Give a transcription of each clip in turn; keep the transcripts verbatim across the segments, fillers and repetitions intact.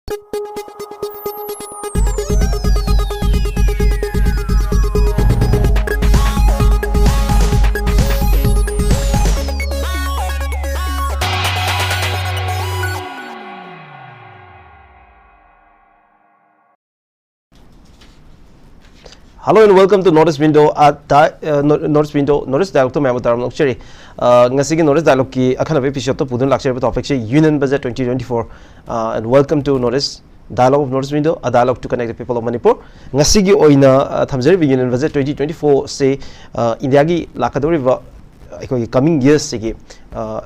Hello and welcome to North East Window. ꯑ, ꯇ-, ꯑ, Nor-, North East Window, North East Dialogue ꯇ ꯃꯌꯥꯝꯕꯨ ꯇꯔꯥꯝꯅ ꯑꯣꯛꯆꯔꯤ꯫ ꯑ, ꯉꯁꯤꯒꯤ North East Dialogue ꯀꯤ ꯑꯈꯟꯅꯕ episode ꯇ ꯄꯨꯗꯨꯅ ꯂꯥꯛꯆꯔꯤꯕ topic ꯁꯤ Union Budget twenty twenty-four, uh, and welcome to North East Dialogue of North East Window, a dialogue to connect the people of Manipur. ꯉꯁꯤꯒꯤ ꯑꯣꯏꯅ, ꯑ, ꯊꯝꯖꯔꯤꯕ Union Budget twenty twenty-four ꯁꯤ, ꯑ, ꯏꯟꯗꯤꯌꯥꯒꯤ ꯂꯥꯛꯀꯗꯧꯔꯤꯕ ꯑꯩꯈꯣꯏꯒꯤ coming years ꯁꯤꯒꯤ, ꯑ,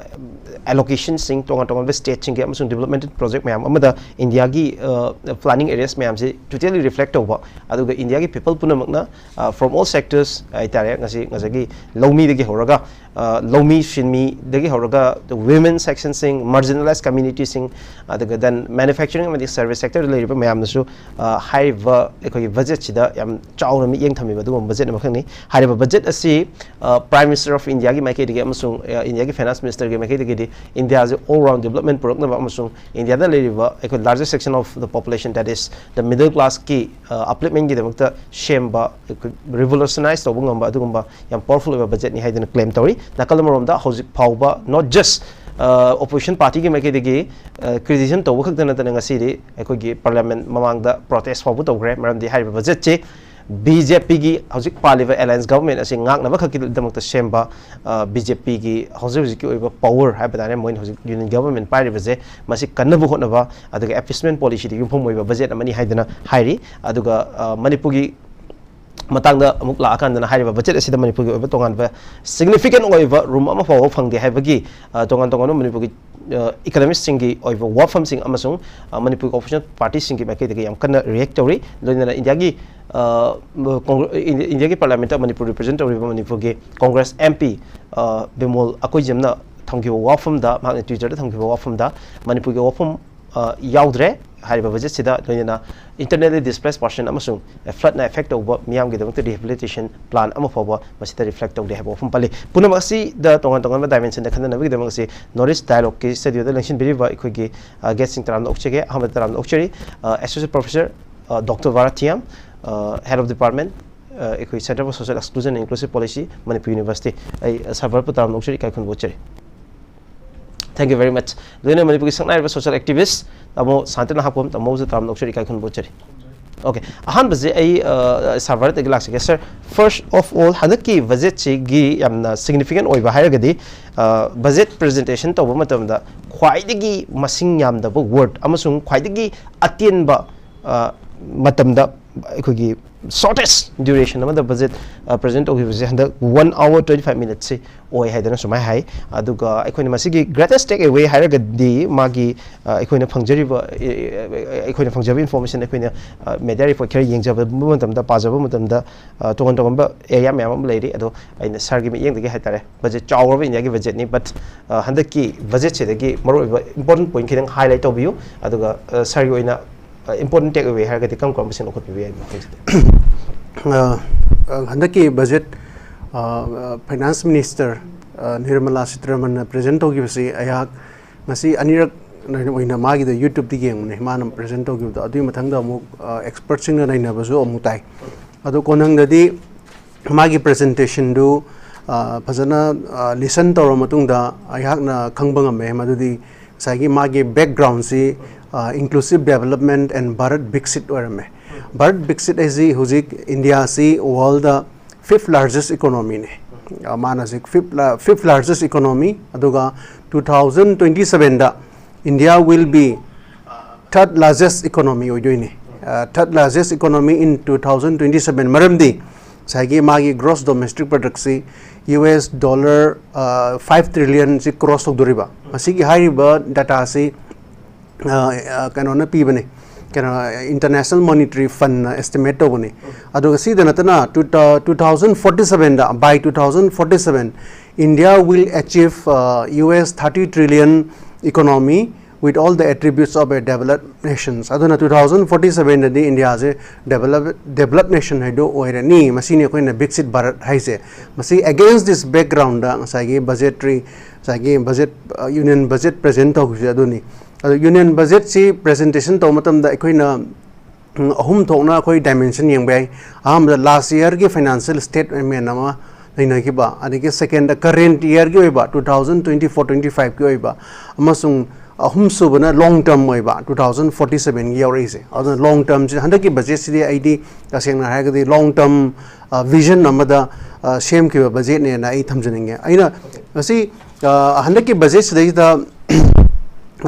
allocation ꯁꯤꯡ, ꯇꯣꯉꯥꯟ ꯇꯣꯉꯥꯟꯕ state ꯁꯤꯡꯒꯤ ꯑꯃꯁꯨꯡ development project ꯃꯌꯥꯝ ꯑꯃꯗ ꯏꯟꯗꯤꯌꯥꯒꯤ, ꯑ, planning areas ꯃꯌꯥꯝꯁꯤ totally reflect ꯇꯧꯕ, ꯑꯗꯨꯒ ꯏꯟꯗꯤꯌꯥꯒꯤ people ꯄꯨꯝꯅꯃꯛꯅ, ꯑ, from all sectors ꯍꯥꯏꯇꯥꯔꯦ, ꯉꯁꯤ ꯉꯁꯥꯏꯒꯤ ꯂꯧꯃꯤꯗꯒꯤ ꯍꯧꯔꯒ, ꯑ, ꯂꯧꯃꯤ ꯁꯤꯟꯃꯤꯗꯒꯤ ꯍꯧꯔꯒ women section ꯁꯤꯡ, marginalized community ꯁꯤꯡ, ꯑꯗꯨꯒ then manufacturing ꯑꯃꯗꯤ service sector ꯗ ꯂꯩꯔꯤꯕ ꯃꯌꯥꯝꯅꯁꯨ, ꯑ, ꯍꯥꯏꯔꯤꯕ ꯑꯩꯈꯣꯏꯒꯤ budget ꯁꯤꯗ ꯌꯥꯝ ꯆꯥꯎꯅ ꯃꯤꯠꯌꯦꯡ ꯊꯝꯃꯤꯕ ꯑꯗꯨꯒꯨꯝꯕ budget ꯑꯃꯈꯛꯅꯤ꯫ ꯍꯥꯏꯔꯤꯕ budget ꯑꯁꯤ, ꯑ, Prime Minister of India ꯒꯤ ꯃꯥꯏꯀꯩꯗꯒꯤ ꯑꯃꯁꯨꯡ, ꯑ, ꯏꯟꯗꯤꯌꯥꯒꯤ finance minister ꯒꯤ ꯃꯥꯏꯀꯩꯗꯒꯤꯗꯤ ꯏꯟꯗꯤꯌꯥꯁꯦ all round development ꯄꯨꯔꯛꯅꯕ ꯑꯃꯁꯨꯡ ꯏꯟꯗꯤꯌꯥꯗ ꯂꯩꯔꯤꯕ ꯑꯩꯈꯣꯏ largest section of the population, that is the middle class ꯀꯤ, ꯑ, upliftment ꯒꯤꯗꯃꯛꯇ ꯁꯦꯝꯕ ꯑꯩꯈꯣꯏ revolutionize ꯇꯧꯕ ꯉꯝꯕ ꯑꯗꯨꯒꯨꯝꯕ ꯌꯥꯝ powerful ꯑꯣꯏꯕ budget ꯅꯤ ꯍꯥꯏꯗꯨꯅ claim ꯇꯧꯔꯤ꯫ ꯅꯥꯀꯜ ꯑꯃꯔꯣꯝꯗ ꯍꯧꯖꯤꯛ ꯐꯥꯎꯕ not just, ꯑ, opposition party ꯒꯤ ꯃꯥꯏꯀꯩꯗꯒꯤ, ꯑ, criticism ꯇꯧꯕ ꯈꯛꯇ ꯅꯠꯇꯅ ꯉꯁꯤꯗꯤ ꯑꯩꯈꯣꯏꯒꯤ parliament ꯃꯃꯥꯡꯗ protest ꯐꯥꯎꯕ ꯇꯧꯈ꯭ꯔꯦ꯫ ꯃꯔꯝꯗꯤ ꯍꯥꯏꯔꯤꯕ budget ꯁꯦ B J P ꯒꯤ ꯍꯧꯖꯤꯛ ꯄꯥꯜꯂꯤꯕ alliance government ꯑꯁꯤ ꯉꯥꯛꯅꯕ ꯈꯛꯀꯤꯗꯃꯛꯇ ꯁꯦꯝꯕ, ꯑ, B J P ꯒꯤ ꯍꯧꯖꯤꯛ ꯍꯧꯖꯤꯛꯀꯤ ꯑꯣꯏꯕ power ꯍꯥꯏꯕ ꯇꯥꯔꯦ, ꯃꯣꯏꯅ ꯍꯧꯖꯤꯛ union government ꯄꯥꯏꯔꯤꯕꯁꯦ, ꯃꯁꯤ ꯀꯟꯅꯕ ꯍꯣꯠꯅꯕ, ꯑꯗꯨꯒ appeasement policy ꯗ ꯌꯨꯝꯐꯝ ꯑꯣꯏꯕ budget ꯑꯃꯅꯤ ꯍꯥꯏꯗꯨꯅ ꯍꯥꯏꯔꯤ꯫ ꯑꯗꯨꯒ, ꯑ, ꯃꯅꯤꯄꯨꯔꯒꯤ ꯃꯇꯥꯡꯗ ꯑꯃꯨꯛ ꯂꯥꯛꯑꯀꯥꯟꯗꯅ ꯍꯥꯏꯔꯤꯕ budget ꯑꯁꯤꯗ ꯃꯅꯤꯄꯨꯔꯒꯤ ꯑꯣꯏꯕ ꯇꯣꯉꯥꯟꯕ significant ꯑꯣꯏꯕ room ꯑꯃ ꯐꯥꯎꯕ ꯐꯪꯗꯦ ꯍꯥꯏꯕꯒꯤ, ꯑ, ꯇꯣꯉꯥꯟ ꯇꯣꯉꯥꯟꯕ ꯃꯅꯤꯄꯨꯔꯒꯤ, ꯑ, economist ꯁꯤꯡꯒꯤ ꯑꯣꯏꯕ ꯋꯥꯐꯝꯁꯤꯡ ꯑꯃꯁꯨꯡ, ꯑ, ꯃꯅꯤꯄꯨꯔꯒꯤ opposition party ꯁꯤꯡꯒꯤ ꯃꯥꯏꯀꯩꯗꯒꯤ ꯌꯥꯝ ꯀꯟꯅ react ꯇꯧꯔꯤ꯫ ꯂꯣꯏꯅꯅ ꯏꯟꯗꯤꯌꯥꯒꯤ, ꯑ, ꯀꯣꯡꯒ꯭ꯔ-, ꯏꯟꯗꯤ-, ꯏꯟꯗꯤꯌꯥꯒꯤ parliament ꯇ ꯃꯅꯤꯄꯨꯔ represent ꯇꯧꯔꯤꯕ ꯃꯅꯤꯄꯨꯔꯒꯤ Congress M P, ꯑ, ꯕꯤꯃꯣꯜ ꯑꯀꯣꯏꯖꯝꯅ ꯊꯝꯈꯤꯕ ꯋꯥꯐꯝꯗ, ꯃꯍꯥꯛꯅ Twitter ꯗ ꯊꯝꯈꯤꯕ ꯋꯥꯐꯝꯗ ꯃꯅꯤꯄꯨꯔꯒꯤ ꯋꯥꯐꯝ, ꯑ, ꯌꯥꯎꯗ꯭ꯔꯦ꯫ ꯍꯥꯏꯔꯤꯕ ꯕꯖꯦꯠꯁꯤꯗ ꯂꯣꯏꯅꯅ internally displaced person ꯑꯃꯁꯨꯡ floodꯅ affect ꯇꯧꯕ ꯃꯤꯌꯥꯝꯒꯤꯗꯃꯛꯇ rehabilitation plan ꯑꯃ ꯐꯥꯎꯕ ꯃꯁꯤꯗ reflect ꯇꯧꯗꯦ ꯍꯥꯏꯕ ꯋꯥꯐꯝ ꯄꯜꯂꯤ꯫ ꯄꯨꯝꯅꯃꯛ ꯑꯁꯤꯗ ꯇꯣꯉꯥꯟ ꯇꯣꯉꯥꯟꯕ dimensionꯗ ꯈꯟꯅꯅꯕꯒꯤꯗꯃꯛ ꯑꯁꯤ North East Dialogueꯀꯤ studioꯗ ꯂꯦꯡꯁꯤꯟꯕꯤꯔꯤꯕ ꯑꯩꯈꯣꯏꯒꯤ guestꯁꯤꯡ ꯇꯔꯥꯝꯅ ꯑꯣꯛꯆꯒꯦ꯫ ꯑꯍꯥꯟꯕꯗ ꯇꯔꯥꯝꯅ ꯑꯣꯛꯆꯔꯤ Associate Professor Doctor Varathiyam, Head of Department, ꯑꯩꯈꯣꯏ Center for Social Exclusion and Inclusive Policy, Manipur University꯫ ꯑꯩ ꯁꯥꯔ ꯚꯥꯔꯠꯄꯨ ꯇꯔꯥꯝꯅ ꯑꯣꯛꯆꯔꯤ, ꯏꯀꯥꯏ ꯈꯨꯝꯅꯕ ꯎꯠꯆꯔꯤ꯫ Thank you very much꯫ ꯂꯣꯏꯅ ꯃꯅꯤꯄꯨꯔꯒꯤ ꯁꯛꯅꯥꯏꯔꯕ social activist ꯇꯥꯃꯣ ꯁꯥꯟꯇꯅ ꯍꯥꯞꯄꯝ, ꯇꯥꯃꯣꯕꯨꯁꯨ ꯇꯔꯥꯝꯅ ꯑꯣꯛꯆꯔꯤ, ꯏꯀꯥꯏ ꯈꯨꯝꯅꯕ ꯎꯠꯆꯔꯤ꯫ Okay, ꯑꯍꯥꯟꯕꯁꯦ ꯑꯩ ꯁꯥꯔ ꯚꯥꯔꯠꯇꯒꯤ ꯂꯥꯛꯆꯒꯦ꯫ Sir, first of all, ꯍꯟꯗꯛꯀꯤ ꯕꯖꯦꯠꯁꯤꯒꯤ ꯌꯥꯝꯅ significant ꯑꯣꯏꯕ ꯍꯥꯏꯔꯒꯗꯤ ꯕꯖꯦꯠ presentation ꯇꯧꯕ ꯃꯇꯝꯗ ꯈ꯭ꯋꯥꯏꯗꯒꯤ ꯃꯁꯤꯡ ꯌꯥꯝꯗꯕ word ꯑꯃꯁꯨꯡ ꯈ꯭ꯋꯥꯏꯗꯒꯤ ꯑꯇꯦꯟꯕ ꯃꯇꯝꯗ ꯑꯩꯈꯣꯏꯒꯤ shortest duration ꯑꯃꯗ ꯕꯖꯦꯠ present ꯇꯧꯈꯤꯕꯁꯦ ꯍꯟꯗꯛ one hour twenty five minutesꯁꯤ ꯑꯣꯏ ꯍꯥꯏꯗꯅ ꯁꯨꯃꯥꯏꯅ ꯍꯥꯏ꯫ ꯑꯗꯨꯒ ꯑꯩꯈꯣꯏꯅ ꯃꯁꯤꯒꯤ greatest take away ꯍꯥꯏꯔꯒꯗꯤ ꯃꯥꯒꯤ ꯑꯩꯈꯣꯏꯅ ꯐꯪꯖꯔꯤꯕ ꯑꯩꯈꯣꯏꯅ ꯐꯪꯖꯕ information, ꯑꯩꯈꯣꯏꯅ media report ꯈꯔ ꯌꯦꯡꯖꯕ ꯃꯇꯝꯗ, ꯄꯥꯖꯕ ꯃꯇꯝꯗ ꯇꯣꯉꯥꯟ ꯇꯣꯉꯥꯟꯕ area ꯃꯌꯥꯝ ꯑꯃ ꯂꯩꯔꯤ꯫ ꯑꯗꯣ ꯑꯩꯅ ꯁꯥꯔꯒꯤ ꯃꯤꯠꯌꯦꯡꯗꯒꯤ ꯍꯥꯏꯇꯥꯔꯦ, ꯕꯖꯦꯠ ꯆꯥꯎꯔꯕ ꯏꯟꯗꯤꯌꯥꯒꯤ ꯕꯖꯦꯠꯅꯤ, but ꯍꯟꯗꯛꯀꯤ ꯕꯖꯦꯠꯁꯤꯗꯒꯤ ꯃꯔꯨꯑꯣꯏꯕ important point ꯈꯤꯇꯪ highlight ꯇꯧꯕꯤꯌꯨ꯫ ꯑꯗꯨꯒ ꯁꯥꯔꯒꯤ ꯑꯣꯏꯅ important take away ꯍꯥꯏꯔꯒꯗꯤ ꯀꯔꯝ ꯀꯔꯝꯕꯁꯤꯡ ꯂꯧꯈꯠꯄꯤꯕ ꯌꯥꯏ ꯃꯊꯪꯁꯤꯗ? ꯍꯟꯗꯛꯀꯤ budget finance minister Nirmala Sitharamanꯅ present ꯇꯧꯈꯤꯕꯁꯤ ꯑꯩꯍꯥꯛ ꯉꯁꯤ ꯑꯅꯤꯔꯛ ꯑꯣꯏꯅ ꯃꯥꯒꯤꯗ YouTubeꯇ ꯌꯦꯡꯕꯅꯦ, ꯃꯥꯅ present ꯇꯧꯈꯤꯕꯗꯣ꯫ ꯑꯗꯨꯒꯤ ꯃꯊꯪꯗ ꯑꯃꯨꯛ expertꯁꯤꯡꯅ ꯅꯩꯅꯕꯁꯨ ꯑꯃꯨꯛ ꯇꯥꯏ꯫ ꯑꯗꯣ ꯀꯣꯟꯅꯪꯗꯗꯤ ꯃꯥꯒꯤ presentationꯗꯨ ꯐꯖꯅ listen ꯇꯧꯔ ꯃꯇꯨꯡꯗ ꯑꯩꯍꯥꯛꯅ ꯈꯪꯕ ꯉꯝꯃꯦ ꯃꯗꯨꯗꯤ ꯉꯁꯥꯏꯒꯤ ꯃꯥꯒꯤ backgroundꯁꯤ inclusive development and Bharat Viksit ꯑꯣꯏꯔꯝꯃꯦ꯫ Bharat Viksit ꯍꯥꯏꯁꯤ ꯍꯧꯖꯤꯛ ꯏꯟꯗꯤꯌꯥꯁꯤ worldꯗ fifth largest economyꯅꯦ꯫ ꯃꯥꯅ ꯍꯧꯖꯤꯛ fifth largest economy, ꯑꯗꯨꯒ two thousand twenty sevenꯗ India will be third largest economy ꯑꯣꯏꯗꯣꯏꯅꯦ꯫ Third largest economy in two thousand twenty seven꯫ ꯃꯔꯝꯗꯤ ꯉꯁꯥꯏꯒꯤ ꯃꯥꯒꯤ gross domestic productꯁꯤ US dollar five trillionꯁꯤ cross ꯇꯧꯗꯣꯔꯤꯕ꯫ ꯃꯁꯤꯒꯤ ꯍꯥꯏꯔꯤꯕ dataꯁꯤ ꯀꯩꯅꯣꯅ ꯄꯤꯕꯅꯦ, ꯀꯩꯅꯣ, International Monetary Fundꯅ estimate ꯇꯧꯕꯅꯤ꯫ ꯑꯗꯨꯒ ꯁꯤꯗ ꯅꯠꯇꯅ two thousand forty sevenꯗ, by two thousand forty seven India will achieve US thirty trillion economy with all the attributes of a developed nations. ꯑꯗꯨꯅ two thousand forty seven ꯗꯗꯤ ꯏꯟꯗꯤꯌꯥꯁꯦ develop developed nation ꯍꯥꯏꯗꯣ ꯑꯣꯏꯔꯅꯤ꯫ ꯃꯁꯤꯅꯤ ꯑꯩꯈꯣꯏꯅ ꯕꯤꯛꯁꯤꯠ ꯚꯥꯔꯠ ꯍꯥꯏꯁꯦ꯫ ꯃꯁꯤ against this background ꯉꯁꯥꯏꯒꯤ budgetary, ꯉꯁꯥꯏꯒꯤ budget, union budget present ꯇꯧꯈꯤꯕꯁꯦ ꯑꯗꯨꯅꯤ꯫ ꯑꯗꯣ union budget ꯁꯤ presentation ꯇꯧꯕ ꯃꯇꯝꯗ ꯑꯩꯈꯣꯏꯅ ꯎꯝ, ꯑꯍꯨꯝ ꯊꯣꯛꯅ ꯑꯩꯈꯣꯏ dimension ꯌꯦꯡꯕ ꯌꯥꯏ꯫ ꯑꯍꯥꯟꯕꯗ last year ꯒꯤ financial statement ꯑꯃ ꯅꯩꯅꯈꯤꯕ, ꯑꯗꯒꯤ second ꯗ current year ꯒꯤ ꯑꯣꯏꯕ, two thousand twenty four twenty five ꯀꯤ ꯑꯣꯏꯕ, ꯑꯃꯁꯨꯡ ꯑꯍꯨꯝꯁꯨꯕꯅ long term ꯑꯣꯏꯕ, two thousand forty seven ꯒꯤ ꯌꯥꯎꯔꯛꯏꯁꯦ꯫ ꯑꯗꯨꯅ long term ꯁꯤ ꯍꯟꯗꯛꯀꯤ budget ꯁꯤꯗꯤ ꯑꯩꯗꯤ ꯇꯁꯦꯡꯅ ꯍꯥꯏꯔꯒꯗꯤ long term, ꯑ, vision ꯑꯃꯗ, ꯑ, ꯁꯦꯝꯈꯤꯕ budget ꯅꯦꯅ ꯑꯩ ꯊꯝꯖꯅꯤꯡꯉꯦ꯫ ꯑꯩꯅ ꯉꯁꯤ, ꯑ, ꯍꯟꯗꯛꯀꯤ budget ꯁꯤꯗꯩꯁꯤꯗ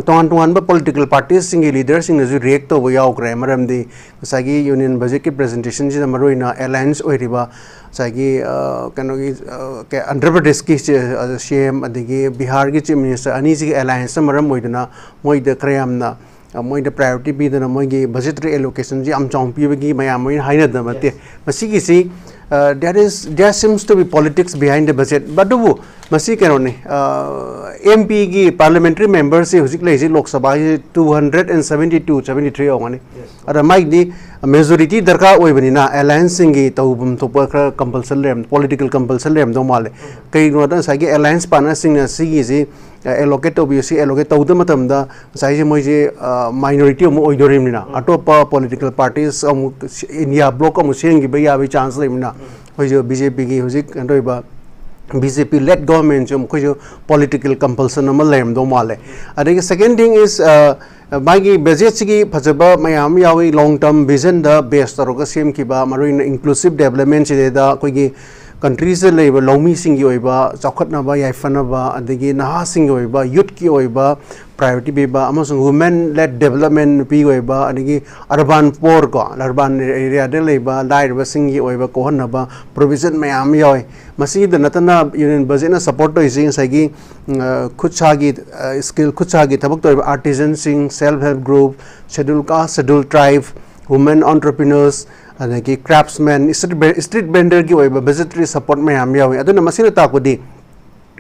ꯇꯣꯉꯥꯟ ꯇꯣꯉꯥꯟꯕ political parties ꯁꯤꯡꯒꯤ leader ꯁꯤꯡꯅꯁꯨ react ꯇꯧꯕ ꯌꯥꯎꯈ꯭ꯔꯦ꯫ ꯃꯔꯝꯗꯤ ꯉꯁꯥꯏꯒꯤ union budget ꯀꯤ presentation ꯁꯤꯗ ꯃꯔꯨꯑꯣꯏꯅ alliance ꯑꯣꯏꯔꯤꯕ ꯉꯁꯥꯏꯒꯤ, ꯑ, ꯀꯩꯅꯣꯒꯤ, ꯑ, ꯀꯩ, ꯑꯟꯙ꯭ꯔ ꯄ꯭ꯔꯗꯦꯁꯀꯤ ꯆꯤ-, ꯑ, C M ꯑꯗꯒꯤ ꯕꯤꯍꯥꯔꯒꯤ chief minister ꯑꯅꯤꯁꯤꯒꯤ alliance ꯅ ꯃꯔꯝ ꯑꯣꯏꯗꯨꯅ ꯃꯣꯏꯗ ꯈꯔ ꯌꯥꯝꯅ, ꯑ, ꯃꯣꯏꯗ priority ꯄꯤꯗꯅ ꯃꯣꯏꯒꯤ budgetary allocation ꯁꯤ ꯌꯥꯝ ꯆꯥꯎꯅ ꯄꯤꯕꯒꯤ ꯃꯌꯥꯝ ꯂꯣꯏꯅ ꯍꯥꯏꯅꯗꯅ ꯅꯠꯇꯦ꯫ ꯃꯁꯤꯒꯤꯁꯤ, ꯑ, there is, there seems to be politics behind the budget꯫ But ꯑꯗꯨꯕꯨ ꯃꯁꯤ ꯀꯩꯅꯣꯅꯤ, ꯑ, M P ꯒꯤ parliamentary member ꯁꯤ ꯍꯧꯖꯤꯛ ꯂꯩꯔꯤꯁꯤ ꯂꯣꯛ ꯁꯚꯥꯒꯤ two hundred and seventy two, seventy three ꯑꯣꯏꯔꯝꯒꯅꯤ꯫ ꯑꯗ ꯃꯥꯒꯤꯗꯤ majority ꯗꯔꯀꯥꯔ ꯑꯣꯏꯕꯅꯤꯅ alliance ꯁꯤꯡꯒꯤ ꯇꯧꯐꯝ ꯊꯣꯛꯄ ꯈꯔ compulsion ꯂꯩꯔꯝ-, political compulsion ꯂꯩꯔꯝꯗꯧ ꯃꯥꯜꯂꯦ꯫ ꯀꯩꯒꯤꯅꯣꯗ ꯉꯁꯥꯏꯒꯤ alliance partner ꯁꯤꯡꯅ ꯁꯤꯒꯤꯁꯤ, ꯑ, allocate ꯇꯧꯕꯤꯌꯨ, ꯁꯤ allocate ꯇꯧꯗꯕ ꯃꯇꯝꯗ ꯉꯁꯥꯏꯁꯦ ꯃꯣꯏꯁꯦ, ꯑ, minority ꯑꯃꯨꯛ ꯑꯣꯏꯗꯣꯔꯤꯕꯅꯤꯅ ꯑꯇꯣꯞꯄ political parties ꯑꯃꯨꯛ India bloc ꯑꯃꯨꯛ ꯁꯦꯝꯈꯤꯕ ꯌꯥꯕꯒꯤ chance ꯂꯩꯕꯅꯤꯅ ꯑꯩꯈꯣꯏꯁꯨ B J P ꯒꯤ ꯍꯧꯖꯤꯛ ꯀꯩꯅꯣ ꯇꯧꯔꯤꯕ B J P led government ꯁꯨ ꯑꯩꯈꯣꯏꯁꯨ political compulsion ꯑꯃ ꯂꯩꯔꯝꯗꯧ ꯃꯥꯜꯂꯦ꯫ ꯑꯗꯒꯤ second thing is, ꯑ, ꯃꯥꯒꯤ budget ꯁꯤꯒꯤ ꯐꯖꯕ ꯃꯌꯥꯝ ꯑꯃ ꯌꯥꯎꯏ, long term vision ꯗ base ꯇꯧꯔꯒ ꯁꯦꯝꯈꯤꯕ, ꯃꯔꯨꯑꯣꯏꯅ inclusive development ꯁꯤꯗꯩꯗ ꯑꯩꯈꯣꯏꯒꯤ country ꯁꯤꯗ ꯂꯩꯔꯤꯕ ꯂꯧꯃꯤꯁꯤꯡꯒꯤ ꯑꯣꯏꯕ ꯆꯥꯎꯈꯠꯅꯕ, ꯌꯥꯏꯐꯅꯕ, ꯑꯗꯒꯤ ꯅꯍꯥꯁꯤꯡꯒꯤ ꯑꯣꯏꯕ, youth ꯀꯤ ꯑꯣꯏꯕ priority ꯄꯤꯕ, ꯑꯃꯁꯨꯡ women led development, ꯅꯨꯄꯤꯒꯤ ꯑꯣꯏꯕ, ꯑꯗꯒꯤ urban poor ꯀꯣ, urban area ꯗ ꯂꯩꯕ ꯂꯥꯏꯔꯕꯁꯤꯡꯒꯤ ꯑꯣꯏꯕ ꯀꯣꯛꯍꯟꯅꯕ provision ꯃꯌꯥꯝ ꯑꯃ ꯌꯥꯎꯏ꯫ ꯃꯁꯤꯗ ꯅꯠꯇꯅ union budget ꯅ support ꯇꯧꯔꯤꯁꯤ ꯉꯁꯥꯏꯒꯤ, ꯎꯝ, ꯑ, ꯈꯨꯠꯁꯥꯒꯤ, ꯑ, skill, ꯈꯨꯠꯁꯥꯒꯤ ꯊꯕꯛ ꯇꯧꯔꯤꯕ artisan ꯁꯤꯡ, self help group, schedule caste, schedule tribe, women entrepreneurs, ꯑꯗꯒꯤ craftsman, street ve-, street vendor ꯒꯤ ꯑꯣꯏꯕ budgetary support ꯃꯌꯥꯝ ꯌꯥꯎꯏ꯫ ꯑꯗꯨꯅ ꯃꯁꯤꯅ ꯇꯥꯛꯄꯗꯤ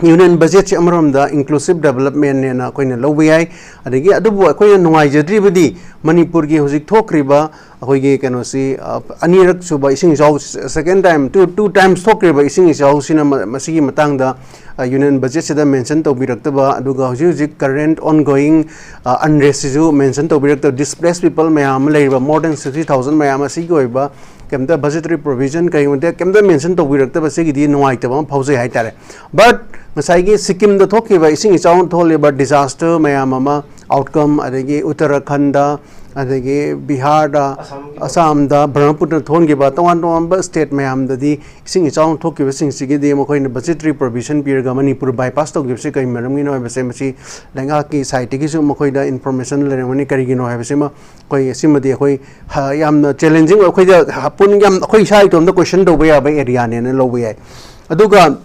ꯌꯨꯅꯤꯌꯟ ꯕꯖꯦꯠꯁꯦ ꯑꯃꯔꯣꯝꯗ ꯏꯟꯀ꯭ꯂꯨꯁꯤꯞ ꯗꯦꯕꯂꯞꯃꯦꯟꯅꯦꯅ ꯑꯩꯈꯣꯏꯅ ꯂꯧꯕ ꯌꯥꯏ꯫ ꯑꯗꯒꯤ ꯑꯗꯨꯕꯨ ꯑꯩꯈꯣꯏꯅ ꯅꯨꯡꯉꯥꯏꯖꯗ꯭ꯔꯤꯕꯗꯤ ꯃꯅꯤꯄꯨꯔꯒꯤ ꯍꯧꯖꯤꯛ ꯊꯣꯛꯈ꯭ꯔꯤꯕ ꯑꯩꯈꯣꯏꯒꯤ ꯀꯩꯅꯣꯁꯤ, ꯑ, ꯑꯅꯤꯔꯛ ꯁꯨꯕ ꯏꯁꯤꯡ ꯏꯆꯥꯎ, second time, two, two times ꯊꯣꯛꯈ꯭ꯔꯤꯕ ꯏꯁꯤꯡ ꯏꯆꯥꯎꯁꯤꯅ ꯃ-, ꯃꯁꯤꯒꯤ ꯃꯇꯥꯡꯗ, ꯑ, ꯌꯨꯅꯤꯌꯟ ꯕꯖꯦꯠꯁꯤꯗ ꯃꯦꯟꯁꯟ ꯇꯧꯕꯤꯔꯛꯇꯕ, ꯑꯗꯨꯒ ꯍꯧꯖꯤꯛ ꯍꯧꯖꯤꯛ ꯀꯔꯦꯟꯠ ꯑꯣꯟꯒꯣꯌꯤꯡ, ꯑ, ꯑꯟꯔꯦꯁꯁꯤꯁꯨ ꯃꯦꯟꯁꯟ ꯇꯧꯕꯤꯔꯛꯇꯕ, ꯗꯤꯁꯄ꯭ꯂꯦꯁ ꯄꯤꯄꯜ ꯃꯌꯥꯝ ꯑꯃ ꯂꯩꯔꯤꯕ, more than sixty thousand ꯃꯌꯥꯝ ꯑꯁꯤꯒꯤ ꯑꯣꯏꯕ ꯀꯩꯝꯇ ꯕꯖꯦꯇꯔꯤ ꯄ꯭ꯔꯣꯚꯤꯖꯟ ꯀꯩꯒꯨꯝꯕꯗ ꯀꯩꯝꯇ ꯃꯦꯟꯁꯟ ꯇꯧꯕꯤꯔꯛꯇꯕ, ꯁꯤꯒꯤꯗꯤ ꯅꯨꯡꯉꯥꯏꯇꯕ ꯑꯃ ꯐꯥꯎꯖꯩ ꯍꯥꯏꯇꯥꯔꯦ꯫ ꯕꯠ ꯉꯁꯥꯏꯒꯤ ꯁꯤꯛꯀꯤꯝꯗ ꯊꯣꯛꯈꯤꯕ ꯏꯁꯤꯡ ꯏꯆꯥꯎꯅ ꯊꯣꯛꯍꯜꯂꯤꯕ ꯗꯤꯖꯥꯁꯇꯔ ꯃꯌꯥꯝ ꯑꯃ, ꯑꯥꯎꯠꯀꯝ, ꯑꯗꯒꯤ ꯎꯠꯇꯔꯥꯈꯟꯗ, ꯑꯗꯒꯤ ꯕꯤꯍꯥꯔꯗ, ꯑꯁꯥꯝꯗ, ꯕ꯭ꯔꯍꯃꯄꯨꯇ꯭ꯔ ꯊꯣꯛꯍꯟꯈꯤꯕ ꯇꯣꯉꯥꯟ ꯇꯣꯉꯥꯟꯕ ꯁ꯭ꯇꯦꯠ ꯃꯌꯥꯝꯗꯗꯤ ꯏꯁꯤꯡ ꯏꯆꯥꯎꯅ ꯊꯣꯛꯈꯤꯕꯁꯤꯡꯁꯤꯒꯤꯗꯤ ꯃꯈꯣꯏꯅ ꯕꯖꯦꯇꯔꯤ ꯄ꯭ꯔꯣꯚꯤꯖꯟ ꯄꯤꯔꯒ ꯃꯅꯤꯄꯨꯔ ꯕꯥꯏꯄꯥꯁ ꯇꯧꯈꯤꯕꯁꯤ ꯀꯔꯤ ꯃꯔꯝꯒꯤꯅꯣ ꯍꯥꯏꯕꯁꯦ, ꯃꯁꯤ ꯂꯩꯉꯥꯛꯀꯤ ꯁꯥꯏꯠꯇꯒꯤꯁꯨ ꯃꯈꯣꯏꯗ ꯏꯟꯐꯣꯔꯃꯦꯁꯟ ꯂꯩꯔꯝꯒꯅꯤ꯫ ꯀꯔꯤꯒꯤꯅꯣ ꯍꯥꯏꯕꯁꯤꯃ ꯑꯩꯈꯣꯏ, ꯁꯤꯃꯗꯤ ꯑꯩꯈꯣꯏ, ꯍ-, ꯌꯥꯝꯅ ꯆꯦꯂꯦꯟꯖꯤꯡ ꯑꯣꯏ, ꯑꯩꯈꯣꯏꯗ ꯄꯨꯟ-, ꯌꯥꯝ ꯑꯩꯈꯣꯏ ꯏꯁꯥ ꯏꯇꯣꯝꯇ ꯀꯣꯏꯁꯟ ꯇꯧꯕ ꯌꯥꯕ ꯑꯦꯔꯤꯌꯥꯅꯦꯅ ꯂꯧꯕ ꯌꯥꯏ꯫ ꯑꯗꯨꯒ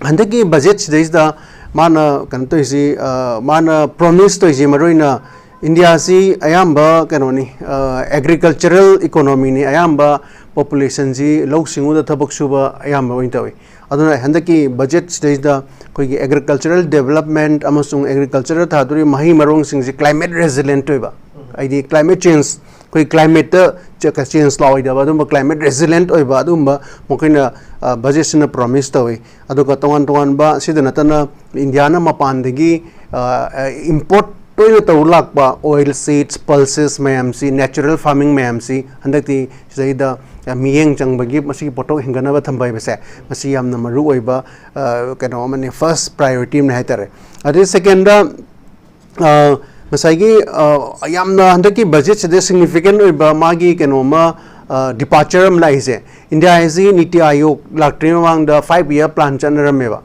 ꯍꯟꯗꯛꯀꯤ ꯕꯖꯦꯠꯁꯤꯗꯩꯁꯤꯗ ꯃꯥꯅ ꯀꯩꯅꯣ ꯇꯧꯔꯤꯁꯤ, ꯑ, ꯃꯥꯅ ꯄ꯭ꯔꯣꯃꯤꯁ ꯇꯧꯔꯤꯁꯤ ꯃꯔꯨ ꯑꯣꯏꯅ ꯏꯟꯗꯤꯌꯥꯁꯤ ꯑꯌꯥꯝꯕ ꯀꯩꯅꯣꯅꯤ, ꯑ, ꯑꯦꯒ꯭ꯔꯤꯀꯜꯆꯔꯦꯜ ꯏꯀꯣꯅꯣꯃꯤꯅꯤ, ꯑꯌꯥꯝꯕ ꯄꯣꯄꯨꯂꯦꯁꯟꯁꯤ ꯂꯧꯎ ꯁꯤꯡꯎꯗ ꯊꯕꯛ ꯁꯨꯕ ꯑꯌꯥꯝꯕ ꯑꯣꯏꯅ ꯇꯧꯏ꯫ ꯑꯗꯨꯅ ꯍꯟꯗꯛꯀꯤ ꯕꯖꯦꯠꯁꯤꯗꯩꯁꯤꯗ ꯑꯩꯈꯣꯏꯒꯤ ꯑꯦꯒ꯭ꯔꯤꯀꯜꯆꯔꯦꯜ ꯗꯦꯕꯂꯞꯃꯦꯟꯠ ꯑꯃꯁꯨꯡ ꯑꯦꯒ꯭ꯔꯤꯀꯜꯆꯔꯗ ꯊꯥꯗꯣꯔꯤꯕ ꯃꯍꯩ ꯃꯔꯣꯡꯁꯤꯡꯁꯤ ꯀ꯭ꯂꯥꯏꯃꯦꯠ ꯔꯦꯖꯤꯂꯦꯟꯠ ꯑꯣꯏꯕ, ꯍꯥꯏꯗꯤ ꯀ꯭ꯂꯥꯏꯃꯦꯠ ꯆꯦꯟꯖ, ꯑꯩꯈꯣꯏ ꯀ꯭ꯂꯥꯏꯃꯦꯠꯇ ꯆꯦ-, ꯆꯦꯟꯖ ꯂꯥꯛꯑꯣꯏꯗꯕ ꯑꯗꯨꯝꯕ ꯀ꯭ꯂꯥꯏꯃꯦꯠ ꯔꯦꯖꯤꯂꯦꯟꯠ ꯑꯣꯏꯕ ꯑꯗꯨꯒꯨꯝꯕ ꯃꯈꯣꯏꯅ, ꯑ, ꯕꯖꯦꯠꯁꯤꯅ ꯄ꯭ꯔꯣꯃꯤꯁ ꯇꯧꯏ꯫ ꯑꯗꯨꯒ ꯇꯣꯉꯥꯟ ꯇꯣꯉꯥꯟꯕ, ꯁꯤꯗ ꯅꯠꯇꯅ ꯏꯟꯗꯤꯌꯥꯅ ꯃꯄꯥꯟꯗꯒꯤ, ꯑ, ꯑ, ꯏꯝꯄꯣꯔꯠ ꯇꯣꯏꯅ ꯇꯧꯔ ꯂꯥꯛꯄ ꯑꯣꯏꯜ ꯁꯤꯗꯁ, ꯄꯜꯁꯦꯁ ꯃꯌꯥꯝꯁꯤ, ꯅꯦꯆꯔꯦꯜ ꯐꯥꯔꯃꯤꯡ ꯃꯌꯥꯝꯁꯤ ꯍꯟꯗꯛꯇꯤ ꯁꯤꯗꯩꯗ ꯃꯤꯠꯌꯦꯡ ꯆꯪꯕꯒꯤ, ꯃꯁꯤꯒꯤ ꯄꯣꯠꯊꯣꯛ ꯍꯦꯟꯒꯠꯅꯕ ꯊꯝꯕ ꯍꯥꯏꯕꯁꯦ, ꯃꯁꯤ ꯌꯥꯝꯅ ꯃꯔꯨ ꯑꯣꯏꯕ, ꯑ, ꯀꯩꯅꯣ ꯑꯃꯅꯤ, ꯐꯥꯔꯁ ꯄ꯭ꯔꯥꯏꯌꯣꯔꯤꯇꯤ ꯑꯃꯅꯤ ꯍꯥꯏꯇꯥꯔꯦ꯫ ꯑꯗꯩ ꯁꯦꯀꯦꯟꯗ, ꯑ, ꯉꯁꯥꯏꯒꯤ, ꯑ, ꯌꯥꯝꯅ ꯍꯟꯗꯛꯀꯤ ꯕꯖꯦꯠꯁꯤꯗ ꯁꯤꯒꯅꯤꯐꯤꯀꯦꯟ ꯑꯣꯏꯕ ꯃꯥꯒꯤ ꯀꯩꯅꯣꯝꯃ, ꯑ, ꯗꯤꯄꯥꯔꯆꯔ ꯑꯃ ꯂꯥꯛꯏꯁꯦ, ꯏꯟꯗꯤꯌꯥ ꯍꯥꯏꯁꯤ ꯅꯤꯇꯤ ꯑꯥꯌꯣꯒ ꯂꯥꯛꯇ꯭ꯔꯤꯉꯩ ꯃꯃꯥꯡꯗ ꯐꯥꯏꯚ ꯏꯌꯔ ꯄ꯭ꯂꯥꯟ ꯆꯠꯅꯔꯝꯃꯦꯕ꯫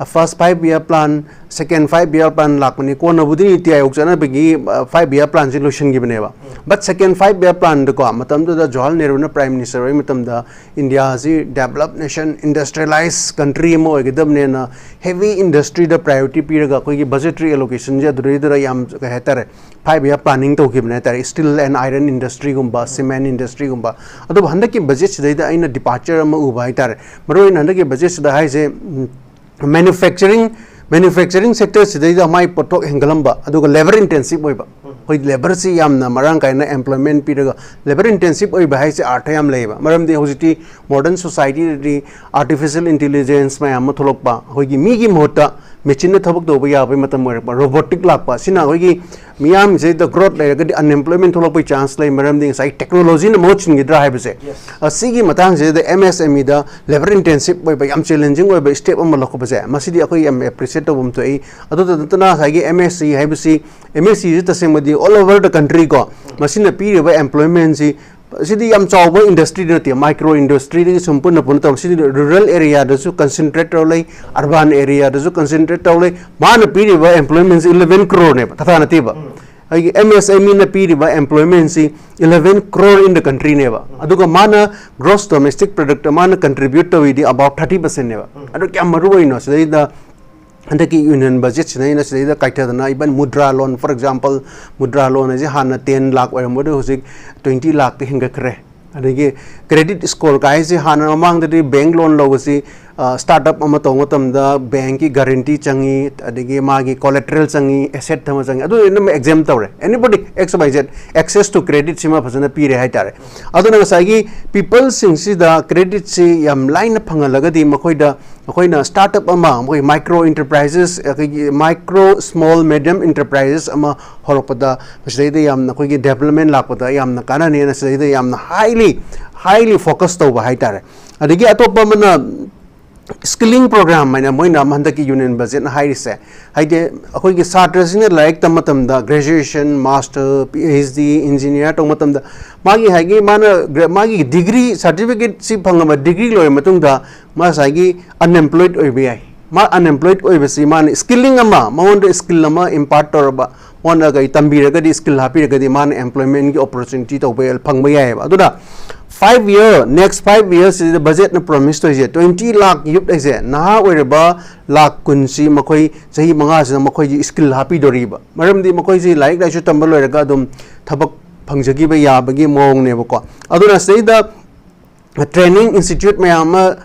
First five year plan, second five year plan ꯂꯥꯛꯄꯅꯤ, ꯀꯣꯟꯅꯕꯨꯗꯤ ꯅꯤꯇꯤ ꯑꯥꯌꯣꯒ ꯆꯠꯅꯕꯒꯤ, ꯑ, ꯐꯥꯏꯚ ꯏꯌꯔ ꯄ꯭ꯂꯥꯟꯁꯤ ꯂꯣꯏꯁꯤꯟꯈꯤꯕꯅꯦꯕ꯫ ꯕꯠ ꯁꯦꯀꯦꯟ ꯐꯥꯏꯚ ꯏꯌꯔ ꯄ꯭ꯂꯥꯟꯗꯀꯣ, ꯃꯇꯝꯗꯨꯗ ꯖꯋꯥꯍꯔ ꯅꯦꯍꯔꯨꯅ ꯄ꯭ꯔꯥꯏꯝ ꯃꯤꯅꯤꯁꯇꯔ ꯑꯣꯏꯕ ꯃꯇꯝꯗ ꯏꯟꯗꯤꯌꯥꯁꯤ ꯗꯦꯕꯂꯞ ꯅꯦꯁꯟ, ꯏꯟꯗꯁꯇ꯭ꯔꯤꯌꯦꯂꯥꯏꯁ ꯀꯟꯇ꯭ꯔꯤ ꯑꯃ ꯑꯣꯏꯒꯗꯕꯅꯦꯅ ꯍꯦꯚꯤ ꯏꯟꯗꯁꯇ꯭ꯔꯤꯗ ꯄ꯭ꯔꯥꯏꯌꯣꯔꯤꯇꯤ ꯄꯤꯔꯒ ꯑꯩꯈꯣꯏꯒꯤ ꯕꯖꯦꯇꯔꯤ ꯑꯦꯂꯣꯀꯦꯁꯟꯁꯦ ꯑꯗꯨꯗꯩꯗꯨꯗ ꯌꯥꯝ, ꯀꯩ ꯍꯥꯏꯇꯥꯔꯦ, ꯐꯥꯏꯚ ꯏꯌꯔ ꯄ꯭ꯂꯥꯅꯤꯡ ꯇꯧꯈꯤꯕꯅꯦ ꯍꯥꯏꯇꯥꯔꯦ, ꯁ꯭ꯇꯤꯜ ꯑꯦꯟ ꯑꯥꯏꯔꯟ ꯏꯟꯗꯁꯇ꯭ꯔꯤꯒꯨꯝꯕ, ꯁꯤꯃꯦꯟ ꯏꯟꯗꯁꯇ꯭ꯔꯤꯒꯨꯝꯕ꯫ ꯑꯗꯨꯕꯨ ꯍꯟꯗꯛꯀꯤ ꯕꯖꯦꯠꯁꯤꯗꯩꯗ ꯑꯩꯅ ꯗꯤꯄꯥꯔꯆꯔ ꯑꯃ ꯎꯕ ꯍꯥꯏꯇꯥꯔꯦ꯫ ꯃꯔꯨꯑꯣꯏꯅ ꯍꯟꯗꯛꯀꯤ ꯕꯖꯦꯠꯁꯤꯗ ꯍꯥꯏꯁꯦ, ꯎꯝ, ꯃꯦꯅꯨꯐꯦꯛꯆꯔꯤꯡ ꯃꯦꯅꯨꯐꯦꯛꯆꯔꯤꯡ ꯁꯦꯛꯇꯔꯁꯤꯗꯩꯗ ꯃꯥꯏ ꯄꯣꯠꯊꯣꯛ ꯍꯦꯟꯒꯠꯂꯝꯕ, ꯑꯗꯨꯒ ꯂꯦꯕꯔ ꯏꯟꯇꯦꯟꯁꯤꯞ ꯑꯣꯏꯕ, ꯑꯩꯈꯣꯏ ꯂꯦꯕꯔꯁꯤ ꯌꯥꯝꯅ ꯃꯔꯥꯡ ꯀꯥꯏꯅ ꯑꯦꯝꯄ꯭ꯂꯣꯏꯃꯦꯟ ꯄꯤꯔꯒ, ꯂꯦꯕꯔ ꯏꯟꯇꯦꯟꯁꯤꯞ ꯑꯣꯏꯕ ꯍꯥꯏꯁꯦ ꯑꯥꯔꯊ ꯌꯥꯝ ꯂꯩꯌꯦꯕ꯫ ꯃꯔꯝꯗꯤ ꯍꯧꯖꯤꯛꯇꯤ ꯃꯣꯗꯔꯟ ꯁꯣꯁꯥꯏꯇꯤꯗꯗꯤ ꯑꯥꯔꯇꯤꯐꯤꯁꯤꯌꯦꯜ ꯏꯟꯇꯦꯂꯤꯖꯦꯟꯁ ꯃꯌꯥꯝ ꯑꯃ ꯊꯣꯛꯂꯛꯄ, ꯑꯩꯈꯣꯏꯒꯤ ꯃꯤꯒꯤ ꯃꯍꯨꯠꯇ ꯃꯦꯆꯤꯟꯅ ꯊꯕꯛ ꯇꯧꯕ ꯌꯥꯕꯒꯤ ꯃꯇꯝ ꯑꯣꯏꯔꯛꯄ, ꯔꯣꯕꯣꯇꯤꯛ ꯂꯥꯛꯄ, ꯁꯤꯅ ꯑꯩꯈꯣꯏꯒꯤ ꯃꯤꯌꯥꯝꯁꯤꯗ ꯒ꯭ꯔꯣꯠ ꯂꯩꯔꯒꯗꯤ ꯑꯟꯑꯦꯝꯄ꯭ꯂꯣꯏꯃꯦꯟ ꯊꯣꯛꯂꯛꯄꯒꯤ ꯆꯥꯟꯁ ꯂꯩ, ꯃꯔꯝꯗꯤ ꯉꯁꯥꯏ ꯇꯦꯛꯅꯣꯂꯣꯖꯤꯅ ꯃꯍꯨꯠ ꯁꯤꯟꯈꯤꯗ꯭ꯔꯥ ꯍꯥꯏꯕꯁꯦ꯫ ꯑꯁꯤꯒꯤ ꯃꯇꯥꯡꯁꯤꯗ ꯑꯦꯝ ꯑꯦꯁ ꯑꯦꯝ ꯏꯗ ꯂꯦꯕꯔ ꯏꯟꯇꯦꯟꯁꯤꯞ ꯑꯣꯏꯕ, ꯌꯥꯝ ꯆꯦꯂꯦꯟꯖꯤꯡ ꯑꯣꯏꯕ ꯁ꯭ꯇꯦꯞ ꯑꯃ ꯂꯧꯈꯠꯄꯁꯦ, ꯃꯁꯤꯗꯤ ꯑꯩꯈꯣꯏ ꯌꯥꯝ ꯑꯦꯄ꯭ꯔꯤꯁꯤꯌꯦꯠ ꯇꯧꯐꯝ ꯊꯣꯛꯏ꯫ ꯑꯗꯨꯇ ꯅꯠꯇꯅ ꯉꯁꯥꯏꯒꯤ ꯑꯦꯝ ꯑꯦꯁ ꯁꯤ ꯍꯥꯏꯕꯁꯤ, ꯑꯦꯝ ꯑꯦꯁ ꯁꯤꯁꯤ ꯇꯁꯦꯡꯕꯗꯤ ꯑꯣꯜ ꯑꯣꯚꯔ ꯗ ꯀꯟꯇ꯭ꯔꯤ ꯀꯣ, ꯃꯁꯤꯅ ꯄꯤꯔꯤꯕ ꯑꯦꯝꯄ꯭ꯂꯣꯏꯃꯦꯟꯁꯤ, ꯁꯤꯗꯤ ꯌꯥꯝ ꯆꯥꯎꯕ ꯏꯟꯗꯁꯇ꯭ꯔꯤ ꯅꯠꯇꯦ, ꯃꯥꯏꯀ꯭ꯔꯣ ꯏꯟꯗꯁꯇ꯭ꯔꯤꯗꯒꯤ ꯁꯨꯝ ꯄꯨꯟꯅ ꯄꯨꯟꯅ ꯇꯧꯔ, ꯁꯤꯗꯤ ꯔꯨꯔꯦꯜ ꯑꯦꯔꯤꯌꯥꯗꯁꯨ ꯀꯟꯁꯦꯟꯇ꯭ꯔꯦꯠ ꯇꯧꯔ ꯂꯩ, ꯑꯔꯕꯥꯟ ꯑꯦꯔꯤꯌꯥꯗꯁꯨ ꯀꯟꯁꯦꯟꯇ꯭ꯔꯦꯠ ꯇꯧꯔ ꯂꯩ꯫ ꯃꯥꯅ ꯄꯤꯔꯤꯕ ꯑꯦꯝꯄ꯭ꯂꯣꯏꯃꯦꯟꯁꯤ ꯏꯂꯚꯦꯟ ꯀ꯭ꯔꯣꯔꯅꯦꯕ, ꯊꯥꯊꯥ ꯅꯠꯇꯦꯕ꯫ ꯑꯩꯒꯤ ꯑꯦꯝ ꯑꯦꯁ ꯑꯦꯝ ꯏꯅ ꯄꯤꯔꯤꯕ ꯑꯦꯝꯄ꯭ꯂꯣꯏꯃꯦꯟꯁꯤ ꯏꯂꯚꯦꯟ ꯀ꯭ꯔꯣꯔ ꯏꯟ ꯗ ꯀꯟꯇ꯭ꯔꯤꯅꯦꯕ꯫ ꯑꯗꯨꯒ ꯃꯥꯅ ꯒ꯭ꯔꯣꯁ ꯗꯣꯃꯦꯁꯇꯤꯛ ꯄ꯭ꯔꯗꯛꯇ ꯃꯥꯅ ꯀꯟꯇ꯭ꯔꯤꯕ꯭ꯌꯨꯠ ꯇꯧꯔꯤꯗꯤ ꯑꯕꯥꯎꯠ ꯊꯥꯔꯇꯤ ꯄꯔꯁꯦꯟꯅꯦꯕ꯫ ꯑꯗꯨ ꯀꯌꯥꯝ ꯃꯔꯨ ꯑꯣꯏꯅꯣ ꯁꯤꯗꯩꯗ ꯍꯟꯗꯛꯀꯤ ꯌꯨꯅꯤꯌꯟ ꯕꯖꯦꯠꯁꯤꯗ ꯑꯩꯅ ꯁꯤꯗꯩꯗ ꯀꯥꯏꯊꯗꯅ, ꯏꯚꯟ ꯃꯨꯗ꯭ꯔꯥ ꯂꯣꯟ, ꯐꯣꯔ ꯑꯦꯛꯖꯥꯝꯄꯜ, ꯃꯨꯗ꯭ꯔꯥ ꯂꯣꯟ ꯍꯥꯏꯁꯦ ꯍꯥꯟꯅ ꯇꯦꯟ ꯂꯥꯛ ꯑꯣꯏꯔꯝꯕꯗꯣ ꯍꯧꯖꯤꯛ ꯇ꯭ꯋꯦꯟꯇꯤ ꯂꯥꯛꯇ ꯍꯦꯟꯒꯠꯈ꯭ꯔꯦ꯫ ꯑꯗꯒꯤ ꯀ꯭ꯔꯦꯗꯤꯠ ꯁ꯭ꯀꯣꯔ ꯀꯥꯏꯁꯦ ꯍꯥꯟꯅ ꯃꯃꯥꯡꯗꯗꯤ ꯕꯦꯡ ꯂꯣꯟ ꯂꯧꯕꯁꯤ, ꯁ꯭ꯇꯥꯔꯠ ꯑꯞ ꯑꯃ ꯇꯧꯕ ꯃꯇꯝꯗ ꯕꯦꯡꯀꯤ ꯒꯥꯔꯦꯟꯇꯤ ꯆꯪꯉꯤ, ꯑꯗꯒꯤ ꯃꯥꯒꯤ ꯀꯣꯂꯦꯇꯔꯦꯜ ꯆꯪꯉꯤ, ꯑꯦꯁꯦꯠ ꯑꯃ ꯆꯪꯉꯤ, ꯑꯗꯨ ꯂꯣꯏꯅꯃꯛ ꯑꯦꯛꯖꯦꯝ ꯇꯧꯔꯦ꯫ Anybody, X Y Z, access to ꯀ꯭ꯔꯦꯗꯤꯠꯁꯤꯃ ꯐꯖꯅ ꯄꯤꯔꯦ ꯍꯥꯏꯇꯥꯔꯦ꯫ ꯑꯗꯨꯅ ꯉꯁꯥꯏꯒꯤ ꯄꯤꯄꯜꯁꯤꯡꯁꯤꯗ ꯀ꯭ꯔꯦꯗꯤꯠꯁꯤ ꯌꯥꯝ ꯂꯥꯏꯅ ꯐꯪꯍꯜꯂꯒꯗꯤ ꯃꯈꯣꯏꯗ ꯑꯩꯈꯣꯏꯅ ꯁ꯭ꯇꯥꯔꯠ ꯑꯞ ꯑꯃ, ꯃꯈꯣꯏ ꯃꯥꯏꯀ꯭ꯔꯣ ꯏꯟꯇꯔꯄ꯭ꯔꯥꯏꯖꯦꯁ, ꯑꯩꯈꯣꯏꯒꯤ ꯃꯥꯏꯀ꯭ꯔꯣ ꯁ꯭ꯃꯣꯜ ꯃꯦꯗꯤꯌꯝ ꯏꯟꯇꯔꯄ꯭ꯔꯥꯏꯖꯦꯁ ꯑꯃ ꯍꯧꯔꯛꯄꯗ, ꯃꯁꯤꯗꯩꯗ ꯌꯥꯝꯅ ꯑꯩꯈꯣꯏꯒꯤ ꯗꯦꯕꯂꯞꯃꯦꯟ ꯂꯥꯛꯄꯗ ꯌꯥꯝꯅ ꯀꯥꯟꯅꯅꯦꯅ ꯁꯤꯗꯩꯗ ꯌꯥꯝꯅ ꯍꯥꯏꯂꯤ, ꯍꯥꯏꯂꯤ ꯐꯣꯀꯁ ꯇꯧꯕ ꯍꯥꯏꯇꯥꯔꯦ꯫ ꯑꯗꯒꯤ ꯑꯇꯣꯞꯄ ꯑꯃꯅ ꯁ꯭ꯀꯤꯂꯤꯡ ꯄ꯭ꯔꯣꯒ꯭ꯔꯥꯝ ꯍꯥꯏꯅ ꯃꯣꯏꯅ ꯑꯃ ꯍꯟꯗꯛꯀꯤ ꯌꯨꯅꯤꯌꯟ ꯕꯖꯦꯠꯅ ꯍꯥꯏꯔꯤꯁꯦ, ꯍꯥꯏꯗꯤ ꯑꯩꯈꯣꯏꯒꯤ ꯁꯥꯇ꯭ꯔꯁꯤꯡꯅ ꯂꯥꯏꯔꯤꯛ ꯇꯝꯕ ꯃꯇꯝꯗ, graduation, master, P H D, engineer ꯇꯧꯕ ꯃꯇꯝꯗ, ꯃꯥꯒꯤ ꯍꯥꯏꯒꯤ ꯃꯥꯅ ꯒ꯭ꯔꯦ-, ꯃꯥꯒꯤ ꯗꯤꯒ꯭ꯔꯤ ꯁꯥꯔꯇꯤꯐꯤꯀꯦꯠꯁꯤ ꯐꯪꯉꯕ, ꯗꯤꯒ꯭ꯔꯤ ꯂꯣꯏꯔ ꯃꯇꯨꯡꯗ ꯃꯥ ꯉꯁꯥꯏꯒꯤ ꯑꯟꯑꯦꯝꯄ꯭ꯂꯣꯏꯗ ꯑꯣꯏꯕ ꯌꯥꯏ꯫ ꯃꯥ ꯑꯟꯑꯦꯝꯄ꯭ꯂꯣꯏꯗ ꯑꯣꯏꯕꯁꯤ ꯃꯥꯅ ꯁ꯭ꯀꯤꯂꯤꯡ ꯑꯃ, ꯃꯉꯣꯟꯗ ꯁ꯭ꯀꯤꯜ ꯑꯃ ꯏꯝꯄꯥꯔꯠ ꯇꯧꯔꯕ, ꯃꯉꯣꯟꯗ ꯀꯩ ꯇꯝꯕꯤꯔꯒꯗꯤ, ꯁ꯭ꯀꯤꯜ ꯍꯥꯞꯄꯤꯔꯒꯗꯤ ꯃꯥꯅ ꯑꯦꯝꯄ꯭ꯂꯣꯏꯃꯦꯟꯒꯤ ꯑꯣꯄꯣꯔꯆꯨꯅꯤꯇꯤ ꯇꯧꯕ ꯌꯥꯏ, ꯐꯪꯕ ꯌꯥꯏꯑꯕ꯫ ꯑꯗꯨꯅ ꯐꯥꯏꯚ ꯏꯌꯔ, ꯅꯦꯛꯁ ꯐꯥꯏꯚ ꯏꯌꯔꯁꯤꯗ ꯕꯖꯦꯠꯅ ꯄ꯭ꯔꯣꯃꯤꯁ ꯇꯧꯔꯤꯁꯦ, ꯇ꯭ꯋꯦꯟꯇꯤ ꯂꯥꯛ ꯌꯨꯠ ꯍꯥꯏꯁꯦ, ꯅꯍꯥ ꯑꯣꯏꯔꯕ ꯂꯥꯛ ꯀꯨꯟꯁꯤ ꯃꯈꯣꯏ ꯆꯍꯤ ꯃꯉꯥꯁꯤꯗ ꯃꯈꯣꯏꯁꯤ ꯁ꯭ꯀꯤꯜ ꯍꯥꯞꯄꯤꯗꯣꯔꯤꯕ꯫ ꯃꯔꯝꯗꯤ ꯃꯈꯣꯏꯁꯤ ꯂꯥꯏꯔꯤꯛ ꯂꯥꯏꯁꯨ ꯇꯝꯕ ꯂꯣꯏꯔꯒ ꯑꯗꯨꯝ ꯊꯕꯛ ꯐꯪꯖꯈꯤꯕ ꯌꯥꯕꯒꯤ ꯃꯑꯣꯡꯅꯦꯕꯀꯣ꯫ ꯑꯗꯨꯅ ꯁꯤꯗꯩꯗ ꯇ꯭ꯔꯦꯅꯤꯡ ꯏꯟꯁꯇꯤꯇ꯭ꯌꯨꯠ ꯃꯌꯥꯝ ꯑꯃ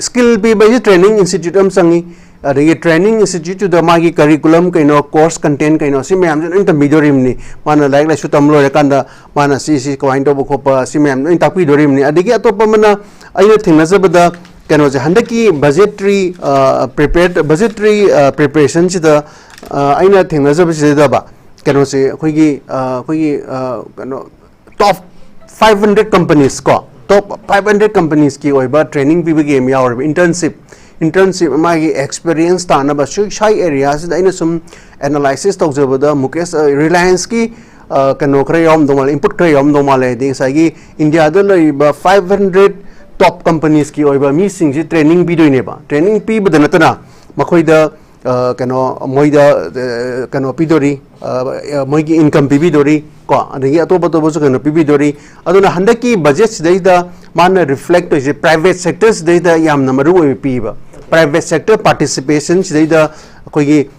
ꯁ꯭ꯀꯤꯜ ꯄꯤꯕ ꯍꯥꯏꯁꯦ ꯇ꯭ꯔꯦꯅꯤꯡ ꯏꯟꯁꯇꯤꯇ꯭ꯌꯨꯠ ꯑꯃ ꯆꯪꯉꯤ꯫ ꯑꯗꯒꯤ ꯇ꯭ꯔꯦꯅꯤꯡ ꯏꯟꯁꯇꯤꯇ꯭ꯌꯨꯠꯇꯨꯗ ꯃꯥꯒꯤ ꯀꯔꯤꯀꯨꯂꯝ ꯀꯩꯅꯣ, ꯀꯣꯔꯁ ꯀꯟꯇꯦꯟ ꯀꯩꯅꯣ, ꯁꯤ ꯃꯌꯥꯝꯁꯦ ꯂꯣꯏ ꯇꯝꯕꯤꯗꯣꯔꯤꯕꯅꯤ꯫ ꯃꯥꯅ ꯂꯥꯏꯔꯤꯛ ꯂꯥꯏꯁꯨ ꯇꯝꯕ ꯂꯣꯏꯔꯀꯥꯟꯗ ꯃꯥꯅ ꯁꯤ ꯁꯤ ꯀꯃꯥꯏꯅ ꯇꯧꯕ ꯈꯣꯠꯄ, ꯁꯤ ꯃꯌꯥꯝ ꯂꯣꯏ ꯇꯥꯛꯄꯤꯗꯣꯔꯤꯕꯅꯤ꯫ ꯑꯗꯒꯤ ꯑꯇꯣꯞꯄ ꯑꯃꯅ, ꯑꯩꯅ ꯊꯦꯡꯅꯖꯕꯗ, ꯀꯩꯅꯣꯁꯦ, ꯍꯟꯗꯛꯀꯤ ꯕꯖꯦꯠꯇ꯭ꯔꯤ ꯄ꯭ꯔꯤꯄꯦꯌꯔ ꯕꯖꯦꯠꯇ꯭ꯔꯤ ꯄ꯭ꯔꯤꯄꯦꯔꯦꯁꯟꯁꯤꯗ ꯑꯩꯅ ꯊꯦꯡꯅꯖꯕꯁꯤꯗꯕ ꯀꯩꯅꯣꯁꯦ, ꯑꯩꯈꯣꯏꯒꯤ ꯑꯩꯈꯣꯏꯒꯤ ꯀꯩꯅꯣ, ꯇꯣꯞ ꯐꯥꯏꯚ ꯍꯟꯗ꯭ꯔꯦꯠ ꯀꯝꯄꯅꯤꯁ ꯀꯣ, ꯇꯣꯞ ꯐꯥꯏꯚ ꯍꯟꯗ꯭ꯔꯦꯠ ꯀꯝꯄꯅꯤꯁꯀꯤ ꯑꯣꯏꯕ ꯇ꯭ꯔꯦꯅꯤꯡ ꯄꯤꯕꯒꯤ ꯑꯃ ꯌꯥꯎꯔꯤꯕ ꯏꯟꯇꯔꯟꯁꯤꯞ꯫ ꯏꯟꯇꯔꯟꯁꯤꯞ ꯃꯥꯒꯤ ꯑꯦꯛꯁꯄꯤꯔꯤꯌꯦꯟꯁ ꯇꯥꯟꯅꯕ ꯁꯤ ꯁ꯭ꯋꯥꯏ ꯑꯦꯔꯤꯌꯥꯁꯤꯗ ꯑꯩꯅ ꯁꯨꯝ ꯑꯦꯅꯥꯂꯥꯏꯁꯤꯁ ꯇꯧꯖꯕꯗ, ꯃꯨꯀꯦꯁ, ꯔꯤꯂꯥꯌꯟꯁꯀꯤ ꯀꯩꯅꯣ ꯈꯔ ꯌꯥꯎꯔꯝꯗꯧ ꯃꯥꯜꯂꯦ, ꯏꯟꯄꯨꯠ ꯈꯔ ꯌꯥꯎꯔꯝꯗꯧ ꯃꯥꯜꯂꯦ꯫ ꯍꯥꯏꯗꯤ ꯉꯁꯥꯏꯒꯤ ꯏꯟꯗꯤꯌꯥꯗ ꯂꯩꯔꯤꯕ ꯐꯥꯏꯚ ꯍꯟꯗ꯭ꯔꯦꯠ ꯇꯣꯞ ꯀꯝꯄꯅꯤꯁꯀꯤ ꯑꯣꯏꯕ ꯃꯤꯁꯤꯡꯁꯤ ꯇ꯭ꯔꯦꯅꯤꯡ ꯄꯤꯗꯣꯏꯅꯦꯕ꯫ ꯇ꯭ꯔꯦꯅꯤꯡ ꯄꯤꯕꯗ ꯅꯠꯇꯅ ꯃꯈꯣꯏꯗ ꯀꯩꯅꯣ, ꯃꯣꯏꯗ ꯀꯩꯅꯣ ꯄꯤꯗꯣꯔꯤ, ꯃꯣꯏꯒꯤ ꯏꯟꯀꯝ ꯄꯤꯕꯤꯗꯣꯔꯤ ꯀꯣ, ꯑꯗꯒꯤ ꯑꯇꯣꯞ ꯑꯇꯣꯞꯄꯁꯨ ꯀꯩꯅꯣ ꯄꯤꯕꯤꯗꯣꯔꯤ꯫ ꯑꯗꯨꯅ ꯍꯟꯗꯛꯀꯤ ꯕꯖꯦꯠꯁꯤꯗꯩꯗ ꯃꯥꯅ ꯔꯤꯐ꯭ꯂꯦꯛ ꯇꯧꯔꯤꯁꯦ ꯄ꯭ꯔꯥꯏꯚꯦꯠ ꯁꯦꯛꯇꯔꯁꯤꯗꯩꯗ ꯌꯥꯝꯅ ꯃꯔꯨ ꯑꯣꯏꯕ ꯄꯤꯕ꯫ ꯄ꯭ꯔꯥꯏꯚꯦꯠ ꯁꯦꯛꯇꯔ ꯄꯥꯔꯇꯤꯁꯤꯄꯦꯁꯟꯁꯤꯗꯩꯗ ꯑꯩꯈꯣꯏꯒꯤ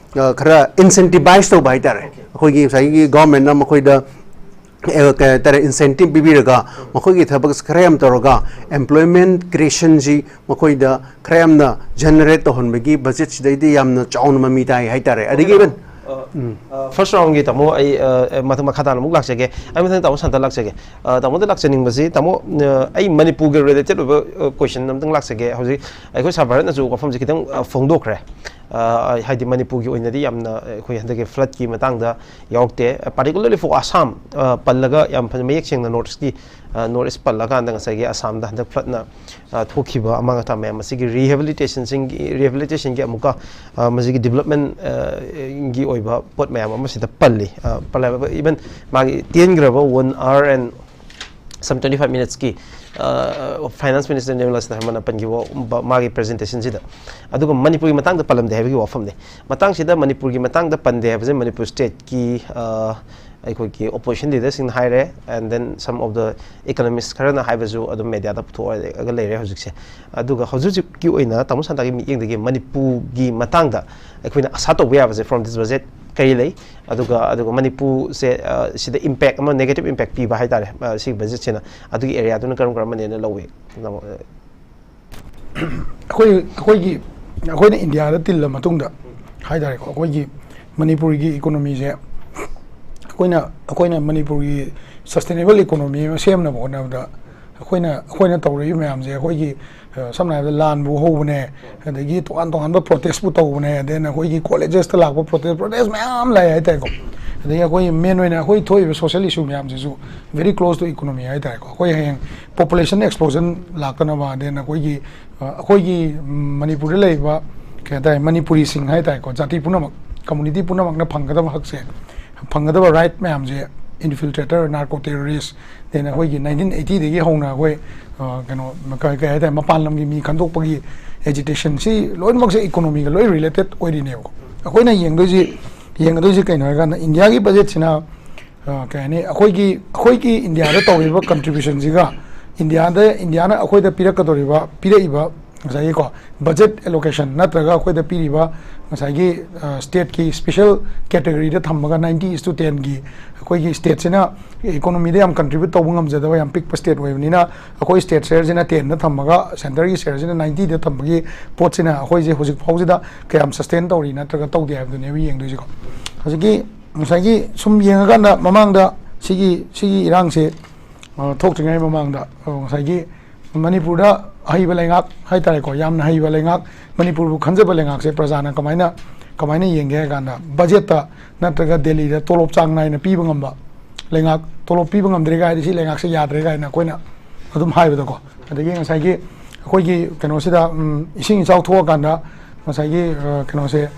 ꯈꯔ ꯏꯟꯁꯦꯟꯇꯤꯚꯥꯏꯁ ꯇꯧꯕ ꯍꯥꯏꯇꯥꯔꯦ꯫ ꯑꯩꯈꯣꯏꯒꯤ ꯉꯁꯥꯏꯒꯤ ꯒꯣꯔꯃꯦꯟꯅ ꯃꯈꯣꯏꯗ ꯀꯩ ꯍꯥꯏꯇꯥꯔꯦ, ꯏꯟꯁꯦꯟꯇꯤꯞ ꯄꯤꯕꯤꯔꯒ, ꯃꯈꯣꯏꯒꯤ ꯊꯕꯛ ꯈꯔ ꯌꯥꯝ ꯇꯧꯔꯒ, ꯑꯦꯝꯄ꯭ꯂꯣꯏꯃꯦꯟ ꯀ꯭ꯔꯤꯌꯦꯁꯟꯁꯤ ꯃꯈꯣꯏꯗ ꯈꯔ ꯌꯥꯝꯅ ꯖꯦꯅꯦꯔꯦꯠ ꯇꯧꯍꯟꯕꯒꯤ ꯕꯖꯦꯠꯁꯤꯗꯩꯗꯤ ꯌꯥꯝꯅ ꯆꯥꯎꯅ ꯃꯃꯤ ꯇꯥꯏ ꯍꯥꯏꯇꯥꯔꯦ꯫ ꯑꯗꯒꯤ ꯏꯚꯟ ꯐꯥꯔꯁ ꯔꯥꯎꯟꯒꯤ ꯇꯥꯃꯣ ꯑꯩ ꯃꯊꯪ ꯃꯈꯥ ꯇꯥꯅ ꯑꯃꯨꯛ ꯂꯥꯛꯆꯒꯦ꯫ ꯑꯩ ꯃꯊꯪ ꯇꯥꯃꯣ ꯁꯥꯟꯇ ꯂꯥꯛꯆꯒꯦ꯫ ꯇꯥꯃꯣꯗ ꯂꯥꯛꯆꯅꯤꯡꯕꯁꯤ, ꯇꯥꯃꯣ, ꯑꯩ ꯃꯅꯤꯄꯨꯔꯒ ꯔꯤꯂꯦꯇꯦꯠ ꯑꯣꯏꯕ ꯀꯣꯏꯁꯟ ꯑꯝꯇꯪ ꯂꯥꯛꯆꯒꯦ꯫ ꯍꯧꯖꯤꯛ ꯑꯩꯈꯣꯏ ꯁꯥꯔ ꯚꯥꯔꯠꯅꯁꯨ ꯋꯥꯐꯝꯁꯤ ꯈꯤꯇꯪ ꯐꯣꯡꯗꯣꯛꯈ꯭ꯔꯦ꯫ ꯍꯥꯏꯗꯤ ꯃꯅꯤꯄꯨꯔꯒꯤ ꯑꯣꯏꯅꯗꯤ ꯌꯥꯝꯅ ꯑꯩꯈꯣꯏ ꯍꯟꯗꯛꯀꯤ ꯐ꯭ꯂꯠꯀꯤ ꯃꯇꯥꯡꯗ ꯌꯥꯎꯔꯛꯇꯦ꯫ ꯄꯥꯔꯇꯤꯀꯨꯂꯔꯂꯤ ꯐꯣꯔ ꯑꯁꯥꯝ ꯄꯜꯂꯒ ꯌꯥꯝ ꯐꯖꯅ ꯃꯌꯦꯛ ꯁꯦꯡꯅ ꯅꯣꯔꯠ ꯏꯁꯀꯤ ꯅꯣꯔꯠ ꯏꯁ ꯄꯜꯂꯀꯥꯟꯗ ꯉꯁꯥꯏꯒꯤ ꯑꯁꯥꯝꯗ ꯍꯟꯗꯛ ꯐ꯭ꯂꯠꯅ ꯊꯣꯛꯈꯤꯕ ꯑꯃꯥꯡ ꯑꯇꯥ ꯃꯌꯥꯝ ꯑꯁꯤꯒꯤ ꯔꯤꯍꯦꯕꯤꯂꯤꯇꯦꯁꯟꯁꯤꯡꯒꯤ ꯔꯤꯍꯦꯕꯤꯂꯤꯇꯦꯁꯟꯒꯤ ꯑꯃꯨꯛꯀ ꯃꯁꯤꯒꯤ ꯗꯤꯕꯂꯞꯃꯦꯟ ꯒꯤ ꯑꯣꯏꯕ ꯄꯣꯠ ꯃꯌꯥꯝ ꯑꯃꯁꯤꯗ ꯄꯜꯂꯤ꯫ ꯏꯚꯟ ꯃꯥꯒꯤ ꯇꯦꯟꯈ꯭ꯔꯕ one hour and some twenty five ꯃꯤꯅꯠꯁꯀꯤ ꯐꯥꯏꯅꯥꯟꯁ ꯃꯤꯅꯤꯁꯇꯔ ꯅꯤꯔꯃꯂꯥ ꯁꯤꯇꯥꯔꯥꯃꯟꯅ ꯄꯟꯈꯤꯕ ꯃꯥꯒꯤ ꯄ꯭ꯔꯖꯦꯟꯇꯦꯁꯟꯁꯤꯗ꯫ ꯑꯗꯨꯒ ꯃꯅꯤꯄꯨꯔꯒꯤ ꯃꯇꯥꯡꯗ ꯄꯜꯂꯝꯗꯦ ꯍꯥꯏꯕꯒꯤ ꯋꯥꯐꯝꯅꯤ꯫ ꯃꯇꯥꯡꯁꯤꯗ ꯃꯅꯤꯄꯨꯔꯒꯤ ꯃꯇꯥꯡꯗ ꯄꯟꯗꯦ ꯍꯥꯏꯕꯁꯦ ꯃꯅꯤꯄꯨꯔ ꯁ꯭ꯇꯦꯠꯀꯤ ꯑꯩꯈꯣꯏꯒꯤ ꯑꯣꯄꯣꯖꯤꯁꯟ ꯂꯤꯗꯔꯁꯤꯡꯅ ꯍꯥꯏꯔꯦ, and then some of the economist ꯈꯔꯅ ꯍꯥꯏꯕꯁꯨ ꯑꯗꯨꯝ ꯃꯦꯗꯤꯌꯥꯗ ꯄꯨꯊꯣꯛꯑꯒ ꯂꯩꯔꯦ ꯍꯧꯖꯤꯛꯁꯦ꯫ ꯑꯗꯨꯒ ꯍꯧꯖꯤꯛ ꯍꯧꯖꯤꯛꯀꯤ ꯑꯣꯏꯅ ꯇꯥꯃꯣ ꯁꯥꯟꯇꯒꯤ ꯃꯤꯠꯌꯦꯡꯗꯒꯤ ꯃꯅꯤꯄꯨꯔꯒꯤ ꯃꯇꯥꯡꯗ ꯑꯩꯈꯣꯏꯅ ꯑꯁꯥ ꯇꯧꯕ ꯌꯥꯕꯁꯦ from this budget ꯀꯔꯤ ꯂꯩ? ꯑꯗꯨꯒ ꯑꯗꯨꯒ ꯃꯅꯤꯄꯨꯔꯁꯦ ꯁꯤꯗ ꯏꯝꯄꯦꯛ ꯑꯃ, ꯅꯦꯒꯦꯇꯤꯞ ꯏꯝꯄꯦꯛ ꯄꯤꯕ ꯍꯥꯏꯇꯥꯔꯦ, ꯁꯤꯒꯤ ꯕꯖꯦꯠꯁꯤꯅ, ꯑꯗꯨꯒꯤ ꯑꯦꯔꯤꯌꯥꯗꯨꯅ ꯀꯔꯝ ꯀꯔꯝꯕꯅꯦꯅ ꯂꯧꯋꯤ? ꯑꯩꯈꯣꯏ ꯑꯩꯈꯣꯏꯒꯤ ꯑꯩꯈꯣꯏꯅ ꯏꯟꯗꯤꯌꯥꯗ ꯇꯤꯜꯂ ꯃꯇꯨꯡꯗ ꯍꯥꯏꯇꯥꯔꯦꯀꯣ, ꯑꯩꯈꯣꯏꯒꯤ ꯃꯅꯤꯄꯨꯔꯒꯤ ꯏꯀꯣꯅꯣꯃꯤꯁꯦ ꯑꯩꯈꯣꯏꯅ ꯑꯩꯈꯣꯏꯅ ꯃꯅꯤꯄꯨꯔꯒꯤ ꯁꯁꯇꯦꯅꯦꯕꯜ ꯏꯀꯣꯅꯣꯃꯤ ꯑꯃ ꯁꯦꯝꯅꯕ ꯍꯣꯠꯅꯕꯗ ꯑꯩꯈꯣꯏꯅ ꯑꯩꯈꯣꯏꯅ ꯇꯧꯔꯛꯏꯕ ꯃꯌꯥꯝꯁꯦ, ꯑꯩꯈꯣꯏꯒꯤ ꯁꯝꯅ ꯍꯥꯏꯔꯕꯗ ꯂꯥꯟꯕꯨ ꯍꯧꯕꯅꯦ, ꯑꯗꯒꯤ ꯇꯣꯉꯥꯟ ꯇꯣꯉꯥꯟꯕ ꯄ꯭ꯔꯣꯇꯦꯁꯄꯨ ꯇꯧꯕꯅꯦ, ꯑꯗꯩ ꯑꯩꯈꯣꯏꯒꯤ ꯀꯣꯂꯦꯖꯦꯁꯇ ꯂꯥꯛꯄ ꯄ꯭ꯔꯣꯇꯦꯁ ꯄ꯭ꯔꯣꯇꯦꯁ ꯃꯌꯥꯝ ꯂꯥꯛꯑꯦ ꯍꯥꯏꯇꯥꯔꯦꯀꯣ꯫ ꯑꯗꯒꯤ ꯑꯩꯈꯣꯏ ꯃꯦꯟ ꯑꯣꯏꯅ ꯑꯩꯈꯣꯏ ꯊꯣꯛꯏꯕ ꯁꯣꯁꯤꯌꯦꯜ ꯏꯁꯨ ꯃꯌꯥꯝꯁꯤꯁꯨ very close to economy ꯍꯥꯏꯇꯥꯔꯦꯀꯣ꯫ ꯑꯩꯈꯣꯏ ꯍꯌꯦꯡ ꯄꯣꯄꯨꯂꯦꯁꯟ ꯑꯦꯛꯁꯄ꯭ꯂꯣꯖꯟ ꯂꯥꯛꯇꯅꯕ, ꯑꯗꯩ ꯑꯩꯈꯣꯏꯒꯤ ꯑꯩꯈꯣꯏꯒꯤ ꯃꯅꯤꯄꯨꯔꯗ ꯂꯩꯔꯤꯕ ꯀꯩ ꯍꯥꯏꯇꯥꯔꯦ, ꯃꯅꯤꯄꯨꯔꯤꯁꯤꯡ ꯍꯥꯏꯇꯥꯔꯦꯀꯣ, ꯖꯥꯇꯤ ꯄꯨꯝꯅꯃꯛ, ꯀꯝꯃꯨꯅꯤꯇꯤ ꯄꯨꯝꯅꯃꯛꯅ ꯐꯪꯒꯗꯕ ꯍꯛꯁꯦ, ꯐꯪꯒꯗꯕ ꯔꯥꯏꯠ ꯃꯌꯥꯝꯁꯦ, ꯏꯟꯐꯤꯜꯇ꯭ꯔꯦꯇꯔ, ꯅꯥꯔꯀꯣ ꯇꯦꯔꯣꯔꯤꯁ, ꯗꯦꯟ ꯑꯩꯈꯣꯏꯒꯤ ꯅꯥꯏꯟꯇꯤꯟ ꯑꯩꯠꯇꯤꯗꯒꯤ ꯍꯧꯅ ꯑꯩꯈꯣꯏ ꯀꯩꯅꯣ ꯀꯩ ꯍꯥꯏꯇꯥꯔꯦ, ꯃꯄꯥꯟ ꯂꯝꯒꯤ ꯃꯤ ꯈꯟꯗꯣꯛꯄꯒꯤ ꯑꯦꯖꯤꯇꯦꯁꯟꯁꯤ ꯂꯣꯏꯅꯃꯛꯁꯦ ꯏꯀꯣꯅꯣꯃꯤꯒ ꯂꯣꯏ ꯔꯤꯂꯦꯇꯦꯠ ꯑꯣꯏꯔꯤꯅꯦꯕꯀꯣ꯫ ꯑꯩꯈꯣꯏꯅ ꯌꯦꯡꯗꯣꯏꯁꯤ ꯌꯦꯡꯒꯗꯣꯏꯁꯤ ꯀꯩꯅꯣ ꯍꯥꯏꯔꯀꯥꯟꯗ, ꯏꯟꯗꯤꯌꯥꯒꯤ ꯕꯖꯦꯠꯁꯤꯅ ꯀꯩ ꯍꯥꯏꯅꯤ, ꯑꯩꯈꯣꯏꯒꯤ ꯑꯩꯈꯣꯏꯒꯤ ꯏꯟꯗꯤꯌꯥꯗ ꯇꯧꯔꯤꯕ ꯀꯟꯇ꯭ꯔꯤꯕ꯭ꯌꯨꯁꯟꯁꯤꯒ ꯏꯟꯗꯤꯌꯥꯗ ꯏꯟꯗꯤꯌꯥꯅ ꯑꯩꯈꯣꯏꯗ ꯄꯤꯔꯛꯀꯗꯧꯔꯤꯕ, ꯄꯤꯔꯛꯏꯕ ꯉꯁꯥꯏꯒꯤꯀꯣ ꯕꯖꯦꯠ ꯑꯦꯂꯣꯀꯦꯁꯟ ꯅꯠꯇ꯭ꯔꯒ ꯑꯩꯈꯣꯏꯗ ꯄꯤꯔꯤꯕ ꯉꯁꯥꯏꯒꯤ ꯁ꯭ꯇꯦꯠꯀꯤ ꯁ꯭ꯄꯦꯁꯦꯜ ꯀꯦꯇꯦꯒꯣꯔꯤꯗ ꯊꯝꯃꯒ ꯅꯥꯏꯟꯇꯤ ꯏꯁ ꯇꯨ ꯇꯦꯟꯒꯤ ꯑꯩꯈꯣꯏꯒꯤ ꯁ꯭ꯇꯦꯠꯁꯤꯅ ꯏꯀꯣꯅꯣꯃꯤꯗ ꯌꯥꯝ ꯀꯟꯇ꯭ꯔꯤꯕ꯭ꯌꯨꯠ ꯇꯧꯕ ꯉꯝꯖꯗꯕ ꯌꯥꯝ ꯄꯤꯛꯄ ꯁ꯭ꯇꯦꯠ ꯑꯣꯏꯕꯅꯤꯅ, ꯑꯩꯈꯣꯏ ꯁ꯭ꯇꯦꯠ ꯁꯤꯌꯔꯁꯤꯅ ꯇꯦꯟꯗ ꯊꯝꯃꯒ ꯁꯦꯟꯇꯔꯒꯤ ꯁꯤꯌꯔꯁꯤꯅ ꯅꯥꯏꯟꯇꯤꯗ ꯊꯝꯕꯒꯤ ꯄꯣꯠꯁꯤꯅ ꯑꯩꯈꯣꯏꯁꯦ ꯍꯧꯖꯤꯛ ꯐꯥꯎꯁꯤꯗ ꯀꯌꯥꯝ ꯁꯁꯇꯦꯟ ꯇꯧꯔꯤ ꯅꯠꯇ꯭ꯔꯒ ꯇꯧꯗꯦ ꯍꯥꯏꯕꯗꯨꯅꯦꯕ ꯌꯦꯡꯗꯣꯏꯁꯤꯀꯣ꯫ ꯍꯧꯖꯤꯛꯀꯤ ꯉꯁꯥꯏꯒꯤ ꯁꯨꯝ ꯌꯦꯡꯉꯀꯥꯟꯗ ꯃꯃꯥꯡꯗ ꯁꯤꯒꯤ ꯁꯤꯒꯤ ꯏꯔꯥꯡꯁꯦ ꯊꯣꯛꯇ꯭ꯔꯤꯉꯩ ꯃꯃꯥꯡꯗ ꯉꯁꯥꯏꯒꯤ ꯃꯅꯤꯄꯨꯔꯗ ꯑꯍꯩꯕ ꯂꯩꯉꯥꯛ ꯍꯥꯏꯇꯥꯔꯦꯀꯣ, ꯌꯥꯝꯅ ꯍꯩꯕ ꯂꯩꯉꯥꯛ, ꯃꯅꯤꯄꯨꯔꯕꯨ ꯈꯟꯖꯕ ꯂꯩꯉꯥꯛꯁꯦ ꯄ꯭ꯔꯖꯥꯅ ꯀꯃꯥꯏꯅ ꯀꯃꯥꯏꯅ ꯌꯦꯡꯒꯦ ꯍꯥꯏ ꯀꯥꯟꯗ, ꯕꯖꯦꯠꯇ ꯅꯠꯇ꯭ꯔꯒ ꯗꯦꯜꯂꯤꯗ ꯇꯣꯂꯣꯞ ꯆꯥꯡ ꯅꯥꯏꯅ ꯄꯤꯕ ꯉꯝꯕ ꯂꯩꯉꯥꯛ, ꯇꯣꯂꯣꯞ ꯄꯤꯕ ꯉꯝꯗ꯭ꯔꯦ ꯀꯥꯏꯗꯤ ꯁꯤ ꯂꯩꯉꯥꯛꯁꯦ ꯌꯥꯗ꯭ꯔꯦ ꯀꯥꯏꯅ ꯑꯩꯈꯣꯏꯅ ꯑꯗꯨꯝ ꯍꯥꯏꯕꯗꯀꯣ꯫ ꯑꯗꯒꯤ ꯉꯁꯥꯏꯒꯤ ꯑꯩꯈꯣꯏꯒꯤ ꯀꯩꯅꯣꯁꯤꯗ ꯏꯁꯤꯡ ꯏꯆꯥꯎ ꯊꯣꯛꯑꯀꯥꯟꯗ ꯉꯁꯥꯏꯒꯤ ꯀꯩꯅꯣꯁꯦ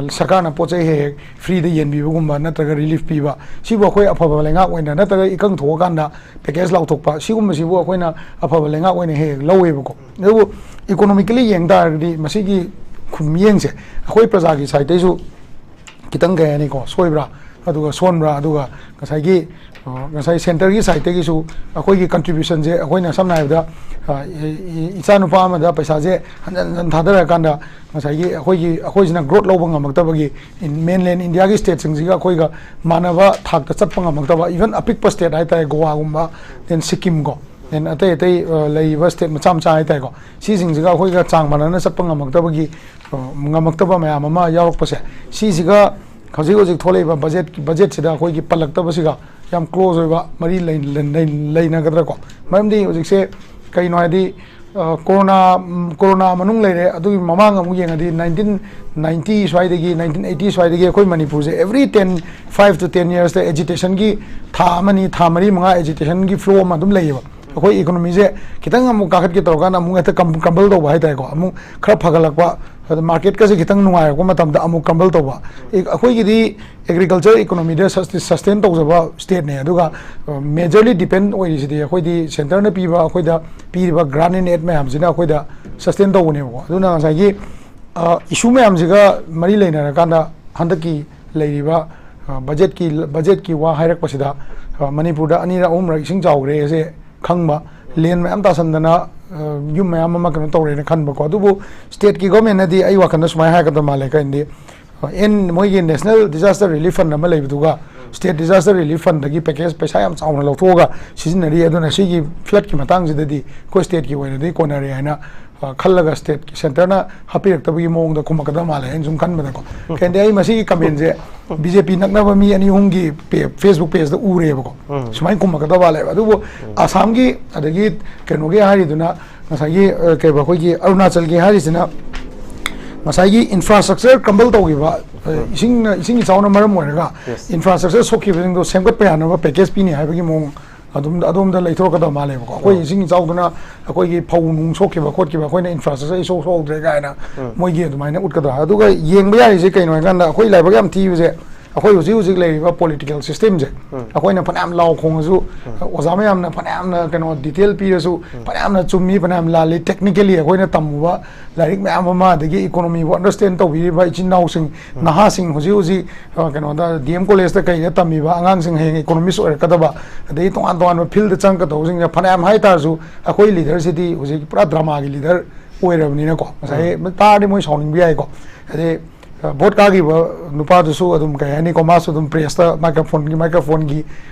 ꯁꯔꯀꯥꯔꯅ ꯄꯣꯠ ꯆꯩ ꯍꯦꯛ ꯍꯦꯛ ꯐ꯭ꯔꯤꯗ ꯌꯦꯟꯕꯤꯕꯒꯨꯝꯕ ꯅꯠꯇ꯭ꯔꯒ ꯔꯤꯂꯤꯐ ꯄꯤꯕ, ꯁꯤꯕꯨ ꯑꯩꯈꯣꯏ ꯑꯐꯕ ꯂꯩꯉꯥꯛ ꯑꯣꯏꯅ, ꯅꯠꯇ꯭ꯔꯒ ꯏꯀꯪ ꯊꯣꯛꯑꯀꯥꯟꯗ ꯄꯦꯀꯦꯖ ꯂꯥꯎꯊꯣꯛꯄ, ꯁꯤꯒꯨꯝꯕꯁꯤꯕꯨ ꯑꯩꯈꯣꯏꯅ ꯑꯐꯕ ꯂꯩꯉꯥꯛ ꯑꯣꯏꯅ ꯍꯦꯛ ꯍꯦꯛ ꯂꯧꯋꯦꯕꯀꯣ꯫ ꯑꯗꯨꯕꯨ ꯏꯀꯣꯅꯣꯃꯤꯀꯦꯂꯤ ꯌꯦꯡ ꯇꯥꯔꯒꯗꯤ ꯃꯁꯤꯒꯤ ꯈꯨꯃꯤꯠꯌꯦꯡꯁꯦ ꯑꯩꯈꯣꯏ ꯄ꯭ꯔꯖꯥꯒꯤ ꯁꯥꯏꯠꯇꯩꯁꯨ ꯈꯤꯇꯪ ꯀꯩ ꯍꯥꯏꯅꯤꯀꯣ, ꯁꯣꯏꯕ꯭ꯔꯥ ꯑꯗꯨꯒ ꯁꯣꯟꯕ꯭ꯔꯥ, ꯑꯗꯨꯒ ꯉꯁꯥꯏꯒꯤ ꯉꯁꯥꯏ ꯁꯦꯟꯇꯔꯒꯤ ꯁꯥꯏꯠꯇꯒꯤꯁꯨ ꯑꯩꯈꯣꯏꯒꯤ ꯀꯟꯇ꯭ꯔꯤꯕ꯭ꯌꯨꯁꯟꯁꯦ, ꯑꯩꯈꯣꯏꯅ ꯁꯝꯅ ꯍꯥꯏꯔꯕꯗ ꯏꯆꯥꯅꯨꯄꯥ ꯑꯃꯗ ꯄꯩꯁꯥꯁꯦ ꯍꯟꯖꯟ ꯍꯟꯖꯟ ꯊꯥꯗꯔꯀꯥꯟꯗ ꯉꯁꯥꯏꯒꯤ ꯑꯩꯈꯣꯏꯒꯤ ꯑꯩꯈꯣꯏꯁꯤꯅ ꯒ꯭ꯔꯣꯠ ꯂꯧꯕ ꯉꯝꯃꯛꯇꯕꯒꯤ, ꯃꯦꯟꯂꯦꯟ ꯏꯟꯗꯤꯌꯥꯒꯤ ꯁ꯭ꯇꯦꯠꯁꯤꯡꯁꯤꯒ ꯑꯩꯈꯣꯏꯒ ꯃꯥꯟꯅꯕ ꯊꯥꯛꯇ ꯆꯠꯄ ꯉꯝꯃꯛꯇꯕ, ꯏꯚꯟ ꯑꯄꯤꯛꯄ ꯁ꯭ꯇꯦꯠ ꯍꯥꯏꯇꯥꯔꯦ, ꯒꯣꯋꯥꯒꯨꯝꯕ, ꯗꯦꯟ ꯁꯤꯛꯀꯤꯝ ꯀꯣ, ꯑꯇꯩ ꯑꯇꯩ ꯑ, ꯂꯩꯔꯤꯕ ꯁ꯭ꯇꯦꯠ ꯃꯆꯥ ꯃꯆꯥ ꯍꯥꯏꯇꯥꯔꯦꯀꯣ, ꯁꯤꯁꯤꯡꯁꯤꯒ ꯑꯩꯈꯣꯏꯒ ꯆꯥꯡ ꯃꯥꯟꯅꯅ ꯆꯠꯄ ꯉꯝꯃꯛꯇꯕꯒꯤ ꯑ, ꯉꯝꯃꯛꯇꯕ ꯃꯌꯥꯝ ꯑꯃ ꯌꯥꯎꯔꯛꯄꯁꯦ, ꯁꯤꯁꯤꯒ ꯍꯧꯖꯤꯛ ꯍꯧꯖꯤꯛ ꯊꯣꯛꯂꯛꯏꯕ ꯕꯖꯦꯠ ꯕꯖꯦꯠꯁꯤꯗ ꯑꯩꯈꯣꯏꯒꯤ ꯄꯜꯂꯛꯇꯕꯁꯤꯒ ꯌꯥꯝ ꯀ꯭ꯂꯣꯖ ꯑꯣꯏꯕ ꯃꯔꯤ ꯂꯩ- ꯂꯩ- ꯂꯩ- ꯂꯩꯅꯒꯗ꯭ꯔꯥꯀꯣ? ꯃꯔꯝꯗꯤ ꯍꯧꯖꯤꯛꯁꯦ ꯀꯩꯅꯣ ꯍꯥꯏꯗꯤ, ꯑ, ꯀꯣꯔꯣꯅꯥ ꯎꯝ, ꯀꯣꯔꯣꯅꯥ ꯃꯅꯨꯡ ꯂꯩꯔꯦ, ꯑꯗꯨꯒꯤ ꯃꯃꯥꯡ ꯑꯃꯨꯛ ꯌꯦꯡꯉꯗꯤ ꯅꯥꯏꯟꯇꯤꯟ ꯅꯥꯏꯟꯇꯤ ꯁ꯭ꯋꯥꯏꯗꯒꯤ, ꯅꯥꯏꯟꯇꯤꯟ ꯑꯩꯠꯇꯤ ꯁ꯭ꯋꯥꯏꯗꯒꯤ ꯑꯩꯈꯣꯏ ꯃꯅꯤꯄꯨꯔꯁꯦ every ten, five to ten yearsꯇ ꯑꯦꯖꯤꯇꯦꯁꯟꯒꯤ ꯊꯥ ꯑꯃꯅꯤ, ꯊꯥ ꯃꯔꯤ ꯃꯉꯥ ꯑꯦꯖꯤꯇꯦꯁꯟꯒꯤ ꯐ꯭ꯂꯣ ꯑꯃ ꯑꯗꯨꯝ ꯂꯩꯌꯦꯕ꯫ ꯑꯩꯈꯣꯏ ꯏꯀꯣꯅꯣꯃꯤꯁꯦ ꯈꯤꯇꯪ ꯑꯃꯨꯛ ꯀꯥꯈꯠꯀꯦ ꯇꯧꯔꯀꯥꯟꯗ ꯑꯃꯨꯛ ꯍꯦꯛꯇ ꯀ꯭ꯔꯝꯕꯜ ꯇꯧꯕ ꯍꯥꯏꯇꯥꯔꯦꯀꯣ, ꯑꯃꯨꯛ ꯈꯔ ꯐꯒꯠꯂꯛꯄ, ꯑꯗ ꯃꯥꯔꯀꯦꯠꯀꯁꯦ ꯈꯤꯇꯪ ꯅꯨꯡꯉꯥꯏꯔꯛꯄ ꯃꯇꯝꯗ ꯑꯃꯨꯛ ꯀ꯭ꯔꯝꯕꯜ ꯇꯧꯕ꯫ ꯑꯩꯈꯣꯏꯒꯤꯗꯤ ꯑꯦꯒ꯭ꯔꯤꯀꯜꯆꯔ ꯏꯀꯣꯅꯣꯃꯤꯗ ꯁꯁꯇꯦꯟ ꯇꯧꯖꯕ ꯁ꯭ꯇꯦꯠꯅꯦ꯫ ꯑꯗꯨꯒ ꯃꯦꯖꯔꯂꯤ ꯗꯤꯄꯦꯟ ꯑꯣꯏꯔꯤꯁꯤꯗꯤ ꯑꯩꯈꯣꯏꯗꯤ ꯁꯦꯟꯇꯔꯅ ꯄꯤꯕ, ꯑꯩꯈꯣꯏꯗ ꯄꯤꯔꯤꯕ ꯒ꯭ꯔꯥꯟ ꯑꯦꯟ ꯑꯦꯗ ꯃꯌꯥꯝꯁꯤꯅ ꯑꯩꯈꯣꯏꯗ ꯁꯁꯇꯦꯟ ꯇꯧꯕꯅꯦꯕꯀꯣ꯫ ꯑꯗꯨꯅ ꯉꯁꯥꯏꯒꯤ ꯏꯁꯨ ꯃꯌꯥꯝꯁꯤꯒ ꯃꯔꯤ ꯂꯩꯅꯔꯀꯥꯟꯗ ꯍꯟꯗꯛꯀꯤ ꯂꯩꯔꯤꯕ ꯕꯖꯦꯠꯀꯤ ꯕꯖꯦꯠꯀꯤ ꯋꯥ ꯍꯥꯏꯔꯛꯄꯁꯤꯗ ꯃꯅꯤꯄꯨꯔꯗ ꯑꯅꯤꯔꯛ ꯑꯍꯨꯝꯔꯛ ꯏꯁꯤꯡ ꯆꯥꯎꯈ꯭ꯔꯦꯁꯦ ꯈꯪꯕ, ꯂꯦꯟ ꯃꯌꯥꯝ ꯇꯥꯁꯟꯗꯅ ꯌꯨꯝ ꯃꯌꯥꯝ ꯑꯃ ꯀꯩꯅꯣ ꯇꯧꯔꯦꯅ ꯈꯟꯕꯀꯣ꯫ ꯑꯗꯨꯕꯨ ꯁ꯭ꯇꯦꯠꯀꯤ ꯒꯣꯔꯃꯦꯟꯅꯗꯤ ꯑꯩ ꯋꯥꯈꯜꯗ ꯁꯨꯃꯥꯏꯅ ꯍꯥꯏꯔꯛꯀꯗꯕ ꯃꯥꯜꯂꯦ꯫ ꯀꯩꯅꯣꯗꯤ ꯑꯦꯟ ꯃꯣꯏꯒꯤ ꯅꯦꯁꯅꯦꯜ ꯗꯤꯖꯥꯁꯇꯔ ꯔꯤꯂꯤꯐ ꯐꯟ ꯑꯃ ꯂꯩꯕꯗꯨꯒ ꯁ꯭ꯇꯦꯠ ꯗꯤꯖꯥꯁꯇꯔ ꯔꯤꯂꯤꯐ ꯐꯟꯗꯒꯤ ꯄꯦꯀꯦꯖ ꯄꯩꯁꯥ ꯌꯥꯝ ꯆꯥꯎꯅ ꯂꯧꯊꯣꯛꯑꯒ ꯁꯤꯖꯤꯟꯅꯔꯤ꯫ ꯑꯗꯨꯅ ꯁꯤꯒꯤ ꯐ꯭ꯂꯠꯀꯤ ꯃꯇꯥꯡꯁꯤꯗꯗꯤ ꯑꯩꯈꯣꯏ ꯁ꯭ꯇꯦꯠꯀꯤ ꯑꯣꯏꯅꯗꯤ ꯀꯣꯟꯅꯔꯦ ꯍꯥꯏꯅ ꯈꯜꯂꯒ ꯁ꯭ꯇꯦꯠꯀꯤ ꯁꯦꯟꯇꯔꯅ ꯍꯥꯞꯄꯤꯔꯛꯇꯕꯒꯤ ꯃꯑꯣꯡꯗ ꯈꯨꯝꯃꯛꯀꯗꯕ ꯃꯥꯜꯂꯦ ꯑꯩꯅ ꯁꯨꯝ ꯈꯟꯕꯗꯀꯣ꯫ ꯀꯩꯅꯣꯗꯤ ꯑꯩ ꯃꯁꯤꯒꯤ ꯀꯃꯦꯟꯁꯦ ꯕꯤ ꯖꯦ ꯄꯤ ꯅꯛꯅꯕ ꯃꯤ ꯑꯅꯤ ꯑꯍꯨꯝꯒꯤ ꯄꯦ- ꯐꯦꯁꯕꯨꯛ ꯄꯦꯖꯇ ꯎꯔꯦꯕꯀꯣ꯫ ꯁꯨꯃꯥꯏꯅ ꯈꯨꯝꯃꯛꯀꯗꯕ ꯃꯥꯜꯂꯦꯕ꯫ ꯑꯗꯨꯕꯨ ꯑꯁꯥꯝꯒꯤ ꯑꯗꯒꯤ ꯀꯩꯅꯣꯒꯤ ꯍꯥꯏꯔꯤꯗꯨꯅ ꯉꯁꯥꯏꯒꯤ ꯑ, ꯀꯩꯕ ꯑꯩꯈꯣꯏꯒꯤ ꯑꯔꯨꯅꯥꯆꯜꯒꯤ ꯍꯥꯏꯔꯤꯁꯤꯅ ꯉꯁꯥꯏꯒꯤ ꯏꯟꯐ꯭ꯔꯥꯁ꯭ꯇ꯭ꯔꯛꯆꯔ ꯀ꯭ꯔꯝꯕꯜ ꯇꯧꯈꯤꯕ, ꯑ, ꯏꯁꯤꯡꯅ ꯏꯁꯤꯡ ꯏꯆꯥꯎꯅ ꯃꯔꯝ ꯑꯣꯏꯔꯒ ꯏꯟꯐ꯭ꯔꯥꯁ꯭ꯇ꯭ꯔꯛꯆꯔ ꯁꯣꯛꯈꯤꯕꯁꯤꯡꯗꯣ ꯁꯦꯝꯒꯠꯄ ꯌꯥꯅꯕ ꯄꯦꯀꯦꯖ ꯄꯤꯅꯤ ꯍꯥꯏꯕꯒꯤ ꯃꯑꯣꯡ ꯑꯗꯨꯝ ꯑꯗꯣꯝꯗ ꯂꯩꯊꯣꯔꯛꯀꯗꯕ ꯃꯥꯜꯂꯦꯕꯀꯣ꯫ ꯑꯩꯈꯣꯏ ꯏꯁꯤꯡ ꯏꯆꯥꯎꯗꯨꯅ ꯑꯩꯈꯣꯏꯒꯤ ꯐꯧ ꯅꯨꯡ ꯁꯣꯛꯈꯤꯕ ꯈꯣꯠꯈꯤꯕ, ꯑꯩꯈꯣꯏꯅ ꯏꯟꯐ꯭ꯔꯥꯁ꯭ꯇ꯭ꯔꯛꯆꯔ ꯏꯁꯣꯛ ꯁꯣꯛꯍꯧꯗ꯭ꯔꯦ ꯀꯥꯏꯅ ꯃꯣꯏꯒꯤ ꯑꯗꯨꯃꯥꯏꯅ ꯎꯠꯀꯗ꯭ꯔꯥ? ꯑꯗꯨꯒ ꯌꯦꯡꯕ ꯌꯥꯔꯤꯁꯦ ꯀꯩꯅꯣ ꯍꯥꯏꯀꯥꯟꯗ ꯑꯩꯈꯣꯏ ꯂꯥꯏꯕꯛ ꯌꯥꯝ ꯊꯤꯕꯁꯦ ꯑꯩꯈꯣꯏ ꯍꯧꯖꯤꯛ ꯍꯧꯖꯤꯛ ꯂꯩꯔꯤꯕ ꯄꯣꯂꯤꯇꯤꯀꯦꯜ ꯁꯤꯁꯇꯦꯝꯁꯦ ꯑꯩꯈꯣꯏꯅ ꯐꯅꯌꯥꯝ ꯂꯥꯎ ꯈꯣꯡꯉꯁꯨ, ꯑꯣꯖꯥ ꯃꯌꯥꯝꯅ ꯐꯅꯌꯥꯝꯅ ꯀꯩꯅꯣ ꯗꯤꯇꯦꯜ ꯄꯤꯔꯁꯨ, ꯐꯅꯌꯥꯝꯅ ꯆꯨꯝꯃꯤ, ꯐꯅꯌꯥꯝ ꯂꯥꯜꯂꯤ, ꯇꯦꯛꯅꯤꯀꯦꯜꯂꯤ ꯑꯩꯈꯣꯏꯅ ꯇꯝꯃꯨꯕ ꯂꯥꯏꯔꯤꯛ ꯃꯌꯥꯝ ꯑꯃ, ꯑꯗꯒꯤ ꯏꯀꯣꯅꯣꯃꯤꯕꯨ ꯑꯟꯗꯔꯁ꯭ꯇꯦꯟ ꯇꯧꯕꯤꯔꯤꯕ ꯏꯆꯤꯟ ꯏꯅꯥꯎꯁꯤꯡ, ꯅꯍꯥꯁꯤꯡ ꯍꯧꯖꯤꯛ ꯍꯧꯖꯤꯛ ꯑ, ꯀꯩꯅꯣꯗ ꯗꯤ ꯑꯦꯝ ꯀꯣꯂꯦꯖꯇ ꯀꯩꯗ ꯇꯝꯃꯤꯕ ꯑꯉꯥꯡꯁꯤꯡ ꯍꯌꯦꯡ ꯏꯀꯣꯅꯣꯃꯤꯁ ꯑꯣꯏꯔꯛꯀꯗꯕ, ꯑꯗꯒꯤ ꯇꯣꯉꯥꯟ ꯇꯣꯉꯥꯟꯕ ꯐꯤꯜꯗ ꯆꯪꯉꯛꯀꯗꯧꯕꯁꯤꯡꯁꯦ ꯐꯅꯌꯥꯝ ꯍꯥꯏ ꯇꯥꯔꯁꯨ ꯑꯩꯈꯣꯏ ꯂꯤꯗꯔꯁꯤꯗꯤ ꯍꯧꯖꯤꯛ ꯄꯨꯔꯥ ꯗ꯭ꯔꯃꯥꯒꯤ ꯂꯤꯗꯔ ꯑꯣꯏꯔꯕꯅꯤꯅꯀꯣ꯫ ꯉꯁꯥꯏ ꯇꯥꯔꯗꯤ ꯃꯣꯏ ꯁꯥꯎꯅꯤꯡꯕ ꯌꯥꯏꯀꯣ꯫ ꯑꯗꯩ ꯚꯣꯠ ꯀꯥꯈꯤꯕ ꯅꯨꯄꯥꯗꯨꯁꯨ ꯑꯗꯨꯝ, ꯀꯩ ꯍꯥꯏꯅꯤꯀꯣ, ꯃꯥꯁꯨ ꯑꯗꯨꯝ ꯄ꯭ꯔꯦꯁꯇ ꯃꯥꯏꯀ꯭ꯔꯣꯐꯣꯟꯒꯤ ꯃꯥꯏꯀ꯭ꯔꯣꯐꯣꯟꯒꯤ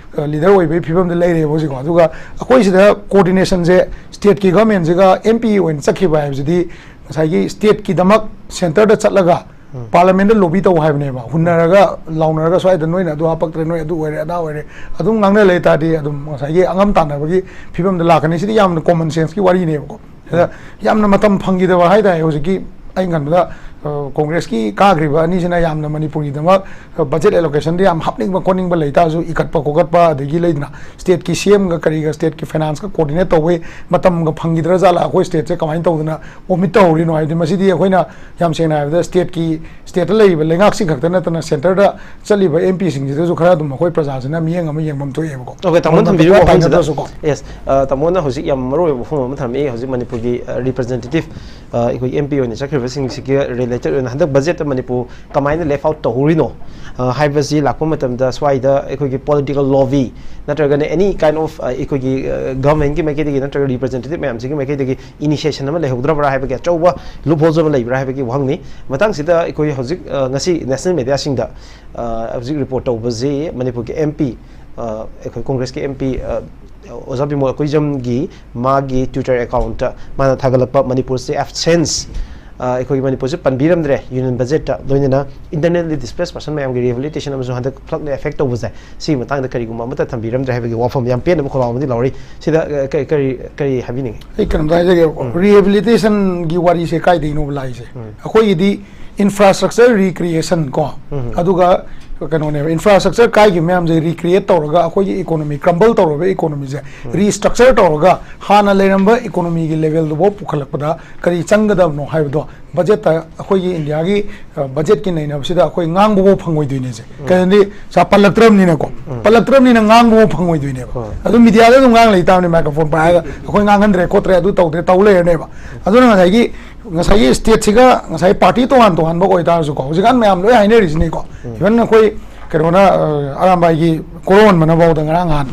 ꯂꯤꯗꯔ ꯑꯣꯏꯕꯒꯤ ꯐꯤꯕꯝꯗ ꯂꯩꯔꯦꯕ ꯍꯧꯖꯤꯛꯀꯣ꯫ ꯑꯗꯨꯒ ꯑꯩꯈꯣꯏ ꯁꯤꯗ ꯀꯣꯑꯣꯔꯗꯤꯅꯦꯁꯟꯁꯦ ꯁ꯭ꯇꯦꯠꯀꯤ ꯒꯃꯦꯟꯁꯤꯒ ꯑꯦꯝ ꯄꯤ ꯑꯣꯏꯅ ꯆꯠꯈꯤꯕ ꯍꯥꯏꯕꯁꯤꯗꯤ ꯉꯁꯥꯏꯒꯤ ꯁ꯭ꯇꯦꯠꯀꯤꯗꯃꯛ ꯁꯦꯟꯇꯔꯗ ꯆꯠꯂꯒ ꯄꯥꯔꯂꯥꯃꯦꯟꯗ ꯂꯣꯕꯤ ꯇꯧ ꯍꯥꯏꯕꯅꯦꯕ, ꯍꯨꯟꯅꯔꯒ ꯂꯥꯎꯅꯔꯒ ꯁ꯭ꯋꯥꯏꯗ ꯅꯣꯏꯅ ꯑꯗꯨ ꯍꯥꯄꯛꯇ꯭ꯔꯦ, ꯅꯣꯏ ꯑꯗꯨ ꯑꯣꯏꯔꯦ, ꯑꯗꯥ ꯑꯣꯏꯔꯦ, ꯑꯗꯨꯝ ꯉꯥꯡꯅ ꯂꯩ ꯇꯥꯔꯗꯤ ꯑꯗꯨꯝ ꯉꯁꯥꯏꯒꯤ ꯑꯉꯝ ꯇꯥꯟꯅꯕꯒꯤ ꯐꯤꯕꯝꯗ ꯂꯥꯛꯀꯅꯤ꯫ ꯁꯤꯗꯤ ꯌꯥꯝꯅ ꯀꯣꯃꯟ ꯁꯦꯟꯁꯀꯤ ꯋꯥꯔꯤꯅꯦꯕꯀꯣ꯫ ꯁꯤꯗ ꯌꯥꯝꯅ ꯃꯇꯝ ꯐꯪꯈꯤꯗꯕ ꯍꯥꯏꯇꯥꯔꯦ꯫ ꯍꯧꯖꯤꯛꯀꯤ ꯑꯩꯅ ꯈꯟꯕꯗ, ꯑ, ꯀꯣꯡꯒ꯭ꯔꯦꯁꯀꯤ ꯀꯥꯈ꯭ꯔꯤꯕ ꯑꯅꯤꯁꯤꯅ ꯌꯥꯝꯅ ꯃꯅꯤꯄꯨꯔꯒꯤꯗꯃꯛ, ꯑ, ꯕꯖꯦꯠ ꯑꯦꯂꯣꯀꯦꯁꯟꯗ ꯌꯥꯝ ꯍꯥꯞꯅꯤꯡꯕ ꯈꯣꯠꯅꯤꯡꯕ ꯂꯩꯇꯥꯔꯁꯨ, ꯏꯀꯠꯄ ꯈꯣꯀꯠꯄ, ꯑꯗꯒꯤ ꯂꯩꯗꯅ, ꯁ꯭ꯇꯦꯠꯀꯤ ꯁꯤ ꯑꯦꯝꯒ ꯀꯔꯤꯒ ꯁ꯭ꯇꯦꯠꯀꯤ ꯐꯥꯏꯅꯥꯟꯁꯀ ꯀꯣꯑꯣꯔꯗꯤꯅꯦꯠ ꯇꯧꯕꯒꯤ ꯃꯇꯝꯒ ꯐꯪꯈꯤꯗ꯭ꯔꯥ ꯖꯥꯠꯂꯥ? ꯑꯩꯈꯣꯏ ꯁ꯭ꯇꯦꯠꯁꯦ ꯀꯃꯥꯏꯅ ꯇꯧꯗꯅ ꯑꯣꯃꯤꯠ ꯇꯧꯍꯧꯔꯤꯅꯣ? ꯍꯥꯏꯕꯗꯤ ꯃꯁꯤꯗꯤ ꯑꯩꯈꯣꯏꯅ ꯌꯥꯝ ꯁꯦꯡꯅ ꯍꯥꯏꯔꯕꯗ ꯁ꯭ꯇꯦꯠꯀꯤ, ꯁ꯭ꯇꯦꯠꯇ ꯂꯩꯔꯤꯕ ꯂꯩꯉꯥꯛꯁꯤꯡ ꯈꯛꯇ ꯅꯠꯇꯅ ꯁꯦꯟꯇꯔꯗ ꯆꯠꯂꯤꯕ ꯑꯦꯝ ꯄꯤꯁꯤꯡꯁꯤꯗꯁꯨ ꯈꯔ ꯑꯗꯨꯝ ꯑꯩꯈꯣꯏ ꯄ꯭ꯔꯖꯥꯁꯤꯅ ꯃꯤꯠꯌꯦꯡ ꯑꯃ ꯌꯦꯡꯐꯝ ꯊꯣꯛꯑꯦꯕꯀꯣ꯫ ꯑꯣꯀꯦ, ꯇꯥꯃꯣꯅ ꯃꯔꯝ ꯊꯝꯕꯤꯔꯤꯕ ꯈꯔ ꯋꯥꯐꯝꯁꯤꯗ, ꯇꯥꯏꯅꯗ꯭ꯔꯁꯨꯀꯣ꯫ ꯌꯦꯁ, ꯑ, ꯇꯥꯃꯣꯅ ꯍꯧꯖꯤꯛ ꯌꯥꯝ ꯃꯔꯨꯑꯣꯏꯕ ꯋꯥꯐꯝ ꯑꯃ ꯊꯝꯃꯛꯏ꯫ ꯍꯧꯖꯤꯛ ꯃꯅꯤꯄꯨꯔꯒꯤ, ꯑ, ꯔꯤꯄ꯭ꯔꯖꯦꯟꯇꯦꯇꯤꯚ, ꯑ, ꯑꯩꯈꯣꯏꯒꯤ ꯑꯦꯝ ꯄꯤ ꯑꯣꯏꯅ ꯆꯠꯈ꯭ꯔꯤꯕꯁꯤꯡꯁꯤꯒꯤ ꯔꯤꯂꯦꯇꯦꯠ ꯑꯣꯏꯅ ꯍꯟꯗꯛ ꯕꯖꯦꯠꯇ ꯃꯅꯤꯄꯨꯔ ꯀꯃꯥꯏꯅ ꯂꯦꯐ ꯑꯥꯎꯠ ꯇꯧꯍꯧꯔꯤꯅꯣ, ꯑ, ꯍꯥꯏꯕꯁꯤ ꯂꯥꯛꯄ ꯃꯇꯝꯗ ꯁ꯭ꯋꯥꯏꯗ ꯑꯩꯈꯣꯏꯒꯤ ꯄꯣꯂꯤꯇꯤꯀꯦꯜ ꯂꯣꯕꯤ ꯅꯠꯇ꯭ꯔꯒꯅ ꯑꯦꯅꯤ ꯀꯥꯏꯟ ꯑꯣꯐ, ꯑ, ꯑꯩꯈꯣꯏꯒꯤ, ꯑ, ꯒꯚꯔꯟꯃꯦꯟꯠꯀꯤ ꯃꯥꯏꯀꯩꯗꯒꯤ ꯅꯠꯇ꯭ꯔꯒ ꯔꯤꯄ꯭ꯔꯖꯦꯟꯇꯦꯇꯤꯚ ꯃꯌꯥꯝꯁꯤꯒꯤ ꯃꯥꯏꯀꯩꯗꯒꯤ ꯏꯅꯤꯁꯤꯌꯦꯁꯟ ꯑꯃ ꯂꯩꯍꯧꯗ꯭ꯔꯕ꯭ꯔꯥ ꯍꯥꯏꯕꯒꯤ ꯑꯆꯧꯕ ꯂꯨꯞ ꯍꯣꯜꯁ ꯑꯃ ꯂꯩꯕ꯭ꯔꯥ ꯍꯥꯏꯕꯒꯤ ꯋꯥꯍꯪꯅꯤ꯫ ꯃꯇꯥꯡꯁꯤꯗ ꯑꯩꯈꯣꯏ ꯍꯧꯖꯤꯛ, ꯑ, ꯉꯁꯤ ꯅꯦꯁꯅꯦꯜ ꯃꯦꯗꯤꯌꯥꯁꯤꯡꯗ, ꯑ, ꯍꯧꯖꯤꯛ ꯔꯤꯄꯣꯔꯠ ꯇꯧꯕꯁꯤ ꯃꯅꯤꯄꯨꯔꯒꯤ ꯑꯦꯝ ꯄꯤ, ꯑ, ꯑꯩꯈꯣꯏ ꯀꯣꯡꯒ꯭ꯔꯦꯁꯀꯤ ꯑꯦꯝ ꯄꯤ, ꯑ, ꯑꯣꯖꯥ ꯕꯤꯃꯣꯜ ꯑꯀꯣꯏꯖꯝꯒꯤ ꯃꯥꯒꯤ ꯇ꯭ꯋꯤꯇꯔ ꯑꯦꯀꯥꯎꯟꯠꯇ ꯃꯥꯅ ꯊꯥꯒꯠꯂꯛꯄ ꯃꯅꯤꯄꯨꯔꯁꯦ ꯑꯦꯕꯁꯦꯟꯁ, ꯑ, ꯑꯩꯈꯣꯏꯒꯤ ꯃꯅꯤꯄꯨꯔꯁꯦ ꯄꯟꯕꯤꯔꯝꯗ꯭ꯔꯦ ꯌꯨꯅꯤꯌꯟ ꯕꯖꯦꯠꯇ, ꯂꯣꯏꯅꯅ ꯏꯟꯇꯔꯅꯦꯜꯂꯤ ꯗꯤꯁꯄ꯭ꯂꯦꯁ ꯄꯔꯁꯟ ꯃꯌꯥꯝꯒꯤ ꯔꯤꯍꯦꯕꯤꯂꯤꯇꯦꯁꯟ ꯑꯃꯁꯨ ꯍꯟꯗꯛ ꯐ꯭ꯂꯗꯅ ꯑꯦꯐꯦꯛ ꯇꯧꯕꯁꯦ, ꯁꯤꯒꯤ ꯃꯇꯥꯡꯗ ꯀꯔꯤꯒꯨꯝꯕ ꯑꯃꯠꯇ ꯊꯝꯕꯤꯔꯝꯗ꯭ꯔꯦ ꯍꯥꯏꯕꯒꯤ ꯋꯥꯐꯝ ꯌꯥꯝ ꯄꯦꯟꯗꯕ ꯈꯣꯜꯂꯥꯎ ꯑꯃꯗꯤ ꯂꯧꯔꯤ꯫ ꯁꯤꯗ, ꯑ, ꯀ-, ꯀꯔꯤ, ꯀꯔꯤ ꯍꯥꯏꯕꯤꯅꯤꯡꯉꯤ? ꯑꯩ ꯀꯩꯅꯣꯝꯇ ꯍꯥꯏꯖꯒꯦ꯫ ꯎꯝ꯫ ꯔꯤꯍꯦꯕꯤꯂꯤꯇꯦꯁꯟꯒꯤ ꯋꯥꯔꯤꯁꯦ ꯀꯥꯏꯗꯒꯤꯅꯣꯕ ꯂꯥꯛꯏꯁꯦ? ꯎꯝ꯫ ꯑꯩꯈꯣꯏꯒꯤꯗꯤ ꯏꯟꯐ꯭ꯔꯥꯁ꯭ꯇ꯭ꯔꯛꯆꯔ ꯔꯤꯀ꯭ꯔꯤꯌꯦꯁꯟ ꯀꯣ, ꯎꯝ꯫ ꯑꯗꯨꯒ ꯀꯩꯅꯣꯅꯦꯕ, ꯏꯟꯐ꯭ꯔꯥꯁ꯭ꯇ꯭ꯔꯛꯆꯔ ꯀꯥꯏꯈꯤꯕ ꯃꯌꯥꯝꯁꯦ ꯔꯤꯀ꯭ꯔꯤꯌꯦꯠ ꯇꯧꯔꯒ, ꯑꯩꯈꯣꯏꯒꯤ ꯏꯀꯣꯅꯣꯃꯤ ꯀ꯭ꯔꯝꯕꯜ ꯇꯧꯔꯕ ꯏꯀꯣꯅꯣꯃꯤꯁꯦ ꯎꯝ꯫ ꯔꯤꯁ꯭ꯇ꯭ꯔꯛꯆꯔ ꯇꯧꯔꯒ, ꯍꯥꯟꯅ ꯂꯩꯔꯝꯕ ꯏꯀꯣꯅꯣꯃꯤꯒꯤ ꯂꯦꯚꯦꯜꯗꯨꯐꯥꯎ ꯄꯨꯈꯠꯂꯛꯄꯗ ꯀꯔꯤ ꯆꯪꯒꯗꯕꯅꯣ ꯍꯥꯏꯕꯗꯣ ꯕꯖꯦꯠꯇ, ꯑꯩꯈꯣꯏꯒꯤ ꯏꯟꯗꯤꯌꯥꯒꯤ, ꯑ, ꯕꯖꯦꯠꯀꯤ ꯅꯩꯅꯕꯁꯤꯗ ꯑꯩꯈꯣꯏ ꯉꯥꯡꯕꯐꯥꯎ ꯐꯪꯉꯣꯏꯗꯣꯏꯅꯦꯁꯦ꯫ ꯎꯝ꯫ ꯀꯩꯅꯣꯗꯤ ꯄꯩꯁꯥ ꯄꯜꯂꯛꯇ꯭ꯔꯕꯅꯤꯅꯀꯣ, ꯎꯝ꯫ ꯄꯜꯂꯛꯇ꯭ꯔꯕꯅꯤꯅ ꯉꯥꯡꯕꯐꯥꯎ ꯐꯪꯉꯣꯏꯗꯣꯏꯅꯦꯕ꯫ ꯍꯣꯏ꯫ ꯑꯗꯨ ꯃꯤꯗꯤꯌꯥꯗ ꯑꯗꯨꯝ ꯉꯥꯡ ꯂꯩ ꯇꯥꯕꯅꯤ, ꯃꯥꯏꯀ꯭ꯔꯣꯐꯣꯟ ꯄꯥꯏꯔꯒ ꯑꯩꯈꯣꯏ ꯉꯥꯡꯍꯟꯗ꯭ꯔꯦ ꯈꯣꯠꯇ꯭ꯔꯦ, ꯑꯗꯨ ꯇꯧꯗ꯭ꯔꯦ, ꯇꯧ ꯂꯩꯔꯅꯦꯕ꯫ ꯑꯗꯨꯅ ꯉꯁꯥꯏꯒꯤ, ꯉꯁꯥꯏꯒꯤ ꯁ꯭ꯇꯦꯠꯁꯤꯒ ꯉꯁꯥꯏ ꯄꯥꯔꯇꯤ ꯇꯣꯉꯥꯟ ꯇꯣꯉꯥꯟꯕ ꯑꯣꯏꯇꯥꯔꯁꯨꯀꯣ, ꯍꯧꯖꯤꯛꯀꯥꯟ ꯃꯌꯥꯝ ꯂꯣꯏ ꯍꯥꯏꯅꯔꯤꯁꯤꯅꯤꯀꯣ꯫ ꯎꯝ꯫ ꯏꯚꯟ ꯑꯩꯈꯣꯏ ꯀꯩꯅꯣꯅ, ꯑ, ꯑꯔꯥꯝꯕꯥꯏꯒꯤ ꯀꯣꯔꯣꯟꯕꯅꯐꯥꯎꯗ ꯉꯔꯥꯡ ꯅꯍꯥꯟ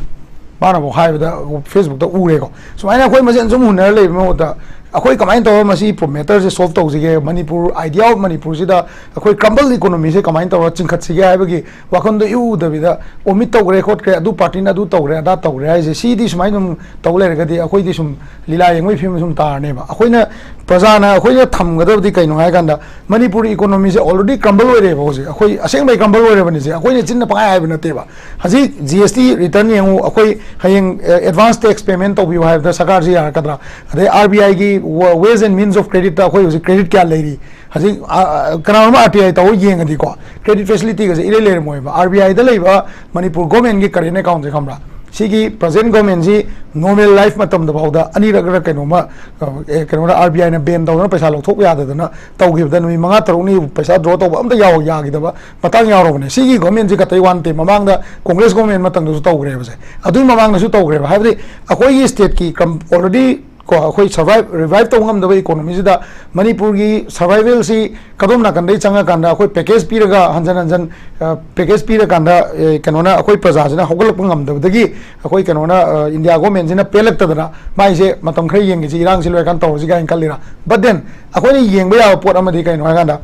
ꯃꯥꯅꯐꯥꯎ ꯍꯥꯏꯕꯗ ꯐꯦꯁꯕꯨꯛꯇ ꯎꯔꯦꯀꯣ꯫ ꯁꯨꯃꯥꯏꯅ ꯑꯩꯈꯣꯏ ꯃꯁꯦꯟ ꯁꯨꯝ ꯍꯨꯟꯅꯔ ꯂꯩꯕ ꯃꯍꯨꯠꯇ ꯑꯩꯈꯣꯏ ꯀꯃꯥꯏꯅ ꯇꯧꯔꯒ ꯃꯁꯤ ꯃꯦꯇꯔꯁꯦ ꯁꯣꯜꯕ ꯇꯧꯁꯤꯒꯦ, ꯃꯅꯤꯄꯨꯔ, idea of ꯃꯅꯤꯄꯨꯔꯁꯤꯗ ꯑꯩꯈꯣꯏ crumble economyꯁꯦ ꯀꯃꯥꯏꯅ ꯇꯧꯔꯒ ꯆꯤꯡꯈꯠꯁꯤꯒꯦ ꯍꯥꯏꯕꯒꯤ ꯋꯥꯈꯜꯗꯣ ꯏꯎ ꯎꯗꯕꯤꯗ, ꯑꯣꯃꯤꯠ ꯇꯧꯈ꯭ꯔꯦ ꯈꯣꯠꯈ꯭ꯔꯦ, ꯑꯗꯨ ꯄꯥꯔꯇꯤꯅ ꯑꯗꯨ ꯇꯧꯈ꯭ꯔꯦ, ꯑꯗꯥ ꯇꯧꯈ꯭ꯔꯦ ꯍꯥꯏꯁꯦ, ꯁꯤꯗꯤ ꯁꯨꯃꯥꯏꯅ ꯑꯗꯨꯝ ꯇꯧ ꯂꯩꯔꯒꯗꯤ ꯑꯩꯈꯣꯏꯗꯤ ꯁꯨꯝ ꯂꯤꯂꯥ ꯌꯦꯡꯕꯒꯤ ꯐꯤꯕꯝ ꯁꯨꯝ ꯇꯥꯔꯅꯦꯕ꯫ ꯑꯩꯈꯣꯏꯅ, ꯄ꯭ꯔꯖꯥꯅ ꯑꯩꯈꯣꯏꯅ ꯊꯝꯒꯗꯕꯗꯤ ꯀꯩꯅꯣ ꯍꯥꯏ ꯀꯥꯟꯗ, ꯃꯅꯤꯄꯨꯔ economyꯁꯦ already crumble ꯑꯣꯏꯔꯦꯕ ꯍꯧꯖꯤꯛ꯫ ꯑꯩꯈꯣꯏ ꯑꯁꯦꯡꯕꯩ crumble ꯑꯣꯏꯔꯕꯅꯤꯁꯦ, ꯑꯩꯈꯣꯏꯅ ꯆꯤꯟꯅ ꯄꯪꯍꯥꯏ ꯍꯥꯏꯕ ꯅꯠꯇꯦꯕ꯫ ꯍꯧꯖꯤꯛ G S T return ꯌꯦꯡꯉꯨ, ꯑꯩꯈꯣꯏ ꯍꯌꯦꯡ, ꯑꯦ, advance tax payment ꯇꯧꯕꯤꯌꯨ ꯍꯥꯏꯕꯗ ꯁꯔꯀꯥꯔꯁꯤ ꯌꯥꯔꯛꯀꯗ꯭ꯔꯥ? ꯑꯗꯩ R B I ꯒꯤ wa-, ways and means of creditꯇ ꯑꯩꯈꯣꯏ ꯍꯧꯖꯤꯛ credit ꯀꯌꯥ ꯂꯩꯔꯤ? ꯍꯧꯖꯤꯛ, ꯑ, ꯑ, ꯀꯅꯥꯒꯨꯝꯕ R T I ꯇꯧꯔ ꯌꯦꯡꯉꯗꯤꯀꯣ, credit facilityꯒꯁꯦ ꯏꯔꯩ ꯂꯩꯔꯝꯃꯣꯏꯕ꯫ R B I ꯗ ꯂꯩꯕ ꯃꯅꯤꯄꯨꯔ governmentꯀꯤ current accountꯁꯦ ꯈꯪꯕ꯭ꯔꯥ? ꯁꯤꯒꯤ present governmentꯁꯤ normal life ꯃꯇꯝꯗ ꯐꯥꯎꯗ ꯑꯅꯤꯔꯛ ꯀꯩꯅꯣꯝꯃ, ꯑ, ꯑꯦ, ꯀꯩꯅꯣꯗ R B I ꯅ ban ꯇꯧꯗꯅ ꯄꯩꯁꯥ ꯂꯧꯊꯣꯛꯄ ꯌꯥꯗꯗꯅ ꯇꯧꯈꯤꯕꯗ ꯅꯨꯃꯤꯠ ꯃꯉꯥ ꯇꯔꯨꯛꯅꯤ ꯄꯩꯁꯥ draw ꯇꯧꯕ ꯑꯝꯇ ꯌꯥꯎ-, ꯌꯥꯈꯤꯗꯕ ꯃꯇꯥꯡ ꯌꯥꯎꯔꯕꯅꯦ꯫ ꯁꯤꯒꯤ governmentꯁꯤ ꯈꯛꯇꯩ ꯋꯥ ꯅꯠꯇꯦ, ꯃꯃꯥꯡꯗ Congress government ꯃꯇꯝꯗꯁꯨ ꯇꯧꯈ꯭ꯔꯦꯕꯁꯦ꯫ ꯑꯗꯨꯒꯤ ꯃꯃꯥꯡꯗꯁꯨ ꯇꯧꯈ꯭ꯔꯦꯕ꯫ ꯍꯥꯏꯕꯗꯤ ꯑꯩꯈꯣꯏꯒꯤ stateꯀꯤ ꯀꯝ-, already ꯀꯣ, ꯑꯩꯈꯣꯏ survive, revive ꯇꯧꯕ ꯉꯝꯗꯕ economyꯁꯤꯗ ꯃꯅꯤꯄꯨꯔꯒꯤ survivalꯁꯤ ꯀꯗꯣꯝ ꯅꯥꯀꯟꯗꯩ ꯆꯪꯉꯀꯥꯟꯗ ꯑꯩꯈꯣꯏ package ꯄꯤꯔꯒ ꯍꯟꯖꯟ ꯍꯟꯖꯟ, ꯑ, package ꯄꯤꯔꯀꯥꯟꯗ, ꯑꯦ, ꯀꯩꯅꯣꯅ, ꯑꯩꯈꯣꯏ ꯄ꯭ꯔꯖꯥꯁꯤꯅ ꯍꯧꯒꯠꯂꯛꯄ ꯉꯝꯗꯕꯗꯒꯤ ꯑꯩꯈꯣꯏ ꯀꯩꯅꯣꯅ, ꯑ, India governmentꯁꯤꯅ ꯄꯦꯜꯂꯛꯇꯗꯅ ꯃꯥꯏꯁꯦ ꯃꯇꯝ ꯈꯔ ꯌꯦꯡꯈꯤꯁꯤ, ꯏꯔꯥꯡꯁꯤ ꯂꯣꯏꯔꯀꯥꯟꯗ ꯇꯧꯔꯁꯤ ꯀꯥꯏꯅ ꯈꯜꯂꯤꯔꯥ? But then ꯑꯩꯈꯣꯏꯅ ꯌꯦꯡꯕ ꯌꯥꯕ ꯄꯣꯠ ꯑꯃꯗꯤ ꯀꯩꯅꯣ ꯍꯥꯏꯀꯥꯟꯗ,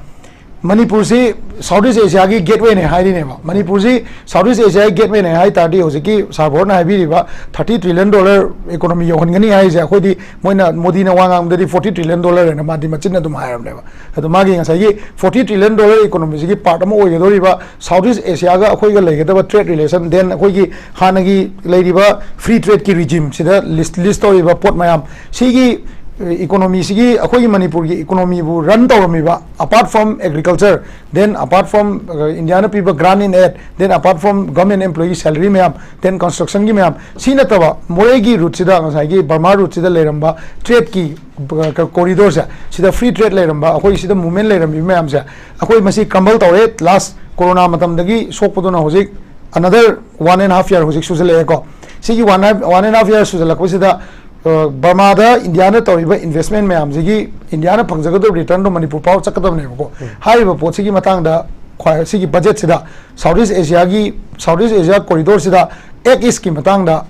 ꯃꯅꯤꯄꯨꯔꯁꯤ South East Asiaꯒꯤ gatewayꯅꯦ ꯍꯥꯏꯔꯤꯅꯦꯕ꯫ ꯃꯅꯤꯄꯨꯔꯁꯤ South East Asiaꯒꯤ gatewayꯅꯦ ꯍꯥꯏ ꯇꯥꯔꯗꯤ, ꯍꯧꯖꯤꯛꯀꯤ ꯁꯥꯔ ꯚꯣꯔꯅ ꯍꯥꯏꯕꯤꯔꯤꯕ thirty trillion dollar economy ꯌꯧꯍꯟꯒꯅꯤ ꯍꯥꯏꯔꯤꯁꯦ, ꯑꯩꯈꯣꯏꯗꯤ ꯃꯣꯏꯅ, ꯃꯣꯗꯤꯅ ꯋꯥ ꯉꯥꯡꯕꯗꯗꯤ forty trillion dollar ꯍꯥꯏꯅ ꯃꯥꯗꯤ ꯃꯆꯤꯟꯅ ꯑꯗꯨꯝ ꯍꯥꯏꯔꯕꯅꯦꯕ꯫ ꯑꯗꯣ ꯃꯥꯒꯤ ꯉꯁꯥꯏꯒꯤ forty trillion dollar economyꯁꯤꯒꯤ part ꯑꯃ ꯑꯣꯏꯒꯗꯧꯔꯤꯕ South East Asiaꯒ ꯑꯩꯈꯣꯏꯒ ꯂꯩꯒꯗꯕ trade relation, then ꯑꯩꯈꯣꯏꯒꯤ ꯍꯥꯟꯅꯒꯤ ꯂꯩꯔꯤꯕ free tradeꯀꯤ regimeꯁꯤꯗ list, list ꯇꯧꯔꯤꯕ ꯄꯣꯠ ꯃꯌꯥꯝ, ꯁꯤꯒꯤ, ꯑ, economyꯁꯤꯒꯤ, ꯑꯩꯈꯣꯏꯒꯤ ꯃꯅꯤꯄꯨꯔꯒꯤ economyꯕꯨ run ꯇꯧꯔꯝꯃꯤꯕ, apart from agriculture, then apart from, uh, Indiaꯅ ꯄꯤꯕ grant in aid, then apart from government employeeꯒꯤ salary ꯃꯌꯥꯝ, then constructionꯒꯤ ꯃꯌꯥꯝ, ꯁꯤ ꯅꯠꯇꯕ ꯃꯣꯔꯦꯒꯤ routeꯁꯤꯗ, ꯉꯁꯥꯏꯒꯤ Burma routeꯁꯤꯗ ꯂꯩꯔꯝꯕ tradeꯀꯤ, uh, corridorꯁꯦ, ꯁꯤꯗ free trade ꯂꯩꯔꯝꯕ, ꯑꯩꯈꯣꯏ ꯁꯤꯗ movement ꯂꯩꯔꯝꯃꯤꯕ ꯃꯌꯥꯝꯁꯦ, ꯑꯩꯈꯣꯏ ꯃꯁꯤ crumble ꯇꯧꯔꯦ꯫ Last corona ꯃꯇꯝꯗꯒꯤ ꯁꯣꯛꯄꯗꯨꯅ ꯍꯧꯖꯤꯛ another one and half year ꯍꯧꯖꯤꯛ ꯁꯨꯖꯜꯂꯛꯑꯦꯀꯣ꯫ ꯁꯤꯒꯤ one half, one and half year ꯁꯨꯖꯜꯂꯛꯄꯁꯤꯗ, ꯑ, ꯕꯔꯃꯥꯗ ꯏꯟꯗꯤꯌꯥꯅ ꯇꯧꯔꯤꯕ investment ꯃꯌꯥꯝꯁꯤꯒꯤ ꯏꯟꯗꯤꯌꯥꯅ ꯐꯪꯖꯒꯗꯕ returnꯗꯣ ꯃꯅꯤꯄꯨꯔ ꯐꯥꯎ ꯆꯠꯀꯗꯕꯅꯦꯕꯀꯣ꯫ ꯎꯝ꯫ ꯍꯥꯏꯔꯤꯕ ꯄꯣꯠꯁꯤꯒꯤ ꯃꯇꯥꯡꯗ ꯈ꯭ꯋꯥꯏ, ꯁꯤꯒꯤ budgetꯁꯤꯗ South East Asiaꯒꯤ, South East Asia corridorꯁꯤꯗ Act Eastꯀꯤ ꯃꯇꯥꯡꯗ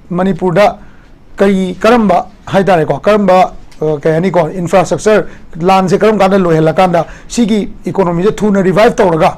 ꯃꯅꯤꯄꯨꯔꯗ ꯀꯔꯤ, ꯀꯔꯝꯕ ꯍꯥꯏꯇꯥꯔꯦꯀꯣ, ꯀꯔꯝꯕ ꯑ, ꯀꯩ ꯍꯥꯏꯅꯤꯀꯣ, ꯏꯟꯐ꯭ꯔꯥꯁ꯭ꯇ꯭ꯔꯛꯆꯔ, ꯂꯥꯟꯁꯦ ꯀꯔꯝ ꯀꯥꯟꯗ ꯂꯣꯏꯍꯜꯂꯀꯥꯟꯗ ꯁꯤꯒꯤ ꯏꯀꯣꯅꯣꯃꯤꯁꯦ ꯊꯨꯅ ꯔꯤꯚꯥꯏꯚ ꯇꯧꯔꯒ,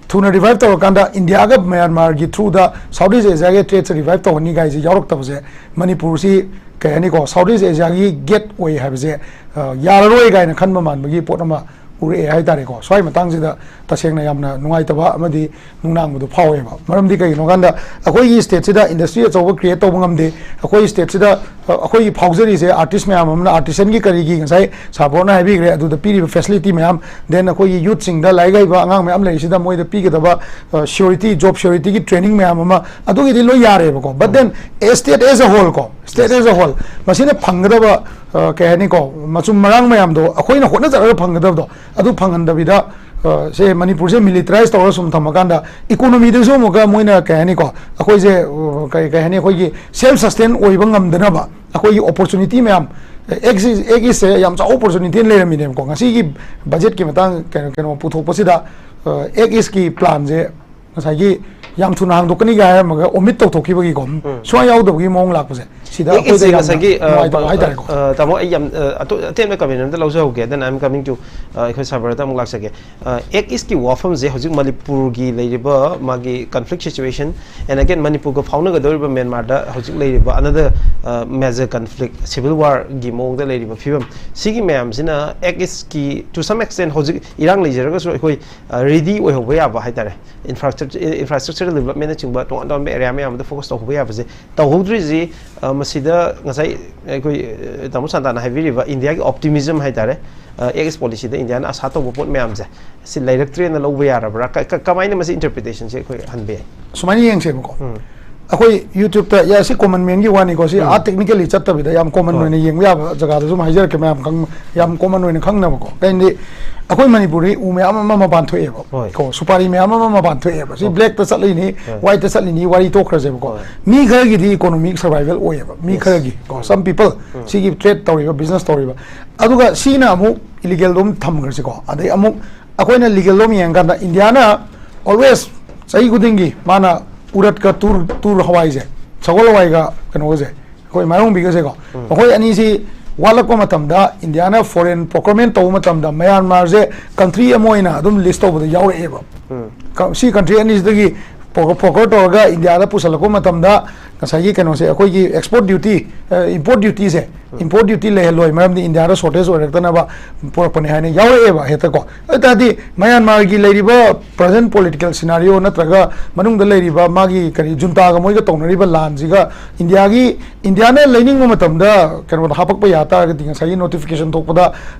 ꯊꯨꯅ ꯔꯤꯚꯥꯏꯚ ꯇꯧꯔꯀꯥꯟꯗ ꯏꯟꯗꯤꯌꯥꯒ ꯃ꯭ꯌꯥꯟꯃꯥꯔꯒꯤ ꯊ꯭ꯔꯨꯗ ꯁꯥꯎꯠ ꯏꯁ ꯑꯦꯁꯤꯌꯥꯒꯤ ꯇ꯭ꯔꯦꯗꯁꯦ ꯔꯤꯚꯥꯏꯚ ꯇꯧꯍꯟꯅꯤ ꯀꯥꯏꯁꯦ ꯌꯥꯎꯔꯛꯇꯕꯁꯦ, ꯃꯅꯤꯄꯨꯔꯁꯤ ꯀꯩ ꯍꯥꯏꯅꯤꯀꯣ, ꯁꯥꯎꯠ ꯏꯁ ꯑꯦꯁꯤꯌꯥꯒꯤ ꯒꯦꯠ ꯑꯣꯏ ꯍꯥꯏꯕꯁꯦ, ꯑ, ꯌꯥꯔꯔꯣꯏ ꯀꯥꯏꯅ ꯈꯟꯕ ꯃꯥꯟꯕꯒꯤ ꯄꯣꯠ ꯑꯃ ꯎꯔꯛꯑꯦ ꯍꯥꯏꯇꯥꯔꯦꯀꯣ꯫ ꯁ꯭ꯋꯥꯏ ꯃꯇꯥꯡꯁꯤꯗ ꯇꯁꯦꯡꯅ ꯌꯥꯝꯅ ꯅꯨꯡꯉꯥꯏꯇꯕ ꯑꯃꯗꯤ ꯅꯨꯡꯅꯥꯡꯕꯗꯣ ꯐꯥꯎꯋꯦꯕ꯫ ꯃꯔꯝꯗꯤ ꯀꯩꯒꯤꯅꯣ ꯍꯥꯏ ꯀꯥꯟꯗ, ꯑꯩꯈꯣꯏꯒꯤ ꯁ꯭ꯇꯦꯠꯁꯤꯗ ꯏꯟꯗꯁꯇ꯭ꯔꯤ ꯑꯆꯧꯕ ꯀ꯭ꯔꯤꯌꯦꯠ ꯇꯧꯕ ꯉꯝꯗꯦ꯫ ꯑꯩꯈꯣꯏ ꯁ꯭ꯇꯦꯠꯁꯤꯗ, ꯑ, ꯑꯩꯈꯣꯏꯒꯤ ꯐꯥꯎꯖꯔꯤꯁꯦ ꯑꯥꯔꯇꯤꯁ ꯃꯌꯥꯝ ꯑꯃꯅ, ꯑꯥꯔꯇꯤꯁꯟꯒꯤ ꯀꯔꯤꯒꯤ, ꯉꯁꯥꯏ ꯁꯥꯔ ꯕ꯭ꯔꯣꯅ ꯍꯥꯏꯕꯤꯈ꯭ꯔꯦ, ꯑꯗꯨꯗ ꯄꯤꯔꯤꯕ ꯐꯦꯁꯤꯂꯤꯇꯤ ꯃꯌꯥꯝ, ꯗꯦꯟ ꯑꯩꯈꯣꯏꯒꯤ ꯌꯨꯠꯁꯤꯡꯗ, ꯂꯥꯏꯔꯤꯛ ꯍꯩꯕ ꯑꯉꯥꯡ ꯃꯌꯥꯝ ꯂꯩꯔꯤꯁꯤꯗ ꯃꯣꯏꯗ ꯄꯤꯒꯗꯕ, ꯑ, ꯁꯤꯌꯣꯔꯤꯇꯤ, ꯖꯣꯕ ꯁꯤꯌꯣꯔꯤꯇꯤꯒꯤ ꯇ꯭ꯔꯦꯅꯤꯡ ꯃꯌꯥꯝ ꯑꯃ, ꯑꯗꯨꯒꯤꯗꯤ ꯂꯣꯏ ꯌꯥꯔꯦꯕꯀꯣ꯫ But then, a state as a whole ꯀꯣ, state as a whole, ꯃꯁꯤꯅ ꯐꯪꯒꯗꯕ, ꯑ, ꯀꯩ ꯍꯥꯏꯅꯤꯀꯣ, ꯃꯆꯨꯝ ꯃꯔꯥꯡ ꯃꯌꯥꯝꯗꯣ, ꯑꯩꯈꯣꯏꯅ ꯍꯣꯠꯅꯖꯔꯒ ꯐꯪꯒꯗꯕꯗꯣ, ꯑꯗꯨ ꯐꯪꯍꯟꯗꯕꯤꯗ, ꯑ, ꯁꯦ ꯃꯅꯤꯄꯨꯔꯁꯦ ꯃꯤꯂꯤꯇꯔꯥꯏꯁ ꯇꯧꯔꯒ ꯁꯨꯝ ꯊꯝꯃꯀꯥꯟꯗ, ꯏꯀꯣꯅꯣꯃꯤꯗꯁꯨ ꯑꯃꯨꯛꯀ ꯃꯣꯏꯅ, ꯀꯩ ꯍꯥꯏꯅꯤꯀꯣ, ꯑꯩꯈꯣꯏꯁꯦ, ꯑ, ꯀꯩ, ꯀꯩ ꯍꯥꯏꯅꯤ, ꯑꯩꯈꯣꯏꯒꯤ ꯁꯦꯜꯐ ꯁꯁꯇꯦꯟ ꯑꯣꯏꯕ ꯉꯝꯗꯅꯕ ꯑꯩꯈꯣꯏꯒꯤ ꯑꯣꯄꯣꯔꯆꯨꯅꯤꯇꯤ ꯃꯌꯥꯝ, ꯑꯦꯛ ꯏꯁ, ꯑꯦꯛ ꯏꯁꯁꯦ ꯌꯥꯝ ꯆꯥꯎꯕ ꯑꯣꯄꯣꯔꯆꯨꯅꯤꯇꯤ ꯑꯃ ꯂꯩꯔꯝꯃꯤꯅꯦꯕꯀꯣ꯫ ꯉꯁꯤꯒꯤ ꯕꯖꯦꯠꯀꯤ ꯃꯇꯥꯡ, ꯀꯩꯅꯣ, ꯀꯩꯅꯣ ꯄꯨꯊꯣꯛꯄꯁꯤꯗ, ꯑ, ꯑꯦꯛ ꯏꯁꯀꯤ ꯄ꯭ꯂꯥꯟꯁꯦ ꯉꯁꯥꯏꯒꯤ ꯌꯥꯝ ꯊꯨꯅ ꯍꯥꯡꯗꯣꯛꯀꯅꯤꯒ ꯍꯥꯏꯔꯝꯃꯒ ꯑꯣꯃꯤꯠ ꯇꯧꯊꯣꯛꯈꯤꯕꯒꯤꯀꯣ, ꯁꯨꯡꯌꯥ ꯌꯥꯎꯗꯕꯒꯤ ꯃꯑꯣꯡ ꯂꯥꯛꯄꯁꯦ, ꯁꯤꯗ ꯑꯦꯛ ꯑꯩꯈꯣꯏꯗ ꯏꯁꯁꯦ ꯌꯥꯝꯅ ꯉꯁꯥꯏꯒꯤ, ꯑ, ꯅꯨꯡꯉꯥꯏꯇꯕ ꯍꯥꯏꯇꯥꯔꯦꯀꯣ꯫ ꯑ, ꯇꯥꯃꯣ, ꯑꯩ ꯌꯥꯝ, ꯑ, ꯑꯇꯣ-, ꯑꯇꯦꯟꯕ ꯀꯃꯦꯟ ꯑꯝꯇ ꯂꯧꯖꯍꯧꯒꯦ, then I'm coming to, ꯑ, ꯑꯩꯈꯣꯏ ꯁꯥꯔ ꯕ꯭ꯔꯗ ꯑꯃꯨꯛ ꯂꯥꯛꯆꯒꯦ꯫ ꯑ, ꯑꯦꯛ ꯏꯁꯀꯤ ꯋꯥꯐꯝꯁꯦ ꯍꯧꯖꯤꯛ ꯃꯅꯤꯄꯨꯔꯒꯤ ꯂꯩꯔꯤꯕ ꯃꯥꯒꯤ conflict situation, and again ꯃꯅꯤꯄꯨꯔꯒ ꯐꯥꯎꯅꯒꯗꯧꯔꯤꯕ ꯃ꯭ꯌꯥꯟꯃꯥꯔꯗ ꯍꯧꯖꯤꯛ ꯂꯩꯔꯤꯕ another, ꯑ, major conflict, civil warꯒꯤ ꯃꯑꯣꯡꯗ ꯂꯩꯔꯤꯕ ꯐꯤꯕꯝ, ꯁꯤꯒꯤ ꯃꯌꯥꯝꯁꯤꯅ ꯑꯦꯛ ꯏꯁꯀꯤ, to some extent, ꯍꯧꯖꯤꯛ ꯏꯔꯥꯡ ꯂꯩꯖꯔꯒꯁꯨ ꯑꯩꯈꯣꯏ, ꯑ, ꯔꯦꯗꯤ ꯑꯣꯏꯍꯧꯕ ꯌꯥꯕ ꯍꯥꯏꯇꯥꯔꯦ, ꯏꯟꯐ꯭ꯔꯥꯁ꯭ꯇ꯭ꯔꯛꯆꯔ, ꯏꯟꯐ꯭ꯔꯥꯁ꯭ꯇ꯭ꯔꯛꯆꯔ ꯗꯤꯕꯂꯞꯃꯦꯟꯅꯆꯤꯡꯕ ꯇꯣꯉꯥꯟ ꯇꯣꯉꯥꯟꯕ ꯑꯦꯔꯤꯌꯥ ꯃꯌꯥꯝꯗ ꯐꯣꯀꯁ ꯇꯧꯍꯧꯕ ꯌꯥꯕꯁꯦ ꯇꯧꯍꯧꯗ꯭ꯔꯤꯁꯤ, ꯑ, ꯃꯁꯤꯗ ꯉꯁꯥꯏ ꯑꯩꯈꯣꯏ, ꯑ, ꯇꯥꯃꯣ ꯁꯥꯟꯇꯥꯅ ꯍꯥꯏꯕꯤꯔꯤꯕ ꯏꯟꯗꯤꯌꯥꯒꯤ ꯑꯣꯞꯇꯤꯃꯤꯖꯝ ꯍꯥꯏꯇꯥꯔꯦ, ꯑ, ꯑꯦꯛ ꯏꯁ ꯄꯣꯂꯤꯁꯤꯗ ꯏꯟꯗꯤꯌꯥꯅ ꯑꯁꯥ ꯇꯧꯕ ꯄꯣꯠ ꯃꯌꯥꯝꯁꯦ, ꯁꯤ ꯂꯩꯔꯛꯇ꯭ꯔꯦꯅ ꯂꯧꯕ ꯌꯥꯔꯕ꯭ꯔꯥ? ꯀ-, ꯀ-, ꯀꯃꯥꯏꯅ ꯃꯁꯤ ꯏꯟꯇꯔꯄ꯭ꯔꯤꯇꯦꯁꯟꯁꯦ ꯑꯩꯈꯣꯏ ꯍꯟꯕ ꯌꯥꯏ? ꯁꯨꯃꯥꯏꯅ ꯌꯦꯡꯁꯦꯕꯀꯣ꯫ ꯎꯝ꯫ ꯑꯩꯈꯣꯏ YouTube-ꯇ, ꯌꯥ, ꯁꯤ ꯀꯣꯃꯟ ꯃꯦꯟꯒꯤ ꯋꯥꯅꯤꯀꯣ, ꯁꯤ ꯎꯝ꯫ ꯑꯥ ꯇꯦꯛꯅꯤꯀꯦꯜꯂꯤ ꯆꯠꯇꯕꯤꯗ ꯌꯥꯝ ꯀꯣꯃꯟ ꯍꯣꯏ꯫ ꯑꯣꯏꯅ ꯌꯦꯡꯕ ꯌꯥꯕ ꯖꯒꯥꯗ ꯁꯨꯝ ꯍꯥꯏꯖꯔꯛꯀꯦ, ꯃꯌꯥꯝ ꯈꯪ-, ꯌꯥꯝ ꯀꯣꯃꯟ ꯑꯣꯏꯅ ꯈꯪꯅꯕꯀꯣ꯫ ꯀꯩꯅꯣꯗꯤ, ꯑꯩꯈꯣꯏ ꯃꯅꯤꯄꯨꯔꯗꯤ ꯎ ꯃꯌꯥꯝ ꯑꯃ ꯃꯄꯥꯟ ꯊꯣꯛꯑꯦꯕ꯫ ꯍꯣꯏ꯫ ꯀꯣ, ꯁꯨꯄꯥꯔꯤ ꯃꯌꯥꯝ ꯑꯃ ꯃꯄꯥꯟ ꯊꯣꯛꯑꯦꯕ꯫ ꯁꯤ ꯍꯣꯏ꯫ ꯕ꯭ꯂꯦꯛꯇ ꯆꯠꯂꯤꯅꯤ, ꯍꯣꯏ꯫ ꯋꯥꯏꯠꯇ ꯆꯠꯂꯤꯅꯤ, ꯋꯥꯔꯤ ꯇꯣꯛꯈ꯭ꯔꯁꯦꯕꯀꯣ꯫ ꯍꯣꯏ꯫ ꯃꯤ ꯈꯔꯒꯤꯗꯤ ꯏꯀꯣꯅꯣꯃꯤꯛ ꯁꯔꯚꯥꯏꯚꯦꯜ ꯑꯣꯏꯌꯦꯕ, ꯃꯤ ꯌꯦꯁ꯫ ꯈꯔꯒꯤ ꯀꯣ, ꯎꯝ꯫ Some people, ꯎꯝ꯫ ꯁꯤꯒꯤ ꯇ꯭ꯔꯦꯗ ꯇꯧꯔꯤꯕ, ꯕꯤꯖꯤꯅꯦꯁ ꯇꯧꯔꯤꯕ꯫ ꯑꯗꯨꯒ ꯁꯤꯅ ꯑꯃꯨꯛ ꯏꯂꯤꯒꯦꯜꯗꯣ ꯑꯃꯨꯛ ꯊꯝꯈ꯭ꯔꯁꯤꯀꯣ꯫ ꯑꯗꯩ ꯑꯃꯨꯛ ꯑꯩꯈꯣꯏꯅ ꯂꯤꯒꯦꯜꯗꯣ ꯑꯃꯨꯛ ꯌꯦꯡꯉꯀꯥꯟꯗ, ꯏꯟꯗꯤꯌꯥꯅ always, ꯆꯍꯤ ꯈꯨꯗꯤꯡꯒꯤ ꯃꯥꯅ ꯎꯔꯠꯀ ꯇꯨꯔ, ꯇꯨꯔ ꯍꯋꯥꯏꯁꯦ, ꯁꯒꯣꯜ ꯍꯋꯥꯏꯒ ꯀꯩꯅꯣꯒꯁꯦ, ꯑꯩꯈꯣꯏ ꯃꯥꯏꯔꯣꯡꯕꯤꯒꯁꯦꯀꯣ, ꯎꯝ꯫ ꯃꯈꯣꯏ ꯑꯅꯤꯁꯤ ꯋꯥꯠꯂꯛꯄ ꯃꯇꯝꯗ ꯏꯟꯗꯤꯌꯥꯅ ꯐꯣꯔꯦꯟ ꯄ꯭ꯔꯣꯀ꯭ꯌꯨꯔꯃꯦꯟ ꯇꯧꯕ ꯃꯇꯝꯗ ꯃꯌꯥꯟꯃꯥꯔꯁꯦ ꯀꯟꯇ꯭ꯔꯤ ꯑꯃ ꯑꯣꯏꯅ ꯑꯗꯨꯝ ꯂꯤꯁ ꯇꯧꯕꯗ ꯌꯥꯎꯔꯛꯑꯦꯕ꯫ ꯁꯤ ꯀꯟꯇ꯭ꯔꯤ ꯑꯅꯤꯁꯤꯗꯒꯤ ꯄ꯭ꯔꯣꯀ꯭ꯌꯨꯔ ꯇꯧꯔꯒ ꯏꯟꯗꯤꯌꯥꯗ ꯄꯨꯁꯜꯂꯛꯄ ꯃꯇꯝꯗ ꯉꯁꯥꯏꯒꯤ ꯀꯩꯅꯣꯁꯦ, ꯑꯩꯈꯣꯏꯒꯤ ꯑꯦꯛꯁꯄꯣꯔꯠ ꯗ꯭ꯌꯨꯇꯤ, ꯏꯝꯄꯣꯔꯠ ꯗ꯭ꯌꯨꯇꯤꯁꯦ ꯏꯝꯄꯣꯔꯠ ꯗ꯭ꯌꯨꯇꯤ ꯂꯩꯍꯜꯂꯣꯏ, ꯃꯔꯝꯗꯤ ꯏꯟꯗꯤꯌꯥꯗ ꯁꯣꯔꯇꯦꯖ ꯑꯣꯏꯔꯛꯇꯅꯕ ꯄꯨꯔꯛꯄꯅꯦ ꯍꯥꯏꯅ ꯌꯥꯎꯔꯛꯑꯦꯕ ꯍꯦꯛꯇꯀꯣ꯫ ꯑꯗꯨ ꯇꯥꯔꯗꯤ ꯃꯌꯥꯟꯃꯥꯔꯒꯤ ꯂꯩꯔꯤꯕ ꯄ꯭ꯔꯖꯦꯟ ꯄꯣꯂꯤꯇꯤꯀꯦꯜ ꯁꯤꯅꯥꯔꯤꯑꯣ ꯅꯠꯇ꯭ꯔꯒ ꯃꯅꯨꯡꯗ ꯂꯩꯔꯤꯕ ꯃꯥꯒꯤ ꯀꯔꯤ ꯖꯨꯟꯇꯥꯒ ꯃꯣꯏꯒ ꯇꯧꯅꯔꯤꯕ ꯂꯥꯟꯁꯤꯒ ꯏꯟꯗꯤꯌꯥꯒꯤ, ꯏꯟꯗꯤꯌꯥꯅ ꯂꯩꯅꯤꯡꯕ ꯃꯇꯝꯗ ꯀꯩꯅꯣꯗ ꯍꯥꯄꯛꯄ ꯌꯥ ꯇꯥꯔꯒꯗꯤ, ꯉꯁꯥꯏꯒꯤ ꯅꯣꯇꯤꯐꯤꯀꯦꯁꯟ ꯊꯣꯛꯄꯗ